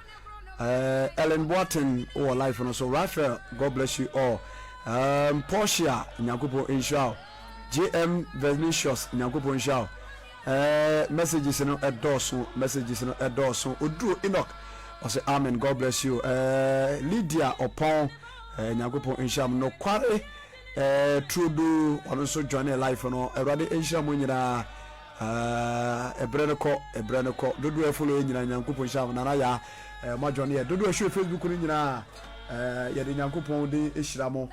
Eh, Ellen Boateng wɔ life no so. Raphael, God bless you all. Um, Portia, Nyankopɔn nhyira wo. JM Venicius, Nyankopɔn nhyira wo. Eh, messages no ɛdɔɔso, messages no ɛdɔɔso. Oduro Enoch ɔsɛ amen, God bless you. Eh, Lydia Ɔpɔn, eh, Nyankopɔn nhyira mo. Nokware eh, Turodo ɔno nso join life no. Awurade nhyira mo nyinaa. Eh, ɛbrɛ no kɔ, ɛbrɛ no kɔ. Dodoɔ ɛfollow yɛ nyinaa, Nyankopɔn nhyira mo. Nana yaa, eh, mo adjoin yɛ. Dodoɔ ɛhwɛ Facebook no nyinaa, eh, yɛde Nyankopɔn din hyira mo.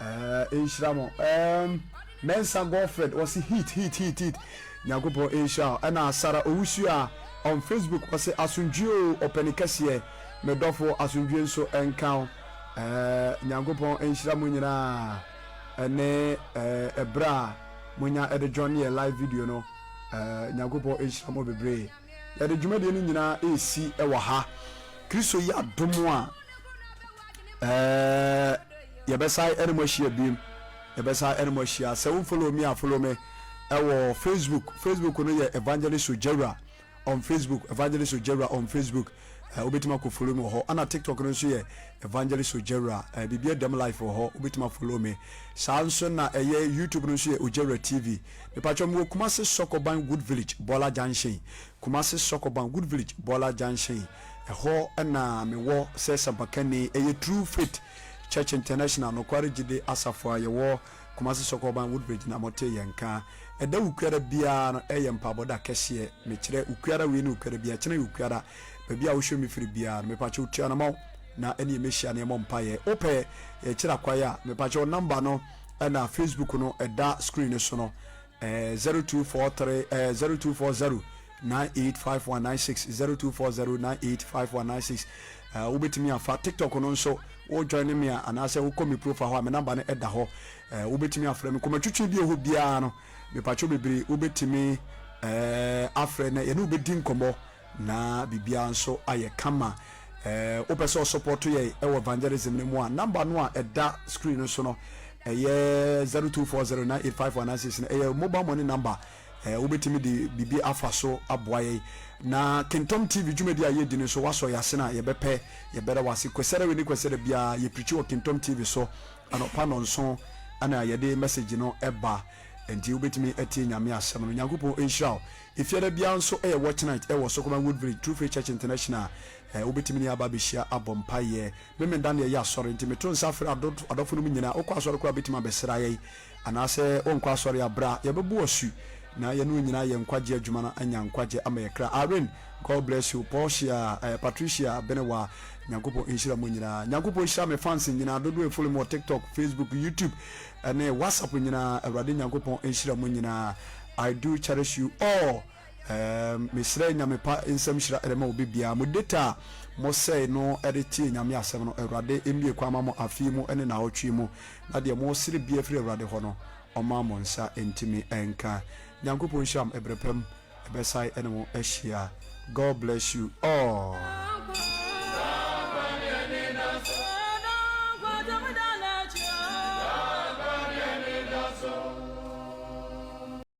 Eh, nhyira mo. Eh, Mensah Godfred ɔse heat heat heat heat Nyankopɔn nhyira wo. Ɛna Sarah Owusu a on Facebook ɔse asomdwie oo ɔpɛni kɛseɛ me dɔfo asomdwie nso nka wo. Ɛɛ Nyankopɔn nhyira mo nyinaa ɛne ɛɛ ɛbrɛ a monya ɛde join yɛ live video no. Ɛɛ Nyankopɔn nhyira mo bebree. Yɛde dwumadie no nyinaa ɛresi ɛwɔ ha. Kristo yɛ adom a ɛɛ yɛbɛsan ɛne mo ahyia biem. Yɛbɛsan ɛne mo ahyia. Sɛ wo follow me a follow me ɛwɔ Facebook. Facebook no yɛ Evangelist Ojawura on Facebook. Evangelist Ojawura on Facebook. Eh, wobɛtumi akɔ follow me wɔ hɔ. Ɛna TikTok no nso yɛ Evangelist Ojawura. Eh, biribi adam life wɔ hɔ. Wobɛtumi afollow me. Saa nso na ɛyɛ YouTube no nso yɛ Ojawura TV. Mepatwɔ mewɔ Kumasi Sɔkɔban Good Village, Bɔla Junction. Kumasi Sɔkɔban Good Village, Bɔla Junction. Ɛhɔ na mewɔ sɛ sampakani. Ɛyɛ True Faith Church International, Nokware Gyidi Asafo a yɛwɔ Kumasi Sɔkɔban Woodbridge na motee yɛn nka. Ɛda Wukuada biara no ɛyɛ mpaabɔ da kɛseɛ. Mekyerɛ Wukuada wei ne Wukuada biara, kyena yɛ Wukuada. Baabi a wohwɛ me firi biara no, mepakyɛw tua no ma wo na ɛne yɛmɛhyia na yɛmmɔ mpaeɛ. Wopɛ yɛkyerɛ akwae a, mepakyɛw number no ɛna Facebook no ɛda screen no so no. 0243 0240 985196 0240 985196. Wobɛtumi afa TikTok no nso wo join me a, anaasɛ wokɔ me profile hɔ a me number no ɛda hɔ. Wobɛtumi afrɛ me kɔmatwitwi bi ɛhɔ biara no, mepatwo bebree, wobɛtumi afrɛ na yɛne wobɛdi nkɔmmɔ na biribiara nso ayɛ kama. Wopɛ sɛ ɔsɔpɔto yɛn wɔ evangelism no mu a, number no a ɛda screen no so no ɛyɛ 0240985196 no, ɛyɛ mobile money number. Wobɛtumi de biribi afa so aboa yɛn. Na Kingtom TV dwumadi a yɛdi no nso, woasɔ yɛn ase no a, yɛbɛpɛ, yɛbɛda wo ase. Kwasiada wei ne Kwasiada biara yɛpirikyi wɔ Kingtom TV so anɔpa nnɔnson na yɛde message no ba. Enti wobɛtumi atie Nyame asɛm no. Nyankopɔn nhyira wo. Efiada biara nso yɛ Watch Night wɔ Sokoban Wood Village, True Faith Church International. Wobɛtumi ne yɛn aba abɛhyia abɔ mpaeɛ. Memenda na yɛyɛ asɔre, nti meto nsa frɛ adɔfo nom nyinaa. Wokɔ asɔre koraa a wobɛtumi abɛsra yɛn. Anaasɛ wonkɔ asɔre a, bra, yɛbɛbɔ wo asu na yɛne wo nyinaa ayɛ nkwagye adwuma no anya nkwagye ama yɛn kra. Irene, God bless you. Portia, eh, Patricia Benewa, Nyankopɔn nhyira mo nyinaa. Nyankopɔn nhyira me fans nyinaa, dodoɔ a ɛfollow me wɔ TikTok, Facebook, YouTube, ɛne WhatsApp nyinaa. Awurade Nyankopɔn nhyira mo nyinaa. I do cherish you all. Ehm, mesrɛ Nyame pa nsɛm hyira ɛde ma obi biara. Mo data a mo sɛe no de tie Nyame asɛm no, Awurade mmue kwan ma mo afe yi mu ne naawɔtwe yi mu, na deɛ mo srɛ biara firi Awurade hɔ no, ɔmma mo nsa ntumi nka. Nyankopɔn nhyira mo, ɛberɛ pa mu ɛbɛsae ɛne mo ahyia. God bless you all.